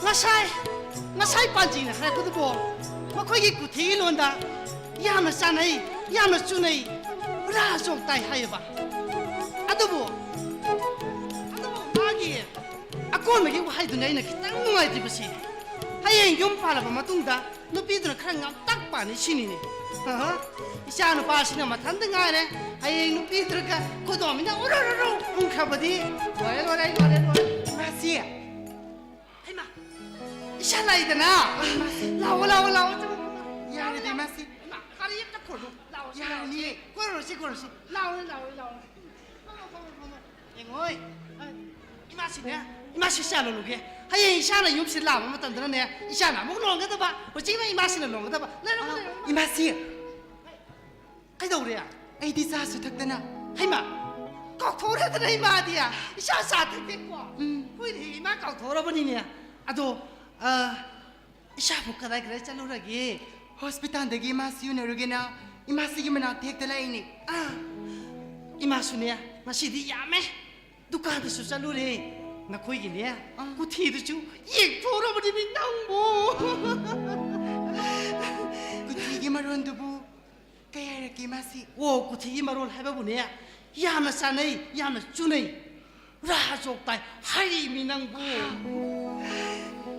ꯉꯁꯥꯏ ꯉꯁꯥꯏ ꯄꯥꯟꯖꯤꯅ ꯍꯥꯏꯔꯛꯄꯗꯨꯕꯨ ꯃꯈꯣꯏꯒꯤ ꯀꯨꯊꯤꯒꯤ ꯂꯣꯟꯗ ꯌꯥꯝꯅ ꯆꯥꯟꯅꯩ, ꯌꯥꯝꯅ ꯆꯨꯅꯩ, ꯔꯥ ꯆꯣꯛ ꯇꯥꯏ ꯍꯥꯏꯌꯦꯕ꯫ ꯑꯗꯨꯕꯨ, ꯑꯗꯨꯕꯨ ꯃꯥꯒꯤ ꯑꯀꯣꯟꯕꯒꯤ ꯋꯥꯍꯩꯗꯨꯅꯤ ꯑꯩꯅ ꯈꯤꯇꯪ ꯅꯨꯡꯉꯥꯏꯇ꯭ꯔꯤꯕꯁꯤ꯫ ꯍꯌꯦꯡ ꯌꯨꯝ ꯄꯥꯜꯂꯕ ꯃꯇꯨꯡꯗ ꯅꯨꯄꯤꯗꯨꯅ ꯈꯔ ꯉꯝꯇꯛ ꯄꯥꯅꯤ ꯁꯤꯅꯤꯅꯦ꯫ ꯑꯍ, ꯏꯆꯥ ꯅꯨꯄꯥꯁꯤꯅ ꯃꯊꯟꯇ ꯉꯥꯏꯔꯦ꯫ ꯍꯌꯦꯡ ꯅꯨꯄꯤꯗꯨꯅꯒ ꯈꯨꯗꯣꯝꯁꯤꯅ ꯎꯔꯨ ꯎꯔꯨ ꯎꯪꯈ꯭ꯔꯕꯗꯤ ꯂꯣꯏꯔꯦ, ꯂꯣꯏꯔꯦ, ꯂꯣꯏꯔꯦ, ꯂꯣꯏꯔꯦ꯫ ꯃꯥꯁꯤ, ꯍꯩꯃꯥ, ꯏꯁꯥ ꯂꯥꯛꯏꯗꯅ꯫ ꯂꯥꯛꯑꯣ, ꯂꯥꯛꯑꯣ, ꯂꯥꯛꯑꯣ꯫ ꯌꯥꯔꯦꯗ, ꯏꯃꯥꯁꯤ꯫ ꯏꯃꯥ, ꯒꯥꯔꯤ ꯑꯝꯇ ꯈꯣꯏꯔꯣ꯫ ꯂꯥꯛꯑꯣ, ꯁꯤ ꯂꯥꯛꯑꯣ꯫ ꯌꯥꯔꯅꯤꯌꯦ꯫ ꯀꯣꯏꯔꯨꯔꯁꯤ, ꯀꯣꯏꯔꯨꯔꯁꯤ꯫ ꯂꯥꯛꯑꯣ, ꯂꯥꯛꯑꯣ, ꯂꯥꯛꯑꯣ꯫ ꯐꯝꯃꯣ, ꯐꯝꯃꯣ, ꯐꯝꯃꯣ꯫ ꯌꯦꯡꯉꯣꯏ꯫ ꯑ, ꯏꯃꯥꯁꯤꯅꯦ, ꯏꯃꯥꯁꯤ ꯆꯥ ꯂꯣꯜꯂꯨꯒꯦ꯫ ꯍꯌꯦꯡ ꯏꯆꯥꯅ ꯌꯨꯝꯁꯤ ꯂꯥꯛꯄ ꯃꯇꯝꯗꯅꯅꯦ, ꯏꯆꯥꯅ ꯑꯃꯨꯛ ꯂꯣꯟꯒꯗꯕ, ꯍꯧꯖꯤꯛꯅ ꯏꯃꯥꯁꯤꯅ ꯂꯣꯟꯒꯗꯕ꯫ ꯂꯩꯔꯝꯃꯣ, ꯑ, ꯂꯩꯔꯝꯃꯣ꯫ ꯏꯃꯥꯁꯤ꯫ ꯀꯩꯗꯧꯔꯦ? ꯑꯩꯗꯤ ꯆꯥꯁꯨ ꯊꯛꯇꯅ꯫ ꯍꯩꯃꯥ, ꯀꯥꯎꯊꯣꯛꯎꯔꯗꯅ ꯏꯃꯥꯗꯤ꯫ ꯏꯆꯥ ꯆꯥ ꯊꯛꯇꯦꯀꯣ? ꯎꯝ꯫ ꯍꯣꯏꯅꯦ, ꯏꯃꯥ ꯀꯥꯎꯊꯣꯛꯎꯔꯕꯅꯤꯅꯦ꯫ ꯑꯗꯣ, ꯑ, ꯏꯆꯥꯕꯨ ꯀꯗꯥꯏ ꯀꯗꯥꯏ ꯆꯠꯂꯨꯔꯒꯦ? ꯍꯣꯁꯄꯤꯇꯥꯜꯗꯒꯤ ꯏꯃꯥꯁꯤ ꯎꯅꯔꯨꯒꯦꯅ ꯏꯃꯥꯁꯤꯒꯤ ꯃꯅꯥꯛꯇ ꯍꯦꯛꯇ ꯂꯥꯛꯏꯅꯦ꯫ ꯑ, ꯏꯃꯥꯁꯨꯅꯦ, ꯉꯁꯤꯗꯤ ꯌꯥꯝꯃꯦ꯫ ꯗꯨꯀꯥꯟꯗꯁꯨ ꯆꯠꯂꯨꯔꯦ꯫ ꯅꯈꯣꯏꯒꯤꯅꯦ, ꯑ꯫ ꯀꯨꯊꯤꯗꯨꯁꯨ ꯌꯦꯡꯊꯣꯛꯎꯔꯕꯅꯤꯅꯦ ꯅꯪꯕꯨ꯫ ꯀꯨꯊꯤꯒꯤ ꯃꯔꯣꯟꯗꯨꯕꯨ ꯀꯩ ꯍꯥꯏꯔꯛꯀꯦ ꯃꯥꯁꯤ? ꯑꯣ, ꯀꯨꯊꯤꯒꯤ ꯃꯔꯣꯜ ꯍꯥꯏꯕꯕꯨꯅꯦ, ꯌꯥꯝꯅ ꯆꯥꯅꯩ, ꯌꯥꯝꯅ ꯆꯨꯅꯩ, ꯔꯥ ꯆꯣꯛ ꯇꯥꯏ ꯍꯥꯏꯔꯤꯃꯤ ꯅꯪꯕꯨ꯫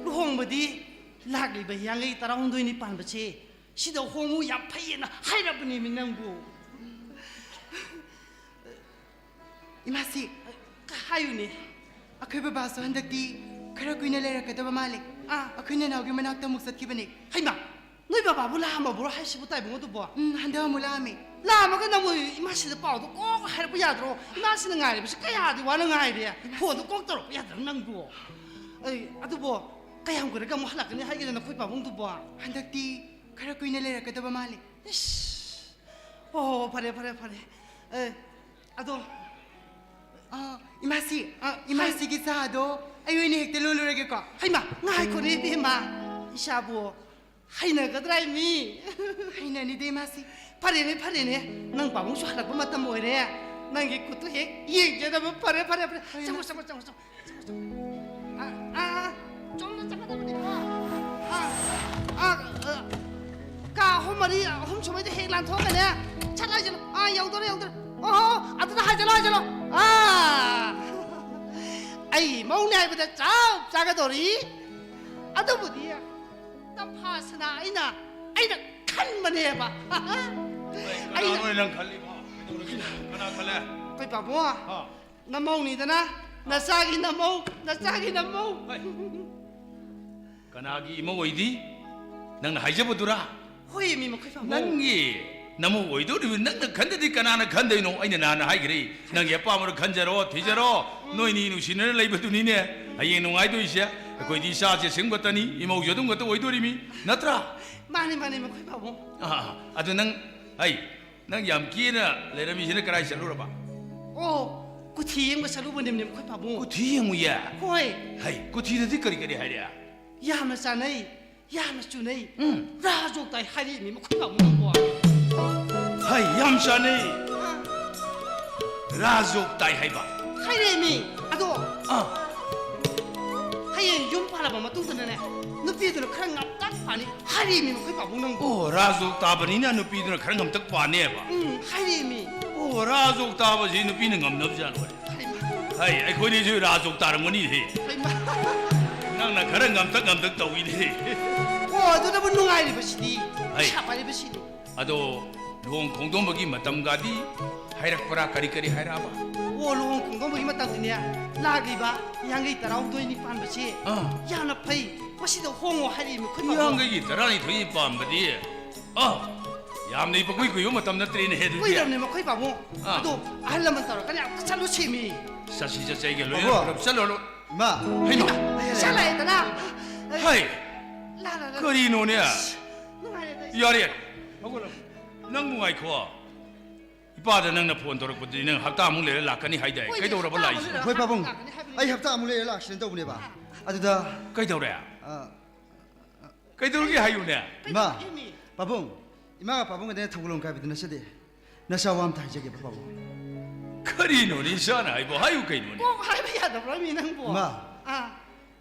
ꯂꯨꯍꯣꯡꯕꯗꯤ ꯂꯥꯛꯂꯤꯕ ꯍꯤꯌꯥꯡꯒꯩ ꯇꯔꯥꯍꯨꯝꯗꯣꯏꯅꯤ ꯄꯥꯟꯕꯁꯦ, ꯁꯤꯗ ꯍꯣꯡꯉꯨ ꯌꯥꯝ ꯐꯩꯌꯦꯅ ꯍꯥꯏꯔꯕꯅꯤꯃꯤ ꯅꯪꯕꯨ꯫ ꯏꯃꯥꯁꯤ, ꯍꯥꯏꯌꯨꯅꯦ꯫ ꯑꯩꯈꯣꯏ ꯕꯕꯥꯁꯨ ꯍꯟꯗꯛꯇꯤ ꯈꯔ ꯀꯨꯏꯅ ꯂꯩꯔꯛꯀꯗꯕ ꯃꯥꯜꯂꯦ꯫ ꯑꯥ꯫ ꯑꯩꯈꯣꯏ ꯅꯅꯥꯎꯒꯤ ꯃꯅꯥꯛꯇ ꯑꯃꯨꯛ ꯆꯠꯈꯤꯕꯅꯦ꯫ ꯍꯩꯃꯥ, ꯅꯣꯏ ꯕꯕꯥꯕꯨ ꯂꯥꯛꯑꯝꯃꯕ꯭ꯔꯣ ꯍꯥꯏꯁꯤꯕꯨ, ꯇꯥꯏꯕꯨꯡ ꯑꯗꯨꯕꯣ? ꯎꯝ, ꯍꯟꯗꯛ ꯑꯃꯨꯛ ꯂꯥꯛꯑꯝꯃꯦ꯫ ꯂꯥꯛꯑꯝꯃꯒ ꯅꯪꯕꯨ ꯏꯃꯥꯁꯤꯗ ꯄꯥꯎꯗꯣ ꯀꯣꯛ ꯍꯥꯏꯔꯛꯄ ꯌꯥꯗ꯭ꯔꯣ? ꯏꯃꯥꯁꯤꯅ ꯉꯥꯏꯔꯤꯕꯁꯤ ꯀꯌꯥꯗꯤ ꯋꯥꯅ ꯉꯥꯏꯔꯦ꯫ ꯏꯃꯥꯁꯤ꯫ ꯐꯣꯟꯗꯣ ꯀꯣꯛ ꯇꯧꯔꯛꯄ ꯌꯥꯗ꯭ꯔꯣ ꯅꯪꯕꯨ? ꯑꯩ, ꯑꯗꯨꯕꯣ, ꯀꯌꯥꯝ ꯀꯨꯏꯔꯒ ꯑꯃꯨꯛ ꯍꯜꯂꯛꯀꯅꯤ ꯍꯥꯏꯒꯦ ꯅꯈꯣꯏ ꯄꯥꯕꯨꯡꯗꯨꯕꯣ? ꯍꯟꯗꯛꯇꯤ ꯈꯔ ꯀꯨꯏꯅ ꯂꯩꯔꯛꯀꯗꯕ ꯃꯥꯜꯂꯦ꯫ ꯏꯁ꯫ ꯑꯣ, ꯐꯔꯦ, ꯐꯔꯦ, ꯐꯔꯦ꯫ ꯑꯦ, ꯑꯗꯣ꯫ ꯑ, ꯏꯃꯥꯁꯤ, ꯑ, ꯏꯃꯥꯁꯤꯒꯤ ꯆꯥꯗꯣ ꯑꯩ ꯑꯣꯏꯅ ꯍꯦꯛꯇ ꯂꯣꯜꯂꯨꯔꯒꯦꯀꯣ꯫ ꯍꯩꯃꯥ, ꯉꯥꯏꯈꯣꯅꯦ ꯏꯕꯦꯝꯃ꯫ ꯏꯆꯥꯕꯨ ꯍꯩꯅꯒꯗ꯭ꯔꯥ ꯃꯤ? ꯍꯩꯅꯅꯤꯗ, ꯏꯃꯥꯁꯤ꯫ ꯐꯔꯦꯅꯦ, ꯐꯔꯦꯅꯦ꯫ ꯅꯪ ꯄꯥꯕꯨꯡꯁꯨ ꯍꯜꯂꯛꯄ ꯃꯇꯝ ꯑꯣꯏꯔꯦ꯫ ꯅꯪꯒꯤ ꯈꯨꯠꯇꯨ ꯍꯦꯛ ꯌꯦꯡꯖꯅꯕ꯫ ꯐꯔꯦ, ꯐꯔꯦ, ꯐꯔꯦ꯫ ꯍꯣꯏ, ꯆꯪꯉꯣ, ꯏꯃꯥ꯫ ꯆꯪꯉꯣ, ꯆꯪꯉꯣ, ꯆꯪꯉꯣ, ꯆꯪꯉꯣ, ꯆꯪꯉꯣ꯫ ꯑꯥ, ꯑꯥ, ꯑꯥ꯫ ꯆꯨꯝꯅ ꯆꯠꯀꯗꯕꯅꯤꯀꯣ꯫ ꯑꯩ ꯑꯍꯨꯝ ꯁꯨꯕꯩꯗ ꯍꯦꯛ ꯂꯥꯟꯊꯣꯛꯑꯒꯅꯦ, ꯁꯠ ꯍꯥꯏꯖꯜꯂꯣ꯫ ꯑꯥ, ꯌꯧꯗꯣꯔꯦ, ꯌꯧꯗꯣꯔꯦ꯫ ꯑꯣꯍꯣ, ꯑꯗꯨꯗ ꯍꯥꯏꯖꯜꯂꯣ, ꯍꯥꯏꯖꯜꯂꯣ꯫ ꯑꯥ, ꯑꯩ ꯃꯧꯅꯦ ꯍꯥꯏꯕꯗ ꯆꯞ ꯆꯥꯒꯗꯧꯔꯤ꯫ ꯑꯗꯨꯕꯨꯗꯤ ꯇꯝꯐꯥꯁꯤꯅ ꯑꯩꯅ, ꯑꯩꯅ ꯈꯟꯕꯅꯦꯕ꯫ ꯑꯩꯅ ꯀꯅꯥꯅꯣ ꯅꯪ ꯈꯜꯂꯤꯕꯣ? ꯀꯩꯗꯧꯔꯒꯦ? ꯀꯅꯥ ꯈꯜꯂꯦ? ꯑꯩꯈꯣꯏ ꯄꯥꯕꯨꯡ꯫ ꯍꯥ? ꯅꯃꯧꯅꯤꯗꯅ, ꯅꯆꯥꯒꯤ ꯅꯃꯧ, ꯅꯆꯥꯒꯤ ꯅꯃꯧ꯫ ꯍꯣꯏ꯫ ꯀꯅꯥꯒꯤ ꯏꯃꯧ ꯑꯣꯏꯗꯤ? ꯅꯪꯅ ꯍꯥꯏꯖꯕꯗꯨꯔꯥ? ꯍꯣꯏ, ꯃꯤ ꯃꯈꯣꯏ ꯄꯥꯕꯨꯡ꯫ ꯅꯪꯒꯤ ꯅꯃꯧ ꯑꯣꯏꯗꯧꯔꯤꯕ ꯅꯪꯅ ꯈꯟꯗꯗꯤ ꯀꯅꯥꯅ ꯈꯟꯗꯣꯏꯅꯣ? ꯑꯩꯅ ꯅꯍꯥꯟꯅ ꯍꯥꯏꯈ꯭ꯔꯦ, ꯅꯪꯒꯤ ꯑꯄꯥꯝꯕꯗꯣ ꯈꯟꯖꯔꯣ, ꯊꯤꯖꯔꯣ꯫ ꯎꯝ꯫ ꯅꯣꯏꯅꯤ ꯅꯨꯡꯁꯤꯅꯅ ꯂꯩꯕꯗꯨꯅꯤꯅꯦ ꯍꯌꯦꯡ ꯅꯨꯡꯉꯥꯏꯗꯣꯏꯁꯦ꯫ ꯑꯩꯈꯣꯏꯗꯤ ꯏꯆꯥꯁꯦ ꯑꯁꯤꯒꯨꯝꯕꯇꯅꯤ, ꯏꯃꯧꯁꯨ ꯑꯗꯨꯝ ꯈꯛꯇ ꯑꯣꯏꯗꯣꯔꯤꯃꯤ, ꯅꯠꯇ꯭ꯔꯥ? ꯃꯥꯅꯤ, ꯃꯥꯅꯤ, ꯃꯈꯣꯏ ꯄꯥꯕꯨꯡ꯫ ꯑꯥ, ꯑꯗꯨ ꯅꯪ, ꯍꯩ, ꯅꯪ ꯌꯥꯝ ꯀꯦꯅ ꯂꯩꯔꯝꯃꯤꯁꯤꯅ ꯀꯗꯥꯏ ꯆꯠꯂꯨꯔꯕ? ꯑꯣ, ꯀꯨꯊꯤ ꯌꯦꯡꯕ ꯆꯠꯂꯨꯕꯅꯤꯅꯦ, ꯃꯈꯣꯏ ꯄꯥꯕꯨꯡ꯫ ꯀꯨꯊꯤ ꯌꯦꯡꯉꯨꯌꯦ? ꯍꯣꯏ꯫ ꯍꯩ, ꯀꯨꯊꯤꯗꯗꯤ ꯀꯔꯤ ꯀꯔꯤ ꯍꯥꯏꯔꯛꯑꯦ? ꯌꯥꯝꯅ ꯆꯥꯅꯩ, ꯌꯥꯝꯅ ꯆꯨꯅꯩ꯫ ꯎꯝ꯫ ꯔꯥꯖꯣꯛ ꯇꯥꯏ ꯍꯥꯏꯔꯛꯏꯅꯦ, ꯃꯈꯣꯏ ꯄꯥꯕꯨꯡ ꯅꯪꯕꯣ꯫ ꯍꯩ, ꯌꯥꯝ ꯆꯥꯅꯩ꯫ ꯑꯥ꯫ ꯔꯥꯖꯣꯛ ꯇꯥꯏ ꯍꯥꯏꯕ? ꯍꯥꯏꯔꯛꯏꯅꯦ꯫ ꯑꯗꯣ ꯑꯥ꯫ ꯍꯌꯦꯡ ꯌꯨꯝ ꯄꯥꯜꯂꯕ ꯃꯇꯨꯡꯗꯅꯅꯦ, ꯅꯨꯄꯤꯗꯨꯅ ꯈꯔ ꯉꯝꯇꯛ ꯄꯥꯅꯤ ꯍꯥꯏꯔꯤꯃꯤ ꯃꯈꯣꯏ ꯄꯥꯕꯨꯡ ꯅꯪꯕꯨ꯫ ꯑꯣ, ꯔꯥꯖꯣꯛ ꯇꯥꯕꯅꯤꯅ ꯅꯨꯄꯤꯗꯨꯅ ꯈꯔ ꯉꯝꯇꯛ ꯄꯥꯅꯦꯕ? ꯎꯝ, ꯍꯥꯏꯔꯤꯃꯤ꯫ ꯑꯣ, ꯔꯥꯖꯣꯛ ꯇꯥꯕꯁꯤ ꯅꯨꯄꯤꯅ ꯉꯝꯅꯕ ꯖꯥꯠ ꯑꯣꯏꯔꯦ꯫ ꯍꯩꯃꯥ꯫ ꯍꯩ, ꯑꯩꯈꯣꯏꯅꯤꯁꯨ ꯔꯥꯖꯣꯛ ꯇꯥꯔꯝꯒꯅꯤꯍꯦ꯫ ꯍꯩꯃꯥ꯫ ꯅꯪꯅ ꯈꯔ ꯉꯝꯇꯛ ꯉꯝꯇꯛ ꯇꯧꯏꯅꯦ꯫ ꯑꯣ, ꯑꯗꯨꯅꯕꯨ ꯅꯨꯡꯉꯥꯏꯔꯤꯕꯁꯤꯗꯤ꯫ ꯍꯩ꯫ ꯄꯩꯁꯥ ꯄꯥꯏꯔꯤꯕꯁꯤꯗꯤ꯫ ꯑꯗꯣ ꯂꯨꯍꯣꯡ ꯈꯣꯡꯗꯣꯡꯕꯒꯤ ꯃꯇꯝꯒꯗꯤ ꯍꯥꯏꯔꯛꯄ꯭ꯔꯥ? ꯀꯔꯤ ꯀꯔꯤ ꯍꯥꯏꯔꯛꯑꯕ? ꯑꯣ, ꯂꯨꯍꯣꯡ ꯈꯣꯡꯗꯣꯡꯕꯒꯤ ꯃꯇꯝꯗꯤꯅꯦ, ꯂꯥꯛꯂꯤꯕ ꯏꯌꯥꯡꯒꯩ ꯇꯔꯥꯍꯨꯝꯗꯣꯏꯅꯤ ꯄꯥꯟꯕꯁꯦ, ꯑꯥ꯫ ꯌꯥꯝꯅ ꯐꯩ, ꯃꯁꯤꯗ ꯍꯣꯡꯉꯣ ꯍꯥꯏꯔꯛꯏ ꯃꯈꯣꯏ ꯄꯥꯕꯨꯡ꯫ ꯏꯌꯥꯡꯒꯩꯒꯤ ꯇꯔꯥꯅꯤꯊꯣꯏꯅꯤ ꯄꯥꯟꯕꯗꯤ, ꯑꯥ, ꯌꯥꯝꯅ ꯏꯄꯛ ꯀꯨꯏ ꯀꯨꯏꯕ ꯃꯇꯝ ꯅꯠꯇ꯭ꯔꯦꯅꯦ ꯍꯦ ꯑꯗꯨꯗꯤ꯫ ꯀꯨꯏꯔꯕꯅꯦ ꯃꯈꯣꯏ ꯄꯥꯕꯨꯡ꯫ ꯑꯥ꯫ ꯑꯗꯣ ꯑꯍꯜ ꯂꯃꯟ ꯇꯧꯔꯒꯅꯦ ꯑꯝꯇ ꯆꯠꯂꯨꯁꯦꯃꯤ꯫ ꯆꯠꯁꯤ ꯆꯠꯁꯤ, ꯑꯩꯒ ꯂꯣꯏꯅ ꯄꯥꯕꯨꯡ꯫ ꯄꯨꯂꯞ ꯆꯠꯂꯣ꯫ ꯏꯃꯥ꯫ ꯍꯩꯃꯥ꯫ ꯏꯁꯥ ꯂꯥꯛꯑꯦꯗꯅ꯫ ꯍꯩ꯫ ꯂꯥ, ꯂꯥ, ꯂꯥ꯫ ꯀꯔꯤꯅꯣꯅꯦ? ꯅꯨꯡꯉꯥꯏꯔꯦꯗ ꯑꯩ꯫ ꯌꯥꯔꯦ, ꯌꯥꯔꯦ꯫ ꯍꯧꯒꯠꯂꯣ꯫ ꯅꯪꯕꯨ ꯉꯥꯏꯈꯣ꯫ ꯏꯄꯥꯗ ꯅꯪꯅ ꯐꯣꯟ ꯇꯧꯔꯛꯄꯗꯨꯗꯤ ꯅꯪ ꯍꯞꯇꯥꯃꯨꯛ ꯂꯩꯔ ꯂꯥꯛꯀꯅꯤ ꯍꯥꯏꯗꯥꯏ? ꯍꯣꯏꯅꯦ, ꯀꯩꯗꯧꯔꯕ ꯍꯞꯇꯥ ꯑꯃ ꯂꯥꯛꯏꯁꯤꯕꯣ? ꯂꯩꯔ ꯍꯣꯏ, ꯄꯥꯕꯨꯡ꯫ ꯂꯥꯛꯀꯅꯤ ꯍꯥꯏꯕꯅꯤ꯫ ꯑꯩ ꯍꯞꯇꯥ ꯑꯃꯨꯛ ꯂꯩꯔ ꯂꯥꯛꯁꯤꯅ ꯇꯧꯕꯅꯦꯕ꯫ ꯑꯥ꯫ ꯑꯗꯨꯗ ꯀꯩꯗꯧꯔꯦ? ꯑꯥ꯫ ꯀꯩꯗꯧꯔꯒꯦ ꯍꯥꯏꯌꯨꯅꯦ꯫ ꯏꯃꯥ, ꯀꯩꯗꯧꯔꯒꯦꯃꯤ? ꯄꯥꯕꯨꯡ, ꯏꯃꯥꯒ ꯄꯥꯕꯨꯡꯒꯗꯤ ꯊꯧꯒꯜꯂꯣꯟ ꯀꯥꯏꯕꯗꯨ ꯅꯠꯆꯗꯦ꯫ ꯅꯆꯥ ꯋꯥ ꯑꯝꯇ ꯍꯥꯏꯖꯒꯦꯕ, ꯄꯥꯕꯨꯡ꯫ ꯀꯔꯤꯅꯣꯅꯦ ꯏꯆꯥꯅ ꯍꯥꯏꯕꯣ? ꯍꯥꯏꯌꯨ ꯀꯩꯅꯣꯅꯦ꯫ ꯀꯣꯛ ꯍꯥꯏꯕ ꯌꯥꯗꯕ꯭ꯔꯣ, ꯃꯤ ꯅꯪꯕꯣ? ꯏꯃꯥ, ꯑꯥ꯫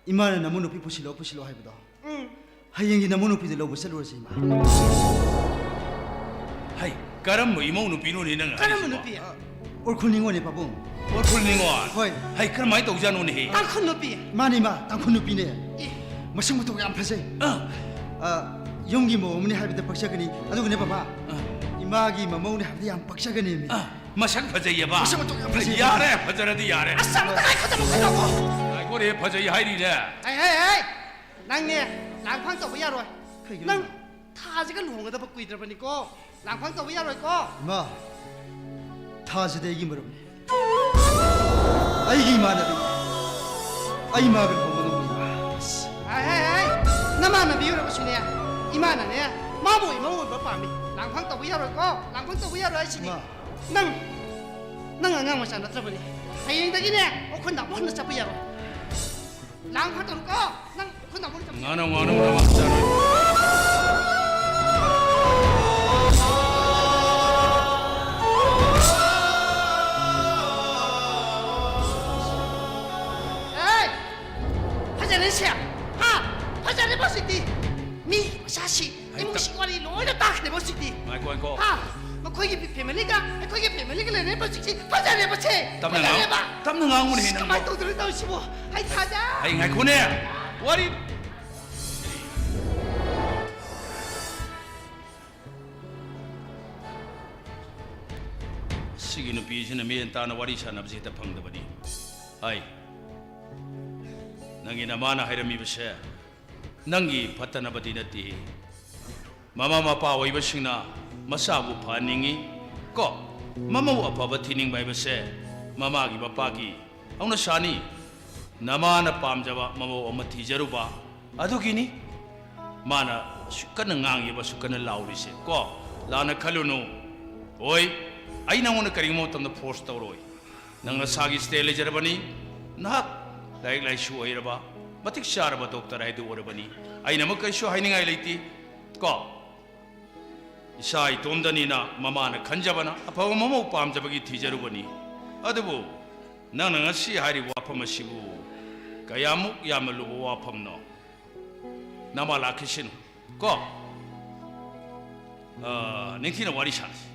ꯏꯃꯥꯅ ꯅꯃꯧ ꯅꯨꯄꯤ ꯄꯨꯁꯤꯜꯂꯣ, ꯄꯨꯁꯤꯜꯂꯣ ꯍꯥꯏꯕꯗꯣ꯫ ꯎꯝ꯫ ꯍꯌꯦꯡꯒꯤ ꯅꯃꯧ ꯅꯨꯄꯤꯗꯣ ꯂꯧꯕ ꯆꯠꯂꯨꯔꯁꯤ, ꯏꯃꯥ꯫ ꯍꯩ, ꯀꯔꯝꯕ ꯏꯃꯧ ꯅꯨꯄꯤꯅꯣꯅꯦ ꯅꯪ ꯀꯔꯝꯕ ꯍꯥꯏꯔꯤꯁꯤꯕꯣ? ꯅꯨꯄꯤ? ꯎꯔꯈꯨꯜ ꯅꯤꯉꯣꯜꯅꯦ ꯄꯥꯕꯨꯡ꯫ ꯎꯔꯈꯨꯜ ꯅꯤꯉꯣꯜ? ꯍꯣꯏ꯫ ꯍꯩ, ꯀꯔꯝꯍꯥꯏꯅ ꯇꯧꯖꯥꯠꯅꯣꯅꯦꯍꯦ? ꯇꯥꯡꯈꯨꯜ ꯅꯨꯄꯤ꯫ ꯃꯥꯅꯦ ꯏꯃꯥ, ꯇꯥꯡꯈꯨꯜ ꯅꯨꯄꯤꯅꯦ꯫ ꯑꯦ, ꯃꯁꯛ ꯃꯇꯧ ꯌꯥꯝ ꯐꯖꯩ꯫ ꯑꯥ, ꯑ, ꯌꯨꯝꯒꯤ ꯃꯧ ꯑꯃꯅꯤ ꯍꯥꯏꯕꯗ ꯄꯛꯆꯒꯅꯤ꯫ ꯑꯗꯨꯒꯅꯦ ꯕꯕꯥ, ꯑꯥ꯫ ꯏꯃꯥꯒꯤ ꯃꯃꯧꯅꯦ ꯍꯥꯏꯕꯗ ꯌꯥꯝ ꯄꯛꯆꯒꯅꯦꯃꯤ꯫ ꯑꯥ, ꯃꯁꯛ ꯐꯖꯩꯌꯦꯕ? ꯃꯁꯛ ꯃꯇꯧ ꯌꯥꯝ ꯐꯖꯩ꯫ ꯌꯥꯔꯦ, ꯐꯖꯔꯗꯤ ꯌꯥꯔꯦ꯫ ꯑꯁ, ꯑꯃꯨꯛꯇ ꯉꯥꯏꯈꯣ, ꯑꯃꯨꯛꯇ ꯉꯥꯏꯈꯣ꯫ ꯉꯥꯏꯈꯣꯅꯦ, ꯐꯖꯩ ꯍꯥꯏꯔꯤꯅꯦ꯫ ꯍꯩ, ꯍꯩ, ꯍꯩ! ꯅꯪꯅꯦ, ꯂꯥꯡꯐꯥꯡ ꯇꯧꯕ ꯌꯥꯔꯣꯏ꯫ ꯀꯩꯒꯤꯅꯣ? ꯅꯪ ꯊꯥꯁꯤꯒ ꯂꯨꯍꯣꯡꯒꯗꯕ ꯀꯨꯏꯗ꯭ꯔꯕꯅꯤꯀꯣ꯫ ꯂꯥꯡꯐꯥꯡ ꯇꯧꯕ ꯌꯥꯔꯣꯏꯀꯣ꯫ ꯏꯃꯥ, ꯊꯥꯁꯤꯗꯤ ꯑꯩꯒꯤ ꯃꯔꯨꯞꯅꯤ꯫ ꯑꯩꯒꯤ ꯏꯃꯥꯟꯅꯕꯤ꯫ ꯑꯩ ꯃꯥꯒ ꯂꯨꯍꯣꯡꯕ ꯉꯝꯃꯣꯏ, ꯏꯃꯥ꯫ ꯍꯩ, ꯍꯩ, ꯍꯩ! ꯅꯃꯥꯟꯅꯕꯤ ꯑꯣꯏꯔꯕꯁꯨꯅꯦ, ꯏꯃꯥꯅꯅꯦ, ꯃꯥꯕꯨ ꯏꯃꯧ ꯑꯣꯏꯕ ꯄꯥꯝꯃꯤ꯫ ꯂꯥꯡꯐꯥꯡ ꯇꯧꯕ ꯌꯥꯔꯣꯏꯀꯣ꯫ ꯂꯥꯡꯐꯥꯡ ꯇꯧꯕ ꯌꯥꯔꯣꯏ ꯍꯥꯏꯁꯤꯅꯤ꯫ ꯏꯃꯥ꯫ ꯅꯪ, ꯅꯪ ꯑꯉꯥꯡ ꯃꯆꯥ ꯅꯠꯇ꯭ꯔꯕꯅꯤ꯫ ꯍꯌꯦꯡꯗꯒꯤꯅꯦ, ꯎꯈ꯭ꯔꯨꯜꯗ ꯑꯃꯨꯛ ꯍꯟꯅ ꯆꯠꯄ ꯌꯥꯔꯣꯏ꯫ ꯂꯥꯡꯐꯥꯡ ꯇꯧꯔꯨꯀꯣ꯫ ꯅꯪ ꯎꯈ꯭ꯔꯨꯜꯗ ꯑꯃꯨꯛ ꯍꯟꯅ ꯆꯠꯄ ꯌꯥꯔꯣꯏ꯫ ꯉꯥꯅꯨ, ꯉꯥꯅꯨ, ꯉꯥꯅꯨ, ꯆꯥꯔꯣꯏ꯫ ꯑꯦ! ꯐꯖꯔꯦ ꯁꯦ꯫ ꯍꯥ? ꯐꯖꯔꯦ ꯍꯧꯖꯤꯛꯇꯤ꯫ ꯃꯤ ꯃꯆꯥꯁꯤ, ꯏꯃꯨꯡꯁꯤ ꯋꯥꯔꯤ ꯂꯣꯏꯅ ꯇꯥꯈ꯭ꯔꯦ ꯍꯧꯖꯤꯛꯇꯤ꯫ ꯉꯥꯏꯈꯣ, ꯉꯥꯏꯈꯣ꯫ ꯍꯥ? ꯃꯈꯣꯏꯒꯤ ꯐꯦꯃꯤꯂꯤꯒ ꯑꯩꯈꯣꯏꯒꯤ ꯐꯦꯃꯤꯂꯤꯒ ꯂꯩꯔꯦ ꯍꯧꯖꯤꯛꯁꯤ꯫ ꯐꯖꯔꯦꯕ ꯁꯦ꯫ ꯇꯞꯅ ꯉꯥꯡ-, ꯐꯖꯔꯦꯕ꯫ ꯇꯞꯅ ꯉꯥꯡꯉꯨꯅꯦꯍꯦ ꯑꯁ, ꯅꯪꯕꯣ꯫ ꯀꯃꯥꯏꯅ ꯇꯧꯗꯣꯏꯅꯣ ꯇꯧꯔꯤꯁꯤꯕꯣ? ꯑꯩ ꯊꯥꯖ- ꯑꯩ ꯉꯥꯏꯈꯣꯅꯦ꯫ ꯋꯥꯔꯤ꯫ ꯁꯤꯒꯤ ꯅꯨꯄꯤꯁꯤꯅ ꯃꯦꯟ ꯇꯥꯅ ꯋꯥꯔꯤ ꯁꯥꯟꯅꯕꯁꯤ ꯍꯦꯛꯇ ꯐꯪꯗꯕꯅꯤ꯫ ꯍꯥꯏ, ꯅꯪꯒꯤ ꯅꯃꯥꯅ ꯍꯥꯏꯔꯝꯃꯤꯕꯁꯦ ꯅꯪꯒꯤ ꯐꯠꯇꯅꯕꯗꯤ ꯅꯠꯇꯦ꯫ ꯃꯃꯥ ꯃꯄꯥ ꯑꯣꯏꯕꯁꯤꯡꯅ ꯃꯆꯥꯕꯨ ꯐꯍꯟꯅꯤꯡꯉꯤ ꯀꯣ꯫ ꯃꯃꯧ ꯑꯐꯕ ꯊꯤꯅꯤꯡꯕ ꯍꯥꯏꯕꯁꯦ ꯃꯃꯥꯒꯤ ꯃꯄꯥꯒꯤ ꯍꯧꯅꯁꯥꯅꯤ꯫ ꯅꯃꯥꯅ ꯄꯥꯝꯖꯕ ꯃꯃꯧ ꯑꯃ ꯊꯤꯖꯔꯨꯕ ꯑꯗꯨꯒꯤꯅꯤ ꯃꯥꯅ ꯑꯁꯨꯛ ꯀꯟꯅ ꯉꯥꯡꯉꯤꯕ, ꯑꯁꯨꯛ ꯀꯟꯅ ꯂꯥꯎꯔꯤꯁꯦ ꯀꯣ꯫ ꯂꯥꯟꯅ ꯈꯜꯂꯨꯅꯨ꯫ ꯍꯣꯏ, ꯑꯩ ꯅꯉꯣꯟꯗ ꯀꯔꯤꯒꯨꯝꯕ ꯃꯇꯝꯗ ꯐꯣꯔꯁ ꯇꯧꯔꯣꯏ꯫ ꯅꯪ ꯅꯁꯥꯒꯤ ꯁ꯭ꯇꯦꯟ ꯂꯩꯖꯔꯕꯅꯤ꯫ ꯅꯍꯥꯛ ꯂꯥꯏꯔꯤꯛ ꯂꯥꯏꯁꯨ ꯍꯩꯔꯕ, ꯃꯇꯤꯛ ꯆꯥꯔꯕ ꯗꯣꯛꯇꯔ ꯍꯥꯏꯗꯨ ꯑꯣꯏꯔꯕꯅꯤ꯫ ꯑꯩꯅ ꯑꯃꯨꯛ ꯀꯔꯤꯁꯨ ꯍꯥꯏꯅꯤꯡꯉꯥꯏ ꯂꯩꯇꯦ ꯀꯣ꯫ ꯏꯆꯥ ꯏꯇꯣꯝꯗꯅꯤꯅ ꯃꯃꯥꯅ ꯈꯟꯖꯕꯅ ꯑꯐꯕ ꯃꯃꯧ ꯄꯥꯝꯖꯕꯒꯤ ꯊꯤꯖꯔꯨꯕꯅꯤ꯫ ꯑꯗꯨꯕꯨ ꯅꯪꯅ ꯉꯁꯤ ꯍꯥꯏꯔꯤꯕ ꯋꯥꯐꯝ ꯑꯁꯤꯕꯨ ꯀꯌꯥꯃꯨꯛ ꯌꯥꯝꯅ ꯂꯨꯕ ꯋꯥꯐꯝꯅꯣ? ꯅꯃꯥ ꯂꯥꯛꯈꯤꯁꯅꯨ ꯀꯣ꯫ ꯑ, ꯅꯤꯡꯊꯤꯅ ꯋꯥꯔꯤ ꯁꯥꯟꯅꯁꯤ꯫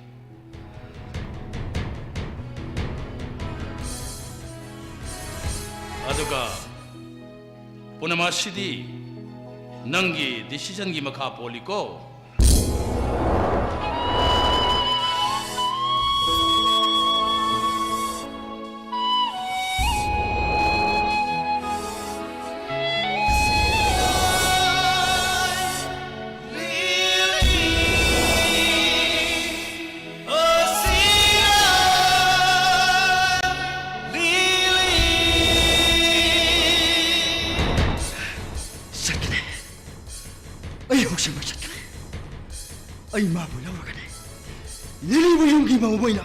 ꯑꯗꯨꯒ ꯄꯨꯝꯅꯃꯛ ꯑꯁꯤꯗꯤ ꯅꯪꯒꯤ decisionꯒꯤ ꯃꯈꯥ ꯄꯣꯜꯂꯤꯀꯣ꯫ ꯆꯠꯈ꯭ꯔꯦ꯫ ꯑꯩ ꯍꯧꯖꯤꯛꯃꯛ ꯆꯠꯀꯅꯤ꯫ ꯑꯩ ꯃꯥꯕꯨ ꯂꯧꯔꯒꯅꯤ꯫ ꯂꯤꯂꯤꯕꯨ ꯌꯨꯝꯒꯤ ꯃꯧ ꯑꯣꯏꯅ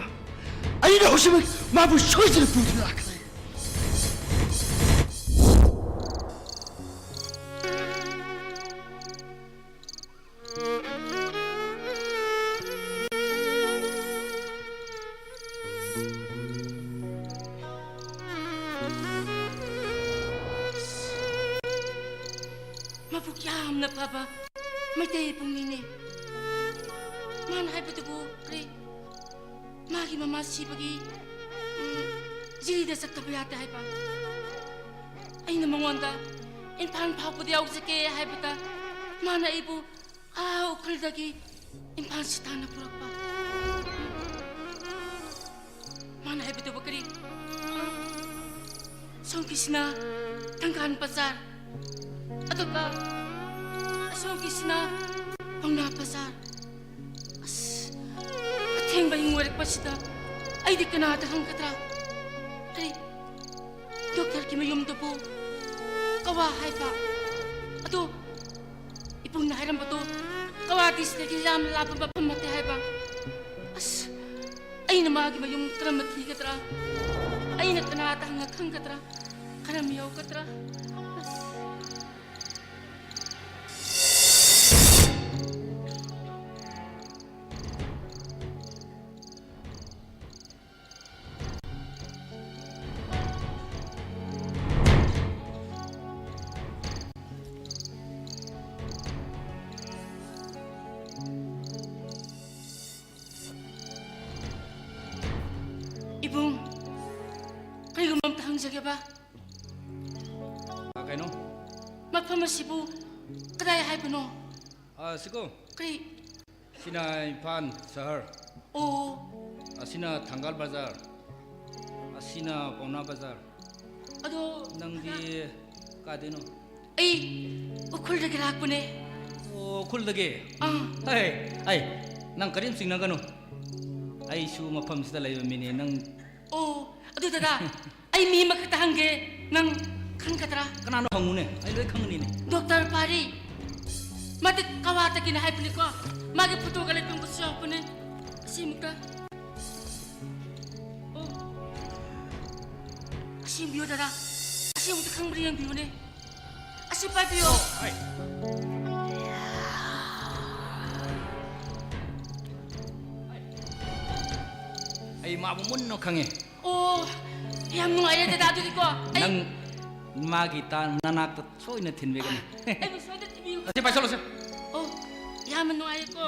ꯑꯩꯅ ꯍꯧꯖꯤꯛꯃꯛ ꯃꯥꯕꯨ ꯁꯣꯏꯗꯅ ꯄꯨꯗꯨꯅ ꯂꯥꯛꯀꯅꯤ꯫ ꯃꯕꯨꯛ ꯌꯥꯝꯅ ꯐꯕ ꯃꯩꯇꯩ ꯏꯕꯨꯡꯅꯤꯅꯦ꯫ ꯃꯥꯅ ꯍꯥꯏꯕꯗꯨꯕꯨ ꯀꯔꯤ? ꯃꯥꯒꯤ ꯃꯃꯥ ꯁꯤꯕꯒꯤ, ꯎꯝ, ꯖꯤꯔꯤꯗ ꯆꯠꯇꯕ ꯌꯥꯗꯦ ꯍꯥꯏꯕ꯫ ꯑꯩꯅ ꯃꯉꯣꯟꯗ ꯏꯝꯐꯥꯜ ꯐꯥꯎꯕꯗ ꯌꯥꯎꯖꯒꯦ ꯍꯥꯏꯕꯗ ꯃꯥꯅ ꯑꯩꯕꯨ ꯑꯥ ꯎꯈ꯭ꯔꯨꯜꯗꯒꯤ ꯏꯝꯐꯥꯜ ꯁꯤꯇꯥꯅ ꯄꯨꯔꯛꯄ꯫ ꯃꯥꯅ ꯍꯥꯏꯕꯗꯨꯕꯨ ꯀꯔꯤ? ꯁꯣꯝꯒꯤꯁꯤꯅ ꯊꯪꯒꯥꯜ ꯕꯖꯥꯔ, ꯑꯗꯨꯒ ꯑꯁꯣꯝꯒꯤꯁꯤꯅ ꯄꯥꯎꯅꯥ ꯕꯖꯥꯔ꯫ ꯑꯁ, ꯑꯊꯦꯡꯕ ꯑꯍꯤꯡ ꯑꯣꯏꯔꯛꯄꯁꯤꯗ ꯑꯩꯗꯤ ꯀꯅꯥꯗ ꯍꯪꯒꯗ꯭ꯔꯥ? ꯀꯔꯤ? ꯗꯣꯛꯇꯔꯒꯤ ꯃꯌꯨꯝꯗꯨꯕꯨ ꯀꯋꯥ ꯍꯥꯏꯕ? ꯑꯗꯣ ꯏꯕꯨꯡꯅ ꯍꯥꯏꯔꯝꯕꯗꯣ ꯀꯋꯥꯗꯤ ꯁꯤꯗꯒꯤ ꯌꯥꯝꯅ ꯂꯥꯞꯄ ꯃꯐꯝ ꯅꯠꯇꯦ ꯍꯥꯏꯕ꯫ ꯑꯁ, ꯑꯩꯅ ꯃꯥꯒꯤ ꯃꯌꯨꯝ ꯀꯔꯝꯕ ꯊꯤꯒꯗ꯭ꯔꯥ? ꯑꯩꯅ ꯀꯅꯥꯗ ꯍꯪꯉ ꯈꯪꯒꯗ꯭ꯔꯥ? ꯀꯔꯝ ꯌꯧꯒꯗ꯭ꯔꯥ? ꯑꯁ꯫ ꯃꯁꯤꯕꯨ ꯀꯗꯥꯏ ꯍꯥꯏꯕꯅꯣ? ꯑ, ꯁꯤꯀꯣ꯫ ꯀꯔꯤ? ꯁꯤꯅ ꯏꯝꯐꯥꯜ ꯁꯍꯔ꯫ ꯑꯣ꯫ ꯑꯁꯤꯅ ꯊꯪꯒꯥꯜ ꯕꯖꯥꯔ꯫ ꯑꯁꯤꯅ ꯄꯥꯎꯅꯥ ꯕꯖꯥꯔ꯫ ꯑꯗꯣ ꯅꯪꯗꯤ ꯀꯥꯏꯗꯩꯅꯣ? ꯑꯩ ꯎꯈ꯭ꯔꯨꯜꯗꯒꯤ ꯂꯥꯛꯄꯅꯦ꯫ ꯑꯣ, ꯎꯈ꯭ꯔꯨꯜꯗꯒꯤ? ꯑꯥ꯫ ꯍꯩ, ꯍꯩ, ꯅꯪ ꯀꯔꯤꯝ ꯆꯤꯡꯅꯒꯅꯨ꯫ ꯑꯩꯁꯨ ꯃꯐꯝꯁꯤꯗ ꯂꯩꯕ ꯃꯤꯅꯦ꯫ ꯅꯪ ꯑꯣ, ꯑꯗꯨ ꯗꯗꯥ, ꯑꯩ ꯃꯤ ꯑꯃꯈꯛꯇ ꯍꯪꯒꯦ, ꯅꯪ ꯈꯪꯒꯗ꯭ꯔꯥ? ꯀꯅꯥꯅꯣ ꯍꯪꯉꯨꯅꯦ, ꯑꯩ ꯂꯣꯏ ꯈꯪꯒꯅꯤꯅꯦ꯫ ꯗꯣꯛꯇꯔ ꯄꯥꯔꯤ, ꯃꯥꯗꯤ ꯀꯋꯥꯇꯒꯤꯅꯦ ꯍꯥꯏꯕꯅꯤꯀꯣ, ꯃꯥꯒꯤ ꯐꯣꯇꯣꯒ ꯂꯩꯇꯝꯕꯁꯨ ꯌꯥꯎꯕꯅꯦ꯫ ꯑꯁꯤ ꯑꯃꯨꯛꯇ, ꯑꯣ, ꯑꯁꯤ ꯌꯦꯡꯕꯤꯌꯨ ꯗꯗꯥ, ꯑꯁꯤ ꯑꯃꯨꯛꯇ ꯈꯪꯕ꯭ꯔꯥ ꯌꯦꯡꯕꯤꯌꯨꯅꯦ, ꯑꯁꯤ ꯄꯥꯏꯕꯤꯌꯨ꯫ ꯑꯩ ꯃꯥꯕꯨ ꯃꯨꯟꯅ ꯈꯪꯉꯦ꯫ ꯑꯣ, ꯌꯥꯝ ꯅꯨꯡꯉꯥꯏꯔꯦ ꯗꯗꯥ, ꯑꯗꯨꯗꯤꯀꯣ ꯑꯩ ꯅꯪ ꯃꯥꯒꯤ ꯇꯥ-, ꯅꯅꯥꯛꯇ ꯁꯣꯏꯅ ꯊꯤꯟꯕꯤꯒꯅꯤ꯫ ꯑꯩꯕꯨ ꯁꯣꯏꯗꯅ ꯊꯤꯟꯕꯤꯌꯨ꯫ ꯑꯁꯤ ꯄꯥꯏꯁꯜꯂꯨꯁꯦ꯫ ꯑꯣ, ꯌꯥꯝꯅ ꯅꯨꯡꯉꯥꯏꯔꯦꯀꯣ꯫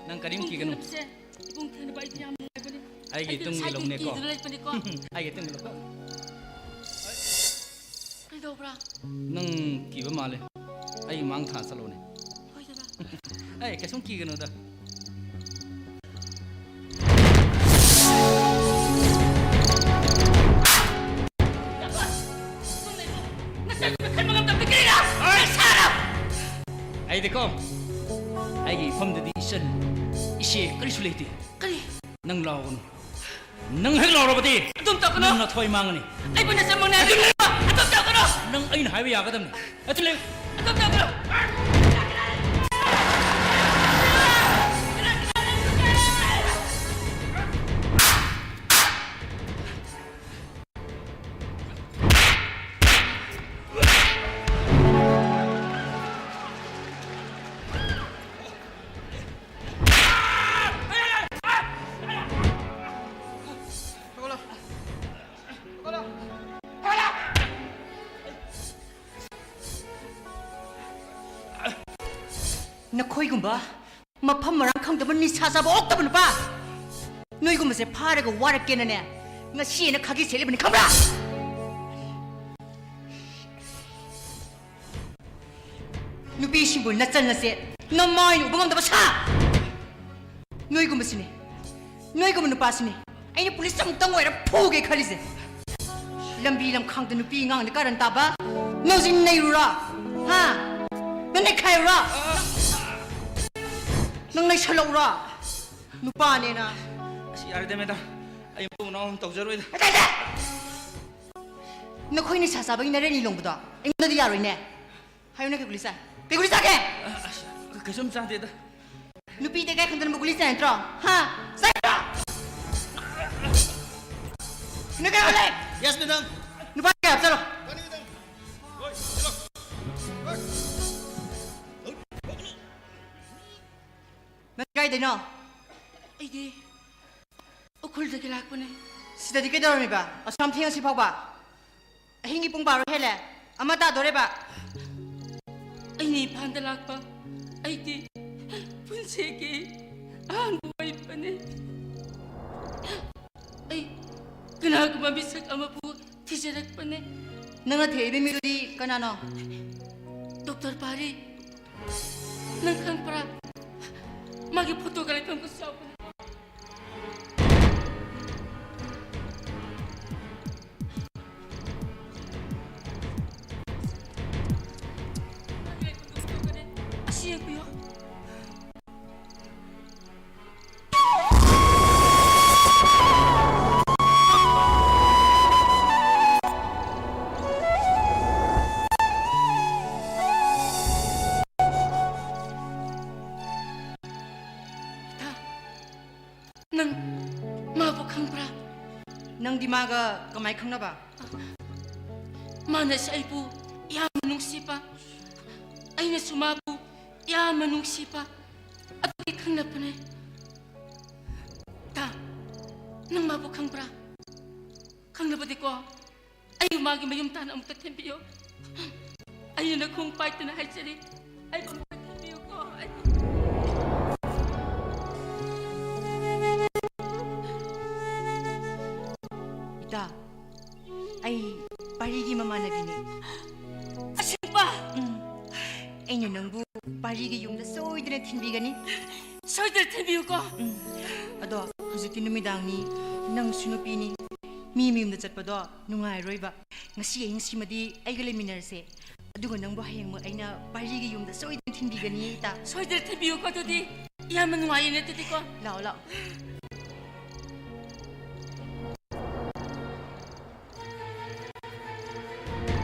ꯅꯪ ꯀꯔꯤꯝ ꯏꯕꯨꯡ ꯀꯤꯒꯅꯨ꯫ ꯊꯦꯡꯅꯕꯁꯦ, ꯏꯕꯨꯡ ꯊꯦꯡꯅꯕ ꯑꯩꯗꯤ ꯌꯥꯝ ꯅꯨꯡꯉꯥꯏꯕꯅꯦ꯫ ꯑꯩꯒꯤ ꯑꯩꯗꯤ ꯇꯨꯡꯒꯤ ꯉꯁꯥꯏꯗꯒꯤ ꯂꯧꯅꯦꯀꯣ꯫ ꯀꯤꯗꯨꯅ ꯂꯩꯕꯅꯤꯀꯣ꯫ ꯑꯩꯒꯤ ꯇꯨꯡꯒꯤ ꯂꯧ꯫ ꯀꯩꯗꯧꯕ꯭ꯔꯥ? ꯅꯪ ꯀꯤꯕ ꯃꯥꯜꯂꯦ꯫ ꯑꯩ ꯃꯥꯡ ꯊꯥ ꯆꯠꯂꯣꯅꯦ꯫ ꯍꯣꯏ ꯗꯗꯥ꯫ ꯑꯩ ꯀꯩꯁꯨꯝ ꯀꯤꯒꯅꯨꯗ꯫ ꯑꯩꯗꯤꯀꯣ, ꯑꯩꯒꯤ ꯏꯐꯝꯗꯗꯤ ꯏꯆꯟ, ꯏꯆꯦ ꯀꯔꯤꯁꯨ ꯂꯩꯇꯦ꯫ ꯀꯔꯤ? ꯅꯪ ꯂꯥꯎꯒꯅꯨ꯫ ꯅꯪ ꯍꯦꯛ ꯂꯥꯎꯔꯕꯗꯤ ꯑꯗꯨꯝ ꯇꯧꯒꯅꯨ꯫ ꯅꯪ ꯅꯊ꯭ꯋꯥꯏ ꯃꯥꯡꯉꯅꯤ꯫ ꯑꯩꯕꯨ ꯅꯆꯟꯃꯛꯅꯦ ꯍꯥꯏꯕꯤꯒꯅꯨ꯫ ꯑꯗꯨꯝ ꯇꯧꯒꯅꯨ꯫ ꯅꯪ ꯑꯩꯅ ꯍꯥꯏꯕ ꯌꯥꯒꯗꯕꯅꯤ꯫ ꯑꯗꯨ ꯂꯩ꯫ ꯑꯗꯨꯝ ꯇꯧꯒꯅꯨ꯫ ꯅꯈꯣꯏꯒꯨꯝꯕ ꯃꯐꯝ ꯃꯔꯥꯡ ꯈꯪꯗꯕ ꯅꯤꯁꯥ ꯆꯥꯕ ꯑꯣꯛꯇꯕ ꯅꯨꯄꯥ, ꯅꯣꯏꯒꯨꯝꯕꯁꯦ ꯐꯥꯔꯒ ꯋꯥꯔꯛꯀꯦꯅꯅꯦ ꯉꯁꯤ ꯑꯩꯅ ꯈꯥꯒꯤ ꯁꯦꯠꯂꯤꯕꯅꯤ, ꯈꯪꯕ꯭ꯔꯥ? ꯅꯨꯄꯤꯁꯤꯡꯕꯨ ꯅꯆꯟ ꯅꯆꯦ ꯅꯃꯥꯏꯅ ꯎꯕ ꯉꯝꯗꯕ ꯁꯥ! ꯅꯣꯏꯒꯨꯝꯕꯁꯤꯅꯦ, ꯅꯣꯏꯒꯨꯝꯕ ꯅꯨꯄꯥꯁꯤꯅꯦ ꯑꯩꯅ ꯄꯨꯂꯤꯁ ꯑꯃꯨꯛꯇꯪ ꯑꯣꯏꯔ ꯐꯨꯒꯦ ꯈꯜꯂꯤꯁꯦ꯫ ꯂꯝꯕꯤ ꯂꯝꯈꯥꯡꯗ ꯅꯨꯄꯤ ꯑꯉꯥꯡꯗ ꯀꯥꯔꯟ ꯇꯥꯕ, ꯅꯪꯁꯤ ꯅꯩꯔꯨꯔꯣ? ꯍꯥ? ꯅꯪ ꯅꯩꯈꯥꯏꯔꯨꯔꯣ? ꯅꯪ ꯅꯩꯁꯜꯂꯛꯎꯔꯣ? ꯅꯨꯄꯥꯅꯦꯅ꯫ ꯑꯁ, ꯌꯥꯔꯦꯗ, ꯃꯦꯗꯥꯝ꯫ ꯑꯩ ꯃꯇꯨꯡ ꯃꯅꯥꯎ ꯑꯃ ꯇꯧꯖꯔꯣꯏꯗ꯫ ꯅꯈꯣꯏ ꯅꯤꯁꯥ ꯆꯥꯕꯒꯤ ꯅꯔꯦꯟ ꯂꯣꯡꯕꯗꯣ ꯑꯩꯉꯣꯟꯗꯗꯤ ꯌꯥꯔꯣꯏꯅꯦ꯫ ꯍꯥꯏꯌꯨꯅꯦ, ꯀꯩ ꯒꯨꯂꯤ ꯆꯥꯏ? ꯀꯩ ꯒꯨꯂꯤ ꯆꯥꯒꯦ? ꯑꯁ, ꯀꯩꯁꯨꯝ ꯆꯥꯗꯦꯗ꯫ ꯅꯨꯄꯤꯗ ꯀꯥꯏ ꯈꯪꯗꯅꯕ ꯒꯨꯂꯤ ꯆꯥꯏ ꯅꯠꯇ꯭ꯔꯣ? ꯍꯥ? ꯆꯥꯏ ꯅꯠꯇ꯭ꯔꯣ? ꯅꯣꯏ ꯀꯩ ꯍꯥꯏꯔꯦ? Yes, madam. ꯅꯨꯄꯥ ꯀꯌꯥ ꯍꯥꯞꯆꯜꯂꯣ? ꯅꯪ ꯀꯥꯏꯗꯩꯅꯣ? ꯑꯩꯗꯤ ꯎꯈ꯭ꯔꯨꯜꯗꯒꯤ ꯂꯥꯛꯄꯅꯦ꯫ ꯁꯤꯗꯗꯤ ꯀꯩꯗꯧꯔꯝꯃꯤꯕ? ꯑꯁꯨꯛ ꯌꯥꯝ ꯊꯦꯡꯉꯁꯤ ꯐꯥꯎꯕ? ꯑꯍꯤꯡꯒꯤ ꯄꯨꯡ ꯕꯥꯔꯣ ꯍꯦꯜꯂꯦ꯫ ꯑꯃ ꯇꯥꯗꯣꯔꯦꯕ꯫ ꯑꯩꯅ ꯏꯝꯐꯥꯜꯗ ꯂꯥꯛꯄ꯫ ꯑꯩꯗꯤ ꯄꯨꯟꯁꯤꯒꯤ ꯑꯍꯥꯟꯕ ꯑꯣꯏꯕꯅꯦ꯫ ꯑꯩ ꯀꯅꯥꯒꯨꯝꯕ ꯃꯤꯁꯛ ꯑꯃꯕꯨ ꯊꯤꯖꯔꯛꯄꯅꯦ꯫ ꯅꯪꯅ ꯊꯤꯔꯛꯏꯕ ꯃꯤꯗꯨꯗꯤ ꯀꯅꯥꯅꯣ? ꯗꯣꯛꯇꯔ ꯄꯥꯔꯤ꯫ ꯅꯪ ꯈꯪꯕ꯭ꯔꯥ? ꯃꯥꯒꯤ ꯐꯣꯇꯣꯒ ꯂꯩꯐꯝꯒꯁꯨ ꯌꯥꯎꯕꯅꯦ꯫ ꯑꯁꯤ ꯌꯦꯡꯕꯤꯌꯣ꯫ ꯏꯇꯥ, ꯅꯪ ꯃꯥꯕꯨ ꯈꯪꯕ꯭ꯔꯥ? ꯅꯪꯗꯤ ꯃꯥꯒ ꯀꯃꯥꯏ ꯈꯪꯅꯕ? ꯃꯥꯅꯁꯨ ꯑꯩꯕꯨ ꯌꯥꯝꯅ ꯅꯨꯡꯁꯤꯕ, ꯑꯩꯅꯁꯨ ꯃꯥꯕꯨ ꯌꯥꯝꯅ ꯅꯨꯡꯁꯤꯕ, ꯑꯗꯨꯒꯤ ꯈꯪꯅꯕꯅꯦ꯫ ꯏꯇꯥ, ꯅꯪ ꯃꯥꯕꯨ ꯈꯪꯕ꯭ꯔꯥ? ꯈꯪꯅꯕꯗꯤꯀꯣ, ꯑꯩꯕꯨ ꯃꯥꯒꯤ ꯃꯌꯨꯝ ꯇꯥꯟꯅ ꯑꯃꯨꯛꯇ ꯊꯤꯟꯕꯤꯌꯨ꯫ ꯑꯩꯅ ꯅꯈꯣꯡ ꯄꯥꯏꯗꯨꯅ ꯍꯥꯏꯖꯔꯤ, ꯑꯩꯕꯨ ꯑꯃꯨꯛꯇ ꯊꯤꯟꯕꯤꯌꯨꯀꯣ꯫ ꯑꯩ ꯏꯇꯥ, ꯑꯩ ꯄꯥꯔꯤꯒꯤ ꯃꯃꯥꯟꯅꯕꯤꯅꯦ꯫ ꯑꯁꯦꯡꯕ? ꯎꯝ꯫ ꯑꯩꯅ ꯅꯪꯕꯨ ꯄꯥꯔꯤꯒꯤ ꯌꯨꯝꯗ ꯁꯣꯏꯗꯅ ꯊꯤꯟꯕꯤꯒꯅꯤ꯫ ꯁꯣꯏꯗꯅ ꯊꯤꯟꯕꯤꯌꯨꯀꯣ꯫ ꯎꯝ꯫ ꯑꯗꯣ ꯍꯧꯖꯤꯛꯇꯤ ꯅꯨꯃꯤꯗꯥꯡꯅꯤ, ꯅꯪꯁꯨ ꯅꯨꯄꯤꯅꯤ, ꯃꯤ ꯃꯌꯨꯝꯗ ꯆꯠꯄꯗꯣ ꯅꯨꯡꯉꯥꯏꯔꯣꯏꯕ꯫ ꯉꯁꯤ ꯑꯍꯤꯡꯁꯤꯃꯗꯤ ꯑꯩꯒ ꯂꯩꯃꯤꯟꯅꯔꯁꯦ꯫ ꯑꯗꯨꯒ ꯅꯪꯕꯨ ꯍꯌꯦꯡꯃꯛ ꯑꯩꯅ ꯄꯥꯔꯤꯒꯤ ꯌꯨꯝꯗ ꯁꯣꯏꯗꯅ ꯊꯤꯟꯕꯤꯒꯅꯤ, ꯏꯇꯥ꯫ ꯁꯣꯏꯗꯅ ꯊꯤꯟꯕꯤꯌꯨꯀꯣ ꯑꯗꯨꯗꯤ꯫ ꯏꯌꯥꯝꯕ ꯅꯨꯡꯉꯥꯏꯌꯦꯅꯦ ꯑꯗꯨꯗꯤꯀꯣ꯫ ꯂꯥꯛꯑꯣ, ꯂꯥꯛꯑꯣ꯫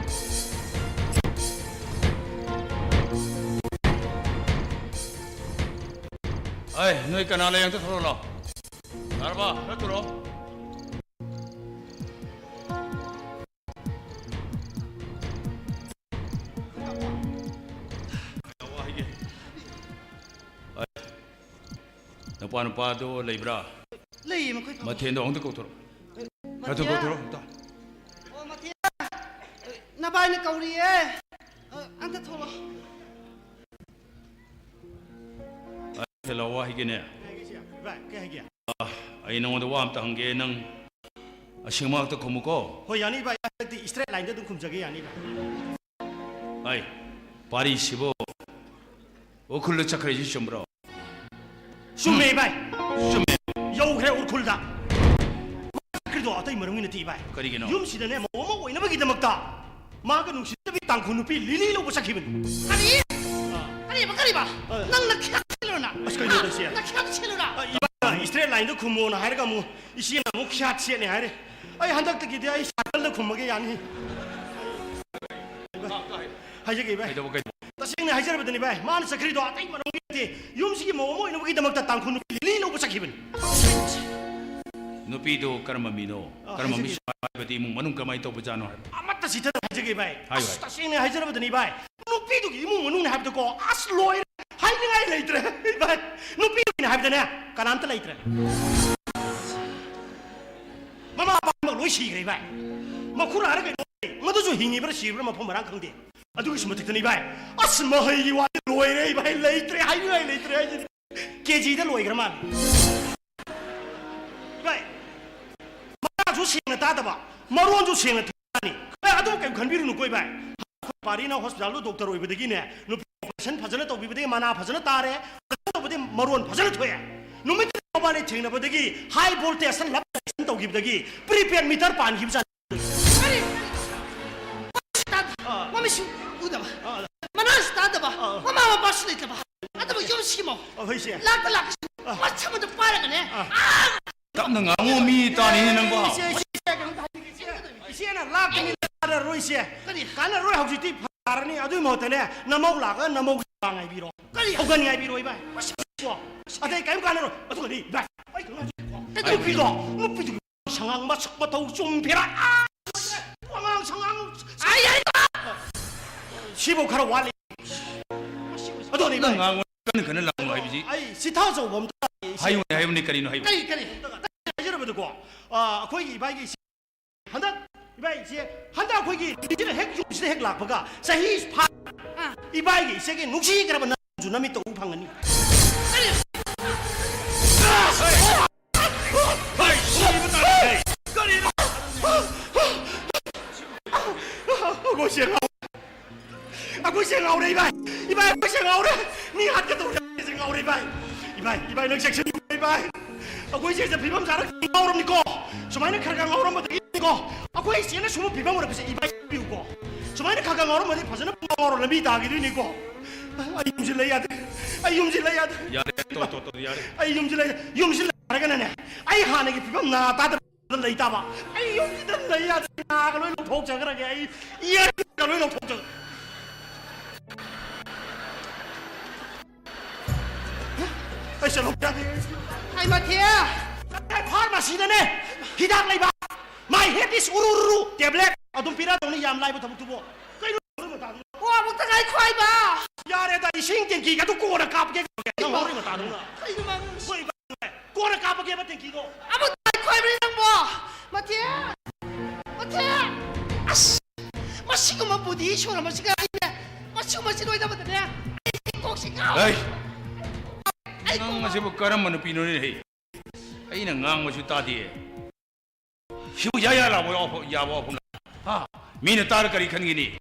ꯑꯩ, ꯅꯣꯏ ꯀꯅꯥ ꯂꯩ? ꯑꯝꯇ ꯊꯣꯔꯛꯑꯣ ꯂꯥꯎ꯫ ꯌꯥꯔꯕ? ꯈꯔ ꯊꯨꯔꯛꯑꯣ꯫ ꯋꯥ ꯍꯥꯏꯒꯦ꯫ ꯑꯩ, ꯅꯄꯥ ꯅꯨꯄꯥꯗꯣ ꯂꯩꯕ꯭ꯔꯥ? ꯂꯩꯌꯦ, ꯃꯈꯣꯏ ꯐꯝꯃꯤ꯫ ꯃꯊꯦꯜꯗꯣ ꯑꯝꯇ ꯀꯧꯊꯣꯔꯛꯑꯣ꯫ ꯈꯔ ꯊꯨꯅ ꯃꯊꯦꯜ? ꯀꯧꯊꯣꯔꯛꯑꯣ ꯑꯝꯇ꯫ ꯑꯣ, ꯃꯊꯦꯜ꯫ ꯅꯚꯥꯏꯅ ꯀꯧꯔꯤꯌꯦ꯫ ꯑ, ꯑꯝꯇ ꯊꯣꯛꯂꯛꯑꯣ꯫ ꯍꯦꯜꯂꯣ, ꯋꯥ ꯍꯥꯏꯒꯦꯅꯦ꯫ ꯀꯩ ꯍꯥꯏꯒꯦ ꯁꯤ? ꯚꯥꯏ, ꯀꯩ ꯍꯥꯏꯒꯦ? ꯑ, ꯑꯩ ꯅꯉꯣꯟꯗ ꯋꯥ ꯑꯝꯇ ꯍꯪꯒꯦ, ꯅꯪ ꯑꯁꯦꯡꯕ ꯉꯥꯛꯇ ꯈꯨꯝꯃꯨꯀꯣ꯫ ꯍꯣꯏ, ꯌꯥꯅꯤ ꯚꯥꯏ, ꯍꯟꯗꯛꯇꯤ straight line ꯗ ꯑꯗꯨꯝ ꯈꯨꯝꯖꯒꯦ, ꯌꯥꯅꯤ ꯚꯥꯏ꯫ ꯚꯥꯏ, ꯄꯥꯔꯤꯁꯤꯕꯨ ꯎꯈ꯭ꯔꯨꯜꯗ ꯆꯠꯈ꯭ꯔꯤꯁꯤ ꯆꯨꯝꯕ꯭ꯔꯣ? ꯆꯨꯝꯃꯦ ꯚꯥꯏ꯫ ꯆꯨꯝꯃꯦ꯫ ꯌꯧꯈ꯭ꯔꯦ ꯎꯈ꯭ꯔꯨꯜꯗ꯫ ꯃꯥ ꯆꯠꯈ꯭ꯔꯤꯗꯣ ꯑꯇꯩ ꯃꯔꯝꯒꯤ ꯅꯠꯇꯦ ꯚꯥꯏ꯫ ꯀꯔꯤꯒꯤꯅꯣ? ꯌꯨꯝꯁꯤꯗꯅꯦ ꯃꯧ ꯑꯃ ꯑꯣꯏꯅꯕꯒꯤꯗꯃꯛꯇ ꯃꯥꯒ ꯅꯨꯡꯁꯤꯅꯕꯤ ꯇꯥꯡꯈꯨꯜ ꯅꯨꯄꯤ ꯂꯤꯂꯤ ꯂꯧꯕ ꯆꯠꯈꯤꯕꯅꯤ꯫ ꯀꯔꯤ? ꯑꯥ꯫ ꯀꯔꯤꯕ, ꯀꯔꯤꯕ? ꯑꯥ꯫ ꯅꯪ ꯅꯈ꯭ꯌꯥꯠ ꯁꯤꯜꯂꯨꯔ ꯅꯪ? ꯑꯁ, ꯀꯩꯅꯣ ꯍꯥ? ꯇꯧꯁꯦ? ꯅꯈ꯭ꯌꯥꯠ ꯁꯤꯜꯂꯨꯔ? ꯑꯥ, ꯏꯕꯥ, straight line ꯗ ꯈꯨꯝꯃꯣꯅ ꯍꯥꯏꯔꯒ ꯑꯃꯨꯛ ꯏꯆꯦꯅ ꯑꯃꯨꯛ ꯈ꯭ꯌꯥꯠ ꯁꯦꯠꯅꯤ ꯍꯥꯏꯔꯦ꯫ ꯑꯩ ꯍꯟꯗꯛꯇꯒꯤꯗꯤ ꯑꯩ cycle ꯗ ꯈꯨꯝꯃꯒꯦ, ꯌꯥꯅꯤ? ꯍꯥꯏꯖꯒꯦ ꯚꯥꯏ꯫ ꯀꯩꯗꯧꯕ, ꯀꯩꯗꯧꯕ? ꯇꯁꯦꯡꯅ ꯍꯥꯏꯖꯔꯕꯗꯅꯤ ꯚꯥꯏ, ꯃꯥꯅ ꯆꯠꯈ꯭ꯔꯤꯗꯣ ꯑꯇꯩ ꯃꯔꯝꯒꯤ ꯅꯠꯇꯦ, ꯌꯨꯝꯁꯤꯒꯤ ꯃꯧ ꯑꯃ ꯑꯣꯏꯅꯕꯒꯤꯗꯃꯛꯇ ꯇꯥꯡꯈꯨꯜ ꯅꯨꯄꯤ ꯂꯤꯂꯤ ꯂꯧꯕ ꯆꯠꯈꯤꯕꯅꯤ꯫ ꯅꯨꯄꯤꯗꯣ ꯀꯔꯝꯕ ꯃꯤꯅꯣ? ꯑ, ꯀꯔꯝꯕ ꯍꯥꯏꯖꯒꯦ꯫ ꯃꯤꯁꯛ ꯍꯥꯏꯕꯗꯤ ꯏꯃꯨꯡ ꯃꯅꯨꯡ ꯀꯃꯥꯏꯅ ꯇꯧꯕꯖꯥꯠꯅꯣ ꯍꯥꯏꯕ? ꯑꯃꯠꯇ ꯆꯤꯊꯗꯅ ꯍꯥꯏꯖꯒꯦ ꯚꯥꯏ꯫ ꯍꯥꯏꯌꯨ, ꯑꯁ, ꯍꯥꯏꯌꯨ꯫ ꯇꯁꯦꯡꯅ ꯍꯥꯏꯖꯔꯕꯗꯅꯤ ꯚꯥꯏ, ꯅꯨꯄꯤꯗꯨꯒꯤ ꯏꯃꯨꯡ ꯃꯅꯨꯡꯅꯤ ꯍꯥꯏꯕꯗꯀꯣ, ꯑꯁ, ꯂꯣꯏꯔꯦ, ꯍꯥꯏꯅꯤꯡꯉꯥꯏ ꯂꯩꯇ꯭ꯔꯦ ꯚꯥꯏ꯫ ꯅꯨꯄꯤꯗꯨꯒꯤꯅꯤ ꯍꯥꯏꯕꯗꯅꯦ ꯀꯅꯥꯝꯇ ꯂꯩꯇ꯭ꯔꯦ꯫ ꯃꯃꯥ ꯃꯄꯥꯃꯛ ꯂꯣꯏ ꯁꯤꯈ꯭ꯔꯦ ꯚꯥꯏ꯫ ꯃꯈꯨꯔꯥꯔ ꯀꯩꯅꯣ ꯂꯩ, ꯃꯗꯨꯁꯨ ꯍꯤꯡꯉꯤꯕ꯭ꯔꯥ ꯁꯤꯕ꯭ꯔꯥ ꯃꯐꯝ ꯃꯔꯥꯡ ꯈꯪꯗꯦ꯫ ꯑꯗꯨꯒꯤꯁꯨ ꯃꯊꯛꯇꯅꯤ ꯚꯥꯏ, ꯑꯁ, ꯃꯍꯩꯒꯤ ꯋꯥꯗꯤ ꯂꯣꯏꯔꯦ ꯚꯥꯏ, ꯂꯩꯇ꯭ꯔꯦ, ꯍꯥꯏꯅꯤꯡꯉꯥꯏ ꯂꯩꯇ꯭ꯔꯦ ꯍꯥꯏꯁꯤꯅꯤ꯫ ꯀꯦ ꯖꯤꯗ ꯂꯣꯏꯈ꯭ꯔ ꯃꯥꯜꯂꯦ꯫ ꯚꯥꯏ, ꯃꯔꯥꯁꯨ ꯁꯦꯡꯅ ꯇꯥꯗꯕ, ꯃꯔꯣꯟꯁꯨ ꯁꯦꯡꯅ ꯊꯣꯛꯇꯕꯅꯤ꯫ ꯚꯥꯏ, ꯑꯗꯨ ꯀꯩꯝ ꯈꯟꯕꯤꯔꯨꯅꯨꯀꯣ ꯚꯥꯏ꯫ ꯄꯥꯔꯤꯅ ꯍꯣꯁꯄꯤꯇꯥꯜꯗ ꯗꯣꯛꯇꯔ ꯑꯣꯏꯕꯗꯒꯤꯅꯦ, ꯅꯨꯄꯤ ꯑꯣꯄꯔꯦꯁꯟ ꯐꯖꯅ ꯇꯧꯕꯤꯕꯗꯒꯤ ꯃꯅꯥ ꯐꯖꯅ ꯇꯥꯔꯦ, ꯐꯖꯅ ꯇꯧꯕꯗꯒꯤ ꯃꯔꯣꯟ ꯐꯖꯅ ꯊꯣꯛꯑꯦ꯫ ꯅꯨꯃꯤꯠ ꯃꯕꯥꯅꯤ ꯊꯦꯡꯅꯕꯗꯒꯤ ꯍꯥꯏ ꯚꯣꯜꯇꯦꯖꯇ ꯂꯞ ꯇꯧꯈꯤꯕꯗꯒꯤ ꯄ꯭ꯔꯤꯄꯦꯗ ꯃꯤꯇꯔ ꯄꯥꯟꯈꯤꯕꯖꯥꯠꯅꯤ꯫ ꯀꯔꯤ? ꯇꯥꯗ-, ꯑꯥ꯫ ꯃꯃꯤꯠꯁꯨ ꯎꯗꯕ, ꯑꯥ꯫ ꯃꯅꯥꯁꯨ ꯇꯥꯗꯕ, ꯑꯥ꯫ ꯃꯃꯥ ꯃꯄꯥꯁꯨ ꯂꯩꯇꯕ, ꯑꯗꯨꯕꯨ ꯌꯨꯝꯁꯤꯃꯣ ꯑꯩꯈꯣꯏꯁꯦ ꯂꯥꯛꯇ ꯂꯥꯛꯁꯤ ꯑꯥ꯫ ꯃꯁꯛ ꯑꯃꯗ ꯄꯥꯏꯔꯒꯅꯦ꯫ ꯑꯥ꯫ ꯑꯥ! ꯇꯞꯅ ꯉꯥꯡꯉꯣ, ꯃꯤ ꯇꯥꯅꯤꯅꯦ ꯅꯪꯕꯣ꯫ ꯏꯆꯦ, ꯏꯆꯦ, ꯀꯩꯅꯣꯝꯇ ꯍꯥꯏꯕꯤꯒꯦ, ꯏꯆꯦ꯫ ꯏꯆꯦꯅ ꯂꯥꯛꯀꯅꯤ ꯀꯥꯟꯅꯔꯣꯏ, ꯏꯆꯦ꯫ ꯀꯔꯤ? ꯀꯥꯟꯅꯔꯣꯏ, ꯍꯧꯖꯤꯛꯇꯤ ꯐꯔꯅꯤ꯫ ꯑꯗꯨꯏ ꯃꯍꯨꯠꯇꯅꯦ, ꯅꯃꯧ ꯂꯥꯛꯑꯒ ꯅꯃꯧꯒꯤ ꯋꯥ ꯉꯥꯏꯕꯤꯔꯣ꯫ ꯀꯔꯤ? ꯍꯧꯒꯠ ꯉꯥꯏꯕꯤꯔꯣ, ꯏꯕꯥꯏ꯫ ꯃꯁꯤ ꯀꯣ꯫ ꯑꯇꯩ ꯀꯔꯤꯝ ꯀꯥꯟꯅꯔꯣꯏ꯫ ꯑꯗꯨꯒꯗꯤ, ꯏꯕꯥꯏ, ꯑꯩ ꯀꯩꯅꯣ ꯍꯥꯏꯒꯦ꯫ ꯀꯩꯗꯧ-, ꯅꯨꯄꯤꯗꯣ, ꯅꯨꯄꯤꯗꯨꯒꯤ ꯁꯉꯥꯡ ꯃꯁꯛ ꯃꯇꯧ ꯆꯨꯝ ꯐꯤꯔꯥ꯫ ꯑꯁ! ꯋꯥꯉꯥꯡ ꯁꯉꯥꯡ꯫ ꯑꯩ, ꯑꯩ! ꯁꯤꯕꯨ ꯈꯔ ꯋꯥꯠꯂꯤ꯫ ꯑꯗꯨꯅꯤ, ꯅꯪ ꯏꯕꯥꯏ꯫ ꯉꯥꯡꯉꯣ, ꯀꯟꯅ ꯀꯟꯅ ꯂꯥꯡꯉꯣ ꯍꯥꯏꯕꯁꯤ꯫ ꯑꯩ ꯆꯤꯊꯥꯖꯧꯕ ꯑꯝꯇ ꯂꯥꯛꯑꯦ, ꯏꯆꯦ꯫ ꯍꯥꯏꯌꯨꯅꯦ, ꯍꯥꯏꯌꯨꯅꯦ, ꯀꯔꯤꯅꯣ ꯍꯥꯏꯌꯨ꯫ ꯀꯔꯤ, ꯀꯔꯤ? ꯍꯥꯏꯖꯔꯕꯗꯀꯣ, ꯑ, ꯑꯩꯈꯣꯏꯒꯤ ꯏꯕꯥꯏꯒꯤ ꯏꯆꯦ, ꯍꯟꯗꯛ ꯏꯕꯥꯏ ꯏꯆꯦ, ꯍꯟꯗꯛ ꯑꯩꯈꯣꯏꯒꯤ ꯅꯨꯃꯤꯠꯁꯤꯗ ꯍꯦꯛ, ꯌꯨꯝꯁꯤꯗ ꯍꯦꯛ ꯂꯥꯛꯄꯒ ꯆꯍꯤ ꯐꯥ-, ꯑꯥ꯫ ꯏꯕꯥꯏꯒꯤ ꯏꯆꯦꯒꯤ ꯅꯨꯡꯁꯤꯈ꯭ꯔꯕ ꯅꯝꯁꯨ ꯅꯃꯤꯠꯇ ꯎꯕ ꯐꯪꯒꯅꯤ꯫ ꯀꯔꯤ? ꯍꯩ! ꯍꯩ! ꯁꯤꯕ ꯇꯥꯔꯦ! ꯍꯩ! ꯀꯔꯤꯅꯣ? ꯑꯩꯈꯣꯏ ꯆꯦ ꯉꯥꯎꯔꯦ꯫ ꯑꯩꯈꯣꯏ ꯆꯦ ꯉꯥꯎꯔꯦ, ꯏꯕꯥꯏ꯫ ꯏꯕꯥꯏ, ꯑꯩꯈꯣꯏ ꯆꯦ ꯉꯥꯎꯔꯦ꯫ ꯃꯤ ꯍꯥꯠꯀꯗꯧꯔꯦ, ꯑꯩꯈꯣꯏ ꯆꯦ ꯉꯥꯎꯔꯦ, ꯏꯕꯥꯏ꯫ ꯏꯕꯥꯏ, ꯏꯕꯥꯏ, ꯅꯪ ꯆꯦꯛꯁꯤꯟꯕꯤꯌꯨ, ꯏꯕꯥꯏ꯫ ꯑꯩꯈꯣꯏ ꯆꯦꯁꯦ ꯐꯤꯕꯝ ꯆꯥꯔꯛꯇ꯭ꯔꯗꯤ ꯉꯥꯎꯔꯝꯅꯤꯀꯣ꯫ ꯁꯨꯃꯥꯏꯅ ꯈꯔ ꯈꯔ ꯉꯥꯎꯔꯝꯕꯗꯒꯤꯀꯣ꯫ ꯑꯩꯈꯣꯏ ꯆꯦꯅ ꯁꯨꯝꯕ ꯐꯤꯕꯝ ꯑꯣꯏꯔꯛꯄꯁꯦ, ꯏꯕꯥꯏ, ꯆꯦꯛꯁꯤꯟꯕꯤꯌꯨꯀꯣ꯫ ꯁꯨꯃꯥꯏꯅ ꯈꯔ ꯈꯔ ꯉꯥꯎꯔꯝꯃꯗꯤ ꯐꯖꯅ ꯉꯥꯎꯔ ꯂꯝꯕꯤ ꯇꯥꯈꯤꯗꯣꯏꯅꯤꯀꯣ꯫ ꯑꯩ ꯌꯨꯝꯁꯤꯗ ꯂꯩ ꯌꯥꯗꯦ꯫ ꯑꯩ ꯌꯨꯝꯁꯤꯗ ꯂꯩ ꯌꯥꯗꯦ꯫ ꯌꯥꯔꯦ, ꯇꯣ, ꯇꯣ, ꯇꯣ, ꯌꯥꯔꯦ꯫ ꯑꯩ ꯌꯨꯝꯁꯤꯗ ꯂꯩ-, ꯌꯨꯝꯁꯤꯗ ꯂꯩ ꯍꯥꯏꯔꯒꯅꯅꯦ, ꯑꯩ ꯍꯥꯟꯅꯒꯤ ꯐꯤꯕꯝ ꯅꯥ ꯇꯥꯗꯕ ꯂꯩ ꯇꯥꯕ꯫ ꯑꯩ ꯌꯨꯝꯁꯤꯗ ꯂꯩ ꯌꯥꯗ꯭ꯔꯦ, ꯅꯥꯒ ꯂꯣꯏ ꯂꯧꯊꯣꯛꯆꯈ꯭ꯔꯒꯦ, ꯑꯩ ꯏꯌꯥꯔꯒ ꯂꯣꯏ ꯂꯧꯊꯣꯛꯆꯈ꯭ꯔꯦ꯫ ꯑꯩ ꯆꯠꯂꯣ ꯌꯥꯗꯦ꯫ ꯑꯩ ꯃꯊꯦ꯫ ꯐꯥꯔꯃꯥꯁꯤꯗꯅꯦ ꯍꯤꯗꯥꯛ ꯂꯩꯕ꯫ My head is ꯎꯔꯨ ꯎꯔꯨ ꯇꯦꯕ꯭ꯂꯦꯠ ꯑꯗꯨꯝ ꯄꯤꯔꯛꯑꯗꯧꯅꯤ, ꯌꯥꯝ ꯂꯥꯏꯕ ꯊꯕꯛꯇꯨꯕꯨ꯫ ꯀꯩꯅꯣ ꯃꯇꯥꯗꯨꯕꯨ? ꯑꯣ, ꯑꯃꯨꯛꯇ ꯉꯥꯏꯈꯣ ꯍꯥꯏꯕ꯫ ꯌꯥꯔꯦꯗ, ꯏꯁꯤꯡ ꯇꯦꯡꯀꯤꯒ ꯑꯗꯨ ꯀꯣꯟꯅ ꯀꯥꯞꯀꯦ꯫ ꯅꯪ ꯉꯥꯎꯔꯤ ꯃꯇꯥꯗꯨꯅ꯫ ꯀꯩꯅꯣ ꯃꯥ ꯉꯥꯡꯉꯤꯁꯤ? ꯍꯣꯏ, ꯀꯣꯟꯅ ꯀꯥꯞꯄꯒꯦꯕ ꯇꯦꯡꯀꯤꯗꯣ꯫ ꯑꯃꯨꯛ ꯉꯥꯏꯈꯣ ꯍꯥꯏꯕꯅꯤ ꯅꯪꯕꯣ꯫ ꯃꯊꯦ! ꯃꯊꯦ! ꯑꯁ! ꯃꯁꯤꯒꯨꯝꯕ ꯕꯨꯙꯤ ꯁꯣꯔ ꯑꯃꯁꯤꯒ ꯑꯩꯅꯦ, ꯃꯁꯤꯒꯨꯝꯕꯁꯤ ꯂꯣꯏꯅꯕꯗꯅꯦ, ꯑꯩ ꯀꯣꯛꯁꯤ ꯉꯥꯎꯔꯦ꯫ ꯍꯩ! ꯑꯩ ꯅꯪ ꯀꯣꯛ ꯑꯁꯤꯕꯨ ꯀꯔꯝꯕ ꯅꯨꯄꯤꯅꯣꯅꯦ, ꯍꯩ? ꯑꯩꯅ ꯉꯥꯡꯕꯁꯨ ꯇꯥꯗꯦ꯫ ꯁꯤꯕꯨ ꯌꯥ ꯌꯥ ꯂꯥꯎꯕ ꯋꯥꯐꯝ, ꯌꯥꯕ ꯋꯥꯐꯝ? ꯍꯥ? ꯃꯤꯅ ꯇꯥꯔ ꯀꯔꯤ ꯈꯟꯒꯅꯤ?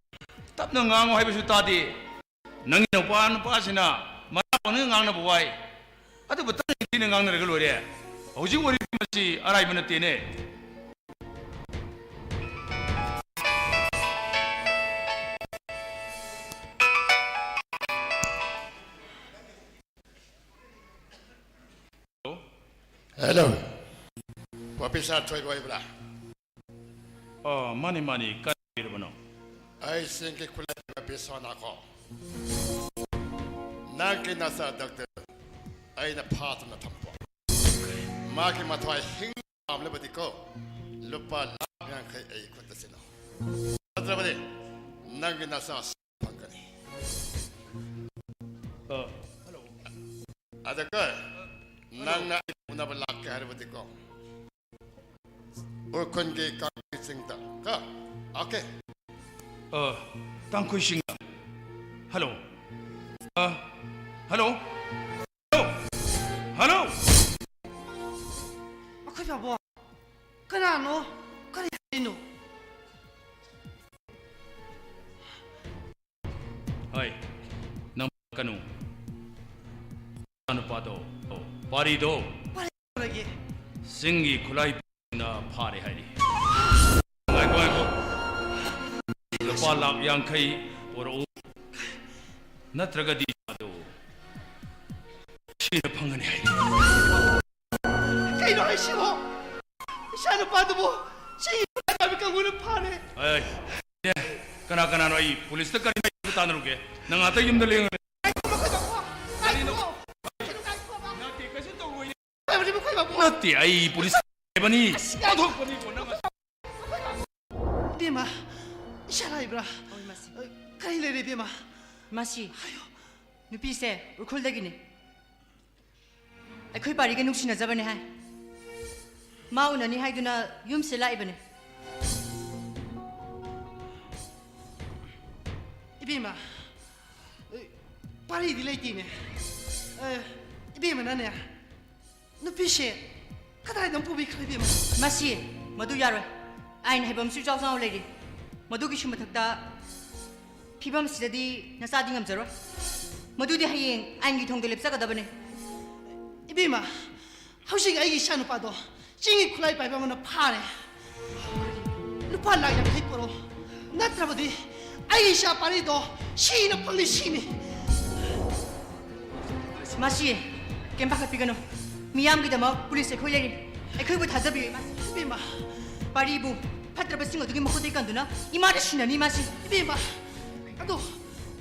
ꯇꯞꯅ ꯉꯥꯡꯉꯨ ꯍꯥꯏꯕꯁꯨ ꯇꯥꯗꯦ꯫ ꯅꯪꯒꯤ ꯅꯨꯄꯥ ꯅꯨꯄꯥꯁꯤꯅ ꯃꯅꯥ ꯄꯪꯅ ꯉꯥꯡꯅꯕ ꯋꯥꯏ꯫ ꯑꯗꯨꯕꯨ ꯇꯞꯅ ꯏꯪꯅ ꯉꯥꯡꯅꯔꯒ ꯂꯣꯏꯔꯦ꯫ ꯍꯧꯖꯤꯛ ꯑꯣꯏꯔꯤꯕ ꯃꯁꯤ ꯑꯔꯥꯏꯕ ꯅꯠꯇꯦꯅꯦ꯫ Hello. Professor Choi ꯑꯣꯏꯕ꯭ꯔꯥ? ꯑꯣ, ꯃꯥꯅꯤ, ꯃꯥꯅꯤ꯫ ꯀꯔꯤ ꯑꯣꯏꯔꯕꯅꯣ? ꯑꯩ ꯆꯤꯡꯒꯤ ꯈꯨꯠꯂꯥꯏ ꯄꯤꯕ ꯕꯤꯁ꯭ꯋꯥꯅꯥꯊꯀꯣ꯫ ꯅꯪꯒꯤ ꯅꯆꯥ ꯗꯥꯛꯇꯔ ꯑꯩꯅ ꯐꯥꯗꯨꯅ ꯊꯝꯕ꯫ ꯃꯥꯒꯤ ꯃꯊ꯭ꯋꯥꯏ ꯍꯤꯡ ꯄꯥꯝꯂꯕꯗꯤꯀꯣ, ꯂꯨꯄꯥ ꯂꯥꯈ ꯌꯥꯡꯈꯩ ꯑꯩ ꯈꯨꯠꯇ ꯁꯤꯟꯅꯧ꯫ ꯅꯠꯇ꯭ꯔꯕꯗꯤ ꯅꯪꯒꯤ ꯅꯆꯥ ꯐꯪꯒꯅꯤ꯫ ꯑ, ꯍꯜꯂꯣ꯫ ꯑꯗꯨꯒ ꯅꯪꯅ ꯑꯩ ꯎꯅꯕ ꯂꯥꯛꯀꯦ ꯍꯥꯏꯔꯕꯗꯤꯀꯣ, ꯎꯈ꯭ꯔꯨꯜꯒꯤ ꯀꯥꯡꯄꯣꯛꯄꯤ ꯆꯤꯡꯗ ꯀꯣ꯫ Okay꯫ ꯑ, ꯇꯥꯡꯈꯨꯜꯁꯤꯡꯅ꯫ ꯍꯜꯂꯣ꯫ ꯑ, ꯍꯜꯂꯣ꯫ ꯍꯜꯂꯣ꯫ ꯍꯜꯂꯣ꯫ ꯑꯩꯈꯣꯏ ꯄꯥꯕꯣ꯫ ꯀꯅꯥꯅꯣ? ꯀꯔꯤ ꯍꯥꯏꯅꯣ? ꯍꯣꯏ, ꯅꯪ ꯀꯅꯨ꯫ ꯅꯨꯄꯥꯗꯣ, ꯑꯣ, ꯄꯥꯔꯤꯗꯣ꯫ ꯄꯥꯔꯤ ꯀꯩꯗꯧꯔꯒꯦ? ꯆꯤꯡꯒꯤ ꯈꯨꯠꯂꯥꯏ ꯅ ꯐꯥꯔꯦ ꯍꯥꯏꯔꯤ꯫ ꯉꯥꯏꯈꯣ, ꯉꯥꯏꯈꯣ꯫ ꯂꯨꯄꯥ ꯂꯥꯈ ꯌꯥꯡꯈꯩ ꯄꯨꯔꯛꯎ꯫ ꯅꯠꯇ꯭ꯔꯒꯗꯤ ꯃꯥꯗꯨ ꯁꯤꯅ ꯐꯪꯒꯅꯤ ꯍꯥꯏꯔꯤ꯫ ꯀꯩꯅꯣ ꯍꯥꯏꯁꯤꯕꯣ? ꯏꯆꯥ ꯅꯨꯄꯥꯗꯨꯕꯨ ꯁꯤ ꯂꯥꯟꯐꯝ ꯀꯥꯡꯕꯨꯅ ꯐꯥꯔꯦ꯫ ꯑꯩ, ꯀꯅꯥ ꯀꯅꯥꯅꯣ? ꯑꯩ ꯄꯨꯂꯤꯁꯇ ꯀꯔꯤ ꯇꯥꯟꯅꯔꯨꯒꯦ? ꯅꯪ ꯉꯥꯛꯇ ꯌꯨꯝꯗ ꯂꯦꯡꯉꯨ꯫ ꯉꯥꯏꯈꯣ, ꯉꯥꯏꯈꯣ, ꯉꯥꯏꯈꯣ꯫ ꯀꯔꯤꯅꯣ? ꯀꯩꯅꯣ, ꯉꯥꯏꯈꯣꯕ꯫ ꯅꯠꯇꯦ, ꯀꯩꯁꯨ ꯇꯧꯔꯣꯏ꯫ ꯅꯠꯇꯦ, ꯑꯩ ꯄꯨꯂꯤꯁ ꯍꯥꯏꯕꯅꯤ꯫ ꯑꯁ, ꯌꯥꯔꯦ꯫ ꯑꯣꯟꯊꯣꯛꯄꯅꯤꯀꯣ ꯅꯪ ꯑꯁꯤ꯫ ꯏꯕꯦꯝꯃ, ꯏꯆꯥ ꯂꯥꯛꯏꯕ꯭ꯔꯥ? ꯍꯣꯏ, ꯃꯁꯤ꯫ ꯑ, ꯀꯔꯤ ꯂꯩꯔꯦ, ꯏꯕꯦꯝꯃ? ꯃꯁꯤ꯫ ꯍꯥꯏꯌꯣ꯫ ꯅꯨꯄꯤꯁꯦ ꯎꯈ꯭ꯔꯨꯜꯗꯒꯤꯅꯤ꯫ ꯑꯩꯈꯣꯏ ꯄꯥꯔꯤꯒ ꯅꯨꯡꯁꯤꯅꯖꯕꯅꯦ ꯍꯥꯏ꯫ ꯃꯥ ꯎꯅꯅꯤ ꯍꯥꯏꯗꯨꯅ ꯌꯨꯝꯁꯤꯗ ꯂꯥꯛꯏꯕꯅꯦ꯫ ꯏꯕꯦꯝꯃ, ꯑ, ꯄꯥꯔꯤꯗꯤ ꯂꯩꯇꯦꯅꯦ꯫ ꯑ, ꯏꯕꯦꯝꯃꯅꯅꯦ, ꯅꯨꯄꯤꯁꯦ ꯀꯗꯥꯏꯗ ꯑꯃꯨꯛ ꯄꯨꯕꯤꯈ꯭ꯔꯒꯦ, ꯏꯕꯦꯝꯃ? ꯃꯁꯤ, ꯃꯗꯨ ꯌꯥꯔꯣꯏ꯫ ꯑꯥꯏꯟ ꯍꯥꯏꯕ ꯑꯃꯁꯨ ꯏꯆꯥꯎ ꯆꯥꯎꯅ ꯂꯩꯔꯤ꯫ ꯃꯗꯨꯒꯤꯁꯨ ꯃꯊꯛꯇ ꯐꯤꯕꯝꯁꯤꯗꯗꯤ ꯅꯆꯥꯗꯤ ꯉꯝꯖꯔꯣꯏ꯫ ꯃꯗꯨꯗꯤ ꯍꯌꯦꯡ ꯑꯥꯏꯟꯒꯤ ꯊꯣꯡꯗ ꯂꯦꯞꯆꯒꯗꯕꯅꯦ꯫ ꯏꯕꯦꯝꯃ, ꯍꯧꯖꯤꯛ ꯑꯩꯒꯤ ꯏꯆꯥꯅꯨꯄꯥꯗꯣ ꯆꯤꯡꯒꯤ ꯈꯨꯠꯂꯥꯏ ꯄꯥꯏꯕ ꯑꯃꯅ ꯐꯥꯔꯦ꯫ ꯂꯨꯄꯥ ꯂꯥꯈ ꯌꯥꯡꯈꯩ ꯄꯨꯔꯛꯑꯣ, ꯅꯠꯇ꯭ꯔꯕꯗꯤ ꯑꯩꯒꯤ ꯏꯆꯥ ꯄꯥꯔꯤꯗꯣ ꯁꯤꯅ ꯐꯪꯅꯤ, ꯁꯤꯅꯤ꯫ ꯃꯥꯁꯤ, ꯀꯩꯝ ꯄꯥꯈꯠꯄꯤꯒꯅꯨ꯫ ꯃꯤꯌꯥꯝꯒꯤꯗꯃꯛ ꯄꯨꯂꯤꯁ ꯑꯩꯈꯣꯏ ꯂꯩꯔꯤ꯫ ꯑꯩꯈꯣꯏꯕꯨ ꯊꯥꯖꯕꯤꯌꯨ, ꯏꯃꯥ꯫ ꯏꯕꯦꯝꯃ꯫ ꯄꯥꯔꯤꯕꯨ ꯐꯠꯇ꯭ꯔꯕꯁꯤꯡ ꯑꯗꯨꯒꯤ ꯃꯈꯨꯠꯇꯒꯤ ꯀꯟꯗꯨꯅ ꯏꯃꯥꯗ ꯁꯤꯟꯅꯅꯤ, ꯃꯥꯁꯤ꯫ ꯏꯕꯦꯝꯃ, ꯑꯗꯣ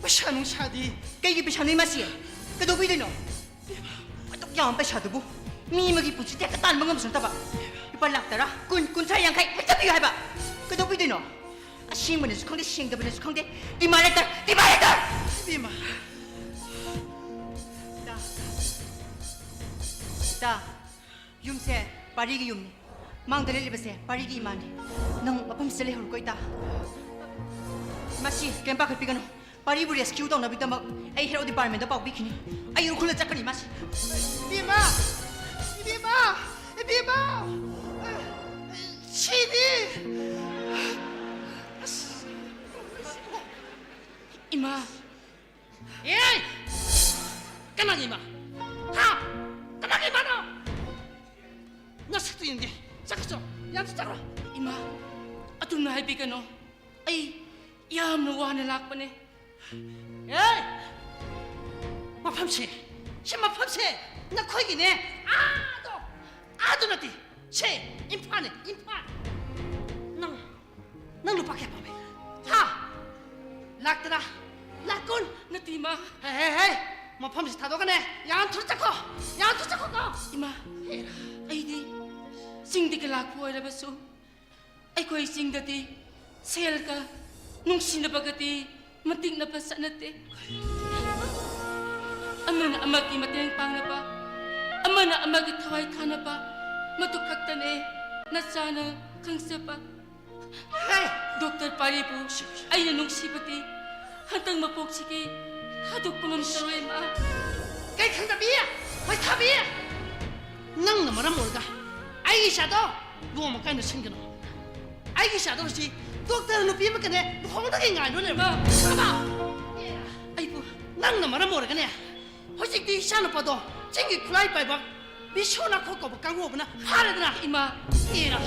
ꯄꯩꯁꯥ ꯅꯨꯡꯁꯥꯗꯤ? ꯀꯩꯒꯤ ꯄꯩꯁꯥꯅꯣ, ꯏꯃꯥꯁꯤ? ꯀꯩꯗꯧꯕꯤꯗꯣꯏꯅꯣ? ꯑꯗꯨꯛ ꯌꯥꯝꯕ ꯄꯩꯁꯥꯗꯨꯕꯨ ꯃꯤ ꯑꯃꯒꯤ ꯄꯨꯟꯁꯤ ꯇꯦꯛꯇ ꯇꯥꯟꯕ ꯉꯝꯕꯁꯨ ꯅꯠꯇꯕ꯫ ꯂꯨꯄꯥ ꯂꯥꯛ ꯇꯔꯥ, ꯀꯨꯟ, ꯀꯨꯟꯊ꯭ꯔꯥ, ꯌꯥꯡꯈꯩ ꯍꯦꯛꯇ ꯄꯤꯌꯨ ꯍꯥꯏꯕ꯫ ꯀꯩꯗꯧꯕꯤꯗꯣꯏꯅꯣ? ꯑꯁꯦꯡꯕꯅꯁꯨ ꯈꯪꯗꯦ, ꯁꯦꯡꯗꯕꯅꯁꯨ ꯈꯪꯗꯦ꯫ ꯗꯤꯃꯥꯟ ꯂꯦꯇꯔ, ꯗꯤꯃꯥꯟ ꯂꯦꯇꯔ! ꯏꯕꯦꯝꯃ꯫ ꯇꯥ, ꯇꯥ, ꯌꯨꯝꯁꯦ ꯄꯥꯔꯤꯒꯤ ꯌꯨꯝꯅꯤ꯫ ꯃꯥꯡꯗ ꯂꯦꯞꯂꯤꯕꯁꯦ ꯄꯥꯔꯤꯒꯤ ꯏꯃꯥꯅꯤ꯫ ꯅꯪ ꯃꯐꯝꯁꯤꯗ ꯂꯩꯍꯧꯔꯣꯀꯣ, ꯏꯇꯥ꯫ ꯃꯁꯤ ꯀꯩꯝ ꯄꯥꯈꯠꯄꯤꯒꯅꯨ꯫ ꯄꯥꯔꯤꯕꯨ ꯔꯦꯁꯀ꯭ꯌꯨ ꯇꯧꯅꯕꯒꯤꯗꯃꯛ ꯑꯩ ꯍꯦꯔꯣ ꯗꯤꯄꯥꯔꯠꯃꯦꯟꯗ ꯄꯥꯎ ꯄꯤꯈꯤꯅꯤ꯫ ꯑꯩ ꯎꯈ꯭ꯔꯨꯜꯗ ꯆꯠꯀꯅꯤ, ꯃꯥꯁꯤ꯫ ꯏꯕꯦꯝꯃ! ꯏꯕꯦꯝꯃ! ꯏꯕꯦꯝꯃ! ꯁꯤꯗꯤ! ꯑꯁ! ꯏꯃꯥ! ꯑꯦ! ꯀꯅꯥꯒꯤ ꯏꯃꯥ? ꯍꯥ? ꯀꯅꯥꯒꯤ ꯏꯃꯥꯅꯣ? ꯅꯁꯛꯇꯨ ꯌꯦꯡꯒꯦ꯫ ꯆꯠꯈ꯭ꯔꯣ꯫ ꯌꯥꯝ ꯆꯠꯈ꯭ꯔꯣ꯫ ꯏꯃꯥ, ꯑꯗꯨꯝꯅ ꯍꯥꯏꯕꯤꯒꯅꯣ꯫ ꯑꯩ ꯌꯥꯝꯅ ꯋꯥꯅ ꯂꯥꯛꯄꯅꯦ꯫ ꯑꯦ! ꯃꯐꯝꯁꯦ, ꯁꯤ ꯃꯐꯝꯁꯦ ꯅꯈꯣꯏꯒꯤꯅꯦ꯫ ꯑꯥꯗꯣ, ꯑꯥꯗꯣ ꯅꯠꯇꯦ꯫ ꯁꯦ, ꯏꯝꯐꯥꯜꯅꯦ, ꯏꯝꯐꯥꯜ꯫ ꯅꯪ, ꯅꯪ ꯂꯨꯄꯥ ꯀꯌꯥ ꯄꯥꯝꯃꯦ? ꯍꯥ? ꯂꯥꯛ ꯇꯔꯥ? ꯂꯥꯛ ꯀꯨꯟ? ꯅꯠꯇꯦ, ꯏꯃꯥ꯫ ꯍꯦ, ꯍꯦ, ꯍꯦ! ꯃꯐꯝꯁꯤ ꯊꯥꯗꯣꯛꯀꯅꯦ꯫ ꯌꯥꯝ ꯊꯨꯅ ꯆꯠꯈꯣ꯫ ꯌꯥꯝ ꯊꯨꯅ ꯆꯠꯈꯣꯀꯣ꯫ ꯏꯃꯥ, ꯍꯦꯔꯥ꯫ ꯑꯩꯗꯤ ꯆꯤꯡꯗꯒꯤ ꯂꯥꯛꯄ ꯑꯣꯏꯔꯕꯁꯨ, ꯑꯩꯈꯣꯏ ꯆꯤꯡꯗꯗꯤ ꯁꯦꯜꯒ ꯅꯨꯡꯁꯤꯅꯕꯒꯗꯤ ꯃꯇꯤꯛꯅꯕ ꯆꯠꯅꯗꯦ꯫ ꯑꯃꯅ ꯑꯃꯒꯤ ꯃꯇꯦꯡ ꯄꯥꯡꯅꯕ, ꯑꯃꯅ ꯑꯃꯒꯤ ꯊꯋꯥꯏ ꯊꯥꯅꯕ, ꯃꯗꯨ ꯈꯛꯇꯅꯦ ꯅꯆꯥꯅ ꯈꯪꯖꯕ꯫ ꯍꯦ! ꯗꯣꯛꯇꯔ ꯄꯥꯔꯤꯕꯨ ꯑꯩꯅ ꯅꯨꯡꯁꯤꯕꯗꯤ ꯍꯟꯗꯛ ꯃꯄꯣꯛꯁꯤꯒꯤ ꯊꯥꯗꯣꯛꯄ ꯉꯝꯖꯔꯣꯏ, ꯏꯃꯥ꯫ ꯀꯩ ꯈꯪꯗꯕꯤ? ꯂꯩꯁꯥꯕꯤ! ꯅꯪꯅ ꯃꯔꯝ ꯑꯣꯏꯔꯒ ꯑꯩꯒꯤ ꯏꯆꯥꯗꯣ ꯂꯨꯍꯣꯡꯕ ꯀꯥꯏꯅ ꯁꯤꯟꯒꯅꯨ꯫ ꯑꯩꯒꯤ ꯏꯆꯥꯗꯣ ꯍꯧꯖꯤꯛ ꯗꯣꯛꯇꯔ ꯅꯨꯄꯤ ꯑꯃꯒꯅꯦ ꯂꯨꯍꯣꯡꯗꯒꯤ ꯉꯥꯏꯔꯣ ꯂꯩꯔꯝꯃꯣ꯫ ꯏꯃꯥ! ꯏꯃꯥ! ꯑꯩꯕꯨ ꯅꯪꯅ ꯃꯔꯝ ꯑꯣꯏꯔꯒꯅꯦ ꯍꯧꯖꯤꯛꯇꯤ ꯏꯆꯥ ꯅꯨꯄꯥꯗꯣ ꯆꯤꯡꯒꯤ ꯈꯨꯠꯂꯥꯏ ꯄꯥꯏꯕ ꯕꯤꯁ꯭ꯋꯥꯅꯥꯊ ꯀꯧꯕ ꯀꯥꯡꯕꯨ ꯑꯃꯅ ꯐꯥꯔꯦꯗꯅ꯫ ꯏꯃꯥ! ꯏꯔꯥ!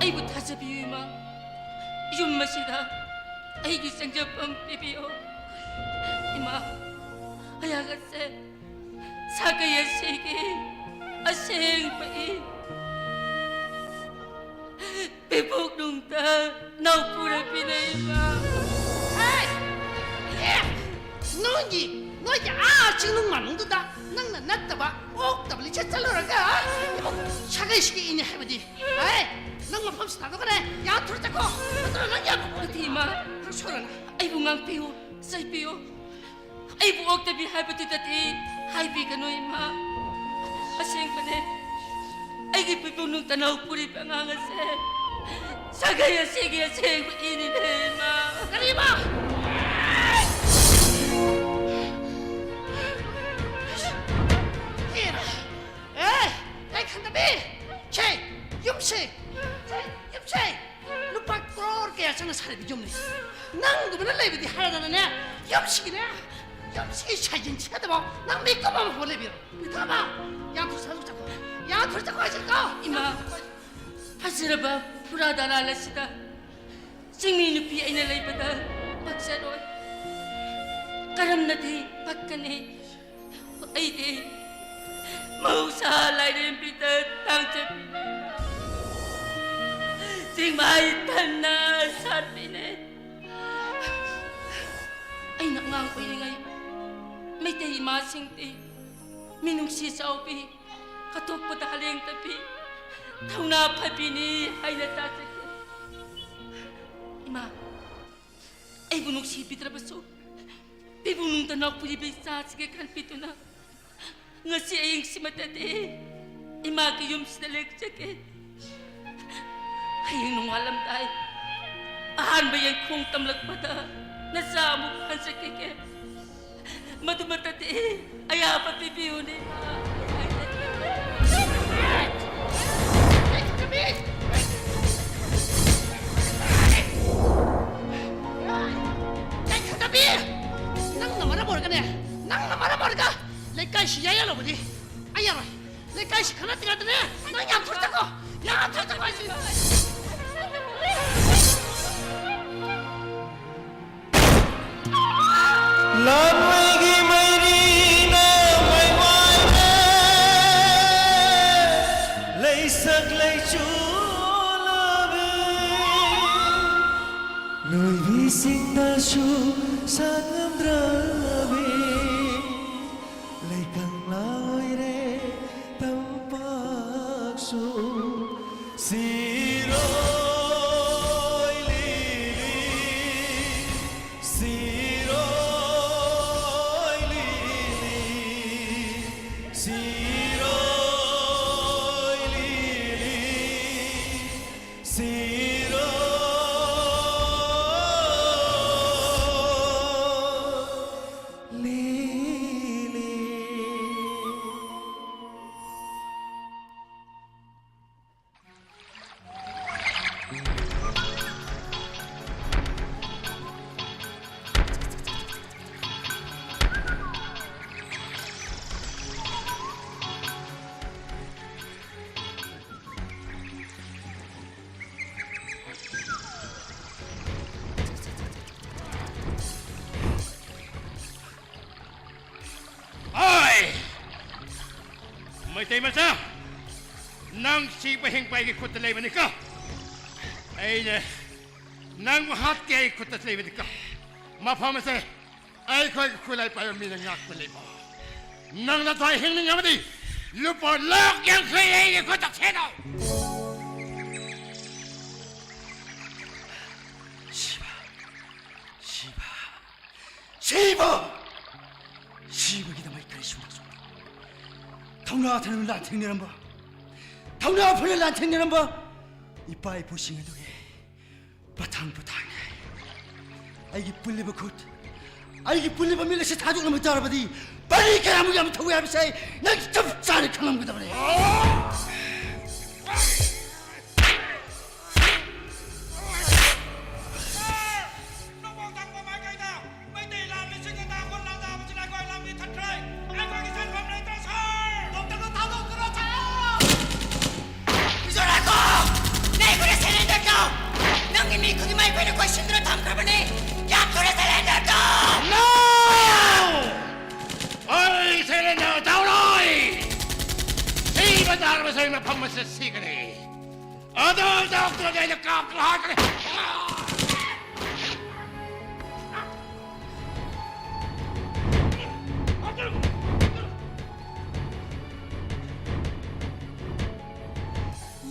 ꯑꯩꯕꯨ ꯊꯥꯖꯕꯤꯌꯨ ꯏꯃꯥ꯫ ꯌꯨꯝ ꯑꯁꯤꯗ ꯑꯩꯒꯤ ꯆꯪꯖꯐꯝ ꯄꯤꯕꯤꯌꯨ ꯏꯃꯥ꯫ ꯑꯩꯍꯥꯛ ꯑꯁꯦ ꯁꯥꯒꯩ ꯑꯁꯤꯒꯤ ꯑꯁꯦꯡꯕ ꯏ ꯄꯤꯕꯣꯛ ꯅꯨꯡꯗ ꯅꯥꯎꯄꯨꯔꯕꯤꯅ ꯏꯃꯥ꯫ ꯍꯦ! ꯑꯦ! ꯅꯣꯏꯒꯤ, ꯅꯣꯏꯒꯤ ꯑꯥ ꯆꯤꯡꯅꯨꯡ ꯃꯥꯅꯨꯡꯗꯨꯗ ꯅꯪꯅ ꯅꯠꯇꯕ ꯑꯣꯛꯇꯕ ꯂꯤꯆꯠ ꯆꯠꯂꯨꯔꯒ ꯏꯕꯨꯡ ꯁꯥꯒꯩꯁꯤꯒꯤ ꯏꯅꯦ ꯍꯥꯏꯕꯗꯤ꯫ ꯍꯦ! ꯅꯪ ꯃꯐꯝꯁꯤ ꯊꯥꯗꯣꯛꯀꯅꯦ꯫ ꯌꯥ ꯊꯨꯔ ꯆꯠꯈꯣ꯫ ꯅꯠꯇ꯭ꯔ ꯅꯪ ꯌꯥ ꯅꯠꯇꯦ ꯏꯃꯥ꯫ ꯅꯪ ꯁꯣꯏꯔꯅ꯫ ꯑꯩꯕꯨ ꯉꯥꯛꯄꯤꯌꯨ, ꯆꯩꯕꯤꯌꯨ꯫ ꯑꯩꯕꯨ ꯑꯣꯛꯇꯕꯤ ꯍꯥꯏꯕꯗꯨꯗꯗꯤ ꯍꯥꯏꯕꯤꯒꯅꯨ ꯏꯃꯥ꯫ ꯑꯁꯦꯡꯕꯅꯦ, ꯑꯩꯒꯤ ꯄꯤꯕꯨꯡꯅꯨꯡ ꯇꯅꯧ ꯄꯨꯔꯤꯕ ꯑꯉꯥꯡ ꯑꯁꯦ ꯁꯥꯒꯩ ꯑꯁꯤꯒꯤ ꯑꯁꯦꯡꯕ ꯏꯅꯤꯅꯦ ꯏꯃꯥ꯫ ꯀꯔꯤꯕ? ꯑꯦ, ꯑꯩ ꯈꯪꯗꯕꯤ! ꯁꯦ, ꯌꯨꯝꯁꯦ! ꯁꯦ, ꯌꯨꯝꯁꯦ! ꯂꯨꯄꯥ ꯀ꯭ꯔꯣꯔ ꯀꯌꯥ ꯆꯪꯅ ꯁꯥꯔꯤꯕ ꯌꯨꯝꯅꯤ꯫ ꯅꯪꯒꯨꯝꯕꯅ ꯂꯩꯕꯗꯤ ꯍꯥꯏꯔꯗꯅꯅꯦ, ꯌꯨꯝꯁꯤꯒꯤꯅꯦ, ꯌꯨꯝꯁꯤꯒꯤ ꯁꯥꯏꯖꯤꯟ ꯁꯦꯠꯇꯕ ꯅꯪ ꯃꯤꯀꯨꯞ ꯑꯃ ꯐꯥꯎ ꯂꯩꯕꯤꯔꯣ꯫ ꯄꯤꯊꯕ! ꯌꯥꯝ ꯊꯨ ꯁꯥꯖꯨ ꯆꯠꯈꯣ꯫ ꯌꯥꯝ ꯊꯨ ꯆꯠꯈꯣ ꯍꯥꯏꯁꯤꯀꯣ꯫ ꯏꯃꯥ, ꯐꯖꯔꯕ ꯐꯨꯔꯥ ꯗꯂꯥꯜ ꯑꯁꯤꯗ ꯆꯤꯡꯃꯤ ꯅꯨꯄꯤ ꯑꯩꯅ ꯂꯩꯕꯗ ꯄꯛꯆꯔꯣꯏ꯫ ꯀꯔꯝꯅꯗꯤ ꯄꯛꯀꯅꯤ? ꯑꯩꯗꯤ ꯃꯍꯧꯁꯥ ꯂꯥꯏꯔꯦꯝꯕꯤꯗ ꯇꯥꯡꯖꯕꯤꯅꯦ꯫ ꯆꯤꯡꯃꯥꯏ ꯊꯟꯅ ꯁꯥꯠꯄꯤꯅꯦ꯫ ꯑꯩꯅ ꯑꯉꯥꯡ ꯑꯣꯏꯔꯤꯉꯩ ꯃꯩꯇꯩ ꯏꯃꯥꯁꯤꯡꯗꯤ ꯃꯤꯅꯨꯡꯁꯤ ꯆꯥꯎꯕꯤ, ꯑꯇꯣꯞꯄꯗ ꯍꯂꯦꯡ ꯇꯞꯄꯤ, ꯊꯧꯅꯥ ꯐꯕꯤꯅꯤ ꯍꯥꯏꯅ ꯇꯥꯖꯈꯤ꯫ ꯏꯃꯥ, ꯑꯩꯕꯨ ꯅꯨꯡꯁꯤꯕꯤꯗ꯭ꯔꯕꯁꯨ ꯄꯤꯕꯨꯡꯅꯨꯡꯗ ꯅꯥꯎꯄꯨꯔꯤꯕ ꯏꯆꯥꯁꯤꯒꯤ ꯈꯟꯕꯤꯗꯨꯅ ꯉꯁꯤ ꯑꯌꯤꯡꯁꯤꯃꯇꯗꯤ ꯏꯃꯥꯒꯤ ꯌꯨꯝꯁꯤꯗ ꯂꯦꯛꯆꯒꯦ꯫ ꯍꯌꯦꯡ ꯅꯣꯡꯉꯥꯜꯂꯝꯗꯥꯏ ꯑꯍꯥꯟꯕ ꯌꯦꯡꯈꯣꯡ ꯇꯝꯂꯛꯄꯗ ꯅꯆꯥ ꯑꯃꯨꯛ ꯍꯟꯖꯈꯤꯒꯦ꯫ ꯃꯗꯨꯃꯛꯇꯗꯤ ꯑꯌꯥꯕ ꯄꯤꯕꯤꯌꯨꯅꯦ꯫ ꯅꯪꯅ ꯃꯔꯝ ꯑꯣꯏꯔꯒ ꯂꯩꯀꯥꯏꯁꯤ ꯌꯥꯏꯌꯥꯜꯂꯕꯗꯤ ꯑꯩ ꯌꯥꯔꯣꯏ꯫ ꯂꯩꯀꯥꯏꯁꯤ ꯈꯪꯅ ꯇꯤꯟꯅꯗꯅꯦ꯫ ꯅꯪ ꯌꯥꯝ ꯊꯨꯅ ꯆꯠꯈꯣ꯫ ꯌꯥꯝ ꯊꯨꯅ ꯆꯠꯈꯣ ꯍꯥꯏꯁꯤ꯫ ꯂꯥꯟꯃꯩꯒꯤ ꯃꯩꯔꯤꯅ ꯃꯩꯃꯥꯏꯗ ꯂꯩꯁꯛ ꯂꯩꯆꯨ ꯂꯥꯕꯤ꯫ ꯂꯣꯏꯕꯤꯁꯤꯡꯗꯁꯨ ꯁꯥꯉꯝꯗ꯭ꯔꯕꯤ꯫ ꯂꯩꯀꯪꯂꯥ ꯑꯣꯏꯔꯦ ꯇꯝꯄꯥꯛꯁꯨ꯫ ꯁꯤꯔꯣꯏ ꯂꯤꯂꯤ, ꯁꯤꯔꯣꯏ ꯂꯤꯂꯤ, ꯁꯤꯔꯣꯏ ꯂꯤꯂꯤ, ꯁꯤꯔꯣꯏ ꯂꯤꯂꯤ꯫ ꯑꯣꯏ! ꯃꯩꯇꯩ ꯃꯆꯥ, ꯅꯪ ꯁꯤꯕ ꯍꯤꯡꯕ ꯑꯩꯒꯤ ꯈꯨꯠꯇ ꯂꯩꯕꯅꯤꯀꯣ꯫ ꯑꯩꯅ ꯅꯪꯕꯨ ꯍꯥꯠꯀꯦ ꯑꯩ ꯈꯨꯠꯇ ꯂꯩꯕꯅꯤꯀꯣ꯫ ꯃꯐꯝ ꯑꯁꯦ ꯑꯩꯈꯣꯏꯒꯤ ꯈꯨꯠꯂꯥꯏ ꯄꯥꯏꯕ ꯃꯤꯅ ꯉꯥꯛꯄ ꯂꯩꯕ꯫ ꯅꯪꯅ ꯊꯋꯥꯏ ꯍꯤꯡꯅꯤꯡꯉꯕꯗꯤ ꯂꯨꯄꯥ ꯂꯥꯈ ꯌꯥꯡꯈꯩ ꯑꯩꯒꯤ ꯈꯨꯠꯇ ꯊꯦꯡꯅꯧ꯫ ꯁꯤꯕ, ꯁꯤꯕ, ꯁꯤꯕ! ꯁꯤꯕꯒꯤꯗꯃꯛ ꯀꯔꯤꯁꯨ ꯅꯠꯁꯨ ꯊꯧꯅꯥ ꯐꯅ ꯂꯥꯟꯊꯦꯡꯅꯔꯝꯕ, ꯊꯧꯅꯥ ꯐꯅ ꯂꯥꯟꯊꯦꯡꯅꯔꯝꯕ ꯏꯄꯥ ꯏꯄꯨꯁꯤꯡ ꯑꯗꯨꯒꯤ ꯄꯊꯥꯡ ꯄꯊꯥꯡꯅꯦ꯫ ꯑꯩꯒꯤ ꯄꯨꯜꯂꯤꯕ ꯈꯨꯠ, ꯑꯩꯒꯤ ꯄꯨꯜꯂꯤꯕ ꯃꯤꯠ ꯑꯁꯤ ꯊꯥꯗꯣꯛꯂꯝꯕ ꯇꯥꯔꯕꯗꯤ ꯄꯔꯤ ꯀꯌꯥꯃꯨꯛ ꯌꯥꯝ ꯊꯧꯏ ꯍꯥꯏꯕꯁꯦ ꯑꯩ ꯅꯪ ꯆꯞ ꯆꯥꯅ ꯈꯪꯂꯝꯒꯗꯕꯅꯤ꯫ ꯅꯣꯡꯄꯣꯛ ꯊꯪꯕ ꯃꯥꯏꯀꯩꯗ ꯃꯩꯇꯩ ꯂꯥꯟꯃꯤꯁꯤꯡꯅ ꯇꯥꯡꯈꯨꯜ ꯂꯥꯟꯗꯥꯕ ꯊꯦꯡꯅ ꯇꯧꯔꯣꯏ! ꯁꯤꯕ ꯇꯥꯔꯕꯁꯨ ꯑꯩ ꯃꯐꯝ ꯑꯁꯤꯗ ꯁꯤꯒꯅꯤ꯫ ꯑꯗꯨ ꯇꯧꯔꯛꯇ꯭ꯔꯗꯤ ꯑꯩꯅ ꯀꯥꯞꯇ꯭ꯔꯥ ꯍꯥꯏꯒꯅꯤ꯫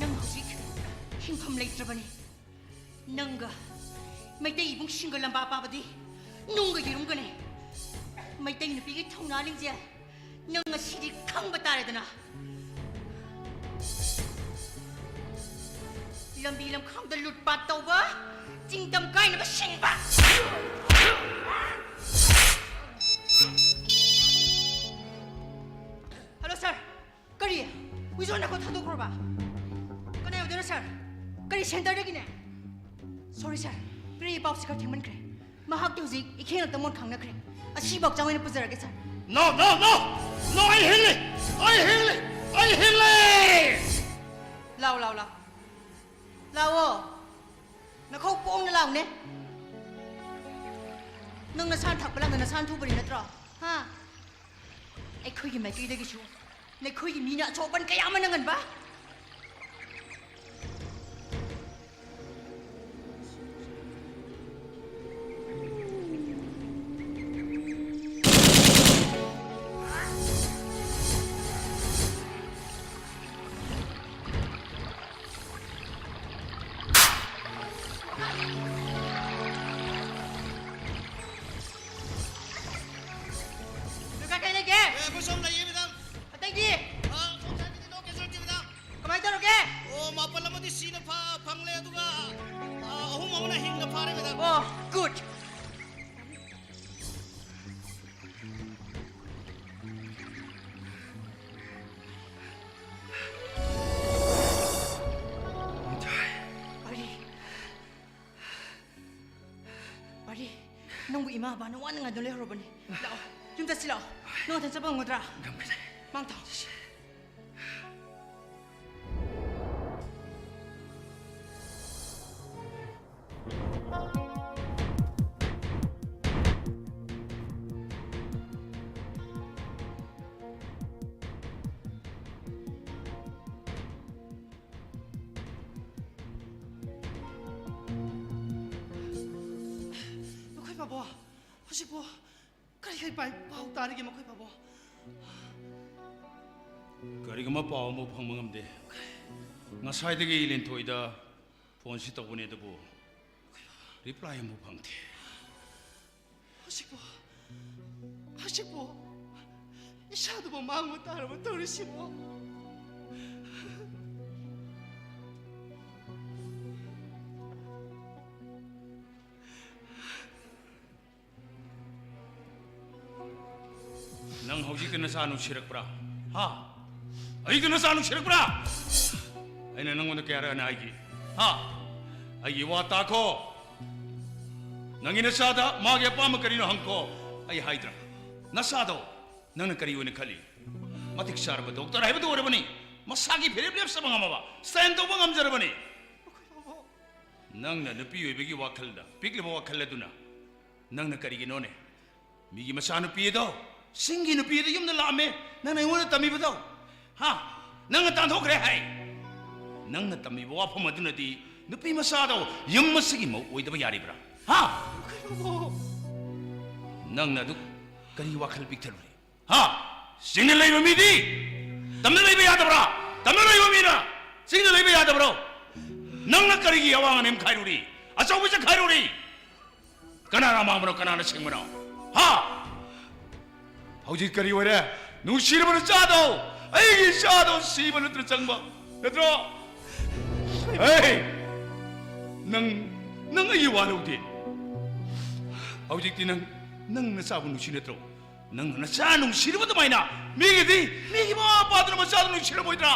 ꯅꯪ ꯍꯧꯖꯤꯛ ꯍꯤꯡꯐꯝ ꯂꯩꯇ꯭ꯔꯕꯅꯤ꯫ ꯅꯪꯒ ꯃꯩꯇꯩ ꯏꯕꯨꯡꯁꯤꯡꯒ ꯂꯝꯕꯥ ꯄꯥꯕꯗꯤ ꯅꯨꯡꯒ ꯌꯦꯔꯨꯝꯒꯅꯤ꯫ ꯃꯩꯇꯩ ꯅꯨꯄꯤꯒꯤ ꯊꯧꯅꯥ ꯂꯤꯡꯖꯦꯜ ꯅꯪ ꯉꯁꯤꯗꯤ ꯈꯪꯕ ꯇꯥꯔꯦꯗꯅ꯫ ꯂꯝꯕꯤ ꯂꯝꯈꯥꯡꯗ ꯂꯨꯠꯄꯥꯠ ꯇꯧꯕ, ꯆꯤꯡꯗꯝ ꯀꯥꯏꯅꯕ ꯁꯤꯡꯕ꯫ ꯍꯜꯂꯣ ꯁꯥꯔ, ꯀꯔꯤ? ꯋꯤꯖꯣꯟ ꯅꯈꯣ ꯊꯥꯗꯣꯛꯈ꯭ꯔꯕ? ꯀꯅꯥ ꯌꯧꯗꯣꯏꯅꯣ ꯁꯥꯔ? ꯀꯔꯤ ꯁꯦꯟꯇꯔꯗꯒꯤꯅꯦ? ꯁꯣꯔꯤ ꯁꯥꯔ, ꯄꯤꯔꯛꯏ ꯄꯥꯎꯁꯤ ꯈꯔ ꯊꯦꯡꯃꯟꯈ꯭ꯔꯦ꯫ ꯃꯍꯥꯛꯇꯤ ꯍꯧꯖꯤꯛ ꯏꯈꯦꯜ ꯅꯛꯇ ꯃꯣꯟ ꯈꯥꯡꯅꯈ꯭ꯔꯦ꯫ ꯑꯁꯤꯐꯥꯎ ꯆꯥꯡ ꯑꯣꯏꯅ ꯄꯨꯖꯔꯒꯦ ꯁꯥꯔ꯫ ꯅꯣ, ꯅꯣ, ꯅꯣ! ꯅꯣ, ꯑꯩ ꯍꯤꯡꯂꯤ! ꯑꯩ ꯍꯤꯡꯂꯤ! ꯑꯩ ꯍꯤꯡꯂꯤ! ꯂꯥꯎ, ꯂꯥꯎ, ꯂꯥꯎ꯫ ꯂꯥꯎꯑꯣ꯫ ꯅꯈꯧ ꯄꯣꯡꯅ ꯂꯥꯎꯅꯦ꯫ ꯅꯪ ꯅꯁꯥꯅ ꯊꯛꯄ ꯂꯥꯡꯗ ꯅꯁꯥꯅ ꯊꯨꯕꯅꯤ ꯅꯠꯇ꯭ꯔꯣ? ꯍꯥ? ꯑꯩꯈꯣꯏꯒꯤ ꯃꯥꯏꯀꯩꯗꯒꯤꯁꯨ ꯅꯈꯣꯏꯒꯤ ꯃꯤꯅ ꯑꯁꯣꯛ ꯑꯄꯟ ꯀꯌꯥ ꯑꯃ ꯅꯪꯍꯟꯕ꯫ ꯗꯔꯀꯥꯔ ꯀꯩ ꯂꯩꯒꯦ? ꯑꯦ, ꯑꯩꯈꯣꯏ ꯁꯣꯝ ꯂꯩꯌꯦ, ꯃꯦꯗꯥꯝ꯫ ꯑꯇꯩꯗꯤ? ꯑ, ꯁꯣꯝ ꯁꯥꯏꯠꯀꯤꯗꯤ ꯅꯣ ꯀꯦꯖꯨꯋꯦꯜꯇꯤ, ꯃꯦꯗꯥꯝ꯫ ꯀꯃꯥꯏ ꯇꯧꯔꯒꯦ? ꯑꯣ, ꯃꯥꯄꯜ ꯑꯃꯗꯤ ꯁꯤꯅ ꯐ-, ꯐꯪꯂꯦ, ꯑꯗꯨꯒ, ꯑ, ꯑꯍꯨꯝ ꯑꯃꯅ ꯍꯤꯡꯅ ꯐꯥꯔꯦ, ꯃꯦꯗꯥꯝ꯫ ꯑꯣ, ꯒꯨꯗ꯫ ꯑꯔꯤ꯫ ꯑꯔꯤ, ꯅꯪꯕꯨ ꯏꯃꯥ ꯕꯕꯥꯅ ꯋꯥꯅ ꯉꯥꯏꯗꯨꯅ ꯂꯩꯍꯧꯔꯕꯅꯤ꯫ ꯂꯥꯛꯑꯣ, ꯌꯨꯝ ꯆꯠꯁꯤ ꯂꯥꯛꯑꯣ꯫ ꯅꯪ ꯅꯊꯟ ꯆꯠꯄ ꯉꯝꯒꯗ꯭ꯔꯥ? ꯉꯝꯒꯅꯤ꯫ ꯃꯥꯡ ꯊꯥꯎ꯫ ꯕꯣ, ꯍꯧꯖꯤꯛꯄꯨ ꯀꯔꯤ ꯀꯔꯤ ꯄꯥꯏ-, ꯄꯥꯎ ꯇꯥꯔꯤꯒꯦ ꯃꯈꯣꯏ ꯕꯥꯕꯣ? ꯀꯔꯤꯒꯨꯝꯕ ꯄꯥꯎ ꯑꯃ ꯐꯪꯕ ꯉꯝꯗꯦ꯫ ꯉꯁꯥꯏꯗꯒꯤ ꯂꯤꯟꯊꯣꯏꯗ ꯐꯣꯟꯁꯤ ꯇꯧꯕꯅꯦ, ꯑꯗꯨꯕꯨ ꯔꯤꯄ꯭ꯂꯥꯏ ꯑꯃꯐꯥꯎ ꯐꯪꯗꯦ꯫ ꯍꯧꯖꯤꯛꯄꯨ, ꯍꯧꯖꯤꯛꯄꯨ ꯏꯁꯥꯗꯨꯕꯨ ꯃꯥꯡꯕ ꯇꯥꯔꯕ ꯇꯧꯔꯤꯁꯤꯕꯣ? ꯅꯪ ꯍꯧꯖꯤꯛꯇ ꯅꯆꯥ ꯅꯨꯡꯁꯤꯔꯛꯄ꯭ꯔꯥ? ꯍꯥ? ꯍꯧꯖꯤꯛꯇ ꯅꯆꯥ ꯅꯨꯡꯁꯤꯔꯛꯄ꯭ꯔꯥ? ꯑꯩꯅ ꯅꯪꯉꯣꯟꯗ ꯀꯌꯥꯔꯛ ꯍꯥꯏꯒꯦ? ꯍꯥ? ꯑꯩꯒꯤ ꯋꯥ ꯇꯥꯈꯣ꯫ ꯅꯪꯒꯤ ꯅꯆꯥꯗ ꯃꯥꯒꯤ ꯑꯄꯥꯝꯕ ꯀꯔꯤꯅꯣ ꯍꯪꯈꯣ꯫ ꯑꯩ ꯍꯥꯏꯗ꯭ꯔꯥ? ꯅꯆꯥꯗꯣ ꯅꯪꯅ ꯀꯔꯤ ꯑꯣꯏꯅ ꯈꯜꯂꯤ? ꯃꯇꯤꯛ ꯆꯥꯔꯕ ꯗꯣꯛꯇꯔ ꯍꯥꯏꯕꯗꯨ ꯑꯣꯏꯔꯕꯅꯤ꯫ ꯃꯁꯥꯒꯤ ꯐꯤꯔꯦꯞ ꯂꯦꯞꯆꯕ ꯉꯝꯃꯕ, ꯁ꯭ꯇꯦꯟ ꯇꯧꯕ ꯉꯝꯖꯔꯕꯅꯤ꯫ ꯅꯪꯅ ꯅꯨꯄꯤ ꯑꯣꯏꯕꯒꯤ ꯋꯥꯈꯜꯗ, ꯄꯤꯛꯂꯤꯕ ꯋꯥꯈꯜ ꯑꯗꯨꯅ ꯅꯪꯅ ꯀꯔꯤꯒꯤꯅꯣꯅꯦ? ꯃꯤꯒꯤ ꯃꯆꯥꯅꯨꯄꯤ ꯑꯗꯣ, ꯆꯤꯡꯒꯤ ꯅꯨꯄꯤ ꯑꯗꯣ ꯌꯨꯝꯗ ꯂꯥꯛꯑꯝꯃꯦ, ꯅꯪꯅ ꯑꯩꯉꯣꯟꯗ ꯇꯝꯕꯤꯕꯗꯣ, ꯍꯥ? ꯅꯪꯅ ꯇꯥꯟꯊꯣꯛꯈ꯭ꯔꯦ ꯍꯥꯏ꯫ ꯅꯪꯅ ꯇꯝꯕꯤꯕ ꯋꯥꯐꯝ ꯑꯗꯨꯅꯗꯤ ꯅꯨꯄꯤ ꯃꯆꯥꯗꯣ ꯌꯨꯝ ꯑꯁꯤꯒꯤ ꯃꯧ ꯑꯣꯏꯗꯕ ꯌꯥꯔꯤꯕ꯭ꯔꯥ? ꯍꯥ? ꯅꯪꯅ ꯑꯗꯨ ꯀꯔꯤ ꯋꯥꯈꯜ ꯄꯤꯛꯊꯜꯂꯨꯔꯦ? ꯍꯥ? ꯆꯤꯡꯗ ꯂꯩꯕ ꯃꯤꯗꯤ ꯇꯝꯗ ꯂꯩꯕ ꯌꯥꯗꯕ꯭ꯔꯥ? ꯇꯝꯗ ꯂꯩꯕ ꯃꯤꯅ ꯆꯤꯡꯗ ꯂꯩꯕ ꯌꯥꯗꯕ꯭ꯔꯣ? ꯅꯪꯅ ꯀꯔꯤꯒꯤ ꯑꯋꯥꯡ ꯑꯅꯦꯝ ꯈꯥꯏꯔꯨꯔꯤ? ꯑꯆꯧꯕ ꯆꯠꯈꯥꯏꯔꯨꯔꯤ? ꯀꯅꯥꯅ ꯑꯃꯥꯡꯕꯅꯣ, ꯀꯅꯥꯅ ꯁꯦꯡꯕꯅꯣ? ꯍꯥ? ꯍꯧꯖꯤꯛ ꯀꯔꯤ ꯑꯣꯏꯔꯦ? ꯅꯨꯡꯁꯤꯔꯕ ꯅꯆꯥꯗꯣ, ꯑꯩꯒꯤ ꯏꯆꯥꯗꯣ ꯁꯤꯕ ꯅꯠꯇ꯭ꯔ ꯆꯪꯕ ꯅꯠꯇ꯭ꯔꯣ? ꯍꯦ! ꯅꯪ, ꯅꯪ ꯑꯩꯒꯤ ꯋꯥ ꯂꯧꯗꯦ꯫ ꯍꯧꯖꯤꯛꯇꯤ ꯅꯪ, ꯅꯪ ꯅꯆꯥꯕꯨ ꯅꯨꯡꯁꯤ ꯅꯠꯇ꯭ꯔꯣ? ꯅꯪ ꯅꯆꯥ ꯅꯨꯡꯁꯤꯔꯨꯕ ꯑꯗꯨꯃꯥꯏꯅ ꯃꯤꯒꯤꯗꯤ, ꯃꯤꯒꯤ ꯃꯃꯥ ꯃꯄꯥꯗꯨꯅ ꯃꯆꯥꯗꯨ ꯅꯨꯡꯁꯤꯔꯝꯃꯣꯏꯗ꯭ꯔꯥ?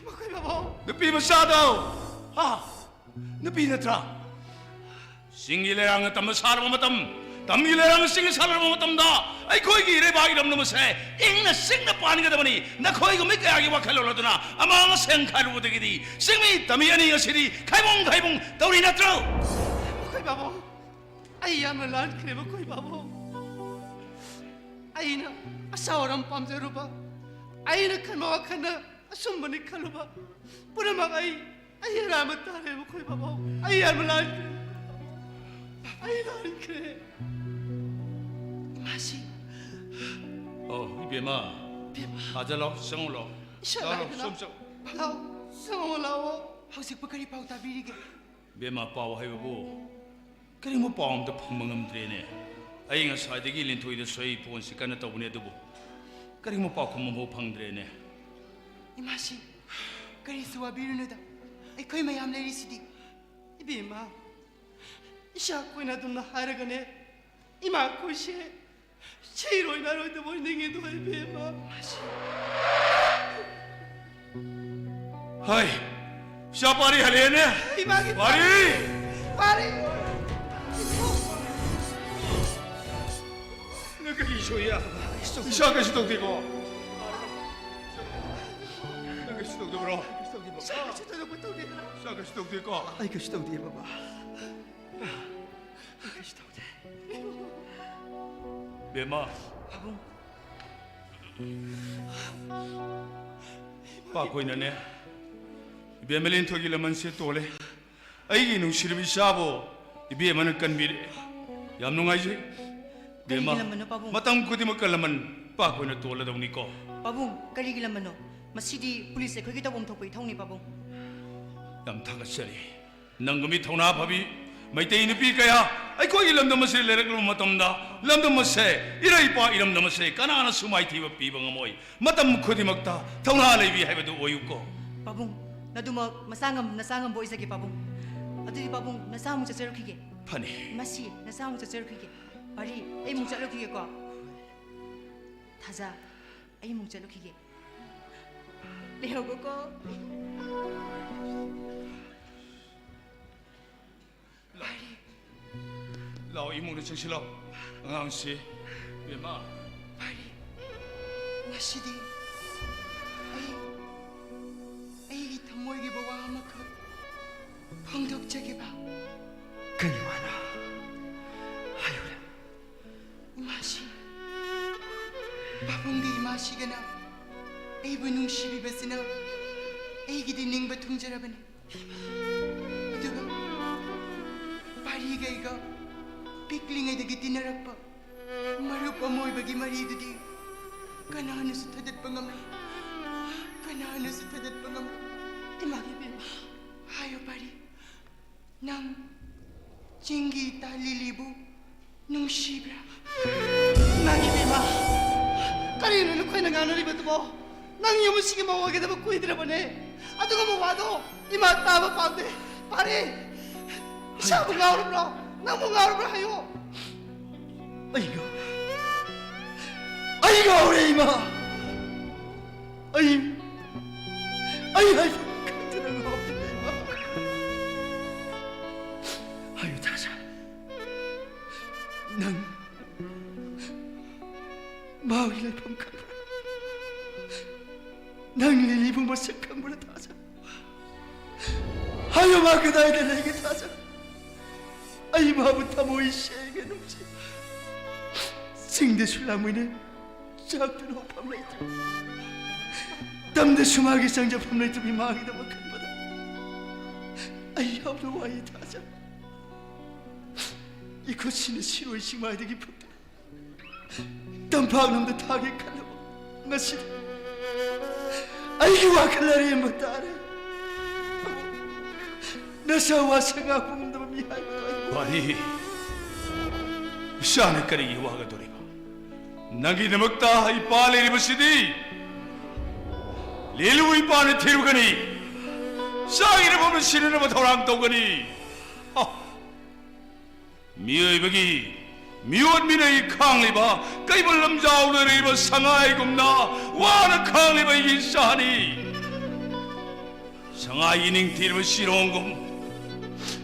ꯃꯈꯣꯏ ꯕꯥꯕꯥ꯫ ꯅꯨꯄꯤ ꯃꯆꯥꯗꯣ, ꯍꯥ? ꯅꯨꯄꯤ ꯅꯠꯇ꯭ꯔꯥ? ꯆꯤꯡꯒꯤ ꯂꯩꯔꯥꯡꯅ ꯇꯝꯕ ꯁꯥꯔꯕ ꯃꯇꯝ, ꯇꯝꯒꯤ ꯂꯩꯔꯥꯡꯅ ꯆꯤꯡ ꯁꯥꯟꯅꯔꯕ ꯃꯇꯝꯗ ꯑꯩꯈꯣꯏꯒꯤ ꯏꯔꯩꯕꯥꯛ ꯏꯔꯝꯗꯝ ꯑꯁꯦ ꯏꯪꯅ ꯆꯤꯛꯅ ꯄꯥꯟꯒꯗꯕꯅꯤ꯫ ꯅꯈꯣꯏꯒꯨꯝꯕꯤ ꯀꯌꯥꯒꯤ ꯋꯥꯈꯜꯂꯣꯟ ꯑꯗꯨꯅ ꯑꯃꯥꯡ ꯑꯁꯦꯡ ꯈꯥꯏꯔꯨꯕꯗꯒꯤꯗꯤ ꯆꯤꯡꯃꯤ ꯇꯝꯃꯤ ꯑꯅꯤ ꯉꯁꯤꯗꯤ ꯈꯥꯏꯕꯨꯡ ꯈꯥꯏꯕꯨꯡ ꯇꯧꯔꯤ ꯅꯠꯇ꯭ꯔꯣ? ꯃꯈꯣꯏ ꯕꯥꯕꯥ, ꯑꯩ ꯌꯥꯝꯅ ꯂꯥꯟꯈ꯭ꯔꯦ ꯃꯈꯣꯏ ꯕꯥꯕꯥ꯫ ꯑꯩꯅ ꯑꯆꯥ ꯑꯔꯥꯝ ꯄꯥꯝꯖꯔꯨꯕ, ꯑꯩꯅ ꯈꯟꯕ ꯋꯥꯈꯜꯅ ꯑꯆꯨꯝꯕꯅꯤ ꯈꯜꯂꯨꯕ ꯄꯨꯝꯅꯃꯛ ꯑꯩ, ꯑꯩ ꯑꯔꯥꯟꯕ ꯇꯥꯔꯦ ꯃꯈꯣꯏ ꯕꯥꯕꯥ꯫ ꯑꯩ ꯌꯥꯝꯅ ꯂꯥꯟꯈ꯭ꯔꯦ꯫ ꯑꯩ ꯂꯥꯟꯈ꯭ꯔꯦ꯫ ꯏꯃꯥꯁꯤ꯫ ꯑꯣ, ꯏꯕꯦꯝꯃ꯫ ꯏꯕꯦꯝꯃ꯫ ꯑꯥꯗ ꯂꯥꯎ, ꯆꯪꯉꯨ ꯂꯥꯎ꯫ ꯏꯁꯥ ꯂꯥꯎ, ꯂꯥꯎ, ꯂꯥꯛꯑꯦ, ꯁꯣꯝ ꯂꯥꯎ꯫ ꯆꯪꯉꯨ꯫ ꯂꯥꯎ, ꯆꯪꯉꯨ ꯂꯥꯎꯑꯣ꯫ ꯍꯧꯖꯤꯛꯄꯨ ꯀꯔꯤ ꯄꯥꯎ ꯇꯥꯕꯤꯔꯤꯒꯦ? ꯏꯕꯦꯝꯃ, ꯄꯥꯎ ꯍꯥꯏꯕꯕꯨ ꯀꯔꯤꯒꯨꯝꯕ ꯄꯥꯎ ꯑꯝꯇ ꯐꯪꯕ ꯉꯝꯗ꯭ꯔꯦꯅꯦ꯫ ꯑꯩ ꯉꯁꯥꯏꯗꯒꯤ ꯂꯤꯟꯊꯣꯏꯗ ꯁꯣꯏ ꯐꯣꯟꯁꯤ ꯀꯟꯅ ꯇꯧꯕꯅꯦ, ꯑꯗꯨꯕꯨ ꯀꯔꯤꯒꯨꯝꯕ ꯄꯥꯎꯈꯨꯝ ꯑꯃꯐꯥꯎ ꯐꯪꯗ꯭ꯔꯦꯅꯦ꯫ ꯏꯃꯥꯁꯤ, ꯀꯔꯤꯁꯨ ꯋꯥꯕꯤꯔꯨꯅꯨꯗ, ꯑꯩꯈꯣꯏ ꯃꯌꯥꯝ ꯂꯩꯔꯤꯁꯤꯗꯤ꯫ ꯏꯕꯦꯝꯃ, ꯏꯆꯥ ꯑꯩꯈꯣꯏꯅ ꯑꯗꯨꯝꯅ ꯍꯥꯏꯔꯒꯅꯦ, ꯏꯃꯥ ꯑꯩꯈꯣꯏꯁꯦ ꯁꯤꯔꯣꯏ ꯅꯥꯔꯣꯏꯗꯕ ꯑꯣꯏꯅꯤꯡꯉꯤꯗꯣ ꯏꯕꯦꯝꯃ꯫ ꯍꯥꯏ, ꯏꯆꯥ ꯄꯥꯔꯤ ꯍꯜꯂꯛꯑꯦꯅꯦ꯫ ꯏꯃꯥꯒꯤ ꯄꯥꯔꯤ! ꯄꯥꯔꯤ! ꯅꯪ ꯀꯔꯤ ꯁꯣꯏꯌꯦ? ꯏꯆꯥ ꯀꯩꯁꯨ ꯇꯧꯗꯦꯀꯣ? ꯅꯪ ꯀꯩꯁꯨ ꯇꯧꯗꯕ꯭ꯔꯣ? ꯏꯆꯥ ꯀꯩꯁꯨ ꯊꯣꯏꯗꯣꯛꯄ ꯇꯧꯗꯦꯗ꯫ ꯏꯆꯥ ꯀꯩꯁꯨ ꯇꯧꯗꯦꯀꯣ? ꯑꯩ ꯀꯩꯁꯨ ꯇꯧꯗꯦ, ꯕꯕꯥ꯫ ꯑꯩ ꯀꯩꯁꯨ ꯇꯧꯗꯦ꯫ ꯕꯦꯝꯃ꯫ ꯄꯥꯕꯨꯡ꯫ ꯄꯥꯈꯣꯏꯅꯅꯦ, ꯏꯕꯦꯝꯃ ꯂꯦꯟꯊꯣꯏꯒꯤ ꯂꯃꯟꯁꯦ ꯇꯣꯜꯂꯦ꯫ ꯑꯩꯒꯤ ꯅꯨꯡꯁꯤꯔꯕ ꯏꯆꯥꯕꯨ ꯏꯕꯦꯝꯃꯅ ꯀꯟꯕꯤꯔꯦ꯫ ꯌꯥꯝ ꯅꯨꯡꯉꯥꯏꯖꯩ꯫ ꯀꯔꯤꯒꯤ ꯕꯦꯝꯃ, ꯂꯃꯟꯅꯣ, ꯄꯥꯕꯨꯡ? ꯃꯇꯝ ꯈꯨꯗꯤꯡꯃꯛꯀ ꯂꯃꯟ ꯄꯥꯈꯣꯏꯅ ꯇꯣꯜꯂꯗꯧꯅꯤꯀꯣ꯫ ꯄꯥꯕꯨꯡ, ꯀꯔꯤꯒꯤ ꯂꯃꯟꯅꯣ? ꯃꯁꯤꯗꯤ ꯄꯨꯂꯤꯁ ꯑꯩꯈꯣꯏꯒꯤ ꯇꯧꯐꯝ ꯊꯣꯛꯄ ꯏꯊꯧꯅꯤ, ꯄꯥꯕꯨꯡ꯫ ꯌꯥꯝ ꯊꯥꯒꯠꯆꯔꯤ꯫ ꯅꯪꯒꯨꯝꯕꯤ ꯊꯧꯅꯥ ꯐꯕꯤ ꯃꯩꯇꯩ ꯅꯨꯄꯤ ꯀꯌꯥ ꯑꯩꯈꯣꯏꯒꯤ ꯂꯝꯗꯝ ꯑꯁꯤꯗ ꯂꯩꯔꯛꯂꯕ ꯃꯇꯝꯗ, ꯂꯝꯗꯝ ꯑꯁꯦ, ꯏꯔꯩ ꯏꯄꯥ ꯏꯔꯝꯗꯝ ꯑꯁꯦ ꯀꯅꯥꯅꯁꯨ ꯃꯥꯏꯊꯤꯕ ꯄꯤꯕ ꯉꯝꯃꯣꯏ꯫ ꯃꯇꯝ ꯈꯨꯗꯤꯡꯃꯛꯇ ꯊꯧꯅꯥ ꯂꯩꯕꯤ ꯍꯥꯏꯕꯗꯨ ꯑꯣꯏꯌꯨꯀꯣ꯫ ꯄꯥꯕꯨꯡ, ꯅꯗꯨꯃꯛ ꯃꯁꯥ ꯉꯝ-, ꯅꯁꯥ ꯉꯝꯕ ꯑꯣꯏꯖꯒꯦ, ꯄꯥꯕꯨꯡ꯫ ꯑꯗꯨꯗꯤ, ꯄꯥꯕꯨꯡ, ꯅꯁꯥ ꯑꯃꯨꯛ ꯆꯠꯆꯔꯛꯈꯤꯒꯦ꯫ ꯐꯅꯤ꯫ ꯃꯁꯤ, ꯅꯁꯥ ꯑꯃꯨꯛ ꯆꯠꯆꯔꯛꯈꯤꯒꯦ꯫ ꯄꯥꯔꯤ, ꯑꯩ ꯑꯃꯨꯛ ꯆꯠꯂꯛꯈꯤꯒꯦꯀꯣ꯫ ꯊꯥꯖ, ꯑꯩ ꯑꯃꯨꯛ ꯆꯠꯂꯨꯈꯤꯒꯦ꯫ ꯂꯩꯍꯧꯕꯀꯣ꯫ ꯄꯥꯔꯤ꯫ ꯂꯥꯛꯑꯣ, ꯏꯃꯨꯡꯗ ꯆꯪꯁꯤꯜꯂꯣ꯫ ꯑꯉꯥꯡꯁꯤ, ꯏꯕꯦꯝꯃ꯫ ꯄꯥꯔꯤ, ꯉꯁꯤꯗꯤ ꯑꯩ, ꯑꯩꯒꯤ ꯊꯃꯣꯏꯒꯤ ꯋꯥ ꯑꯃꯈꯛ ꯐꯣꯡꯗꯣꯛꯆꯒꯦꯕ꯫ ꯀꯔꯤ ꯋꯥꯅꯣ? ꯍꯥꯏꯌꯨꯅꯦ꯫ ꯏꯃꯥꯁꯤ, ꯄꯥꯕꯨꯡꯒ ꯏꯃꯥꯁꯤꯒꯅ ꯑꯩꯕꯨ ꯅꯨꯡꯁꯤꯕꯤꯕꯁꯤꯅ ꯑꯩꯒꯤꯗꯤ ꯅꯤꯡꯕ ꯊꯨꯡꯖꯔꯕꯅꯤ꯫ ꯑꯗꯨꯒ ꯄꯥꯔꯤꯒ ꯑꯩꯒ ꯄꯤꯛꯂꯤꯉꯩꯗꯒꯤ ꯇꯤꯟꯅꯔꯛꯄ ꯃꯔꯨꯞ ꯑꯃ ꯑꯣꯏꯕꯒꯤ ꯃꯔꯤꯗꯨꯗꯤ ꯀꯅꯥꯅꯁꯨ ꯊꯗꯠꯄ ꯉꯝꯂꯣꯏ, ꯀꯅꯥꯅꯁꯨ ꯊꯗꯠꯄ ꯉꯝꯂꯣꯏ꯫ ꯏꯃꯥꯒꯤ ꯏꯕꯦꯝꯃ, ꯍꯥꯏꯌꯣ ꯄꯥꯔꯤ, ꯅꯪ ꯆꯤꯡꯒꯤ ꯏꯇꯥ ꯂꯤꯂꯤꯕꯨ ꯅꯨꯡꯁꯤꯕ꯭ꯔꯥ? ꯏꯃꯥꯒꯤ ꯏꯕꯦꯝꯃ, ꯀꯔꯤꯅꯣ ꯅꯈꯣꯏꯅ ꯉꯥꯡꯅꯔꯤꯕꯗꯨꯕꯣ? ꯅꯪ ꯌꯨꯝ ꯑꯁꯤꯒꯤ ꯃꯧ ꯑꯣꯏꯒꯗꯕ ꯀꯨꯏꯗ꯭ꯔꯕꯅꯦ꯫ ꯑꯗꯨꯒꯨꯝꯕ ꯋꯥꯗꯣ ꯏꯃꯥ ꯇꯥꯕ ꯄꯥꯝꯗꯦ꯫ ꯄꯥꯔꯤ, ꯏꯁꯥꯕꯨ ꯉꯥꯎꯔꯕ꯭ꯔꯣ? ꯅꯪꯕꯨ ꯉꯥꯎꯔꯕ꯭ꯔꯥ ꯍꯥꯏꯌꯣ꯫ ꯑꯩ ꯉꯥꯎꯔꯦ꯫ ꯑꯩ ꯉꯥꯎꯔꯦ, ꯏꯃꯥ꯫ ꯑꯩ, ꯑꯩ ꯍꯥꯏꯐꯝ ꯈꯪꯗꯅ ꯉꯥꯎꯔꯦ, ꯏꯃꯥ꯫ ꯍꯥꯏꯌꯨ, ꯊꯥꯖ꯫ ꯅꯪ ꯃꯥꯒꯤ ꯂꯩꯐꯝ ꯈꯪꯕ꯭ꯔꯥ? ꯅꯪ ꯂꯤꯂꯤꯕꯨ ꯃꯁꯛ ꯈꯪꯕ꯭ꯔꯥ, ꯊꯥꯖ? ꯍꯥꯏꯌꯨ, ꯃꯥ ꯀꯗꯥꯏꯗ ꯂꯩꯒꯦ, ꯊꯥꯖ? ꯑꯩ ꯃꯥꯕꯨ ꯊꯃꯣꯏ ꯁꯦꯡꯅ ꯅꯨꯡꯁꯤ꯫ ꯆꯤꯡꯗꯁꯨ ꯂꯥꯡꯃꯤꯟꯅꯩ, ꯆꯥꯛꯇꯨꯅ ꯍꯧꯐꯝ ꯂꯩꯇ꯭ꯔꯦ꯫ ꯇꯝꯗꯁꯨ ꯃꯥꯒꯤ ꯆꯪꯖꯐꯝ ꯂꯩꯇ꯭ꯔꯕꯤ ꯃꯥꯒꯤꯗꯃꯛ ꯈꯟꯕꯗ ꯑꯩ ꯌꯥꯝꯅ ꯋꯥꯏ, ꯊꯥꯖ꯫ ꯏꯈꯨꯠꯁꯤꯅ ꯁꯤꯔꯣꯏ ꯆꯤꯡꯃꯥꯏꯗꯒꯤ ꯐꯨꯛꯇꯨꯅ ꯇꯝꯄꯥꯛꯂꯝꯗ ꯊꯥꯒꯦ ꯈꯜꯂꯕ ꯉꯁꯤꯗꯤ ꯑꯩꯒꯤ ꯋꯥꯈꯜ ꯑꯔꯦꯝꯕ ꯇꯥꯔꯦ꯫ ꯅꯁꯥ ꯋꯥꯁꯛ ꯉꯥꯛꯄ ꯉꯝꯗꯕ ꯃꯤ ꯍꯥꯏꯕꯗꯣ ꯑꯩ꯫ ꯋꯥꯔꯤ꯫ ꯏꯁꯥꯅ ꯀꯔꯤꯒꯤ ꯋꯥꯒꯗꯧꯔꯤꯕ? ꯅꯪꯒꯤꯗꯃꯛꯇ ꯏꯄꯥ ꯂꯩꯔꯤꯕꯁꯤꯗꯤ ꯂꯤꯂꯨ ꯏꯄꯥꯅ ꯊꯤꯔꯨꯒꯅꯤ꯫ ꯆꯥꯈꯤꯅꯕ ꯑꯃ ꯁꯤꯟꯅꯅꯕ ꯊꯧꯔꯥꯡ ꯇꯧꯒꯅꯤ꯫ ꯍ! ꯃꯤꯑꯣꯏꯕꯒꯤ ꯃꯤꯑꯣꯠ ꯃꯤꯅꯩ ꯈꯥꯡꯂꯤꯕ ꯀꯩꯕꯨꯜ ꯂꯝꯖꯥꯎꯗ ꯂꯩꯔꯤꯕ ꯁꯉꯥꯏꯒꯨꯝꯅ ꯋꯥꯅ ꯈꯥꯡꯂꯤꯕ ꯑꯩꯒꯤ ꯏꯆꯥꯅꯤ꯫ ꯁꯉꯥꯏꯒꯤ ꯅꯤꯡꯊꯤꯔꯕ ꯁꯤꯔꯣꯡꯒꯨꯝ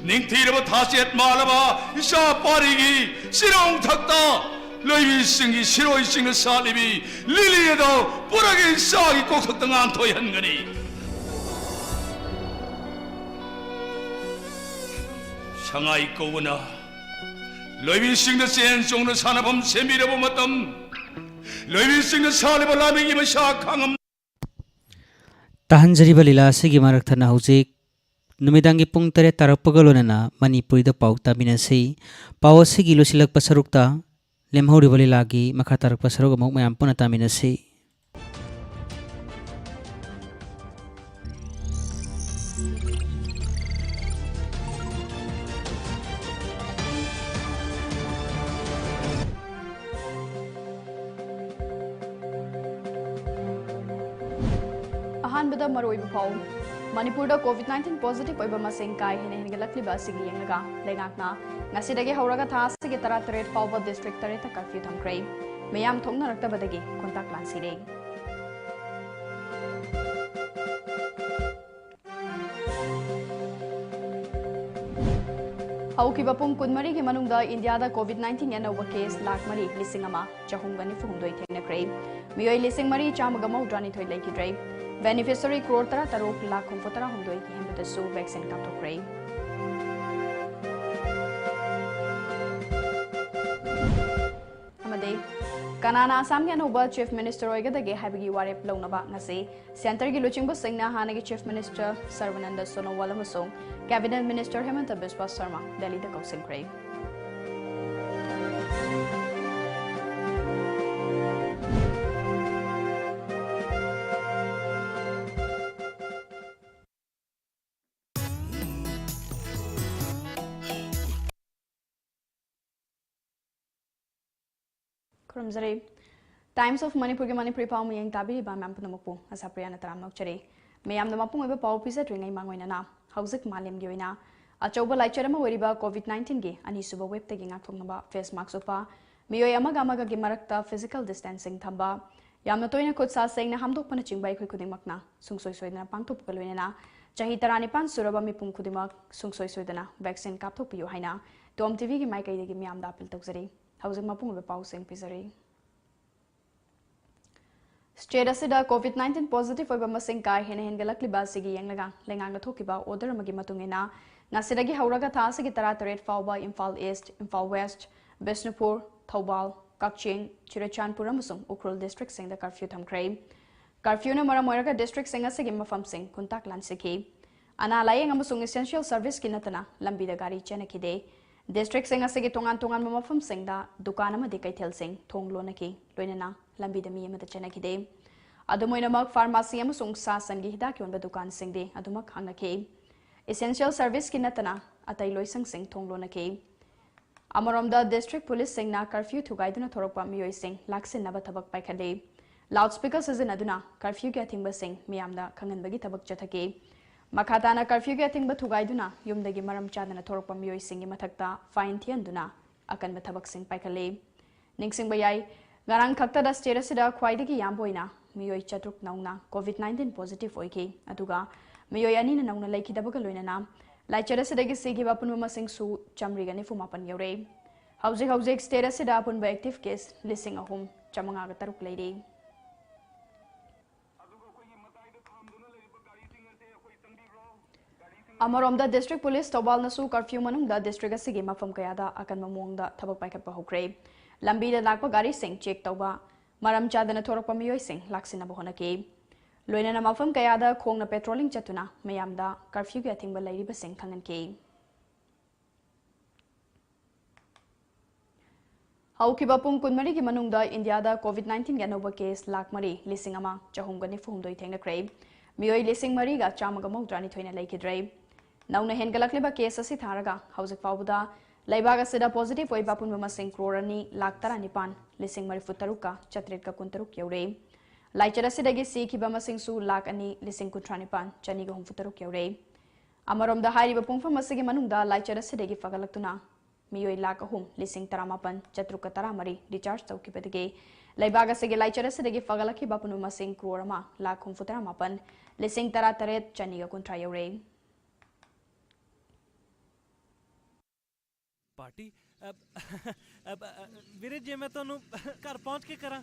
ꯅꯤꯡꯊꯤꯔꯕ ꯊꯥꯆꯦꯠ ꯃꯥꯜꯂꯕ ꯏꯆꯥ ꯄꯥꯔꯤꯒꯤ ꯆꯤꯔꯣꯡ ꯊꯛꯇ ꯂꯣꯏꯕꯤꯁꯤꯡꯒꯤ ꯁꯤꯔꯣꯏꯁꯤꯡꯅ ꯁꯥꯠꯂꯤꯕꯤ ꯂꯤꯂꯤ ꯑꯗꯣ ꯄꯨꯔꯒ ꯏꯆꯥꯒꯤ ꯀꯣꯛꯊꯛꯇ ꯉꯥꯟꯊꯣꯏꯍꯟꯒꯅꯤ꯫ ꯁꯉꯥꯏ ꯀꯧꯕꯅ ꯂꯣꯏꯕꯤꯁꯤꯡꯗ ꯆꯦꯟ ꯆꯣꯡꯅ ꯁꯥꯟꯅꯐꯝ ꯁꯦꯝꯕꯤꯔꯕ ꯃꯇꯝ, ꯂꯣꯏꯕꯤꯁꯤꯡꯅ ꯁꯥꯜꯂꯤꯕ ꯂꯥꯟꯃꯤꯒꯤ ꯃꯩꯁꯥ ꯈꯥꯡꯉꯝ ꯇꯥꯍꯟꯖꯔꯤꯕ ꯂꯤꯂꯥ ꯑꯁꯤꯒꯤ ꯃꯔꯛ ꯊꯠꯅ ꯍꯧꯖꯤꯛ ꯅꯨꯃꯤꯗꯥꯡꯒꯤ ꯄꯨꯡ ꯇꯔꯦꯠ ꯇꯥꯔꯛꯄꯒ ꯂꯣꯏꯅꯅ ꯃꯅꯤꯄꯨꯔꯤꯗ ꯄꯥꯎ ꯇꯥꯃꯤꯟꯅꯁꯤ꯫ ꯄꯥꯎ ꯑꯁꯤꯒꯤ ꯂꯣꯏꯁꯤꯜꯂꯛꯄ ꯁꯔꯨꯛꯇ ꯂꯦꯝꯍꯧꯔꯤꯕ ꯂꯤꯂꯥꯒꯤ ꯃꯈꯥ ꯇꯥꯔꯛꯄ ꯁꯔꯨꯛ ꯑꯃꯨꯛ ꯃꯌꯥꯝ ꯄꯨꯟꯅ ꯇꯥꯃꯤꯟꯅꯁꯤ꯫ ꯑꯍꯥꯟꯕꯗ ꯃꯔꯨꯑꯣꯏꯕ ꯄꯥꯎ꯫ ꯃꯅꯤꯄꯨꯔꯗ COVID nineteen positive ꯑꯣꯏꯕ ꯃꯁꯤꯡ ꯀꯥ ꯍꯦꯟꯅ ꯍꯦꯟꯒꯠꯂꯛꯂꯤꯕ ꯑꯁꯤꯒꯤ ꯌꯦꯡꯂꯒ ꯂꯩꯉꯥꯛꯅ ꯉꯁꯤꯗꯒꯤ ꯍꯧꯔꯒ ꯊꯥ ꯑꯁꯤꯒꯤ ꯇꯔꯥꯇꯔꯦꯠ ꯐꯥꯎꯕ district ꯇꯔꯦꯠꯇ curfew ꯊꯝꯈ꯭ꯔꯦ꯫ ꯃꯤꯌꯥꯝ ꯊꯣꯛꯅꯔꯛꯇꯕꯗꯒꯤ ꯈꯨꯟꯇꯥꯛ ꯂꯥꯟꯁꯤꯔꯦ꯫ ꯍꯧꯈꯤꯕ ꯄꯨꯡ ꯀꯨꯟꯃꯔꯤꯒꯤ ꯃꯅꯨꯡꯗ ꯏꯟꯗꯤꯌꯥꯗ COVID nineteen ꯑꯅꯧꯕ case ꯂꯥꯈ ꯃꯔꯤ ꯂꯤꯁꯤꯡ ꯑꯃ ꯆꯍꯨꯝꯒ ꯅꯤꯐꯨ ꯍꯨꯝꯗꯣꯏ ꯊꯦꯡꯅꯈ꯭ꯔꯦ꯫ ꯃꯤꯑꯣꯏ ꯂꯤꯁꯤꯡ ꯃꯔꯤ ꯆꯥꯝꯃꯒ ꯃꯧꯗ꯭ꯔꯥꯅꯤꯊꯣꯏ ꯂꯩꯈꯤꯗ꯭ꯔꯦ꯫ Beneficiary ꯀ꯭ꯔꯣꯔ ꯇꯔꯥ ꯇꯔꯨꯛ ꯂꯥꯈ ꯍꯨꯝꯐꯨ ꯇꯔꯥ ꯍꯨꯝꯗꯣꯏ ꯍꯦꯟꯕꯗꯁꯨ vaccine ꯀꯥꯞꯊꯣꯛꯈ꯭ꯔꯦ꯫ ꯑꯃꯗꯤ ꯀꯅꯥꯅ ꯑꯁꯥꯝꯒꯤ ꯑꯅꯧꯕ Chief Minister ꯑꯣꯏꯒꯗꯒꯦ ꯍꯥꯏꯕꯒꯤ ꯋꯥꯔꯦꯞ ꯂꯧꯅꯕ ꯉꯁꯤ centreꯒꯤ ꯂꯨꯆꯤꯡꯕꯁꯤꯡꯅ ꯍꯥꯟꯅꯒꯤ Chief Minister ꯁꯔꯕꯥꯅꯟꯗ ꯁꯣꯅꯣꯋꯥꯜ ꯑꯃꯁꯨꯡ Cabinet Minister ꯍꯦꯃꯟꯇ ꯕꯤꯁ꯭ꯋꯥ ꯁꯔꯃ ꯗꯦꯜꯂꯤꯗ ꯀꯧꯁꯤꯟꯈ꯭ꯔꯦ꯫ ꯈꯨꯔꯨꯝꯖꯔꯤ꯫ Times of Manipurꯒꯤ ꯃꯅꯤꯄꯨꯔꯤ ꯄꯥꯎ ꯃꯤꯠꯌꯦꯡ ꯇꯥꯕꯤꯔꯤꯕ ꯃꯌꯥꯝ ꯄꯨꯝꯅꯃꯛꯄꯨ ꯑꯁꯥꯄ꯭ꯔꯤꯌꯥꯅ ꯇꯔꯥꯝꯅ ꯑꯣꯛꯆꯔꯤ꯫ ꯃꯌꯥꯝꯗ ꯃꯄꯨꯡ ꯑꯣꯏꯕ ꯄꯥꯎ ꯄꯤꯖꯗ꯭ꯔꯤꯉꯩ ꯃꯥꯡꯑꯣꯏꯅꯅ ꯍꯧꯖꯤꯛ ꯃꯥꯂꯦꯝꯒꯤ ꯑꯣꯏꯅ ꯑꯆꯧꯕ ꯂꯥꯏꯆꯠ ꯑꯃ ꯑꯣꯏꯔꯤꯕ COVID nineteenꯒꯤ ꯑꯅꯤꯁꯨꯕ waveꯇꯒꯤ ꯉꯥꯛꯊꯣꯛꯅꯕ face mask ꯎꯞꯄ, ꯃꯤꯑꯣꯏ ꯑꯃꯒ ꯑꯃꯒꯒꯤ ꯃꯔꯛꯇ physical distancing ꯊꯝꯕ, ꯌꯥꯝꯅ ꯇꯣꯏꯅ ꯈꯨꯠ ꯁꯥ ꯁꯦꯡꯅ ꯍꯥꯝꯗꯣꯛꯄꯅꯆꯤꯡꯕ ꯑꯩꯈꯣꯏ ꯈꯨꯗꯤꯡꯃꯛꯅ ꯁꯨꯡꯁꯣꯏ ꯁꯣꯏꯗꯅ ꯄꯥꯡꯊꯣꯛꯄꯒ ꯂꯣꯏꯅꯅ ꯆꯍꯤ ꯇꯔꯥꯅꯤꯄꯥꯟ ꯁꯨꯔꯕ ꯃꯤꯄꯨꯝ ꯈꯨꯗꯤꯡꯃꯛ ꯁꯨꯡꯁꯣꯏ ꯁꯣꯏꯗꯅ vaccine ꯀꯥꯞꯊꯣꯛꯄꯤꯌꯨ ꯍꯥꯏꯅ Tom TVꯒꯤ ꯃꯥꯏꯀꯩꯗꯒꯤ ꯃꯤꯌꯥꯝꯗ appeal ꯇꯧꯖꯔꯤ꯫ ꯍꯧꯖꯤꯛ ꯃꯄꯨꯡ ꯑꯣꯏꯕ ꯄꯥꯎꯁꯤꯡ ꯄꯤꯖꯔꯤ꯫ State ꯑꯁꯤꯗ COVID nineteen positive ꯑꯣꯏꯕ ꯃꯁꯤꯡ ꯀꯥ ꯍꯦꯟꯅ ꯍꯦꯟꯒꯠꯂꯛꯂꯤꯕ ꯑꯁꯤꯒꯤ ꯌꯦꯡꯂꯒ ꯂꯩꯉꯥꯛꯅ ꯊꯣꯛꯈꯤꯕ order ꯑꯃꯒꯤ ꯃꯇꯨꯡ ꯏꯟꯅ ꯉꯁꯤꯗꯒꯤ ꯍꯧꯔꯒ ꯊꯥ ꯑꯁꯤꯒꯤ ꯇꯔꯥꯇꯔꯦꯠ ꯐꯥꯎꯕ ꯏꯝꯐꯥꯜ East, ꯏꯝꯐꯥꯜ West, ꯕꯤꯁꯅꯨꯄꯨꯔ, ꯊꯧꯕꯥꯜ, ꯀꯛꯆꯤꯡ, ꯆꯨꯔꯆꯥꯟꯄꯨꯔ ꯑꯃꯁꯨꯡ ꯎꯈ꯭ꯔꯨꯜ districtꯁꯤꯡꯗ curfew ꯊꯝꯈ꯭ꯔꯦ꯫ Curfewꯅ ꯃꯔꯝ ꯑꯣꯏꯔꯒ districtꯁꯤꯡ ꯑꯁꯤꯒꯤ ꯃꯐꯝꯁꯤꯡ ꯈꯨꯟꯇꯥꯛ ꯂꯥꯟꯁꯤꯈꯤ꯫ ꯑꯅꯥ ꯂꯥꯌꯦꯡ ꯑꯃꯁꯨꯡ essential serviceꯀꯤ ꯅꯠꯇꯅ ꯂꯝꯕꯤꯗ ꯒꯥꯔꯤ ꯆꯦꯟꯅꯈꯤꯗꯦ꯫ Districtꯁꯤꯡ ꯑꯁꯤꯒꯤ ꯇꯣꯉꯥꯟ ꯇꯣꯉꯥꯟꯕ ꯃꯐꯝꯁꯤꯡꯗ ꯗꯨꯀꯥꯟ ꯑꯃꯗꯤ ꯀꯩꯊꯦꯜꯁꯤꯡ ꯊꯣꯡ ꯂꯣꯟꯅꯈꯤ, ꯂꯣꯏꯅꯅ ꯂꯝꯕꯤꯗ ꯃꯤ ꯑꯃꯠꯇ ꯆꯦꯟꯅꯈꯤꯗꯦ꯫ ꯑꯗꯨꯝ ꯑꯣꯏꯅꯃꯛ, pharmacy ꯑꯃꯁꯨꯡ ꯁꯥ ꯁꯟꯒꯤ ꯍꯤꯗꯥꯛ ꯌꯣꯟꯕ ꯗꯨꯀꯥꯟꯁꯤꯡꯗꯤ ꯑꯗꯨꯃꯛ ꯍꯥꯡꯅꯈꯤ꯫ Essential serviceꯀꯤ ꯅꯠꯇꯅ ꯑꯇꯩ ꯂꯣꯏꯁꯪꯁꯤꯡ ꯊꯣꯡ ꯂꯣꯟꯅꯈꯤ꯫ ꯑꯃꯔꯣꯝꯗ, district policeꯁꯤꯡꯅ curfew ꯊꯨꯒꯥꯏꯗꯨꯅ ꯊꯣꯔꯛꯄ ꯃꯤꯑꯣꯏꯁꯤꯡ ꯂꯥꯛꯁꯤꯟꯅꯕ ꯊꯕꯛ ꯄꯥꯏꯈꯠꯂꯤ꯫ Loudspeaker ꯁꯤꯖꯤꯟꯅꯗꯨꯅ curfewꯒꯤ ꯑꯊꯤꯡꯕꯁꯤꯡ ꯃꯤꯌꯥꯝꯗ ꯈꯪꯍꯟꯕꯒꯤ ꯊꯕꯛ ꯆꯠꯊꯈꯤ꯫ ꯃꯈꯥ ꯇꯥꯅ curfewꯒꯤ ꯑꯊꯤꯡꯕ ꯊꯨꯒꯥꯏꯗꯨꯅ ꯌꯨꯝꯗꯒꯤ ꯃꯔꯝ ꯆꯥꯗꯅ ꯊꯣꯔꯛꯄ ꯃꯤꯑꯣꯏꯁꯤꯡꯒꯤ ꯃꯊꯛꯇ fine ꯊꯤꯍꯟꯗꯨꯅ ꯑꯀꯟꯕ ꯊꯕꯛꯁꯤꯡ ꯄꯥꯏꯈꯠꯂꯤ꯫ ꯅꯤꯡꯁꯤꯡꯕ ꯌꯥꯏ, ꯉꯔꯥꯡ ꯈꯛꯇꯗ state ꯑꯁꯤꯗ ꯈ꯭ꯋꯥꯏꯗꯒꯤ ꯌꯥꯝꯕ ꯑꯣꯏꯅ ꯃꯤꯑꯣꯏ ꯆꯥꯇ꯭ꯔꯨꯛ ꯅꯧꯅ COVID nineteen positive ꯑꯣꯏꯈꯤ, ꯑꯗꯨꯒ ꯃꯤꯑꯣꯏ ꯑꯅꯤꯅ ꯅꯧꯅ ꯂꯩꯈꯤꯗꯕꯒ ꯂꯣꯏꯅꯅ ꯂꯥꯏꯆꯠ ꯑꯁꯤꯗꯒꯤ ꯁꯤꯈꯤꯕ ꯑꯄꯨꯟꯕ ꯃꯁꯤꯡꯁꯨ ꯆꯥꯃꯔꯤꯒ ꯅꯤꯐꯨ ꯃꯥꯄꯟ ꯌꯧꯔꯦ꯫ ꯍꯧꯖꯤꯛ ꯍꯧꯖꯤꯛ state ꯑꯁꯤꯗ ꯑꯄꯨꯟꯕ active case ꯂꯤꯁꯤꯡ ꯑꯍꯨꯝ ꯆꯥꯃꯉꯥꯒ ꯇꯔꯨꯛ ꯂꯩꯔꯤ꯫ ꯑꯃꯔꯣꯝꯗ, district police ꯊꯧꯕꯥꯜꯅꯁꯨ curfew ꯃꯅꯨꯡꯗ district ꯑꯁꯤꯒꯤ ꯃꯐꯝ ꯀꯌꯥꯗ ꯑꯀꯟꯕ ꯃꯑꯣꯡꯗ ꯊꯕꯛ ꯄꯥꯏꯈꯠꯄ ꯍꯧꯈ꯭ꯔꯦ꯫ ꯂꯝꯕꯤꯗ ꯂꯥꯛꯄ ꯒꯥꯔꯤꯁꯤꯡ check ꯇꯧꯕ, ꯃꯔꯝ ꯆꯥꯗꯅ ꯊꯣꯔꯛꯄ ꯃꯤꯑꯣꯏꯁꯤꯡ ꯂꯥꯛꯁꯤꯟꯅꯕ ꯍꯣꯠꯅꯈꯤ꯫ ꯂꯣꯏꯅꯅ ꯃꯐꯝ ꯀꯌꯥꯗ ꯈꯣꯡꯅ patrolling ꯆꯠꯇꯨꯅ ꯃꯤꯌꯥꯝꯗ curfewꯒꯤ ꯑꯊꯤꯡꯕ ꯂꯩꯔꯤꯕꯁꯤꯡ ꯈꯪꯍꯟꯈꯤ꯫ ꯍꯧꯈꯤꯕ ꯄꯨꯡ ꯀꯨꯟꯃꯔꯤꯒꯤ ꯃꯅꯨꯡꯗ ꯏꯟꯗꯤꯌꯥꯗ COVID nineteenꯒꯤ ꯑꯅꯧꯕ case ꯂꯥꯈ ꯃꯔꯤ ꯂꯤꯁꯤꯡ ꯑꯃ ꯆꯍꯨꯝꯒ ꯅꯤꯐꯨ ꯍꯨꯝꯗꯣꯏ ꯊꯦꯡꯅꯈ꯭ꯔꯦ꯫ ꯃꯤꯑꯣꯏ ꯂꯤꯁꯤꯡ ꯃꯔꯤꯒ ꯆꯥꯝꯃꯒ ꯃꯧꯗ꯭ꯔꯥ ꯅꯤꯊꯣꯏꯅ ꯂꯩꯈꯤꯗ꯭ꯔꯦ꯫ ꯅꯧꯅ ꯍꯦꯟꯒꯠꯂꯛꯂꯤꯕ case ꯑꯁꯤ ꯊꯥꯔꯒ ꯍꯧꯖꯤꯛ ꯐꯥꯎꯕꯗ ꯂꯩꯕꯥꯛ ꯑꯁꯤꯗ positive ꯑꯣꯏꯕ ꯑꯄꯨꯟꯕ ꯃꯁꯤꯡ ꯀ꯭ꯔꯣꯔ ꯑꯅꯤ ꯂꯥꯈ ꯇꯔꯥꯅꯤꯄꯥꯟ ꯂꯤꯁꯤꯡ ꯃꯔꯤꯐꯨ ꯇꯔꯨꯛꯀ ꯆꯥꯇ꯭ꯔꯦꯠꯀ ꯀꯨꯟꯇꯔꯨꯛ ꯌꯧꯔꯦ꯫ ꯂꯥꯏꯆꯠ ꯑꯁꯤꯗꯒꯤ ꯁꯤꯈꯤꯕ ꯃꯁꯤꯡꯁꯨ ꯂꯥꯈ ꯑꯅꯤ ꯂꯤꯁꯤꯡ ꯀꯨꯟꯊ꯭ꯔꯥ ꯅꯤꯄꯥꯟ ꯆꯅꯤꯒ ꯍꯨꯝꯐꯨ ꯇꯔꯨꯛ ꯌꯧꯔꯦ꯫ ꯑꯃꯔꯣꯝꯗ, ꯍꯥꯏꯔꯤꯕ ꯄꯨꯡꯐꯝ ꯑꯁꯤꯒꯤ ꯃꯅꯨꯡꯗ ꯂꯥꯏꯆꯠ ꯑꯁꯤꯗꯒꯤ ꯐꯒꯠꯂꯛꯇꯨꯅ ꯃꯤꯑꯣꯏ ꯂꯥꯈ ꯑꯍꯨꯝ ꯂꯤꯁꯤꯡ ꯇꯔꯥꯃꯥꯄꯟ ꯆꯥꯇ꯭ꯔꯨꯛꯀ ꯇꯔꯥꯃꯔꯤ discharge ꯇꯧꯈꯤꯕꯗꯒꯤ ꯂꯩꯕꯥꯛ ꯑꯁꯤꯒꯤ ꯂꯥꯏꯆꯠ ꯑꯁꯤꯗꯒꯤ ꯐꯒꯠꯂꯛꯈꯤꯕ ꯑꯄꯨꯟꯕ ꯃꯁꯤꯡ ꯀ꯭ꯔꯣꯔ ꯑꯃ ꯂꯥꯈ ꯍꯨꯝꯐꯨꯇꯔꯥ ꯃꯥꯄꯟ ꯂꯤꯁꯤꯡ ꯇꯔꯥꯇꯔꯦꯠ ꯆꯅꯤꯒ ꯀꯨꯟꯊ꯭ꯔꯥ ꯌꯧꯔꯦ꯫ ਪਾਰਟੀ ਅ, ਅ, ਅ, ਵੀਰੇ, ਜੇ ਮੈਂ ਤੁਹਾਨੂੰ ਘਰ ਪਹੁੰਚ ਕੇ ਕਰਾਂ?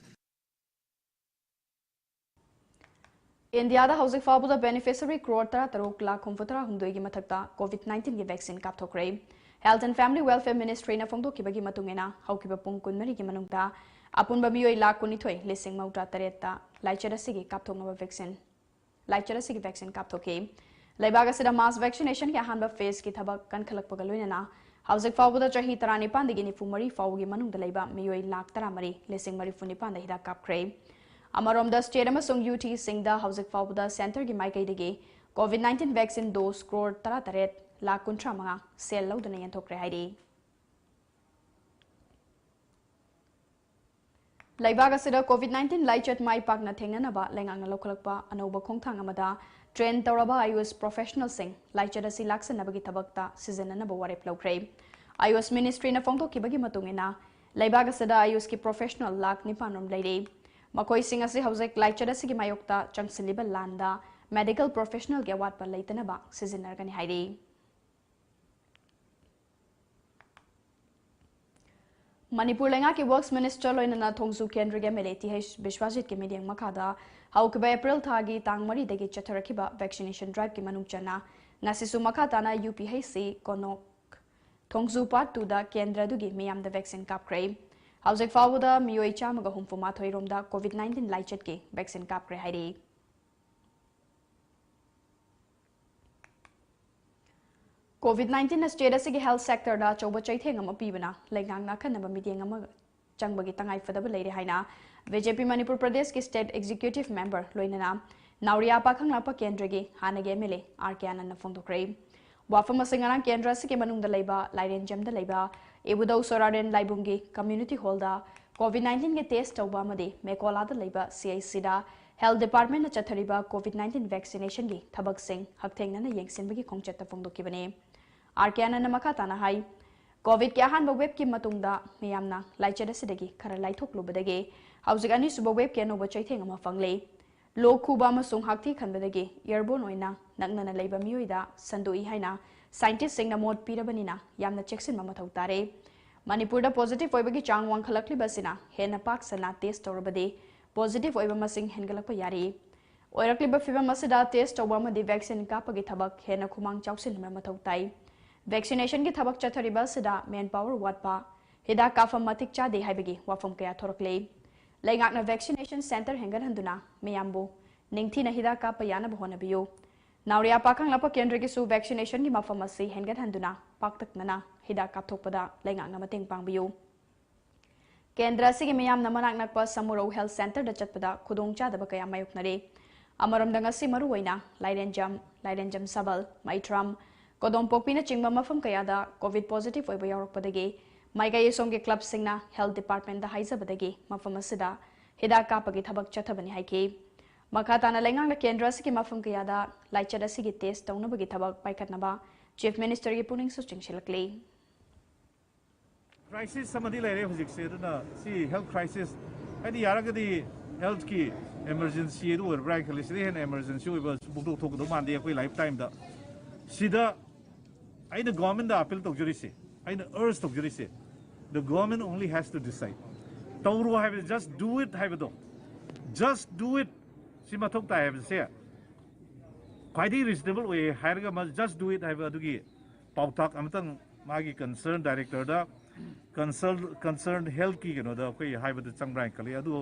ꯏꯟꯗꯤꯌꯥꯗ ꯍꯧꯖꯤꯛ ꯐꯥꯎꯕꯗ beneficiary ꯀ꯭ꯔꯣꯔ ꯇꯔꯥꯇꯔꯨꯛ ꯂꯥꯈ ꯍꯨꯝꯐꯨꯇꯔꯥ ꯍꯨꯝꯗꯣꯏꯒꯤ ꯃꯊꯛꯇ COVID nineteenꯒꯤ vaccine ꯀꯥꯞꯊꯣꯛꯈ꯭ꯔꯦ꯫ Health and Family Welfare Ministryꯅ ꯐꯣꯡꯗꯣꯛꯈꯤꯕꯒꯤ ꯃꯇꯨꯡ ꯏꯟꯅ, ꯍꯧꯈꯤꯕ ꯄꯨꯡ ꯀꯨꯟꯃꯔꯤꯒꯤ ꯃꯅꯨꯡꯗ ꯑꯄꯨꯟꯕ ꯃꯤꯑꯣꯏ ꯂꯥꯈ ꯀꯨꯟꯅꯤꯊꯣꯏ ꯂꯤꯁꯤꯡ ꯃꯧꯗ꯭ꯔꯥ ꯇꯔꯦꯠꯇ ꯂꯥꯏꯆꯠ ꯑꯁꯤꯒꯤ ꯀꯥꯞꯊꯣꯛꯅꯕ vaccine ꯂꯥꯏꯆꯠ ꯑꯁꯤꯒꯤ vaccine ꯀꯥꯞꯊꯣꯛꯈꯤ꯫ ꯂꯩꯕꯥꯛ ꯑꯁꯤꯗ mass vaccinationꯒꯤ ꯑꯍꯥꯟꯕ phaseꯀꯤ ꯊꯕꯛ ꯀꯟꯈꯠꯂꯛꯄꯒ ꯂꯣꯏꯅꯅ ꯍꯧꯖꯤꯛ ꯐꯥꯎꯕꯗ ꯆꯍꯤ ꯇꯔꯥꯅꯤꯄꯥꯟꯗꯒꯤ ꯅꯤꯐꯨ ꯃꯔꯤ ꯐꯥꯎꯕꯒꯤ ꯃꯅꯨꯡꯗ ꯂꯩꯕ ꯃꯤꯑꯣꯏ ꯂꯥꯈ ꯇꯔꯥꯃꯔꯤ ꯂꯤꯁꯤꯡ ꯃꯔꯤꯐꯨ ꯅꯤꯄꯥꯟꯗ ꯍꯤꯗꯥꯛ ꯀꯥꯞꯈ꯭ꯔꯦ꯫ ꯑꯃꯔꯣꯝꯗ, state ꯑꯃꯁꯨꯡ UTꯁꯤꯡꯗ ꯍꯧꯖꯤꯛ ꯐꯥꯎꯕꯗ centreꯒꯤ ꯃꯥꯏꯀꯩꯗꯒꯤ COVID nineteen vaccine dose crore ꯇꯔꯥꯇꯔꯦꯠ ꯂꯥꯈ ꯀꯨꯟꯊ꯭ꯔꯥ ꯃꯉꯥ sale ꯂꯧꯗꯨꯅ ꯌꯦꯟꯊꯣꯛꯈ꯭ꯔꯦ ꯍꯥꯏꯔꯤ꯫ ꯂꯩꯕꯥꯛ ꯑꯁꯤꯗ COVID nineteen ꯂꯥꯏꯆꯠ ꯃꯥꯏ ꯄꯥꯛꯅ ꯊꯦꯡꯅꯅꯕ ꯂꯩꯉꯥꯛꯅ ꯂꯧꯈꯠꯂꯛꯄ ꯑꯅꯧꯕ ꯈꯣꯡꯊꯥꯡ ꯑꯃꯗ train ꯇꯧꯔꯕ AYUSH professionalꯁꯤꯡ ꯂꯥꯏꯆꯠ ꯑꯁꯤ ꯂꯥꯛꯁꯟꯅꯕꯒꯤ ꯊꯕꯛꯇ ꯁꯤꯖꯤꯟꯅꯅꯕ ꯋꯥꯔꯦꯞ ꯂꯧꯈ꯭ꯔꯦ꯫ AYUSH ministryꯅ ꯐꯣꯡꯗꯣꯛꯈꯤꯕꯒꯤ ꯃꯇꯨꯡ ꯏꯟꯅ, ꯂꯩꯕꯥꯛ ꯑꯁꯤꯗ AYUSHꯀꯤ professional ꯂꯥꯈ ꯅꯤꯄꯥꯟ ꯔꯣꯝ ꯂꯩꯔꯦ꯫ ꯃꯈꯣꯏꯁꯤꯡ ꯑꯁꯤ ꯍꯧꯖꯤꯛ ꯂꯥꯏꯆꯠ ꯑꯁꯤꯒꯤ ꯃꯥꯌꯣꯛꯇ ꯆꯪꯁꯤꯜꯂꯤꯕ ꯂꯥꯟꯗ medical professionalꯒꯤ ꯑꯋꯥꯠꯄ ꯂꯩꯇꯅꯕ ꯁꯤꯖꯤꯟꯅꯔꯒꯅꯤ ꯍꯥꯏꯔꯤ꯫ ꯃꯅꯤꯄꯨꯔ ꯂꯩꯉꯥꯛꯀꯤ Works Minister ꯂꯣꯏꯅꯅ ꯊꯣꯡꯖꯨ ꯀꯦꯟꯗ꯭ꯔꯒꯤ MLA ꯇꯤ ꯑꯩꯆ ꯕꯤꯁ꯭ꯋꯥꯖꯤꯠꯀꯤ ꯃꯤꯠꯌꯦꯡ ꯃꯈꯥꯗ ꯍꯧꯈꯤꯕ April ꯊꯥꯒꯤ ꯇꯥꯡ ꯃꯔꯤꯗꯒꯤ ꯆꯠꯊꯔꯛꯈꯤꯕ vaccination driveꯀꯤ ꯃꯅꯨꯡ ꯆꯟꯅ ꯉꯁꯤꯁꯨ ꯃꯈꯥ ꯇꯥꯅ UPHC ꯀꯣꯅꯣꯛ ꯊꯣꯡꯖꯨ Part twoꯗ ꯀꯦꯟꯗ꯭ꯔ ꯑꯗꯨꯒꯤ ꯃꯤꯌꯥꯝꯗ vaccine ꯀꯥꯞꯈ꯭ꯔꯦ꯫ ꯍꯧꯖꯤꯛ ꯐꯥꯎꯕꯗ ꯃꯤꯑꯣꯏ ꯆꯥꯝꯃꯒ ꯍꯨꯝꯐꯨ ꯃꯥꯊꯣꯏ ꯔꯣꯝꯗ COVID nineteen ꯂꯥꯏꯆꯠꯀꯤ vaccine ꯀꯥꯞꯈ꯭ꯔꯦ ꯍꯥꯏꯔꯤ꯫ COVID nineteenꯅ state ꯑꯁꯤꯒꯤ health sectorꯗ ꯑꯆꯧꯕ ꯆꯩꯊꯦꯡ ꯑꯃ ꯄꯤꯕꯅ ꯂꯩꯉꯥꯛꯅ ꯑꯈꯟꯅꯕ ꯃꯤꯠꯌꯦꯡ ꯑꯃ ꯆꯪꯕꯒꯤ ꯇꯉꯥꯏ ꯐꯗꯕ ꯂꯩꯔꯦ ꯍꯥꯏꯅ BJP ꯃꯅꯤꯄꯨꯔ ꯄ꯭ꯔꯗꯦꯁꯀꯤ state executive member ꯂꯣꯏꯅꯅ ꯅꯥꯎꯔꯤꯌꯥ ꯄꯥꯈꯪꯂꯥꯛꯄ ꯀꯦꯟꯗ꯭ꯔꯒꯤ ꯍꯥꯟꯅꯒꯤ MLA ꯑꯥꯔ ꯀꯦ ꯑꯥꯅꯟꯗꯅ ꯐꯣꯡꯗꯣꯛꯈ꯭ꯔꯦ꯫ ꯋꯥꯐꯝ ꯑꯁꯤ ꯉꯔꯥꯡ ꯀꯦꯟꯗ꯭ꯔ ꯑꯁꯤꯒꯤ ꯃꯅꯨꯡꯗ ꯂꯩꯕ ꯂꯥꯏꯔꯦꯟꯖꯝꯗ ꯂꯩꯕ ꯏꯕꯨꯙꯧ ꯁꯣꯔꯥꯔꯦꯟ ꯂꯥꯏꯕꯨꯡꯒꯤ community hallꯗ COVID nineteenꯒꯤ test ꯇꯧꯕ ꯑꯃꯗꯤ ꯃꯦꯀꯣꯂꯥꯗ ꯂꯩꯕ CHCꯗ health departmentꯅ ꯆꯠꯊꯔꯤꯕ COVID nineteen vaccinationꯒꯤ ꯊꯕꯛꯁꯤꯡ ꯍꯛꯊꯦꯡꯅꯅ ꯌꯦꯡꯁꯤꯟꯕꯒꯤ ꯈꯣꯡꯆꯠꯇ ꯐꯣꯡꯗꯣꯛꯈꯤꯕꯅꯤ꯫ ꯑꯥꯔ ꯀꯦ ꯑꯥꯅꯟꯗꯅ ꯃꯈꯥ ꯇꯥꯅ ꯍꯥꯏ, COVIDꯀꯤ ꯑꯍꯥꯟꯕ waveꯀꯤ ꯃꯇꯨꯡꯗ ꯃꯤꯌꯥꯝꯅ ꯂꯥꯏꯆꯠ ꯑꯁꯤꯗꯒꯤ ꯈꯔ ꯂꯥꯏꯊꯣꯛꯂꯨꯕꯗꯒꯤ ꯍꯧꯖꯤꯛ ꯑꯅꯤꯁꯨꯕ waveꯀꯤ ꯑꯅꯧꯕ ꯆꯩꯊꯦꯡ ꯑꯃ ꯐꯪꯂꯦ꯫ ꯂꯣꯛ ꯈꯨꯕ ꯑꯃꯁꯨꯡ ꯍꯥꯛꯊꯤ ꯈꯟꯕꯗꯒꯤ airborne ꯑꯣꯏꯅ ꯅꯛꯅꯅ ꯂꯩꯕ ꯃꯤꯑꯣꯏꯗ ꯁꯟꯗꯣꯛꯏ ꯍꯥꯏꯅ scientistꯁꯤꯡꯅ ꯃꯣꯠ ꯄꯤꯔꯕꯅꯤꯅ ꯌꯥꯝꯅ ꯆꯦꯛꯁꯤꯟꯕ ꯃꯊꯧ ꯇꯥꯔꯦ꯫ ꯃꯅꯤꯄꯨꯔꯗ positive ꯑꯣꯏꯕꯒꯤ ꯆꯥꯡ ꯋꯥꯡꯈꯠꯂꯛꯂꯤꯕ ꯑꯁꯤꯅ ꯍꯦꯟꯅ ꯄꯥꯛ ꯁꯟꯅ test ꯇꯧꯔꯕꯗꯤ positive ꯑꯣꯏꯕ ꯃꯁꯤꯡ ꯍꯦꯟꯒꯠꯂꯛꯄ ꯌꯥꯔꯤ꯫ ꯑꯣꯏꯔꯛꯂꯤꯕ ꯐꯤꯚꯝ ꯑꯁꯤꯗ test ꯇꯧꯕ ꯑꯃꯗꯤ vaccine ꯀꯥꯞꯄꯒꯤ ꯊꯕꯛ ꯍꯦꯟꯅ ꯈꯨꯃꯥꯡ ꯆꯥꯎꯁꯤꯟꯕ ꯃꯊꯧ ꯇꯥꯏ꯫ Vaccinationꯒꯤ ꯊꯕꯛ ꯆꯠꯊꯔꯤꯕ ꯑꯁꯤꯗ manpower ꯋꯥꯠꯄ, ꯍꯤꯗꯥꯛ ꯀꯥꯞꯐꯝ ꯃꯇꯤꯛ ꯆꯥꯗꯦ ꯍꯥꯏꯕꯒꯤ ꯋꯥꯐꯝ ꯀꯌꯥ ꯊꯣꯔꯛꯂꯤ꯫ ꯂꯩꯉꯥꯛꯅ vaccination centre ꯍꯦꯟꯒꯠꯍꯟꯗꯨꯅ ꯃꯤꯌꯥꯝꯕꯨ ꯅꯤꯡꯊꯤꯅ ꯍꯤꯗꯥꯛ ꯀꯥꯞꯄ ꯌꯥꯅꯕ ꯍꯣꯠꯅꯕꯤꯌꯨ꯫ ꯅꯥꯎꯔꯤꯌꯥ ꯄꯥꯈꯪꯂꯥꯛꯄ ꯀꯦꯟꯗ꯭ꯔꯒꯤꯁꯨ vaccinationꯒꯤ ꯃꯐꯝ ꯑꯁꯤ ꯍꯦꯟꯒꯠꯍꯟꯗꯨꯅ ꯄꯥꯛꯇꯛꯅꯅ ꯍꯤꯗꯥꯛ ꯀꯥꯞꯊꯣꯛꯄꯗ ꯂꯩꯉꯥꯛꯅ ꯃꯇꯦꯡ ꯄꯥꯡꯕꯤꯌꯨ꯫ ꯀꯦꯟꯗ꯭ꯔ ꯑꯁꯤꯒꯤ ꯃꯤꯌꯥꯝꯅ ꯃꯅꯥꯛ ꯅꯛꯄ ꯁꯃꯨꯔꯧ health centreꯗ ꯆꯠꯄꯗ ꯈꯨꯗꯣꯡꯆꯥꯗꯕ ꯀꯌꯥ ꯃꯥꯌꯣꯛꯅꯔꯤ꯫ ꯑꯃꯔꯣꯝꯗ ꯉꯁꯤ ꯃꯔꯨꯑꯣꯏꯅ ꯂꯥꯏꯔꯦꯟꯖꯝ, ꯂꯥꯏꯔꯦꯟꯖꯝ ꯁꯕꯜ, ꯃꯩꯇ꯭ꯔꯝ, ꯀꯣꯗꯣꯝꯄꯣꯛꯄꯤꯅꯆꯤꯡꯕ ꯃꯐꯝ ꯀꯌꯥꯗ COVID positive ꯑꯣꯏꯕ ꯌꯥꯎꯔꯛꯄꯗꯒꯤ ꯃꯥꯏꯀꯩ ꯑꯁꯣꯝꯒꯤ clubꯁꯤꯡꯅ health departmentꯗ ꯍꯥꯏꯖꯕꯗꯒꯤ ꯃꯐꯝ ꯑꯁꯤꯗ ꯍꯤꯗꯥꯛ ꯀꯥꯞꯄꯒꯤ ꯊꯕꯛ ꯆꯠꯊꯕꯅꯤ ꯍꯥꯏꯈꯤ꯫ ꯃꯈꯥ ꯇꯥꯅ ꯂꯩꯉꯥꯛꯅ ꯀꯦꯟꯗ꯭ꯔ ꯑꯁꯤꯒꯤ ꯃꯐꯝ ꯀꯌꯥꯗ ꯂꯥꯏꯆꯠ ꯑꯁꯤꯒꯤ test ꯇꯧꯅꯕꯒꯤ ꯊꯕꯛ ꯄꯥꯏꯈꯠꯅꯕ Chief Ministerꯒꯤ ꯄꯨꯛꯅꯤꯡꯁꯨ ꯆꯤꯡꯁꯤꯜꯂꯛꯂꯤ꯫ Crisis ꯑꯃꯗꯤ ꯂꯩꯔꯦ ꯍꯧꯖꯤꯛꯁꯦ, ꯑꯗꯨꯅ ꯁꯤ health crisis ꯍꯥꯏꯗꯤ ꯌꯥꯔꯒꯗꯤ healthꯀꯤ emergency ꯑꯗꯨ ꯑꯣꯏꯔꯕ꯭ꯔꯥ ꯍꯥꯏꯅ ꯈꯜꯂꯤ꯫ ꯁꯤꯗꯩ ꯍꯦꯟꯅ emergency ꯑꯣꯏꯕ ꯁꯨꯡꯊꯣꯛ ꯊꯣꯛꯀꯗꯧ ꯃꯥꯟꯗꯦ ꯑꯩꯈꯣꯏ lifetimeꯗ꯫ ꯁꯤꯗ ꯑꯩꯅ governmentꯗ appeal ꯇꯧꯖꯔꯤꯁꯦ, ꯑꯩꯅ urge ꯇꯧꯖꯔꯤꯁꯦ, the government only has to decide꯫ ꯇꯧꯔꯣ ꯍꯥꯏꯕ, just do it ꯍꯥꯏꯕꯗꯣ, just do it, ꯁꯤ ꯃꯊꯧ ꯇꯥꯏ ꯍꯥꯏꯕꯁꯦ ꯈ꯭ꯋꯥꯏꯗꯒꯤ reasonable ꯑꯣꯏꯌꯦ ꯍꯥꯏꯔꯒ ꯃꯥ just do it ꯍꯥꯏꯕ ꯑꯗꯨꯒꯤ ꯄꯥꯎꯇꯥꯛ ꯑꯃꯇꯪ ꯃꯥꯒꯤ concern directorꯗ, concern concern healthꯀꯤ ꯀꯩꯅꯣꯗ ꯑꯩꯈꯣꯏ ꯍꯥꯏꯕꯗ ꯆꯪꯕ꯭ꯔꯥ ꯍꯥꯏꯅ ꯈꯜꯂꯤ꯫ ꯑꯗꯨ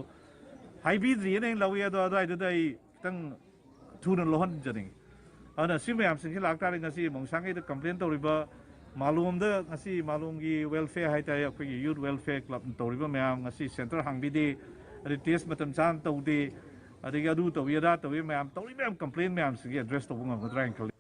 ꯍꯥꯏꯕꯤꯗ꯭ꯔꯤꯑꯅ ꯑꯩꯅ ꯂꯧꯏ꯫ ꯑꯗꯣ ꯑꯗꯨꯋꯥꯏꯗꯨꯗ ꯑꯩ ꯈꯤꯇꯪ ꯊꯨꯅ ꯂꯧꯍꯟꯖꯅꯤꯡꯉꯤ꯫ ꯑꯗꯨꯅ ꯁꯤ ꯃꯌꯥꯝꯁꯤꯡꯁꯤ ꯂꯥꯛꯇꯥꯔꯗꯤ ꯉꯁꯤ ꯃꯣꯡꯁꯥꯡꯒꯩꯗ complain ꯇꯧꯔꯤꯕ, ꯃꯥꯂꯣꯝꯗ ꯉꯁꯤ ꯃꯥꯂꯣꯝꯒꯤ welfare ꯍꯥꯏꯇꯥꯔꯦ, ꯑꯩꯈꯣꯏꯒꯤ youth welfare clubꯅ ꯇꯧꯔꯤꯕ ꯃꯌꯥꯝ, ꯉꯁꯤ centre ꯍꯥꯡꯕꯤꯗꯦ, ꯑꯗꯩ test ꯃꯇꯝ ꯆꯥꯅ ꯇꯧꯗꯦ, ꯑꯗꯒꯤ ꯑꯗꯨ ꯇꯧꯏ ꯑꯗꯥ ꯇꯧꯏ ꯃꯌꯥꯝ ꯇꯧꯔꯤ ꯃꯌꯥꯝ complain ꯃꯌꯥꯝꯁꯤꯒꯤ address ꯇꯧꯕ ꯉꯝꯒꯗ꯭ꯔꯥ ꯍꯥꯏꯅ ꯈꯜꯂꯤ꯫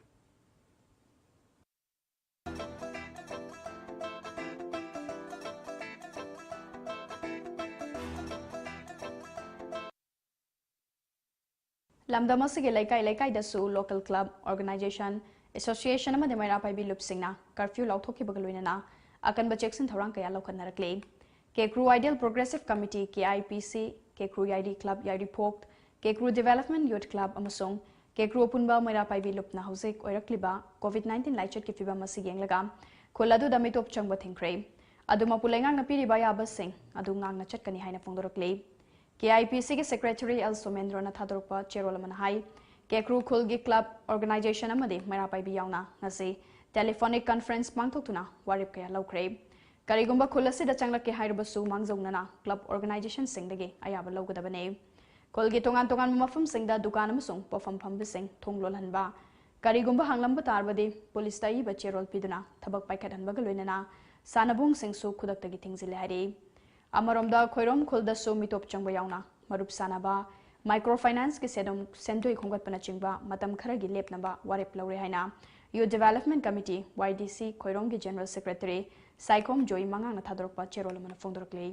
ꯂꯝꯗꯝ ꯑꯁꯤꯒꯤ ꯂꯩꯀꯥꯏ ꯂꯩꯀꯥꯏꯗꯁꯨ local club, organisation, association ꯑꯃꯗꯤ ꯃꯩꯔꯥ ꯄꯥꯏꯕꯤ ꯂꯨꯞꯁꯤꯡꯅ curfew ꯂꯥꯎꯊꯣꯛꯈꯤꯕꯒ ꯂꯣꯏꯅꯅ ꯑꯀꯟꯕ ꯆꯦꯛꯁꯤꯟ ꯊꯧꯔꯥꯡ ꯀꯌꯥ ꯂꯧꯈꯠꯅꯔꯛꯂꯤ꯫ ꯀꯦꯀ꯭ꯔꯨ Ideal Progressive Committee, KIPC, ꯀꯦꯀ꯭ꯔꯨ ꯌꯥꯏꯔꯤ club, ꯌꯥꯏꯔꯤꯄꯣꯛ, ꯀꯦꯀ꯭ꯔꯨ Development Youth Club ꯑꯃꯁꯨꯡ ꯀꯦꯀ꯭ꯔꯨ ꯑꯄꯨꯟꯕ ꯃꯩꯔꯥ ꯄꯥꯏꯕꯤ ꯂꯨꯞꯅ ꯍꯧꯖꯤꯛ ꯑꯣꯏꯔꯛꯂꯤꯕ COVID nineteen ꯂꯥꯏꯆꯠꯀꯤ ꯐꯤꯕꯝ ꯑꯁꯤ ꯌꯦꯡꯂꯒ ꯈꯨꯜ ꯑꯗꯨꯗ ꯃꯤꯇꯣꯞ ꯆꯪꯕ ꯊꯤꯡꯈ꯭ꯔꯦ꯫ ꯑꯗꯨꯃꯛꯄꯨ ꯂꯩꯉꯥꯛꯅ ꯄꯤꯔꯤꯕ ꯑꯌꯥꯕꯁꯤꯡ ꯑꯗꯨ ꯉꯥꯛꯅ ꯆꯠꯀꯅꯤ ꯍꯥꯏꯅ ꯐꯣꯡꯗꯣꯔꯛꯂꯤ꯫ KIPCꯒꯤ secretary L ꯁꯣꯃꯦꯟꯗ꯭ꯔꯣꯅ ꯊꯥꯗꯣꯔꯛꯄ ꯆꯦꯔꯣꯜ ꯑꯃꯅ ꯍꯥꯏ, ꯀꯦꯀ꯭ꯔꯨ ꯈꯨꯜꯒꯤ club, organisation ꯑꯃꯗꯤ ꯃꯩꯔꯥ ꯄꯥꯏꯕꯤ ꯌꯥꯎꯅ ꯉꯁꯤ telephonic conference ꯄꯥꯡꯊꯣꯛꯇꯨꯅ ꯋꯥꯔꯦꯞ ꯀꯌꯥ ꯂꯧꯈ꯭ꯔꯦ꯫ ꯀꯔꯤꯒꯨꯝꯕ ꯈꯨꯜ ꯑꯁꯤꯗ ꯆꯪꯂꯛꯀꯦ ꯍꯥꯏꯔꯕꯁꯨ ꯃꯥꯡꯖꯧꯅꯅ club organizationꯁꯤꯡꯗꯒꯤ ꯑꯌꯥꯕ ꯂꯧꯒꯗꯕꯅꯤ꯫ ꯈꯨꯜꯒꯤ ꯇꯣꯉꯥꯟ ꯇꯣꯉꯥꯟꯕ ꯃꯐꯝꯁꯤꯡꯗ ꯗꯨꯀꯥꯟ ꯑꯃꯁꯨꯡ ꯄꯣꯠꯐꯝ ꯐꯝꯕꯁꯤꯡ ꯊꯣꯡ ꯂꯣꯜꯍꯟꯕ, ꯀꯔꯤꯒꯨꯝꯕ ꯍꯥꯡꯂꯝꯕ ꯇꯥꯔꯕꯗꯤ ꯄꯨꯂꯤꯁꯇ ꯑꯏꯕ ꯆꯦꯔꯣꯜ ꯄꯤꯗꯨꯅ ꯊꯕꯛ ꯄꯥꯏꯈꯠꯍꯟꯕꯒ ꯂꯣꯏꯅꯅ ꯁꯥꯟꯅꯕꯨꯡꯁꯤꯡꯁꯨ ꯈꯨꯗꯛꯇꯒꯤ ꯊꯤꯡꯖꯤꯜꯂꯦ ꯍꯥꯏꯔꯤ꯫ ꯑꯃꯔꯣꯝꯗ ꯈꯣꯏꯔꯣꯝ ꯈꯨꯜꯗꯁꯨ ꯃꯤꯇꯣꯞ ꯆꯪꯕ ꯌꯥꯎꯅ ꯃꯔꯨꯞ ꯁꯥꯟꯅꯕ, ꯃꯥꯏꯀ꯭ꯔꯣ ꯐꯥꯏꯅꯥꯟꯁꯀꯤ ꯁꯦꯟꯗꯣꯡ, ꯁꯦꯟꯗꯣꯏ ꯈꯣꯝꯒꯠꯄꯅꯆꯤꯡꯕ ꯃꯇꯝ ꯈꯔꯒꯤ ꯂꯦꯞꯅꯕ ꯋꯥꯔꯦꯞ ꯂꯧꯔꯦ ꯍꯥꯏꯅ Youth Development Committee, Y D C, ꯈꯣꯏꯔꯣꯝꯒꯤ General Secretary Saikhom ꯖꯣꯏ ꯃꯉꯥꯡꯅ ꯊꯥꯗꯣꯔꯛꯄ ꯆꯦꯔꯣꯜ ꯑꯃꯅ ꯐꯣꯡꯗꯣꯔꯛꯂꯤ꯫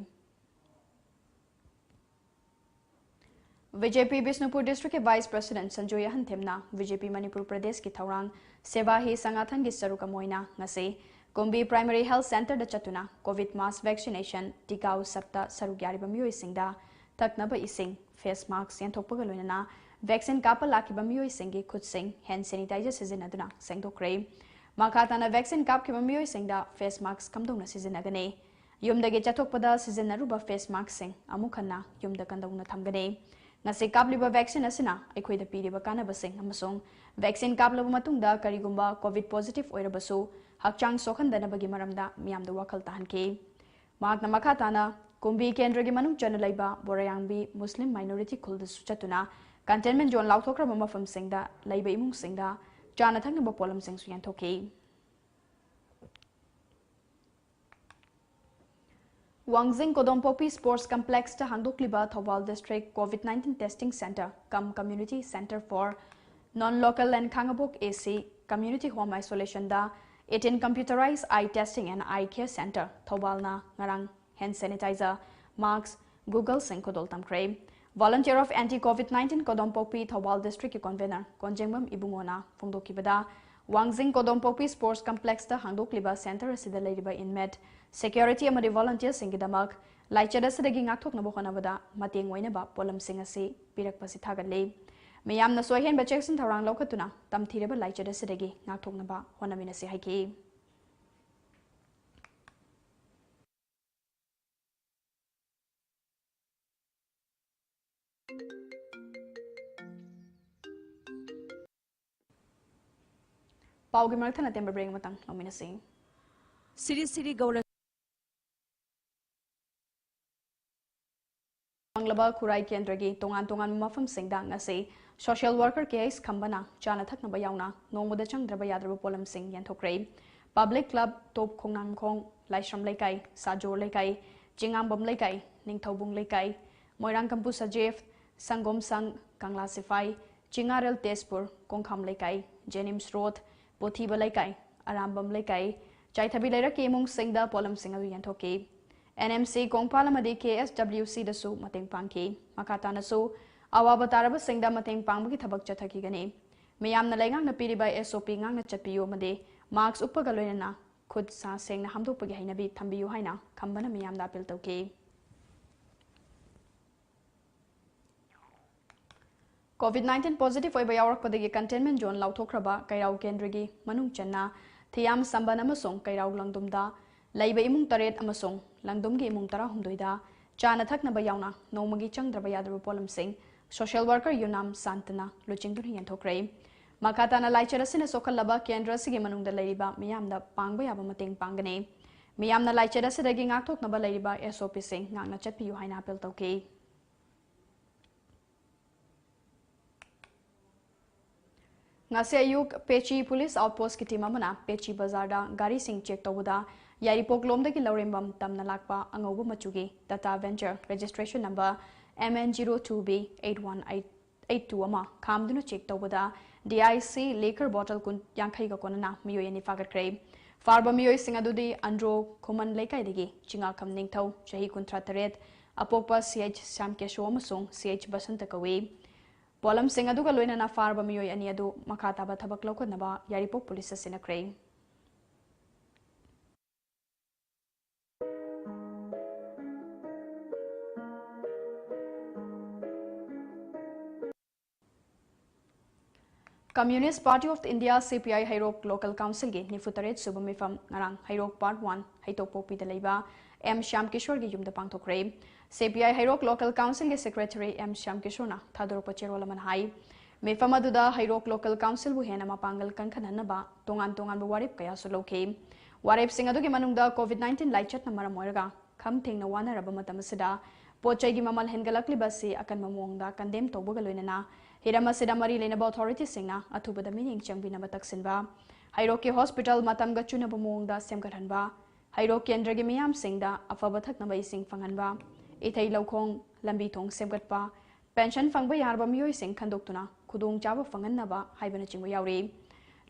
B J P ꯕꯤꯁꯅꯨꯄꯨꯔ ꯗꯤꯁꯇ꯭ꯔꯤꯛꯀꯤ ꯚꯥꯏꯁ ꯄ꯭ꯔꯁꯤꯗꯦꯟꯠ ꯁꯟꯖꯣꯏ ꯑꯍꯟꯊꯦꯝꯅ B J P ꯃꯅꯤꯄꯨꯔ ꯄ꯭ꯔꯗꯦꯁꯀꯤ ꯊꯧꯔꯥꯡ ꯁꯦꯕꯥ ꯍꯤ ꯁꯪꯒꯥꯊꯟꯒꯤ ꯁꯔꯨꯛ ꯑꯃ ꯑꯣꯏꯅ ꯉꯁꯤ ꯀꯨꯝꯕꯤ ꯄ꯭ꯔꯥꯏꯃꯔꯤ ꯍꯦꯜꯊ ꯁꯦꯟꯇꯔꯗ ꯆꯠꯇꯨꯅ ꯀꯣꯚꯤꯗ ꯃꯥꯁ ꯚꯦꯛꯁꯤꯅꯦꯁꯟ ꯇꯤꯀꯥ ꯎꯁꯞꯇ ꯁꯔꯨꯛ ꯌꯥꯔꯤꯕ ꯃꯤꯑꯣꯏꯁꯤꯡꯗ ꯊꯛꯅꯕ ꯏꯁꯤꯡ, ꯐꯦꯁ ꯃꯥꯁꯛ ꯌꯦꯟꯊꯣꯛꯄꯒ ꯂꯣꯏꯅꯅ ꯚꯦꯛꯁꯤꯟ ꯀꯥꯞꯄ ꯂꯥꯛꯈꯤꯕ ꯃꯤꯑꯣꯏꯁꯤꯡꯒꯤ ꯈꯨꯠꯁꯤꯡ ꯍꯦꯟ ꯁꯦꯅꯤꯇꯥꯏꯖꯔ ꯁꯤꯖꯤꯟꯅꯗꯨꯅ ꯁꯦꯡꯗꯣꯛꯈ꯭ꯔꯦ꯫ ꯃꯈꯥ ꯇꯥꯅ ꯚꯦꯛꯁꯤꯟ ꯀꯥꯞꯈꯤꯕ ꯃꯤꯑꯣꯏꯁꯤꯡꯗ ꯐꯦꯁ ꯃꯥꯁꯛ ꯀꯝꯗꯧꯅ ꯁꯤꯖꯤꯟꯅꯒꯅꯤ? ꯌꯨꯝꯗꯒꯤ ꯆꯠꯊꯣꯛꯄꯗ ꯁꯤꯖꯤꯟꯅꯔꯨꯕ ꯐꯦꯁ ꯃꯥꯁꯛꯁꯤꯡ ꯑꯃꯨꯛ ꯍꯟꯅ ꯌꯨꯝꯗ ꯀꯝꯗꯧꯅ ꯊꯝꯒꯅꯤ? ꯉꯁꯤ ꯀꯥꯞꯂꯤꯕ ꯚꯦꯛꯁꯤꯟ ꯑꯁꯤꯅ ꯑꯩꯈꯣꯏꯗ ꯄꯤꯔꯤꯕ ꯀꯥꯟꯅꯕꯁꯤꯡ ꯑꯃꯁꯨꯡ ꯚꯦꯛꯁꯤꯟ ꯀꯥꯞꯂꯕ ꯃꯇꯨꯡꯗ ꯀꯔꯤꯒꯨꯝꯕ ꯀꯣꯚꯤꯗ ꯄꯣꯖꯤꯇꯤꯚ ꯑꯣꯏꯔꯕꯁꯨ ꯍꯛꯆꯥꯡ ꯁꯣꯛꯍꯟꯗꯅꯕꯒꯤ ꯃꯔꯝꯗ ꯃꯤꯌꯥꯝꯗ ꯋꯥꯈꯜ ꯇꯥꯍꯟꯈꯤ꯫ ꯃꯍꯥꯛꯅ ꯃꯈꯥ ꯇꯥꯅ ꯀꯨꯝꯕꯤ ꯀꯦꯟꯗ꯭ꯔꯒꯤ ꯃꯅꯨꯡ ꯆꯟꯅ ꯂꯩꯕ ꯕꯣꯔꯥꯌꯥꯡꯕꯤ ꯃꯨꯁꯂꯤꯝ ꯃꯥꯏꯅꯣꯔꯤꯇꯤ ꯈꯨꯜꯗꯁꯨ ꯆꯠꯇꯨꯅ ꯀꯟꯇꯦꯟꯃꯦꯟ ꯖꯣꯟ ꯂꯥꯎꯊꯣꯛꯈ꯭ꯔꯕ ꯃꯐꯝꯁꯤꯡꯗ ꯂꯩꯕ ꯏꯃꯨꯡꯁꯤꯡꯗ ꯆꯥꯅ ꯊꯛꯅꯕ ꯄꯣꯠꯂꯝꯁꯤꯡꯁꯨ ꯌꯦꯟꯊꯣꯛꯈꯤ꯫ ꯋꯥꯡꯖꯤꯡ ꯀꯣꯗꯣꯝꯄꯣꯛꯄꯤ ꯁ꯭ꯄꯣꯔꯠꯁ ꯀꯝꯄ꯭ꯂꯦꯛꯁꯇ ꯍꯥꯡꯗꯣꯛꯂꯤꯕ Thoubal district COVID nineteen testing centre cum Community Centre for Non-Local and ꯈꯥꯉꯕꯣꯛ A C Community Home Isolationꯗ eighteen Computerized Eye Testing and Eye Care Centre ꯊꯧꯕꯥꯜꯅ ꯉꯔꯥꯡ ꯍꯦꯟ ꯁꯦꯅꯤꯇꯥꯏꯖꯔ, ꯃꯥꯁꯛ, ꯒꯨꯒꯜꯁꯤꯡ ꯈꯨꯗꯣꯜ ꯇꯝꯈ꯭ꯔꯦ꯫ Volunteer of Anti Covid nineteen ꯀꯣꯗꯣꯝꯄꯣꯛꯄꯤ Thoubal ꯗꯤꯁꯇ꯭ꯔꯤꯛꯀꯤ ꯀꯣꯟꯚꯦꯅꯔ ꯀꯣꯟꯖꯦꯡꯕꯝ ꯏꯕꯨꯡꯉꯣꯅ ꯐꯣꯡꯗꯣꯛꯈꯤꯕꯗ, ꯋꯥꯡꯖꯤꯡ ꯀꯣꯗꯣꯝꯄꯣꯛꯄꯤ ꯁ꯭ꯄꯣꯔꯠꯁ ꯀꯝꯄ꯭ꯂꯦꯛꯁꯇ ꯍꯥꯡꯗꯣꯛꯂꯤꯕ ꯁꯦꯟꯇꯔ ꯑꯁꯤꯗ ꯂꯩꯔꯤꯕ ꯏꯟꯃꯦꯠ, ꯁꯦꯀ꯭ꯌꯨꯔꯤꯇꯤ ꯑꯃꯗꯤ ꯚꯣꯂꯨꯟꯇꯤꯌꯔꯁꯤꯡꯒꯤꯗꯃꯛ ꯂꯥꯏꯆꯠ ꯑꯁꯤꯗꯒꯤ ꯉꯥꯛꯊꯣꯛꯅꯕ ꯍꯣꯠꯅꯕꯗ ꯃꯇꯦꯡ ꯑꯣꯏꯅꯕ ꯄꯣꯠꯂꯝꯁꯤꯡ ꯑꯁꯤ ꯄꯤꯔꯛꯄꯁꯤ ꯊꯥꯒꯠꯂꯤ꯫ ꯃꯤꯌꯥꯝꯅꯁꯨ ꯑꯍꯦꯟꯕ ꯆꯦꯛꯁꯤꯟ ꯊꯧꯔꯥꯡ ꯂꯧꯈꯠꯇꯨꯅ ꯇꯝꯊꯤꯔꯕ ꯂꯥꯏꯆꯠ ꯑꯁꯤꯗꯒꯤ ꯉꯥꯛꯊꯣꯛꯅꯕ ꯍꯣꯠꯅꯃꯤꯟꯅꯁꯤ ꯍꯥꯏꯈꯤ꯫ ꯄꯥꯎꯒꯤ ꯃꯔꯛ ꯊꯠꯅ ꯑꯇꯦꯟꯕ ꯕ꯭ꯔꯦꯛ ꯑꯃꯇꯪ ꯂꯧꯃꯤꯟꯅꯁꯤ꯫ ꯁ꯭ꯔꯤ ꯁ꯭ꯔꯤ ꯒꯧꯔ ꯈꯨꯔꯥꯏ ꯀꯦꯟꯗ꯭ꯔꯒꯤ ꯇꯣꯉꯥꯟ ꯇꯣꯉꯥꯟꯕ ꯃꯐꯝꯁꯤꯡꯗ ꯉꯁꯤ social worker ꯀꯦ ꯑꯩꯆ ꯈꯝꯕꯅ ꯆꯥꯅ ꯊꯛꯅꯕ ꯌꯥꯎꯅ ꯅꯣꯡꯃꯗ ꯆꯪꯗ꯭ꯔꯕ ꯌꯥꯗ꯭ꯔꯕ ꯄꯣꯠꯂꯝꯁꯤꯡ ꯌꯦꯟꯊꯣꯛꯈ꯭ꯔꯦ꯫ Public Club, ꯇꯣꯞ ꯈꯣꯡꯅꯥꯡꯈꯣꯡ, ꯂꯥꯏꯁ꯭ꯔꯝ ꯂꯩꯀꯥꯏ, ꯁꯥꯖꯣꯔ ꯂꯩꯀꯥꯏ, ꯆꯤꯉꯥꯝꯕꯝ ꯂꯩꯀꯥꯏ, ꯅꯤꯡꯊꯧꯕꯨꯡ ꯂꯩꯀꯥꯏ, ꯃꯣꯏꯔꯥꯡꯀꯝꯄꯨ ꯁꯖꯦꯐ, ꯁꯪꯒꯣꯝ ꯁꯪ, ꯀꯪꯂꯥ ꯁꯤꯐꯥꯏ, ꯆꯤꯉꯥꯔꯦꯜ ꯇꯦꯖꯄꯨꯔ, ꯀꯣꯡꯈꯥꯝ ꯂꯩꯀꯥꯏ, ꯖꯦꯅꯤꯝꯁ ꯔꯣꯗ, ꯄꯣꯊꯤꯕ ꯂꯩꯀꯥꯏ, ꯑꯔꯥꯝꯕꯝ ꯂꯩꯀꯥꯏ, ꯆꯥꯏꯊꯕꯤ ꯂꯩꯔꯛꯀꯤ ꯏꯃꯨꯡꯁꯤꯡꯗ ꯄꯣꯠꯂꯝꯁꯤꯡ ꯑꯗꯨ ꯌꯦꯟꯊꯣꯛꯈꯤ꯫ ꯑꯦꯟ ꯑꯦꯝ ꯁꯤ ꯀꯣꯡꯄꯥꯜ ꯑꯃꯗꯤ ꯀꯦ ꯑꯦꯁ ꯗꯕ꯭ꯂꯤꯎ ꯁꯤꯗꯁꯨ ꯃꯇꯦꯡ ꯄꯥꯡꯈꯤ꯫ ꯃꯈꯥ ꯇꯥꯅꯁꯨ ꯑꯋꯥꯕ ꯇꯥꯔꯕꯁꯤꯡꯗ ꯃꯇꯦꯡ ꯄꯥꯡꯕꯒꯤ ꯊꯕꯛ ꯆꯠꯊꯈꯤꯒꯅꯤ꯫ ꯃꯤꯌꯥꯝꯅ ꯂꯩꯉꯥꯛꯅ ꯄꯤꯔꯤꯕ ꯑꯦꯁ ꯑꯣ ꯄꯤ ꯉꯥꯛꯅ ꯆꯠꯄꯤꯌꯨ ꯑꯃꯗꯤ ꯃꯥꯛꯁ ꯎꯞꯄꯒ ꯂꯣꯏꯅꯅ ꯈꯨꯠ ꯁꯥ ꯁꯦꯡꯅ ꯍꯥꯝꯗꯣꯛꯄꯒꯤ ꯍꯩꯅꯕꯤ ꯊꯝꯕꯤꯌꯨ ꯍꯥꯏꯅ ꯈꯝꯕꯅ ꯃꯤꯌꯥꯝꯗ ꯑꯄꯤꯜ ꯇꯧꯈꯤ꯫ ꯀꯣꯚꯤꯗ ꯅꯥꯏꯟꯇꯤꯟ ꯄꯣꯖꯤꯇꯤꯚ ꯑꯣꯏꯕ ꯌꯥꯎꯔꯛꯄꯗꯒꯤ ꯀꯟꯇꯦꯟꯃꯦꯟ ꯖꯣꯟ ꯂꯥꯎꯊꯣꯛꯈ꯭ꯔꯕ ꯀꯩꯔꯥꯎ ꯀꯦꯟꯗ꯭ꯔꯒꯤ ꯃꯅꯨꯡ ꯆꯟꯅ ꯊꯤꯌꯥꯝ ꯁꯝꯕꯟ ꯑꯃꯁꯨꯡ ꯀꯩꯔꯥꯎ ꯂꯪꯗꯨꯝꯗ ꯂꯩꯕ ꯏꯃꯨꯡ ꯇꯔꯦꯠ ꯑꯃꯁꯨꯡ ꯂꯪꯗꯨꯝꯒꯤ ꯏꯃꯨꯡ ꯇꯔꯥꯍꯨꯝꯗꯣꯏꯗ ꯆꯥꯅ ꯊꯛꯅꯕ ꯌꯥꯎꯅ ꯅꯣꯡꯃꯒꯤ ꯆꯪꯗ꯭ꯔꯕ ꯌꯥꯗ꯭ꯔꯕ ꯄꯣꯠꯂꯝꯁꯤꯡ social worker ꯌꯨꯅꯥꯝ ꯁꯥꯟꯇꯅ ꯂꯨꯆꯤꯡꯗꯨꯅ ꯌꯦꯟꯊꯣꯛꯈ꯭ꯔꯦ꯫ ꯃꯈꯥ ꯇꯥꯅ ꯂꯥꯏꯆꯠ ꯑꯁꯤꯅ ꯁꯣꯛꯍꯜꯂꯕ ꯀꯦꯟꯗ꯭ꯔ ꯑꯁꯤꯒꯤ ꯃꯅꯨꯡꯗ ꯂꯩꯔꯤꯕ ꯃꯤꯌꯥꯝꯗ ꯄꯥꯡꯕ ꯌꯥꯕ ꯃꯇꯦꯡ ꯄꯥꯡꯒꯅꯤ꯫ ꯃꯤꯌꯥꯝꯅ ꯂꯥꯏꯆꯠ ꯑꯁꯤꯗꯒꯤ ꯉꯥꯛꯊꯣꯛꯅꯕ ꯂꯩꯔꯤꯕ ꯑꯦꯁ ꯑꯣ ꯄꯤꯁꯤꯡ ꯉꯥꯛꯅ ꯆꯠꯄꯤꯌꯨ ꯍꯥꯏꯅ ꯑꯄꯤꯜ ꯇꯧꯈꯤ꯫ ꯉꯁꯤ ꯑꯌꯨꯛ ꯄꯦꯆꯤ ꯄꯨꯂꯤꯁ ꯑꯥꯎꯠꯄꯣꯁꯀꯤ ꯇꯤꯝ ꯑꯃꯅ ꯄꯦꯆꯤ ꯕꯖꯥꯔꯗ ꯒꯥꯔꯤꯁꯤꯡ ꯆꯦꯛ ꯇꯧꯕꯗ ꯌꯥꯏꯔꯤꯄꯣꯛꯂꯣꯝꯗꯒꯤ ꯂꯧꯔꯦꯝꯕꯝ ꯇꯝꯅ ꯂꯥꯛꯄ ꯑꯉꯧꯕ ꯃꯆꯨꯒꯤ Tata Venture registration number M N zero two B eight one eight eight two ꯑꯃ ꯈꯥꯝꯗꯨꯅ ꯆꯦꯛ ꯇꯧꯕꯗ D I C liquor bottle ꯀꯨꯟ, ꯌꯥꯡꯈꯩꯒ ꯀꯣꯟꯅꯅ ꯃꯤꯑꯣꯏ ꯑꯅꯤ ꯐꯥꯒꯠꯈ꯭ꯔꯦ꯫ ꯐꯥꯔꯕ ꯃꯤꯑꯣꯏꯁꯤꯡ ꯑꯗꯨꯗꯤ ꯑꯟꯗ꯭ꯔꯣ ꯈꯨꯃꯟ ꯂꯩꯀꯥꯏꯗꯒꯤ ꯆꯤꯉꯥꯈꯝ ꯅꯤꯡꯊꯧ, ꯆꯍꯤ ꯀꯨꯟꯊ꯭ꯔꯥ ꯇꯔꯦꯠ, ꯑꯄꯣꯛꯄ ꯁꯤ ꯑꯩꯆ ꯁ꯭ꯌꯥꯝꯀꯦꯁꯣ ꯑꯃꯁꯨꯡ ꯁꯤ ꯑꯩꯆ ꯕꯁꯟꯇ ꯀꯧꯏ꯫ ꯄꯣꯠꯂꯝꯁꯤꯡ ꯑꯗꯨꯒ ꯂꯣꯏꯅꯅ ꯐꯥꯔꯕ ꯃꯤꯑꯣꯏ ꯑꯅꯤ ꯑꯗꯨ ꯃꯈꯥ ꯇꯥꯕ ꯊꯕꯛ ꯂꯧꯈꯠꯅꯕ ꯌꯥꯏꯔꯤꯄꯣꯛ ꯄꯨꯂꯤꯁꯇ ꯁꯤꯟꯅꯈ꯭ꯔꯦ꯫ Communist Party of India, C P I, Heirok Local Council ꯒꯤ ꯅꯤꯐꯨ ꯇꯔꯦꯠ ꯁꯨꯕ ꯃꯤꯐꯝ ꯉꯔꯥꯡ ꯍꯩꯔꯣꯛ Part one ꯍꯩꯇꯣꯛꯄꯣꯛꯄꯤꯗ ꯂꯩꯕ M ꯁ꯭ꯌꯥꯝ ꯀꯤꯁꯣꯔꯒꯤ ꯌꯨꯝꯗ ꯄꯥꯡꯊꯣꯛꯈ꯭ꯔꯦ꯫ C P I Heirok Local Council ꯒꯤ Secretary M ꯁ꯭ꯌꯥꯝ ꯀꯤꯁꯣꯔꯅ ꯊꯥꯗꯣꯔꯛꯄ ꯆꯦꯔꯣꯜ ꯑꯃꯅ ꯍꯥꯏ, ꯃꯤꯐꯝ ꯑꯗꯨꯗ ꯍꯩꯔꯣꯛ Local Council ꯕꯨ ꯍꯦꯟꯅ ꯃꯄꯥꯡꯒꯜ ꯀꯟꯈꯠꯍꯟꯅꯕ ꯇꯣꯉꯥꯟ ꯇꯣꯉꯥꯟꯕ ꯋꯥꯔꯦꯞ ꯀꯌꯥꯁꯨ ꯂꯧꯈꯤ꯫ ꯋꯥꯔꯦꯞꯁꯤꯡ ꯑꯗꯨꯒꯤ ꯃꯅꯨꯡꯗ COVID nineteen ꯂꯥꯏꯆꯠꯅ ꯃꯔꯝ ꯑꯣꯏꯔꯒ ꯈꯝ ꯊꯦꯡꯅ ꯋꯥꯅꯔꯕ ꯃꯇꯝ ꯑꯁꯤꯗ ꯄꯣꯠ ꯆꯩꯒꯤ ꯃꯃꯜ ꯍꯦꯟꯒꯠꯂꯛꯂꯤꯕ ꯑꯁꯤ ꯑꯀꯟꯕ ꯃꯑꯣꯡꯗ ꯀꯟꯗꯦꯝ ꯇꯧꯕꯒ ꯂꯣꯏꯅꯅ ꯍꯤꯔꯝ ꯑꯁꯤꯗ ꯃꯔꯤ ꯂꯩꯅꯕ ꯑꯣꯊꯣꯔꯤꯇꯤꯁꯤꯡꯅ ꯑꯊꯨꯕꯗ ꯃꯤꯠꯌꯦꯡ ꯆꯪꯕꯤꯅꯕ ꯇꯛꯁꯤꯟꯕ, ꯍꯩꯔꯣꯛꯀꯤ ꯍꯣꯁꯄꯤꯇꯥꯜ ꯃꯇꯝꯒ ꯆꯨꯅꯕ ꯃꯑꯣꯡꯗ ꯁꯦꯝꯒꯠꯍꯟꯕ, ꯍꯩꯔꯣꯛ ꯀꯦꯟꯗ꯭ꯔꯒꯤ ꯃꯤꯌꯥꯝꯁꯤꯡꯗ ꯑꯐꯕ ꯊꯛꯅꯕ ꯏꯁꯤꯡ ꯐꯪꯍꯟꯕ, ꯏꯊꯩ ꯂꯧꯈꯣꯡ, ꯂꯝꯕꯤ ꯊꯣꯡ ꯁꯦꯝꯒꯠꯄ, ꯄꯦꯟꯁꯟ ꯐꯪꯕ ꯌꯥꯔꯕ ꯃꯤꯑꯣꯏꯁꯤꯡ ꯈꯟꯗꯣꯛꯇꯨꯅ ꯈꯨꯗꯣꯡꯆꯥꯕ ꯐꯪꯍꯟꯅꯕ ꯍꯥꯏꯕꯅꯆꯤꯡꯕ ꯌꯥꯎꯔꯤ꯫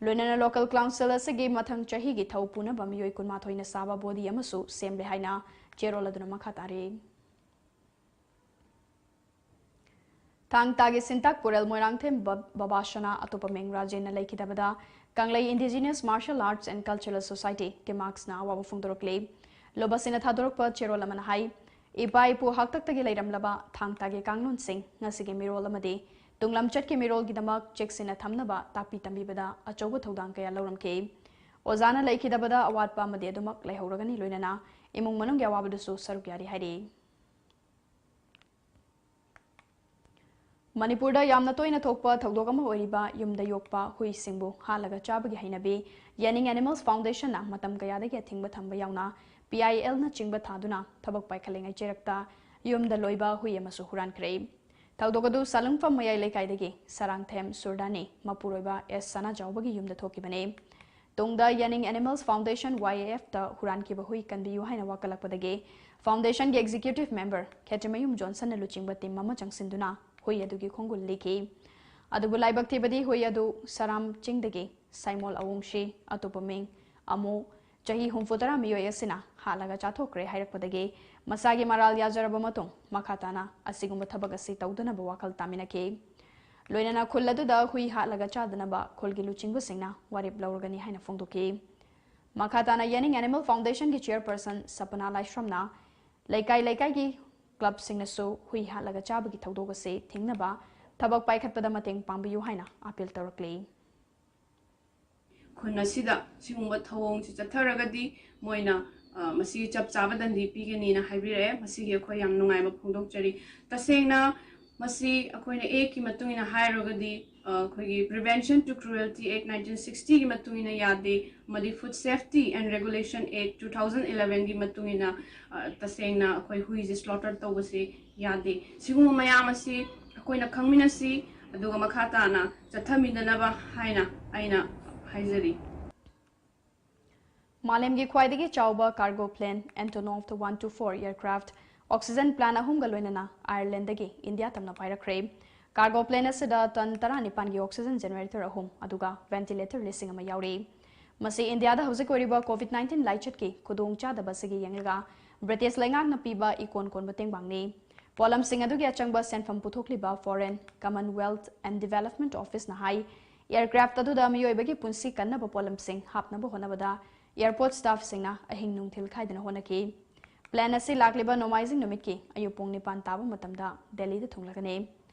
ꯂꯣꯏꯅꯅ ꯂꯣꯀꯦꯜ ꯀꯥꯎꯟꯁꯤꯜ ꯑꯁꯤꯒꯤ ꯃꯊꯪ ꯆꯍꯤꯒꯤ ꯊꯧ ꯄꯨꯅꯕ ꯃꯤꯑꯣꯏ ꯀꯨꯟꯃꯥꯊꯣꯏꯅ ꯁꯥꯕ ꯕꯣꯗꯤ ꯑꯃꯁꯨ ꯁꯦꯝꯂꯦ ꯍꯥꯏꯅ ꯆꯦꯔꯣꯜ ꯑꯗꯨꯅ ꯃꯈꯥ ꯇꯥꯔꯤ꯫ ꯊꯥꯡ ꯇꯥꯒꯤ ꯁꯤꯟꯇꯥꯛ ꯄꯨꯔꯦꯜ ꯃꯣꯏꯔꯥꯡꯊꯦꯝ ꯕ-, ꯕꯕꯥꯁꯅꯥ ꯑꯇꯣꯞꯄ ꯃꯤꯡ ꯔꯥꯖꯦꯟꯅ ꯂꯩꯈꯤꯗꯕꯗ ꯀꯪꯂꯩ Indigenous Martial Arts and Cultural Society, ꯀꯤꯃꯥꯛꯁꯅ ꯑꯋꯥꯕ ꯐꯣꯡꯗꯣꯔꯛꯂꯤ꯫ ꯂꯣꯕꯁꯤꯅ ꯊꯥꯗꯣꯔꯛꯄ ꯆꯦꯔꯣꯜ ꯑꯃꯅ ꯍꯥꯏ, ꯏꯄꯥ ꯏꯄꯨ ꯍꯥꯛꯇꯛꯇꯒꯤ ꯂꯩꯔꯝꯂꯕ ꯊꯥꯡ ꯇꯥꯒꯤ ꯀꯥꯡꯂꯣꯟꯁꯤꯡ ꯉꯁꯤꯒꯤ ꯃꯤꯔꯣꯜ ꯑꯃꯗꯤ ꯇꯨꯡꯂꯝꯆꯠꯀꯤ ꯃꯤꯔꯣꯜꯒꯤꯗꯃꯛ ꯆꯦꯛꯁꯤꯟꯅ ꯊꯝꯅꯕ ꯇꯥꯛꯄꯤ ꯇꯝꯕꯤꯕꯗ ꯑꯆꯧꯕ ꯊꯧꯗꯥꯡ ꯀꯌꯥ ꯂꯧꯔꯝꯈꯤ꯫ ꯑꯣꯖꯥꯅ ꯂꯩꯈꯤꯗꯕꯗ ꯑꯋꯥꯠꯄ ꯑꯃꯗꯤ ꯑꯗꯨꯃꯛ ꯂꯩꯍꯧꯔꯒꯅꯤ, ꯂꯣꯏꯅꯅ ꯏꯃꯨꯡ ꯃꯅꯨꯡꯒꯤ ꯑꯋꯥꯕꯗꯁꯨ ꯁꯔꯨꯛ ꯌꯥꯔꯤ ꯍꯥꯏꯔꯤ꯫ ꯃꯅꯤꯄꯨꯔꯗ ꯌꯥꯝꯅ ꯇꯣꯏꯅ ꯊꯣꯛꯄ ꯊꯧꯗꯣꯛ ꯑꯃ ꯑꯣꯏꯔꯤꯕ ꯌꯨꯝꯗ ꯌꯣꯛꯄ ꯍꯨꯏꯁꯤꯡꯕꯨ ꯍꯥꯠꯂꯒ ꯆꯥꯕꯒꯤ ꯍꯩꯅꯕꯤ ꯌꯥꯅꯤꯡ Animals Foundationꯅ ꯃꯇꯝ ꯀꯌꯥꯗꯒꯤ ꯑꯊꯤꯡꯕ ꯊꯝꯕ ꯌꯥꯎꯅ P I Lꯅ ꯆꯤꯡꯕ ꯊꯥꯗꯨꯅ ꯊꯕꯛ ꯄꯥꯏꯈꯠꯂꯤꯉꯩ ꯆꯩꯔꯛꯇ ꯌꯨꯝꯗ ꯂꯣꯏꯕ ꯍꯨꯏ ꯑꯃꯁꯨ ꯍꯨꯔꯥꯟꯈ꯭ꯔꯦ꯫ ꯊꯧꯗꯣꯛ ꯑꯗꯨ ꯁꯥꯂꯨꯡꯐꯝ ꯃꯌꯥꯏ ꯂꯩꯀꯥꯏꯗꯒꯤ ꯁꯔꯥꯡꯊꯦꯝ ꯁꯨꯔꯗꯥꯅꯤ ꯃꯄꯨꯔꯣꯏꯕ ꯑꯦꯁ ꯁꯅꯥꯖꯥꯎꯕꯒꯤ ꯌꯨꯝꯗ ꯊꯣꯛꯈꯤꯕꯅꯤ꯫ ꯇꯨꯡꯗ ꯌꯥꯅꯤꯡ Animals Foundation, Y A F, ꯇ ꯍꯨꯔꯥꯟꯈꯤꯕ ꯍꯨꯏ ꯀꯟꯕꯤꯌꯨ ꯍꯥꯏꯅ ꯋꯥꯀꯠꯂꯛꯄꯗꯒꯤ Foundationꯒꯤ Executive Member ꯈꯦꯇ꯭ꯔꯤꯃꯌꯨꯝ ꯖꯣꯟꯁꯟꯅ ꯂꯨꯆꯤꯡꯕ team ꯑꯃ ꯆꯪꯁꯤꯟꯗꯨꯅ ꯍꯨꯏ ꯑꯗꯨꯒꯤ ꯈꯣꯡꯒꯨꯜ ꯂꯤꯈꯤ꯫ ꯑꯗꯨꯕꯨ ꯂꯥꯏꯕꯛ ꯊꯤꯕꯗꯤ ꯍꯨꯏ ꯑꯗꯨ ꯁꯔꯥꯝ ꯆꯤꯡꯗꯒꯤ ꯁꯥꯏꯃꯣꯜ ꯑꯋꯣꯡꯁꯤ, ꯑꯇꯣꯞꯄ ꯃꯤꯡ ꯑꯃꯨ, ꯆꯍꯤ ꯍꯨꯝꯐꯨꯇꯔꯥ ꯃꯤꯑꯣꯏ ꯑꯁꯤꯅ ꯍꯥꯠꯂꯒ ꯆꯥꯊꯣꯛꯈ꯭ꯔꯦ ꯍꯥꯏꯔꯛꯄꯗꯒꯤ ꯃꯁꯥꯒꯤ ꯃꯔꯥꯜ ꯌꯥꯖꯔꯕ ꯃꯇꯨꯡ ꯃꯈꯥ ꯇꯥꯅ ꯑꯁꯤꯒꯨꯝꯕ ꯊꯕꯛ ꯑꯁꯤ ꯇꯧꯗꯅꯕ ꯋꯥꯈꯜ ꯇꯥꯃꯤꯟꯅꯈꯤ꯫ ꯂꯣꯏꯅꯅ ꯈꯨꯜ ꯑꯗꯨꯗ ꯍꯨꯏ ꯍꯥꯠꯂꯒ ꯆꯥꯗꯅꯕ ꯈꯨꯜꯒꯤ ꯂꯨꯆꯤꯡꯕꯁꯤꯡꯅ ꯋꯥꯔꯦꯞ ꯂꯧꯔꯒꯅꯤ ꯍꯥꯏꯅ ꯐꯣꯡꯗꯣꯛꯈꯤ꯫ ꯃꯈꯥ ꯇꯥꯅ ꯌꯥꯅꯤꯡ Animal Foundationꯒꯤ chairperson ꯁꯄꯅꯥ ꯂꯥꯏꯁ꯭ꯔꯝꯅ ꯂꯩꯀꯥꯏ ꯂꯩꯀꯥꯏꯒꯤ clubꯁꯤꯡꯅꯁꯨ ꯍꯨꯏ ꯍꯥꯠꯂꯒ ꯆꯥꯕꯒꯤ ꯊꯧꯗꯣꯛ ꯑꯁꯤ ꯊꯤꯡꯅꯕ ꯊꯕꯛ ꯄꯥꯏꯈꯠꯄꯗ ꯃꯇꯦꯡ ꯄꯥꯡꯕꯤꯌꯨ ꯍꯥꯏꯅ appeal ꯇꯧꯔꯛꯂꯤ꯫ ꯈꯨꯟ ꯑꯁꯤꯗ ꯁꯤꯒꯨꯝꯕ ꯊꯧꯑꯣꯡꯁꯤ ꯆꯠꯊꯔꯒꯗꯤ ꯃꯣꯏꯅ, ꯑ, ꯃꯁꯤꯒꯤ ꯆꯞ ꯆꯥꯕ ꯗꯟꯗꯤ ꯄꯤꯒꯅꯤꯅ ꯍꯥꯏꯕꯤꯔꯛꯑꯦ꯫ ꯃꯁꯤꯒꯤ ꯑꯩꯈꯣꯏ ꯌꯥꯝ ꯅꯨꯡꯉꯥꯏꯕ ꯐꯣꯡꯗꯣꯛꯆꯔꯤ꯫ ꯇꯁꯦꯡꯅ ꯃꯁꯤ ꯑꯩꯈꯣꯏꯅ ꯑꯦꯛꯀꯤ ꯃꯇꯨꯡ ꯏꯟꯅ ꯍꯥꯏꯔꯒꯗꯤ, ꯑ, ꯑꯩꯈꯣꯏꯒꯤ Prevention to Cruelty Act nineteen sixty ꯒꯤ ꯃꯇꯨꯡ ꯏꯟꯅ ꯌꯥꯗꯦ, ꯑꯃꯗꯤ Food Safety and Regulation Act two thousand eleven ꯒꯤ ꯃꯇꯨꯡ ꯏꯟꯅ, ꯑ, ꯇꯁꯦꯡꯅ ꯑꯩꯈꯣꯏ ꯍꯨꯏꯁꯦ slaughter ꯇꯧꯕꯁꯦ ꯌꯥꯗꯦ꯫ ꯁꯤꯒꯨꯝꯕ ꯃꯌꯥꯝ ꯑꯁꯤ ꯑꯩꯈꯣꯏꯅ ꯈꯪꯃꯤꯟꯅꯁꯤ, ꯑꯗꯨꯒ ꯃꯈꯥ ꯇꯥꯅ ꯆꯠꯊꯃꯤꯟꯅꯅꯕ ꯍꯥꯏꯅ ꯑꯩꯅ ꯍꯥꯏꯖꯔꯤ꯫ ꯃꯥꯂꯦꯝꯒꯤ ꯈ꯭ꯋꯥꯏꯗꯒꯤ ꯆꯥꯎꯕ cargo plane Antonov one two four aircraft oxygen plant ꯑꯍꯨꯝꯒ ꯂꯣꯏꯅꯅ Ireland ꯗꯒꯤ ꯏꯟꯗꯤꯌꯥ ꯇꯝꯅ ꯄꯥꯏꯔꯛꯈ꯭ꯔꯦ꯫ Cargo plane ꯑꯁꯤꯗ ꯇꯟ ꯇꯔꯥꯅꯤꯄꯥꯟꯒꯤ oxygen generator ꯑꯍꯨꯝ, ꯑꯗꯨꯒ ventilator ꯂꯤꯁꯤꯡ ꯑꯃ ꯌꯥꯎꯔꯤ꯫ ꯃꯁꯤ ꯏꯟꯗꯤꯌꯥꯗ ꯍꯧꯖꯤꯛ ꯑꯣꯏꯔꯤꯕ COVID nineteen ꯂꯥꯏꯆꯠꯀꯤ ꯈꯨꯗꯣꯡꯆꯥꯗꯕ ꯑꯁꯤꯒꯤ ꯌꯦꯡꯂꯒ British ꯂꯩꯉꯥꯛꯅ ꯄꯤꯕ ꯏꯀꯣꯟ ꯀꯣꯟꯕ ꯇꯦꯡꯕꯥꯡꯅꯤ꯫ ꯄꯣꯠꯂꯝꯁꯤꯡ ꯑꯗꯨꯒꯤ ꯑꯆꯪꯕ ꯁꯦꯟꯐꯝ ꯄꯨꯊꯣꯛꯂꯤꯕ Foreign, Commonwealth and Development Office ꯅ ꯍꯥꯏ, aircraft ꯑꯗꯨꯗ ꯃꯤꯑꯣꯏꯕꯒꯤ ꯄꯨꯟꯁꯤ ꯀꯟꯅꯕ ꯄꯣꯠꯂꯝꯁꯤꯡ ꯍꯥꯞꯅꯕ ꯍꯣꯠꯅꯕꯗ airport staff ꯁꯤꯡꯅ ꯑꯍꯤꯡ ꯅꯨꯡꯊꯤꯜ ꯈꯥꯏꯗꯅ ꯍꯣꯠꯅꯈꯤ꯫ Plane ꯑꯁꯤ ꯂꯥꯛꯂꯤꯕ ꯅꯣꯡꯃꯥꯏꯖꯤꯡ ꯅꯨꯃꯤꯠꯀꯤ ꯑꯌꯨꯛ ꯄꯨꯡ ꯅꯤꯄꯥꯟ ꯇꯥꯕ ꯃꯇꯝꯗ ꯗꯦꯜꯂꯤꯗ ꯊꯨꯡꯂꯒꯅꯤ꯫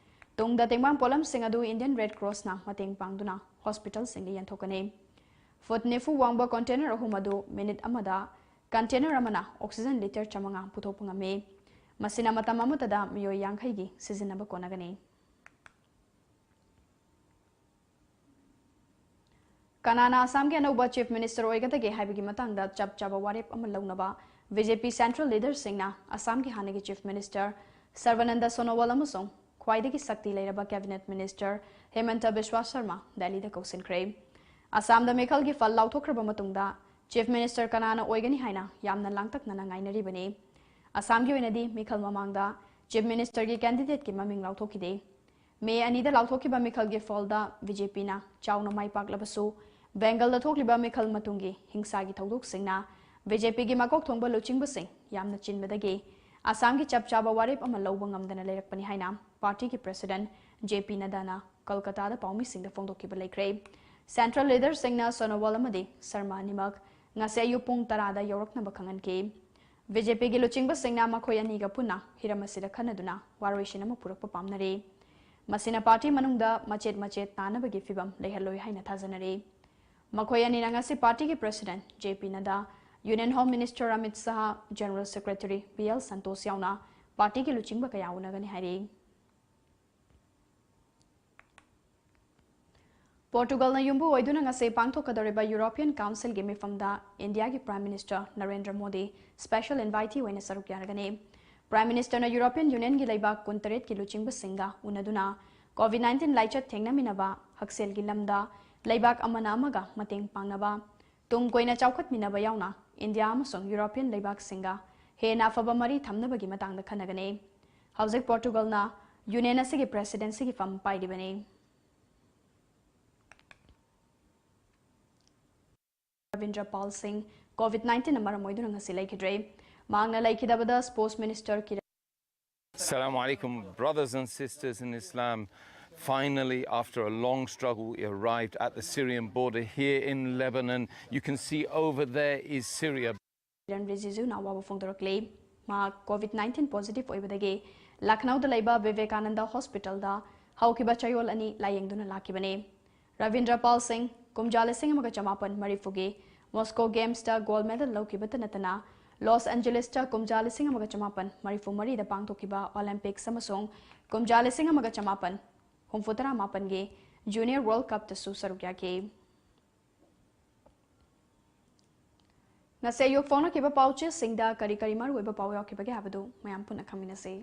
ꯇꯨꯡꯗ ꯇꯦꯡꯕꯥꯡ ꯄꯣꯠꯂꯝꯁꯤꯡ ꯑꯗꯨ Indian Red Cross ꯅ ꯃꯇꯦꯡ ꯄꯥꯡꯗꯨꯅ hospital ꯁꯤꯡꯗ ꯌꯦꯟꯊꯣꯛꯀꯅꯤ꯫ Foot ꯅꯤꯐꯨ ꯋꯥꯡꯕ container ꯑꯍꯨꯝ ꯑꯗꯨ minute ꯑꯃꯗ container ꯑꯃꯅ oxygen litre ꯆꯥꯃꯉꯥ ꯄꯨꯊꯣꯛꯄ ꯉꯝꯃꯤ꯫ ꯃꯁꯤꯅ ꯃꯇꯝ ꯑꯃꯠꯇꯗ ꯃꯤꯑꯣꯏ ꯌꯥꯡꯈꯩꯒꯤ ꯁꯤꯖꯤꯟꯅꯕ ꯀꯣꯟꯅꯒꯅꯤ꯫ ꯀꯅꯥꯅ ꯑꯁꯥꯝꯒꯤ ꯑꯅꯧꯕ Chief Minister ꯑꯣꯏꯒꯗꯒꯦ ꯍꯥꯏꯕꯒꯤ ꯃꯇꯥꯡꯗ ꯆꯞ ꯆꯥꯕ ꯋꯥꯔꯦꯞ ꯑꯃ ꯂꯧꯅꯕ BJP central leader ꯁꯤꯡꯅ ꯑꯁꯥꯝꯒꯤ ꯍꯥꯟꯅꯒꯤ Chief Minister ꯁꯔꯕꯥꯅꯟꯗ ꯁꯣꯅꯣꯋꯥꯜ ꯑꯃꯁꯨꯡ ꯈ꯭ꯋꯥꯏꯗꯒꯤ ꯁꯛꯇꯤ ꯂꯩꯔꯕ Cabinet Minister ꯍꯦꯃꯟꯇ ꯕꯤꯁ꯭ꯋꯥ ꯁꯔꯃ ꯗꯦꯜꯂꯤꯗ ꯀꯧꯁꯤꯟꯈ꯭ꯔꯦ꯫ ꯑꯁꯥꯝꯗ ꯃꯤꯈꯜꯒꯤ ꯐꯜ ꯂꯥꯎꯊꯣꯛꯈ꯭ꯔꯕ ꯃꯇꯨꯡꯗ Chief Minister ꯀꯅꯥꯅ ꯑꯣꯏꯒꯅꯤ ꯍꯥꯏꯅ ꯌꯥꯝꯅ ꯂꯥꯡꯇꯛꯅꯅ ꯉꯥꯏꯅꯔꯤꯕꯅꯤ꯫ ꯑꯁꯥꯝꯒꯤ ꯑꯣꯏꯅꯗꯤ ꯃꯤꯈꯜ ꯃꯃꯥꯡꯗ Chief Minister ꯒꯤ candidate ꯀꯤ ꯃꯃꯤꯡ ꯂꯥꯎꯊꯣꯛꯈꯤꯗꯦ꯫ ꯃꯦ ꯑꯅꯤꯗ ꯂꯥꯎꯊꯣꯛꯈꯤꯕ ꯃꯤꯈꯜꯒꯤ ꯐꯣꯜꯗ BJP ꯅ ꯆꯥꯎꯅ ꯃꯥꯏ ꯄꯥꯛꯂꯕꯁꯨ, ꯕꯦꯡꯒꯜꯗ ꯊꯣꯛꯂꯤꯕ ꯃꯤꯈꯜ ꯃꯇꯨꯡꯒꯤ ꯍꯤꯡꯁꯥꯒꯤ ꯊꯧꯗꯣꯛꯁꯤꯡꯅ BJP ꯒꯤ ꯃꯀꯣꯛ ꯊꯣꯡꯕ ꯂꯨꯆꯤꯡꯕꯁꯤꯡ ꯌꯥꯝꯅ ꯆꯤꯟꯕꯗꯒꯤ ꯑꯁꯥꯝꯒꯤ ꯆꯞ ꯆꯥꯕ ꯋꯥꯔꯦꯞ ꯑꯃ ꯂꯧꯕ ꯉꯝꯗꯅ ꯂꯩꯔꯛꯄꯅꯤ ꯍꯥꯏꯅ party ꯒꯤ President J P ꯅꯗ꯭ꯗꯥꯅ ꯀꯜꯀꯇꯥꯗ ꯄꯥꯎꯃꯤꯁꯤꯡꯗ ꯐꯣꯡꯗꯣꯛꯈꯤꯕ ꯂꯩꯈ꯭ꯔꯦ꯫ Central leader ꯁꯤꯡꯅ ꯁꯣꯅꯣꯋꯥꯜ ꯑꯃꯗꯤ ꯁꯔꯃ ꯑꯅꯤꯃꯛ ꯉꯁꯤ ꯑꯌꯨꯛ ꯄꯨꯡ ꯇꯔꯥꯗ ꯌꯧꯔꯛꯅꯕ ꯈꯪꯍꯟꯈꯤ꯫ BJP ꯒꯤ ꯂꯨꯆꯤꯡꯕꯁꯤꯡꯅ ꯃꯈꯣꯏ ꯑꯅꯤꯒ ꯄꯨꯟꯅ ꯍꯤꯔꯝ ꯑꯁꯤꯗ ꯈꯟꯅꯗꯨꯅ ꯋꯥꯔꯣꯏꯁꯤꯟ ꯑꯃ ꯄꯨꯔꯛꯄ ꯄꯥꯝꯅꯔꯤ꯫ ꯃꯁꯤꯅ party ꯃꯅꯨꯡꯗ ꯃꯆꯦꯠ ꯃꯆꯦꯠ ꯇꯥꯅꯕꯒꯤ ꯐꯤꯚꯝ ꯂꯩꯍꯜꯂꯣꯏ ꯍꯥꯏꯅ ꯊꯥꯖꯅꯔꯤ꯫ ꯃꯈꯣꯏ ꯑꯅꯤꯅ ꯉꯁꯤ party ꯒꯤ President J P ꯅꯗ꯭ꯗꯥ, Union Home Minister Amit ꯁꯍꯥ, General Secretary B L Santosh ꯌꯥꯎꯅ party ꯒꯤ ꯂꯨꯆꯤꯡꯕ ꯀꯌꯥ ꯎꯅꯒꯅꯤ ꯍꯥꯏꯔꯤ꯫ ꯄꯣꯔꯇꯨꯒꯜꯅ ꯌꯨꯝꯕꯨ ꯑꯣꯏꯗꯨꯅ ꯉꯁꯤ ꯄꯥꯡꯊꯣꯛꯀꯗꯧꯔꯤꯕ ꯌꯨꯔꯣꯄꯤꯌꯟ ꯀꯥꯎꯟꯁꯤꯜꯒꯤ ꯃꯤꯐꯝꯗ ꯏꯟꯗꯤꯌꯥꯒꯤ prime minister Narendra Modi special invite ꯑꯣꯏꯅ ꯁꯔꯨꯛ ꯌꯥꯔꯒꯅꯤ꯫ ꯄ꯭ꯔꯥꯏꯝ ꯃꯤꯅꯤꯁꯇꯔꯅ ꯌꯨꯔꯣꯄꯤꯌꯟ ꯌꯨꯅꯤꯌꯟꯒꯤ ꯂꯩꯕꯥꯛ ꯀꯨꯟꯇꯔꯦꯠꯀꯤ ꯂꯨꯆꯤꯡꯕꯁꯤꯡꯒ ꯎꯅꯗꯨꯅ ꯀꯣꯚꯤꯗ ꯅꯥꯏꯟꯇꯤꯟ ꯂꯥꯏꯆꯠ ꯊꯦꯡꯅꯃꯤꯟꯅꯕ ꯍꯛꯁꯦꯜꯒꯤ ꯂꯝꯗ ꯂꯩꯕꯥꯛ ꯑꯃꯅ ꯑꯃꯒ ꯃꯇꯦꯡ ꯄꯥꯡꯅꯕ, ꯇꯨꯡ ꯀꯣꯏꯅ ꯆꯥꯎꯈꯠꯃꯤꯟꯅꯕ ꯌꯥꯎꯅ ꯏꯟꯗꯤꯌꯥ ꯑꯃꯁꯨꯡ ꯌꯨꯔꯣꯄꯤꯌꯟ ꯂꯩꯕꯥꯛꯁꯤꯡꯒ ꯍꯦꯟꯅ ꯑꯐꯕ ꯃꯔꯤ ꯊꯝꯅꯕꯒꯤ ꯃꯇꯥꯡꯗ ꯈꯟꯅꯒꯅꯤ꯫ ꯍꯧꯖꯤꯛ ꯄꯣꯔꯇꯨꯒꯜꯅ ꯌꯨꯅꯤꯌꯟ ꯑꯁꯤꯒꯤ ꯄ꯭ꯔꯦꯁꯤꯗꯦꯟꯁꯤꯒꯤ ꯐꯝ ꯄꯥꯏꯔꯤꯕꯅꯤ꯫ ꯔꯕꯤꯟꯗ꯭ꯔ ꯄꯥꯜ ꯁꯤꯡ ꯀꯣꯚꯤꯗ ꯅꯥꯏꯟꯇꯤꯟꯅ ꯃꯔꯝ ꯑꯣꯏꯗꯨꯅ ꯉꯁꯤ ꯂꯩꯈꯤꯗ꯭ꯔꯦ꯫ ꯃꯍꯥꯛꯅ ꯂꯩꯈꯤꯗꯕꯗ sports minister Kiren Assalamu alaikum, brothers and sisters in Islam. Finally, after a long struggle, we arrived at the Syrian border here in Lebanon. You can see over there is Syria. Kiren ꯔꯤꯖꯤꯖꯨꯅ ꯑꯋꯥꯕ ꯐꯣꯡꯗꯣꯔꯛꯂꯤ꯫ ꯃꯍꯥꯛ ꯀꯣꯚꯤꯗ ꯅꯥꯏꯟꯇꯤꯟ ꯄꯣꯖꯤꯇꯤꯚ ꯑꯣꯏꯕꯗꯒꯤ ꯂꯈꯅꯧꯗ ꯂꯩꯕ ꯕꯤꯕꯦꯀꯥꯅꯟꯗ ꯍꯣꯁꯄꯤꯇꯥꯜꯗ ꯍꯧꯈꯤꯕ ꯆꯌꯣꯜ ꯑꯅꯤ ꯂꯥꯌꯦꯡꯗꯨꯅ ꯂꯥꯛꯈꯤꯕꯅꯤ꯫ ꯔꯕꯤꯟꯗ꯭ꯔ ꯄꯥꯜ ꯁꯤꯡ ꯀꯨꯝꯖꯥ ꯂꯤꯁꯤꯡ ꯑꯃꯒ ꯆꯃꯥꯄꯟ ꯃꯔꯤꯐꯨꯒꯤ ꯃꯣꯁꯀꯣ ꯒꯦꯝꯁꯇ ꯒꯣꯜꯗ ꯃꯦꯗꯜ ꯂꯧꯈꯤꯕꯇ ꯅꯠꯇꯅ ꯂꯣꯁ ꯑꯦꯟꯖꯦꯂꯤꯁꯇ ꯀꯨꯝꯖꯥ ꯂꯤꯁꯤꯡ ꯑꯃꯒ ꯆꯃꯥꯄꯟ ꯃꯔꯤꯐꯨ ꯃꯔꯤꯗ ꯄꯥꯡꯊꯣꯛꯈꯤꯕ ꯑꯣꯂꯦꯝꯄꯤꯛꯁ ꯑꯃꯁꯨꯡ ꯀꯨꯝꯖꯥ ꯂꯤꯁꯤꯡ ꯑꯃꯒ ꯆꯃꯥꯄꯟ ꯍꯨꯝꯐꯨꯇꯔꯥ ꯃꯥꯄꯟꯒꯤ ꯖꯨꯅꯤꯌꯔ ꯋꯥꯔꯜꯗ ꯀꯞꯇꯁꯨ ꯁꯔꯨꯛ ꯌꯥꯈꯤ꯫ ꯉꯁꯤ ꯑꯌꯨꯛ ꯐꯣꯡꯂꯛꯈꯤꯕ ꯄꯥꯎꯆꯦꯁꯤꯡꯗ ꯀꯔꯤ ꯀꯔꯤ ꯃꯔꯨꯑꯣꯏꯕ ꯄꯥꯎ ꯌꯥꯎꯈꯤꯕꯒꯦ ꯍꯥꯏꯕꯗꯨ ꯃꯌꯥꯝ ꯄꯨꯟꯅ ꯈꯪꯃꯤꯟꯅꯁꯤ꯫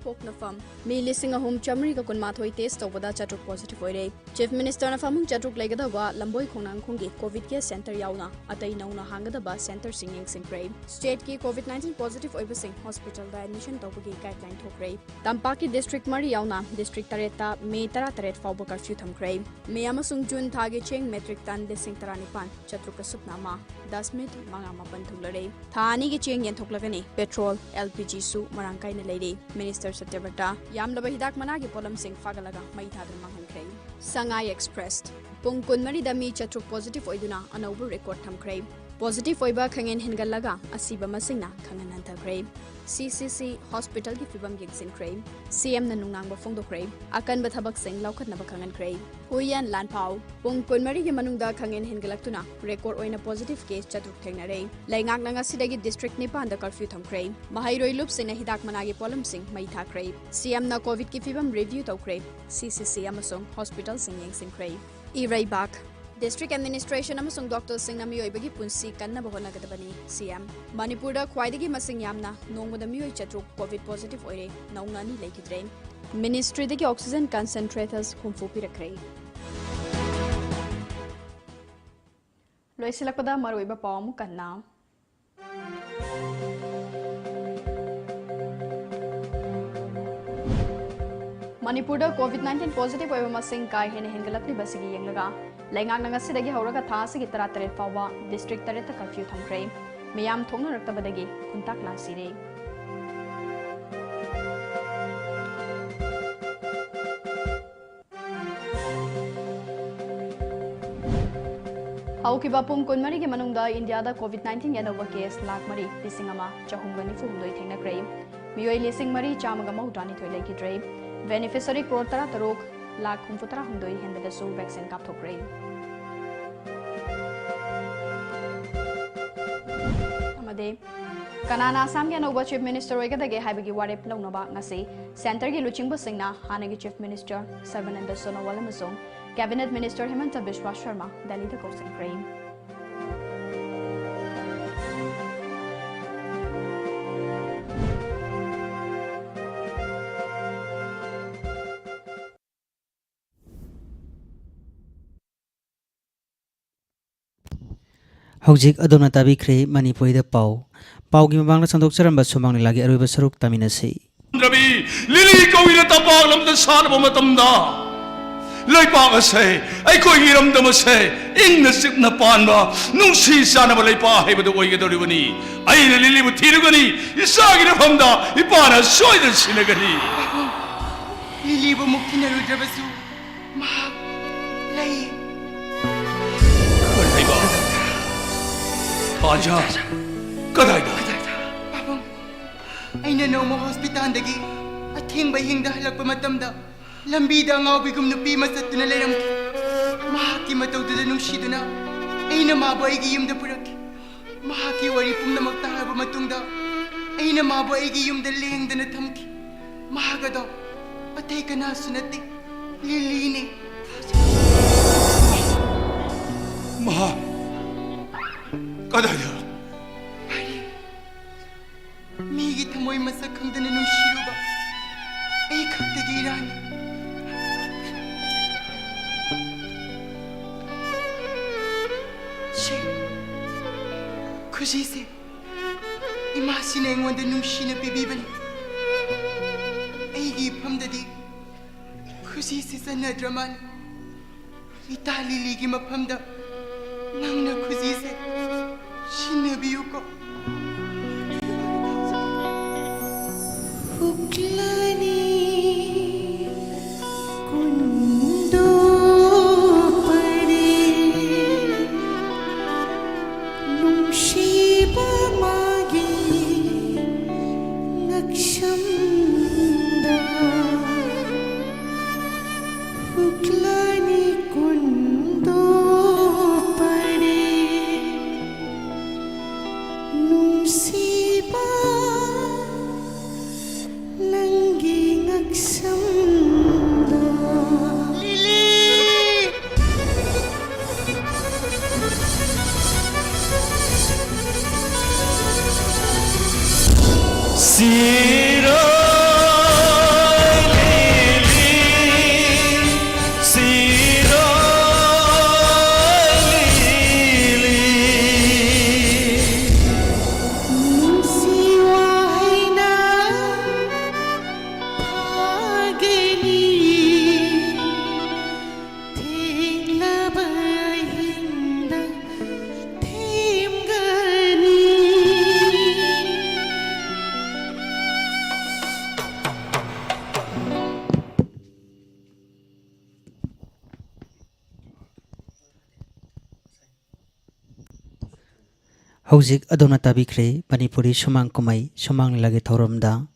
ꯄꯣꯛꯅꯐꯝ ꯃꯤ ꯂꯤꯁꯤꯡ ꯑꯍꯨꯝ ꯆꯥꯃꯔꯤꯒ ꯀꯨꯟꯃꯥꯊꯣꯏ ꯇꯦꯁ ꯇꯧꯕꯗ ꯆꯥꯇ꯭ꯔꯨꯛ ꯄꯣꯖꯤꯇꯤꯚ ꯑꯣꯏꯔꯦ꯫ ꯆꯤꯐ ꯃꯤꯅꯤꯁꯇꯔꯅ ꯐꯃꯨꯡ ꯆꯥꯇ꯭ꯔꯨꯛ ꯂꯩꯒꯗꯧꯕ ꯂꯝꯕꯣꯏ ꯈꯣꯡꯅꯥꯡꯈꯣꯡꯒꯤ ꯀꯣꯚꯤꯗ ꯀꯦꯌꯔ ꯁꯦꯟꯇꯔ ꯌꯥꯎꯅ ꯑꯇꯩ ꯅꯧꯅ ꯍꯥꯡꯒꯗꯕ ꯁꯦꯟꯇꯔꯁꯤꯡ ꯌꯦꯡꯁꯤꯟꯈ꯭ꯔꯦ꯫ ꯁ꯭ꯇꯦꯠꯀꯤ ꯀꯣꯚꯤꯗ ꯅꯥꯏꯟꯇꯤꯟ ꯄꯣꯖꯤꯇꯤꯚ ꯑꯣꯏꯕꯁꯤꯡ ꯍꯣꯁꯄꯤꯇꯥꯜꯗ ꯑꯦꯗꯃꯤꯁꯟ ꯇꯧꯕꯒꯤ ꯒꯥꯏꯗꯂꯥꯏꯟ ꯊꯣꯛꯈ꯭ꯔꯦ꯫ ꯇꯝꯄꯥꯛꯀꯤ ꯗꯤꯁꯇ꯭ꯔꯤꯛ ꯃꯔꯤ ꯌꯥꯎꯅ ꯗꯤꯁꯇ꯭ꯔꯤꯛ ꯇꯔꯦꯠꯇ ꯃꯦ ꯇꯔꯥꯇꯔꯦꯠ ꯐꯥꯎꯕ ꯀꯔꯐ꯭ꯌꯨ ꯊꯝꯈ꯭ꯔꯦ꯫ ꯃꯦ ꯑꯃꯁꯨꯡ ꯖꯨꯟ ꯊꯥꯒꯤ ꯆꯦꯡ ꯃꯦꯇ꯭ꯔꯤꯛ ꯇꯟ ꯂꯤꯁꯤꯡ ꯇꯔꯥꯅꯤꯄꯥꯟ ꯆꯥꯇ꯭ꯔꯨꯛꯀ ꯁꯨꯞꯅ ꯑꯃ ꯗꯁꯃꯤꯠ ꯃꯉꯥ ꯃꯥꯄꯟ ꯊꯨꯡꯂꯔꯦ꯫ ꯊꯥ ꯑꯅꯤꯒꯤ ꯆꯦꯡ ꯌꯦꯟꯊꯣꯛꯂꯒꯅꯤ꯫ ꯄꯦꯇ꯭ꯔꯣꯜ, ꯑꯦꯜ ꯄꯤ ꯖꯤꯁꯨ ꯃꯔꯥꯡ ꯀꯥꯏꯅ ꯂꯩꯔꯦ꯫ ꯃꯤꯅꯤꯁꯇꯔ ꯁꯇ꯭ꯌꯕ꯭ꯔꯇ ꯌꯥꯝꯂꯕ ꯍꯤꯗꯥꯛ ꯃꯅꯥꯒꯤ ꯄꯣꯠꯂꯝꯁꯤꯡ ꯐꯥꯒꯠꯂꯒ ꯃꯩ ꯊꯥꯗꯨꯅ ꯃꯥꯡꯍꯟꯈ꯭ꯔꯦ꯫ ꯁꯉꯥꯏ ꯑꯦꯛꯁꯄ꯭ꯔꯦꯁ ꯄꯨꯡ ꯀꯨꯟꯃꯔꯤꯗ ꯃꯤ ꯆꯥꯇ꯭ꯔꯨꯛ ꯄꯣꯖꯤꯇꯤꯚ ꯑꯣꯏꯗꯨꯅ ꯑꯅꯧꯕ ꯔꯦꯀꯣꯔꯗ ꯊꯝꯈ꯭ꯔꯦ꯫ Positive ꯑꯣꯏꯕ ꯈꯪꯍꯦꯟ ꯍꯦꯟꯒꯠꯂꯒ ꯑꯁꯤꯕ ꯃꯁꯤꯡꯅ ꯈꯪꯍꯟ ꯍꯟꯊꯈ꯭ꯔꯦ꯫ C C C hospitalꯒꯤ ꯐꯤꯕꯝ ꯌꯦꯡꯁꯤꯟꯈ꯭ꯔꯦ꯫ C M ꯅ ꯅꯨꯡꯅꯥꯡꯕ ꯐꯣꯡꯗꯣꯛꯈ꯭ꯔꯦ꯫ ꯑꯀꯟꯕ ꯊꯕꯛꯁꯤꯡ ꯂꯧꯈꯠꯅꯕ ꯈꯪꯍꯟꯈ꯭ꯔꯦ꯫ ꯍꯨꯏꯌꯦꯟ ꯂꯥꯟꯐꯥꯎ꯫ ꯄꯨꯡ ꯀꯨꯟꯃꯔꯤꯒꯤ ꯃꯅꯨꯡꯗ ꯈꯪꯍꯦꯟ ꯍꯦꯟꯒꯠꯂꯛꯇꯨꯅ record ꯑꯣꯏꯅ positive case ꯆꯥꯇ꯭ꯔꯨꯛ ꯊꯦꯡꯅꯔꯦ꯫ ꯂꯩꯉꯥꯛꯅ ꯉꯁꯤꯗꯒꯤ district ꯅꯤꯄꯥꯟꯗ curfew ꯊꯝꯈ꯭ꯔꯦ꯫ ꯃꯍꯩꯔꯣꯏ ꯂꯨꯞꯁꯤꯡꯅ ꯍꯤꯗꯥꯛ ꯃꯅꯥꯒꯤ ꯄꯣꯠꯂꯝꯁꯤꯡ ꯃꯩ ꯊꯥꯈ꯭ꯔꯦ꯫ C M ꯅ COVIDꯀꯤ ꯐꯤꯕꯝ review ꯇꯧꯈ꯭ꯔꯦ꯫ C C C ꯑꯃꯁꯨꯡ hospitalꯁꯤꯡ ꯌꯦꯡꯁꯤꯟꯈ꯭ꯔꯦ꯫ ꯏꯔꯩꯕꯥꯛ꯫ District administration ꯑꯃꯁꯨꯡ doctorꯁꯤꯡꯅ ꯃꯤꯑꯣꯏꯕꯒꯤ ꯄꯨꯟꯁꯤ ꯀꯟꯅꯕ ꯍꯣꯠꯅꯒꯗꯕꯅꯤ, C M꯫ ꯃꯅꯤꯄꯨꯔꯗ ꯈ꯭ꯋꯥꯏꯗꯒꯤ ꯃꯁꯤꯡ ꯌꯥꯝꯅ ꯅꯣꯡꯃꯗ ꯃꯤꯑꯣꯏ ꯆꯥꯇ꯭ꯔꯨꯛ COVID positive ꯑꯣꯏꯔꯦ, ꯅꯧꯅ ꯑꯅꯤ ꯂꯩꯈꯤꯗ꯭ꯔꯦ꯫ Ministryꯗꯒꯤ oxygen concentrators ꯍꯨꯝꯐꯨ ꯄꯤꯔꯛꯈ꯭ꯔꯦ꯫ ꯂꯣꯏꯁꯤꯜꯂꯛꯄꯗ ꯃꯔꯨꯑꯣꯏꯕ ꯄꯥꯎ ꯑꯃꯨꯛ ꯍꯟꯅ꯫ ꯃꯅꯤꯄꯨꯔꯗ COVID nineteen positive ꯑꯣꯏꯕ ꯃꯁꯤꯡ ꯀꯥ ꯍꯦꯟꯅ ꯍꯦꯟꯒꯠꯂꯛꯂꯤꯕꯁꯤꯒꯤ ꯌꯦꯡꯂꯒ ꯂꯩꯉꯥꯛꯅ ꯉꯁꯤꯗꯒꯤ ꯍꯧꯔꯒ ꯊꯥ ꯑꯁꯤꯒꯤ ꯇꯔꯥꯇꯔꯦꯠ ꯐꯥꯎꯕ district ꯇꯔꯦꯠꯇ curfew ꯊꯝꯈ꯭ꯔꯦ꯫ ꯃꯤꯌꯥꯝ ꯊꯣꯛꯅꯔꯛꯇꯕꯗꯒꯤ ꯈꯨꯟꯇꯥꯛ ꯂꯥꯟꯁꯤꯔꯦ꯫ ꯍꯧꯈꯤꯕ ꯄꯨꯡ ꯀꯨꯟꯃꯔꯤꯒꯤ ꯃꯅꯨꯡꯗ ꯏꯟꯗꯤꯌꯥꯗ COVID nineteenꯒꯤ ꯑꯅꯧꯕ case ꯂꯥꯈ ꯃꯔꯤ ꯂꯤꯁꯤꯡ ꯑꯃ ꯆꯍꯨꯝꯒ ꯅꯤꯐꯨ ꯍꯨꯝꯗꯣꯏ ꯊꯦꯡꯅꯈ꯭ꯔꯦ꯫ ꯃꯤꯑꯣꯏ ꯂꯤꯁꯤꯡ ꯃꯔꯤ ꯆꯥꯝꯃꯒ ꯃꯧꯗ꯭ꯔꯥꯅꯤꯊꯣꯏ ꯂꯩꯈꯤꯗ꯭ꯔꯦ꯫ Beneficiary ꯀ꯭ꯔꯣꯔ ꯇꯔꯥꯇꯔꯨꯛ ꯂꯥꯈ ꯍꯨꯝꯐꯨꯇꯔꯥ ꯍꯨꯝꯗꯣꯏ ꯍꯦꯟꯕꯗꯁꯨ vaccine ꯀꯥꯞꯊꯣꯛꯈ꯭ꯔꯦ꯫ ꯑꯃꯗꯤ ꯀꯅꯥꯅ ꯑꯁꯥꯝꯒꯤ ꯑꯅꯧꯕ Chief Minister ꯑꯣꯏꯒꯗꯒꯦ ꯍꯥꯏꯕꯒꯤ ꯋꯥꯔꯦꯞ ꯂꯧꯅꯕ ꯉꯁꯤ centreꯒꯤ ꯂꯨꯆꯤꯡꯕꯁꯤꯡꯅ ꯍꯥꯟꯅꯒꯤ Chief Minister ꯁꯔꯕꯥꯅꯟꯗ ꯁꯣꯅꯣꯋꯥꯜ ꯑꯃꯁꯨꯡ Cabinet Minister ꯍꯤꯃꯟꯇ ꯕꯤꯁ꯭ꯋꯥ ꯁꯔꯃ ꯗꯦꯜꯂꯤꯗ ꯀꯧꯁꯤꯟꯈ꯭ꯔꯦ꯫ ꯍꯧꯖꯤꯛ ꯑꯗꯣꯝꯅ ꯇꯥꯕꯤꯈ꯭ꯔꯦ ꯃꯅꯤꯄꯨꯔꯤꯗ ꯄꯥꯎ꯫ ꯄꯥꯎꯒꯤ ꯃꯃꯥꯡꯗ ꯁꯟꯗꯣꯛꯆꯔꯝꯕ ꯁꯨꯃꯥꯡ ꯂꯤꯂꯥꯒꯤ ꯑꯔꯣꯏꯕ ꯁꯔꯨꯛ ꯇꯥꯃꯤꯟꯅꯁꯤ꯫ ꯔꯕꯤ, ꯂꯤꯂꯤ ꯀꯧꯏꯅ ꯇꯝꯄꯥꯛ ꯂꯝꯗ ꯁꯥꯠꯂꯕ ꯃꯇꯝꯗ, ꯂꯩꯄꯥꯛ ꯑꯁꯦ, ꯑꯩꯈꯣꯏꯒꯤ ꯏꯔꯝꯗꯝ ꯑꯁꯦ ꯏꯪꯅ ꯆꯤꯛꯅ ꯄꯥꯟꯕ, ꯅꯨꯡꯁꯤ ꯆꯥꯟꯅꯕ ꯂꯩꯄꯥꯛ ꯍꯥꯏꯕꯗꯨ ꯑꯣꯏꯒꯗꯧꯔꯤꯕꯅꯤ꯫ ꯑꯩꯅ ꯂꯤꯂꯤꯕꯨ ꯊꯤꯔꯨꯒꯅꯤ, ꯏꯆꯥꯒꯤ ꯃꯐꯝꯗ ꯏꯄꯥꯅ ꯁꯣꯏꯗꯅ ꯁꯤꯟꯅꯒꯅꯤ꯫ ꯄꯥꯕꯨꯡ, ꯂꯤꯂꯤꯕꯨ ꯑꯃꯨꯛ ꯊꯤꯅꯔꯨꯗ꯭ꯔꯕꯁꯨ ꯃꯍꯥꯛ ꯂꯩ꯫ ꯀꯔꯤ ꯍꯥꯏꯕ? ꯑꯥꯖꯥ, ꯀꯗꯥꯏꯗ? ꯄꯥꯕꯨꯡ, ꯑꯩꯅ ꯅꯣꯡꯃ ꯍꯣꯁꯄꯤꯇꯥꯜꯗꯒꯤ ꯑꯊꯦꯡꯕ ꯑꯍꯤꯡꯗ ꯍꯜꯂꯛꯄ ꯃꯇꯝꯗ, ꯂꯝꯕꯤꯗ ꯑꯉꯥꯎꯕꯤꯒꯨꯝ ꯅꯨꯄꯤ ꯑꯃ ꯆꯠꯇꯨꯅ ꯂꯩꯔꯝꯈꯤ꯫ ꯃꯍꯥꯛꯀꯤ ꯃꯇꯧꯗꯨꯗ ꯅꯨꯡꯁꯤꯗꯨꯅ ꯑꯩꯅ ꯃꯥꯕꯨ ꯑꯩꯒꯤ ꯌꯨꯝꯗ ꯄꯨꯔꯛꯈꯤ꯫ ꯃꯍꯥꯛꯀꯤ ꯋꯥꯔꯤ ꯄꯨꯝꯅꯃꯛ ꯇꯥꯔꯕ ꯃꯇꯨꯡꯗ, ꯑꯩꯅ ꯃꯥꯕꯨ ꯑꯩꯒꯤ ꯌꯨꯝꯗ ꯂꯦꯡꯗꯅ ꯊꯝꯈꯤ꯫ ꯃꯍꯥꯛ ꯑꯗꯣ ꯑꯇꯩ ꯀꯅꯥꯁꯨ ꯅꯠꯇꯦ, ꯂꯤꯂꯤꯅꯦ꯫ ꯃꯍꯥꯛ ꯀꯗꯥꯏꯗ? ꯃꯤꯒꯤ ꯊꯃꯣꯏ ꯃꯁꯛ ꯈꯪꯗꯅ ꯅꯨꯡꯁꯤꯔꯨꯕ ꯑꯩ ꯈꯛꯇꯒꯤ ꯏꯔꯥꯅꯤ꯫ ꯁꯦ, ꯈꯨꯖꯤꯁꯦ ꯏꯃꯥꯁꯤꯅ ꯑꯩꯉꯣꯟꯗ ꯅꯨꯡꯁꯤꯅ ꯄꯤꯕꯤꯕꯅꯤ꯫ ꯑꯩꯒꯤ ꯏꯐꯝꯗꯗꯤ ꯈꯨꯖꯤꯁꯦ ꯆꯟꯅꯗ꯭ꯔ ꯃꯥꯜꯂꯦ꯫ ꯏꯇꯥ ꯂꯤꯂꯤꯒꯤ ꯃꯐꯝꯗ ꯅꯪꯅ ꯈꯨꯖꯤꯁꯦ ꯁꯤꯟꯅꯕꯤꯌꯨꯀꯣ꯫ ꯍꯨꯛꯂꯅꯤ ꯀꯨꯟꯗꯣ ꯄꯔꯦ, ꯅꯨꯡꯁꯤꯕ ꯃꯥꯒꯤ ꯉꯛꯁꯝꯗ꯫ ꯍꯨꯛꯂꯅꯤ ꯀꯨꯟꯗꯣ ꯄꯔꯦ, ꯅꯨꯡꯁꯤꯕ ꯅꯪꯒꯤ ꯉꯛꯁꯝꯗ꯫ ꯂꯤꯂꯤ! ꯁꯤꯔꯣ ꯍꯧꯖꯤꯛ ꯑꯗꯣꯝꯅ ꯇꯥꯕꯤꯈ꯭ꯔꯦ ꯃꯅꯤꯄꯨꯔꯤ ꯁꯨꯃꯥꯡ ꯀꯨꯝꯍꯩ ꯁꯨꯃꯥꯡ ꯂꯤꯂꯥꯒꯤ ꯊꯧꯔꯝꯗ꯫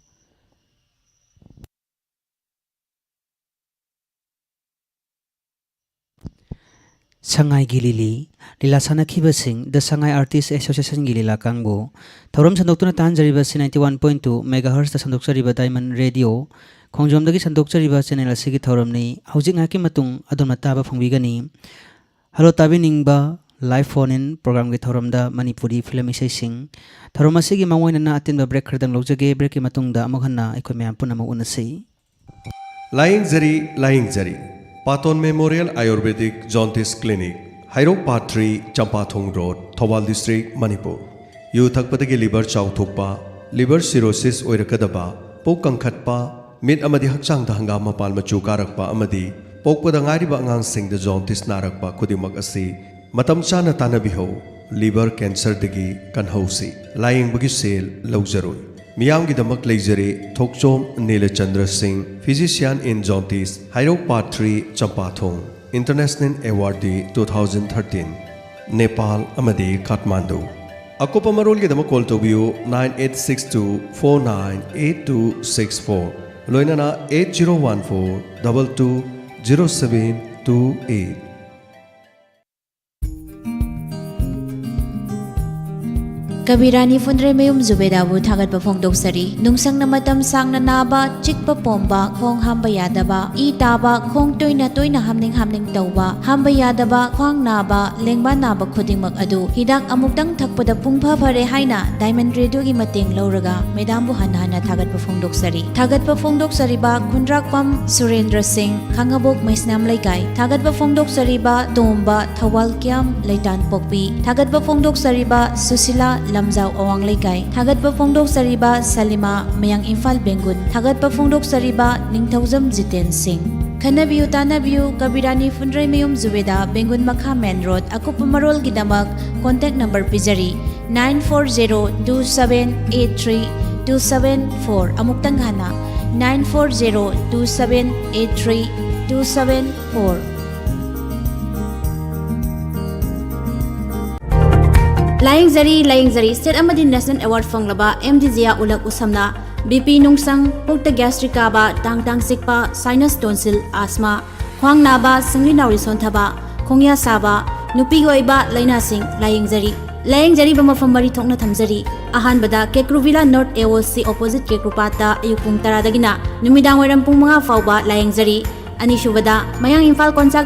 ꯁꯉꯥꯏꯒꯤ ꯂꯤꯂꯤ, ꯂꯤꯂꯥ ꯁꯥꯟꯅꯈꯤꯕꯁꯤꯡ, The Sangai Artist Associationꯒꯤ ꯂꯤꯂꯥ ꯀꯥꯡꯕꯨ꯫ ꯊꯧꯔꯝ ꯁꯟꯗꯣꯛꯇꯨꯅ ꯇꯥꯍꯟꯖꯔꯤꯕꯁꯤ ninety one point two megahertzꯇ ꯁꯟꯗꯣꯛꯆꯔꯤꯕ Diamond Radio, ꯈꯣꯡꯖꯣꯝꯗꯒꯤ ꯁꯟꯗꯣꯛꯆꯔꯤꯕ channel ꯑꯁꯤꯒꯤ ꯊꯧꯔꯝꯅꯤ꯫ ꯍꯧꯖꯤꯛ ꯉꯥꯏꯍꯥꯛꯀꯤ ꯃꯇꯨꯡ ꯑꯗꯣꯝꯅ ꯇꯥꯕ ꯐꯪꯕꯤꯒꯅꯤ꯫ Hello, ꯇꯥꯕꯤꯅꯤꯡꯕ live phone in programꯒꯤ ꯊꯧꯔꯝꯗ ꯃꯅꯤꯄꯨꯔꯤ film ꯏꯁꯩꯁꯤꯡ꯫ ꯊꯧꯔꯝ ꯑꯁꯤꯒꯤ ꯃꯥꯡꯑꯣꯏꯅꯅ ꯑꯇꯦꯟꯕ break ꯈꯔꯗꯪ ꯂꯧꯖꯒꯦ꯫ Breakꯀꯤ ꯃꯇꯨꯡꯗ ꯑꯃꯨꯛ ꯍꯟꯅ ꯑꯩꯈꯣꯏ ꯃꯌꯥꯝ ꯄꯨꯟꯅ ꯑꯃꯨꯛ ꯎꯅꯁꯤ꯫ ꯂꯥꯌꯦꯡꯖꯔꯤ, ꯂꯥꯌꯦꯡꯖꯔꯤ꯫ Paton Memorial Ayurvedic Jaundice Clinic, Heirok part three, Champathong Road, Thoubal District, Manipur. ꯌꯨ ꯊꯛꯄꯗꯒꯤ liver ꯆꯥꯎꯊꯣꯛꯄ, liver cirrhosis ꯑꯣꯏꯔꯛꯀꯗꯕ, ꯄꯨꯛ ꯀꯪꯈꯠꯄ, ꯃꯤꯠ ꯑꯃꯗꯤ ꯍꯛꯆꯥꯡꯗ ꯍꯪꯒꯥꯝ ꯃꯄꯥꯟ ꯃꯆꯨ ꯀꯥꯔꯛꯄ ꯑꯃꯗꯤ ꯄꯣꯛꯄꯗ ꯉꯥꯏꯔꯤꯕ ꯑꯉꯥꯡꯁꯤꯡꯗ jaundice ꯅꯥꯔꯛꯄ ꯈꯨꯗꯤꯡꯃꯛ ꯑꯁꯤ ꯃꯇꯝ ꯆꯥꯅ ꯇꯥꯟꯅꯕꯤꯍꯧ꯫ Liver cancerꯗꯒꯤ ꯀꯟꯍꯧꯁꯤ꯫ ꯂꯥꯌꯦꯡꯕꯒꯤ ꯁꯦꯜ ꯂꯧꯖꯔꯣꯏ꯫ ꯃꯤꯌꯥꯝꯒꯤꯗꯃꯛ ꯂꯩꯖꯔꯦ ꯊꯣꯛꯆꯣꯝ ꯅꯤꯂꯆꯟꯗ꯭ꯔ ꯁꯤꯡ, physician in jaundice, Heirok part three, ꯆꯝꯄꯥꯊꯣꯡ, international awardee two thousand thirteen, Nepal ꯑꯃꯗꯤ ꯀꯥꯊꯃꯥꯟꯗꯨ꯫ ꯑꯀꯨꯞꯄ ꯃꯔꯣꯜꯒꯤꯗꯃꯛ call ꯇꯧꯕꯤꯌꯨ nine eight six two four nine eight two six four, ꯂꯣꯏꯅꯅ eight zero one four double two zero seven two eight꯫ ꯀꯕꯤꯔꯥꯅꯤ ꯐꯨꯟꯗ꯭ꯔꯩꯃꯌꯨꯝ ꯖꯨꯕꯦꯗꯥꯕꯨ ꯊꯥꯒꯠꯄ ꯐꯣꯡꯗꯣꯛꯆꯔꯤ꯫ ꯅꯨꯡꯁꯪꯅ ꯃꯇꯝ ꯁꯥꯡꯅ ꯅꯥꯕ, ꯆꯤꯛꯄ ꯄꯣꯝꯕ, ꯈꯣꯡ ꯍꯥꯝꯕ ꯌꯥꯗꯕ, ꯏ ꯇꯥꯕ, ꯈꯣꯡ ꯇꯣꯏꯅ ꯇꯣꯏꯅ ꯍꯥꯝꯅꯤꯡ ꯍꯥꯝꯅꯤꯡ ꯇꯧꯕ, ꯍꯥꯝꯕ ꯌꯥꯗꯕ, ꯈ꯭ꯋꯥꯡ ꯅꯥꯕ, ꯂꯦꯡꯕꯥꯟ ꯅꯥꯕ ꯈꯨꯗꯤꯡꯃꯛ ꯑꯗꯨ ꯍꯤꯗꯥꯛ ꯑꯃꯨꯛꯇꯪ ꯊꯛꯄꯗ ꯄꯨꯡꯐ ꯐꯔꯦ ꯍꯥꯏꯅ Diamond Radioꯒꯤ ꯃꯇꯦꯡ ꯂꯧꯔꯒ ꯃꯦꯗꯥꯝꯕꯨ ꯍꯟꯅ ꯍꯟꯅ ꯊꯥꯒꯠꯄ ꯐꯣꯡꯗꯣꯛꯆꯔꯤ꯫ ꯊꯥꯒꯠꯄ ꯐꯣꯡꯗꯣꯛꯆꯔꯤꯕ ꯈꯨꯟꯗ꯭ꯔꯥꯛꯄꯝ ꯁꯨꯔꯦꯟꯗ꯭ꯔ ꯁꯤꯡ, ꯈꯥꯉꯕꯣꯛ ꯃꯩꯁꯅꯥꯝ ꯂꯩꯀꯥꯏ꯫ ꯊꯥꯒꯠꯄ ꯐꯣꯡꯗꯣꯛꯆꯔꯤꯕ ꯇꯣꯝꯕ, ꯊꯧꯕꯥꯜ ꯀ꯭ꯌꯥꯝ, ꯂꯩꯇꯥꯟꯄꯣꯛꯄꯤ꯫ ꯊꯥꯒꯠꯄ ꯐꯣꯡꯗꯣꯛꯆꯔꯤꯕ ꯁꯨꯁꯤꯂꯥ, ꯂꯝꯖꯥꯎ ꯑꯋꯥꯡ ꯂꯩꯀꯥꯏ꯫ ꯊꯥꯒꯠꯄ ꯐꯣꯡꯗꯣꯛꯆꯔꯤꯕ ꯁꯂꯤꯃꯥ, ꯃꯌꯥꯡ ꯏꯝꯐꯥꯜ ꯕꯦꯡꯒꯨꯟ꯫ ꯊꯥꯒꯠꯄ ꯐꯣꯡꯗꯣꯛꯆꯔꯤꯕ ꯅꯤꯡꯊꯧꯖꯝ ꯖꯤꯇꯦꯟ ꯁꯤꯡ꯫ ꯈꯟꯅꯕꯤꯌꯨ ꯇꯥꯟꯅꯕꯤꯌꯨ ꯀꯕꯤꯔꯥꯅꯤ ꯐꯨꯟꯗ꯭ꯔꯩꯃꯌꯨꯝ ꯖꯨꯕꯦꯗꯥ, ꯕꯦꯡꯒꯨꯟ ꯃꯈꯥ main road꯫ ꯑꯀꯨꯞꯄ ꯃꯔꯣꯜꯒꯤꯗꯃꯛ contact number ꯄꯤꯖꯔꯤ, nine four zero two seven eight three two seven four꯫ ꯑꯃꯨꯛꯇꯪ ꯍꯟꯅ, nine four zero two seven eight three two seven four꯫ ꯂꯥꯌꯦꯡꯖꯔꯤ, ꯂꯥꯌꯦꯡꯖꯔꯤ꯫ State ꯑꯃꯗꯤ National Award ꯐꯪꯂꯕ ꯑꯦꯝ ꯗꯤ ꯖꯤꯌꯥ ꯎꯂꯛ ꯎꯁꯝꯅ ꯕꯤ ꯄꯤ ꯅꯨꯡꯁꯪ, ꯄꯨꯛꯇ gastric ꯀꯥꯕ, ꯇꯥꯡ ꯇꯥꯡ ꯆꯤꯛꯄ, sinus, tonsil, asthma, ꯈ꯭ꯋꯥꯡ ꯅꯥꯕ, ꯁꯤꯡꯂꯤ ꯅꯥꯎꯔꯤ ꯁꯣꯟꯊꯕ, ꯈꯣꯡꯌꯥ ꯁꯥꯕ, ꯅꯨꯄꯤꯒꯤ ꯑꯣꯏꯕ ꯂꯥꯏꯅꯥꯁꯤꯡ ꯂꯥꯌꯦꯡꯖꯔꯤ꯫ ꯂꯥꯌꯦꯡꯖꯔꯤꯕ ꯃꯐꯝ ꯃꯔꯤ ꯊꯣꯛꯅ ꯊꯝꯖꯔꯤ꯫ ꯑꯍꯥꯟꯕꯗ ꯀꯦꯀ꯭ꯔꯨꯚꯤꯂꯥ North A O C opposite ꯀꯦꯀ꯭ꯔꯨꯄꯥꯠꯇ ꯑꯌꯨꯛ ꯄꯨꯡ ꯇꯔꯥꯗꯒꯤꯅ ꯅꯨꯃꯤꯗꯥꯡ ꯋꯥꯏꯔꯝ ꯄꯨꯡ ꯃꯉꯥ ꯐꯥꯎꯕ ꯂꯥꯌꯦꯡꯖꯔꯤ꯫ ꯑꯅꯤꯁꯨꯕꯗ ꯃꯌꯥꯡ ꯏꯝꯐꯥꯜ ꯀꯣꯟꯁꯥꯛ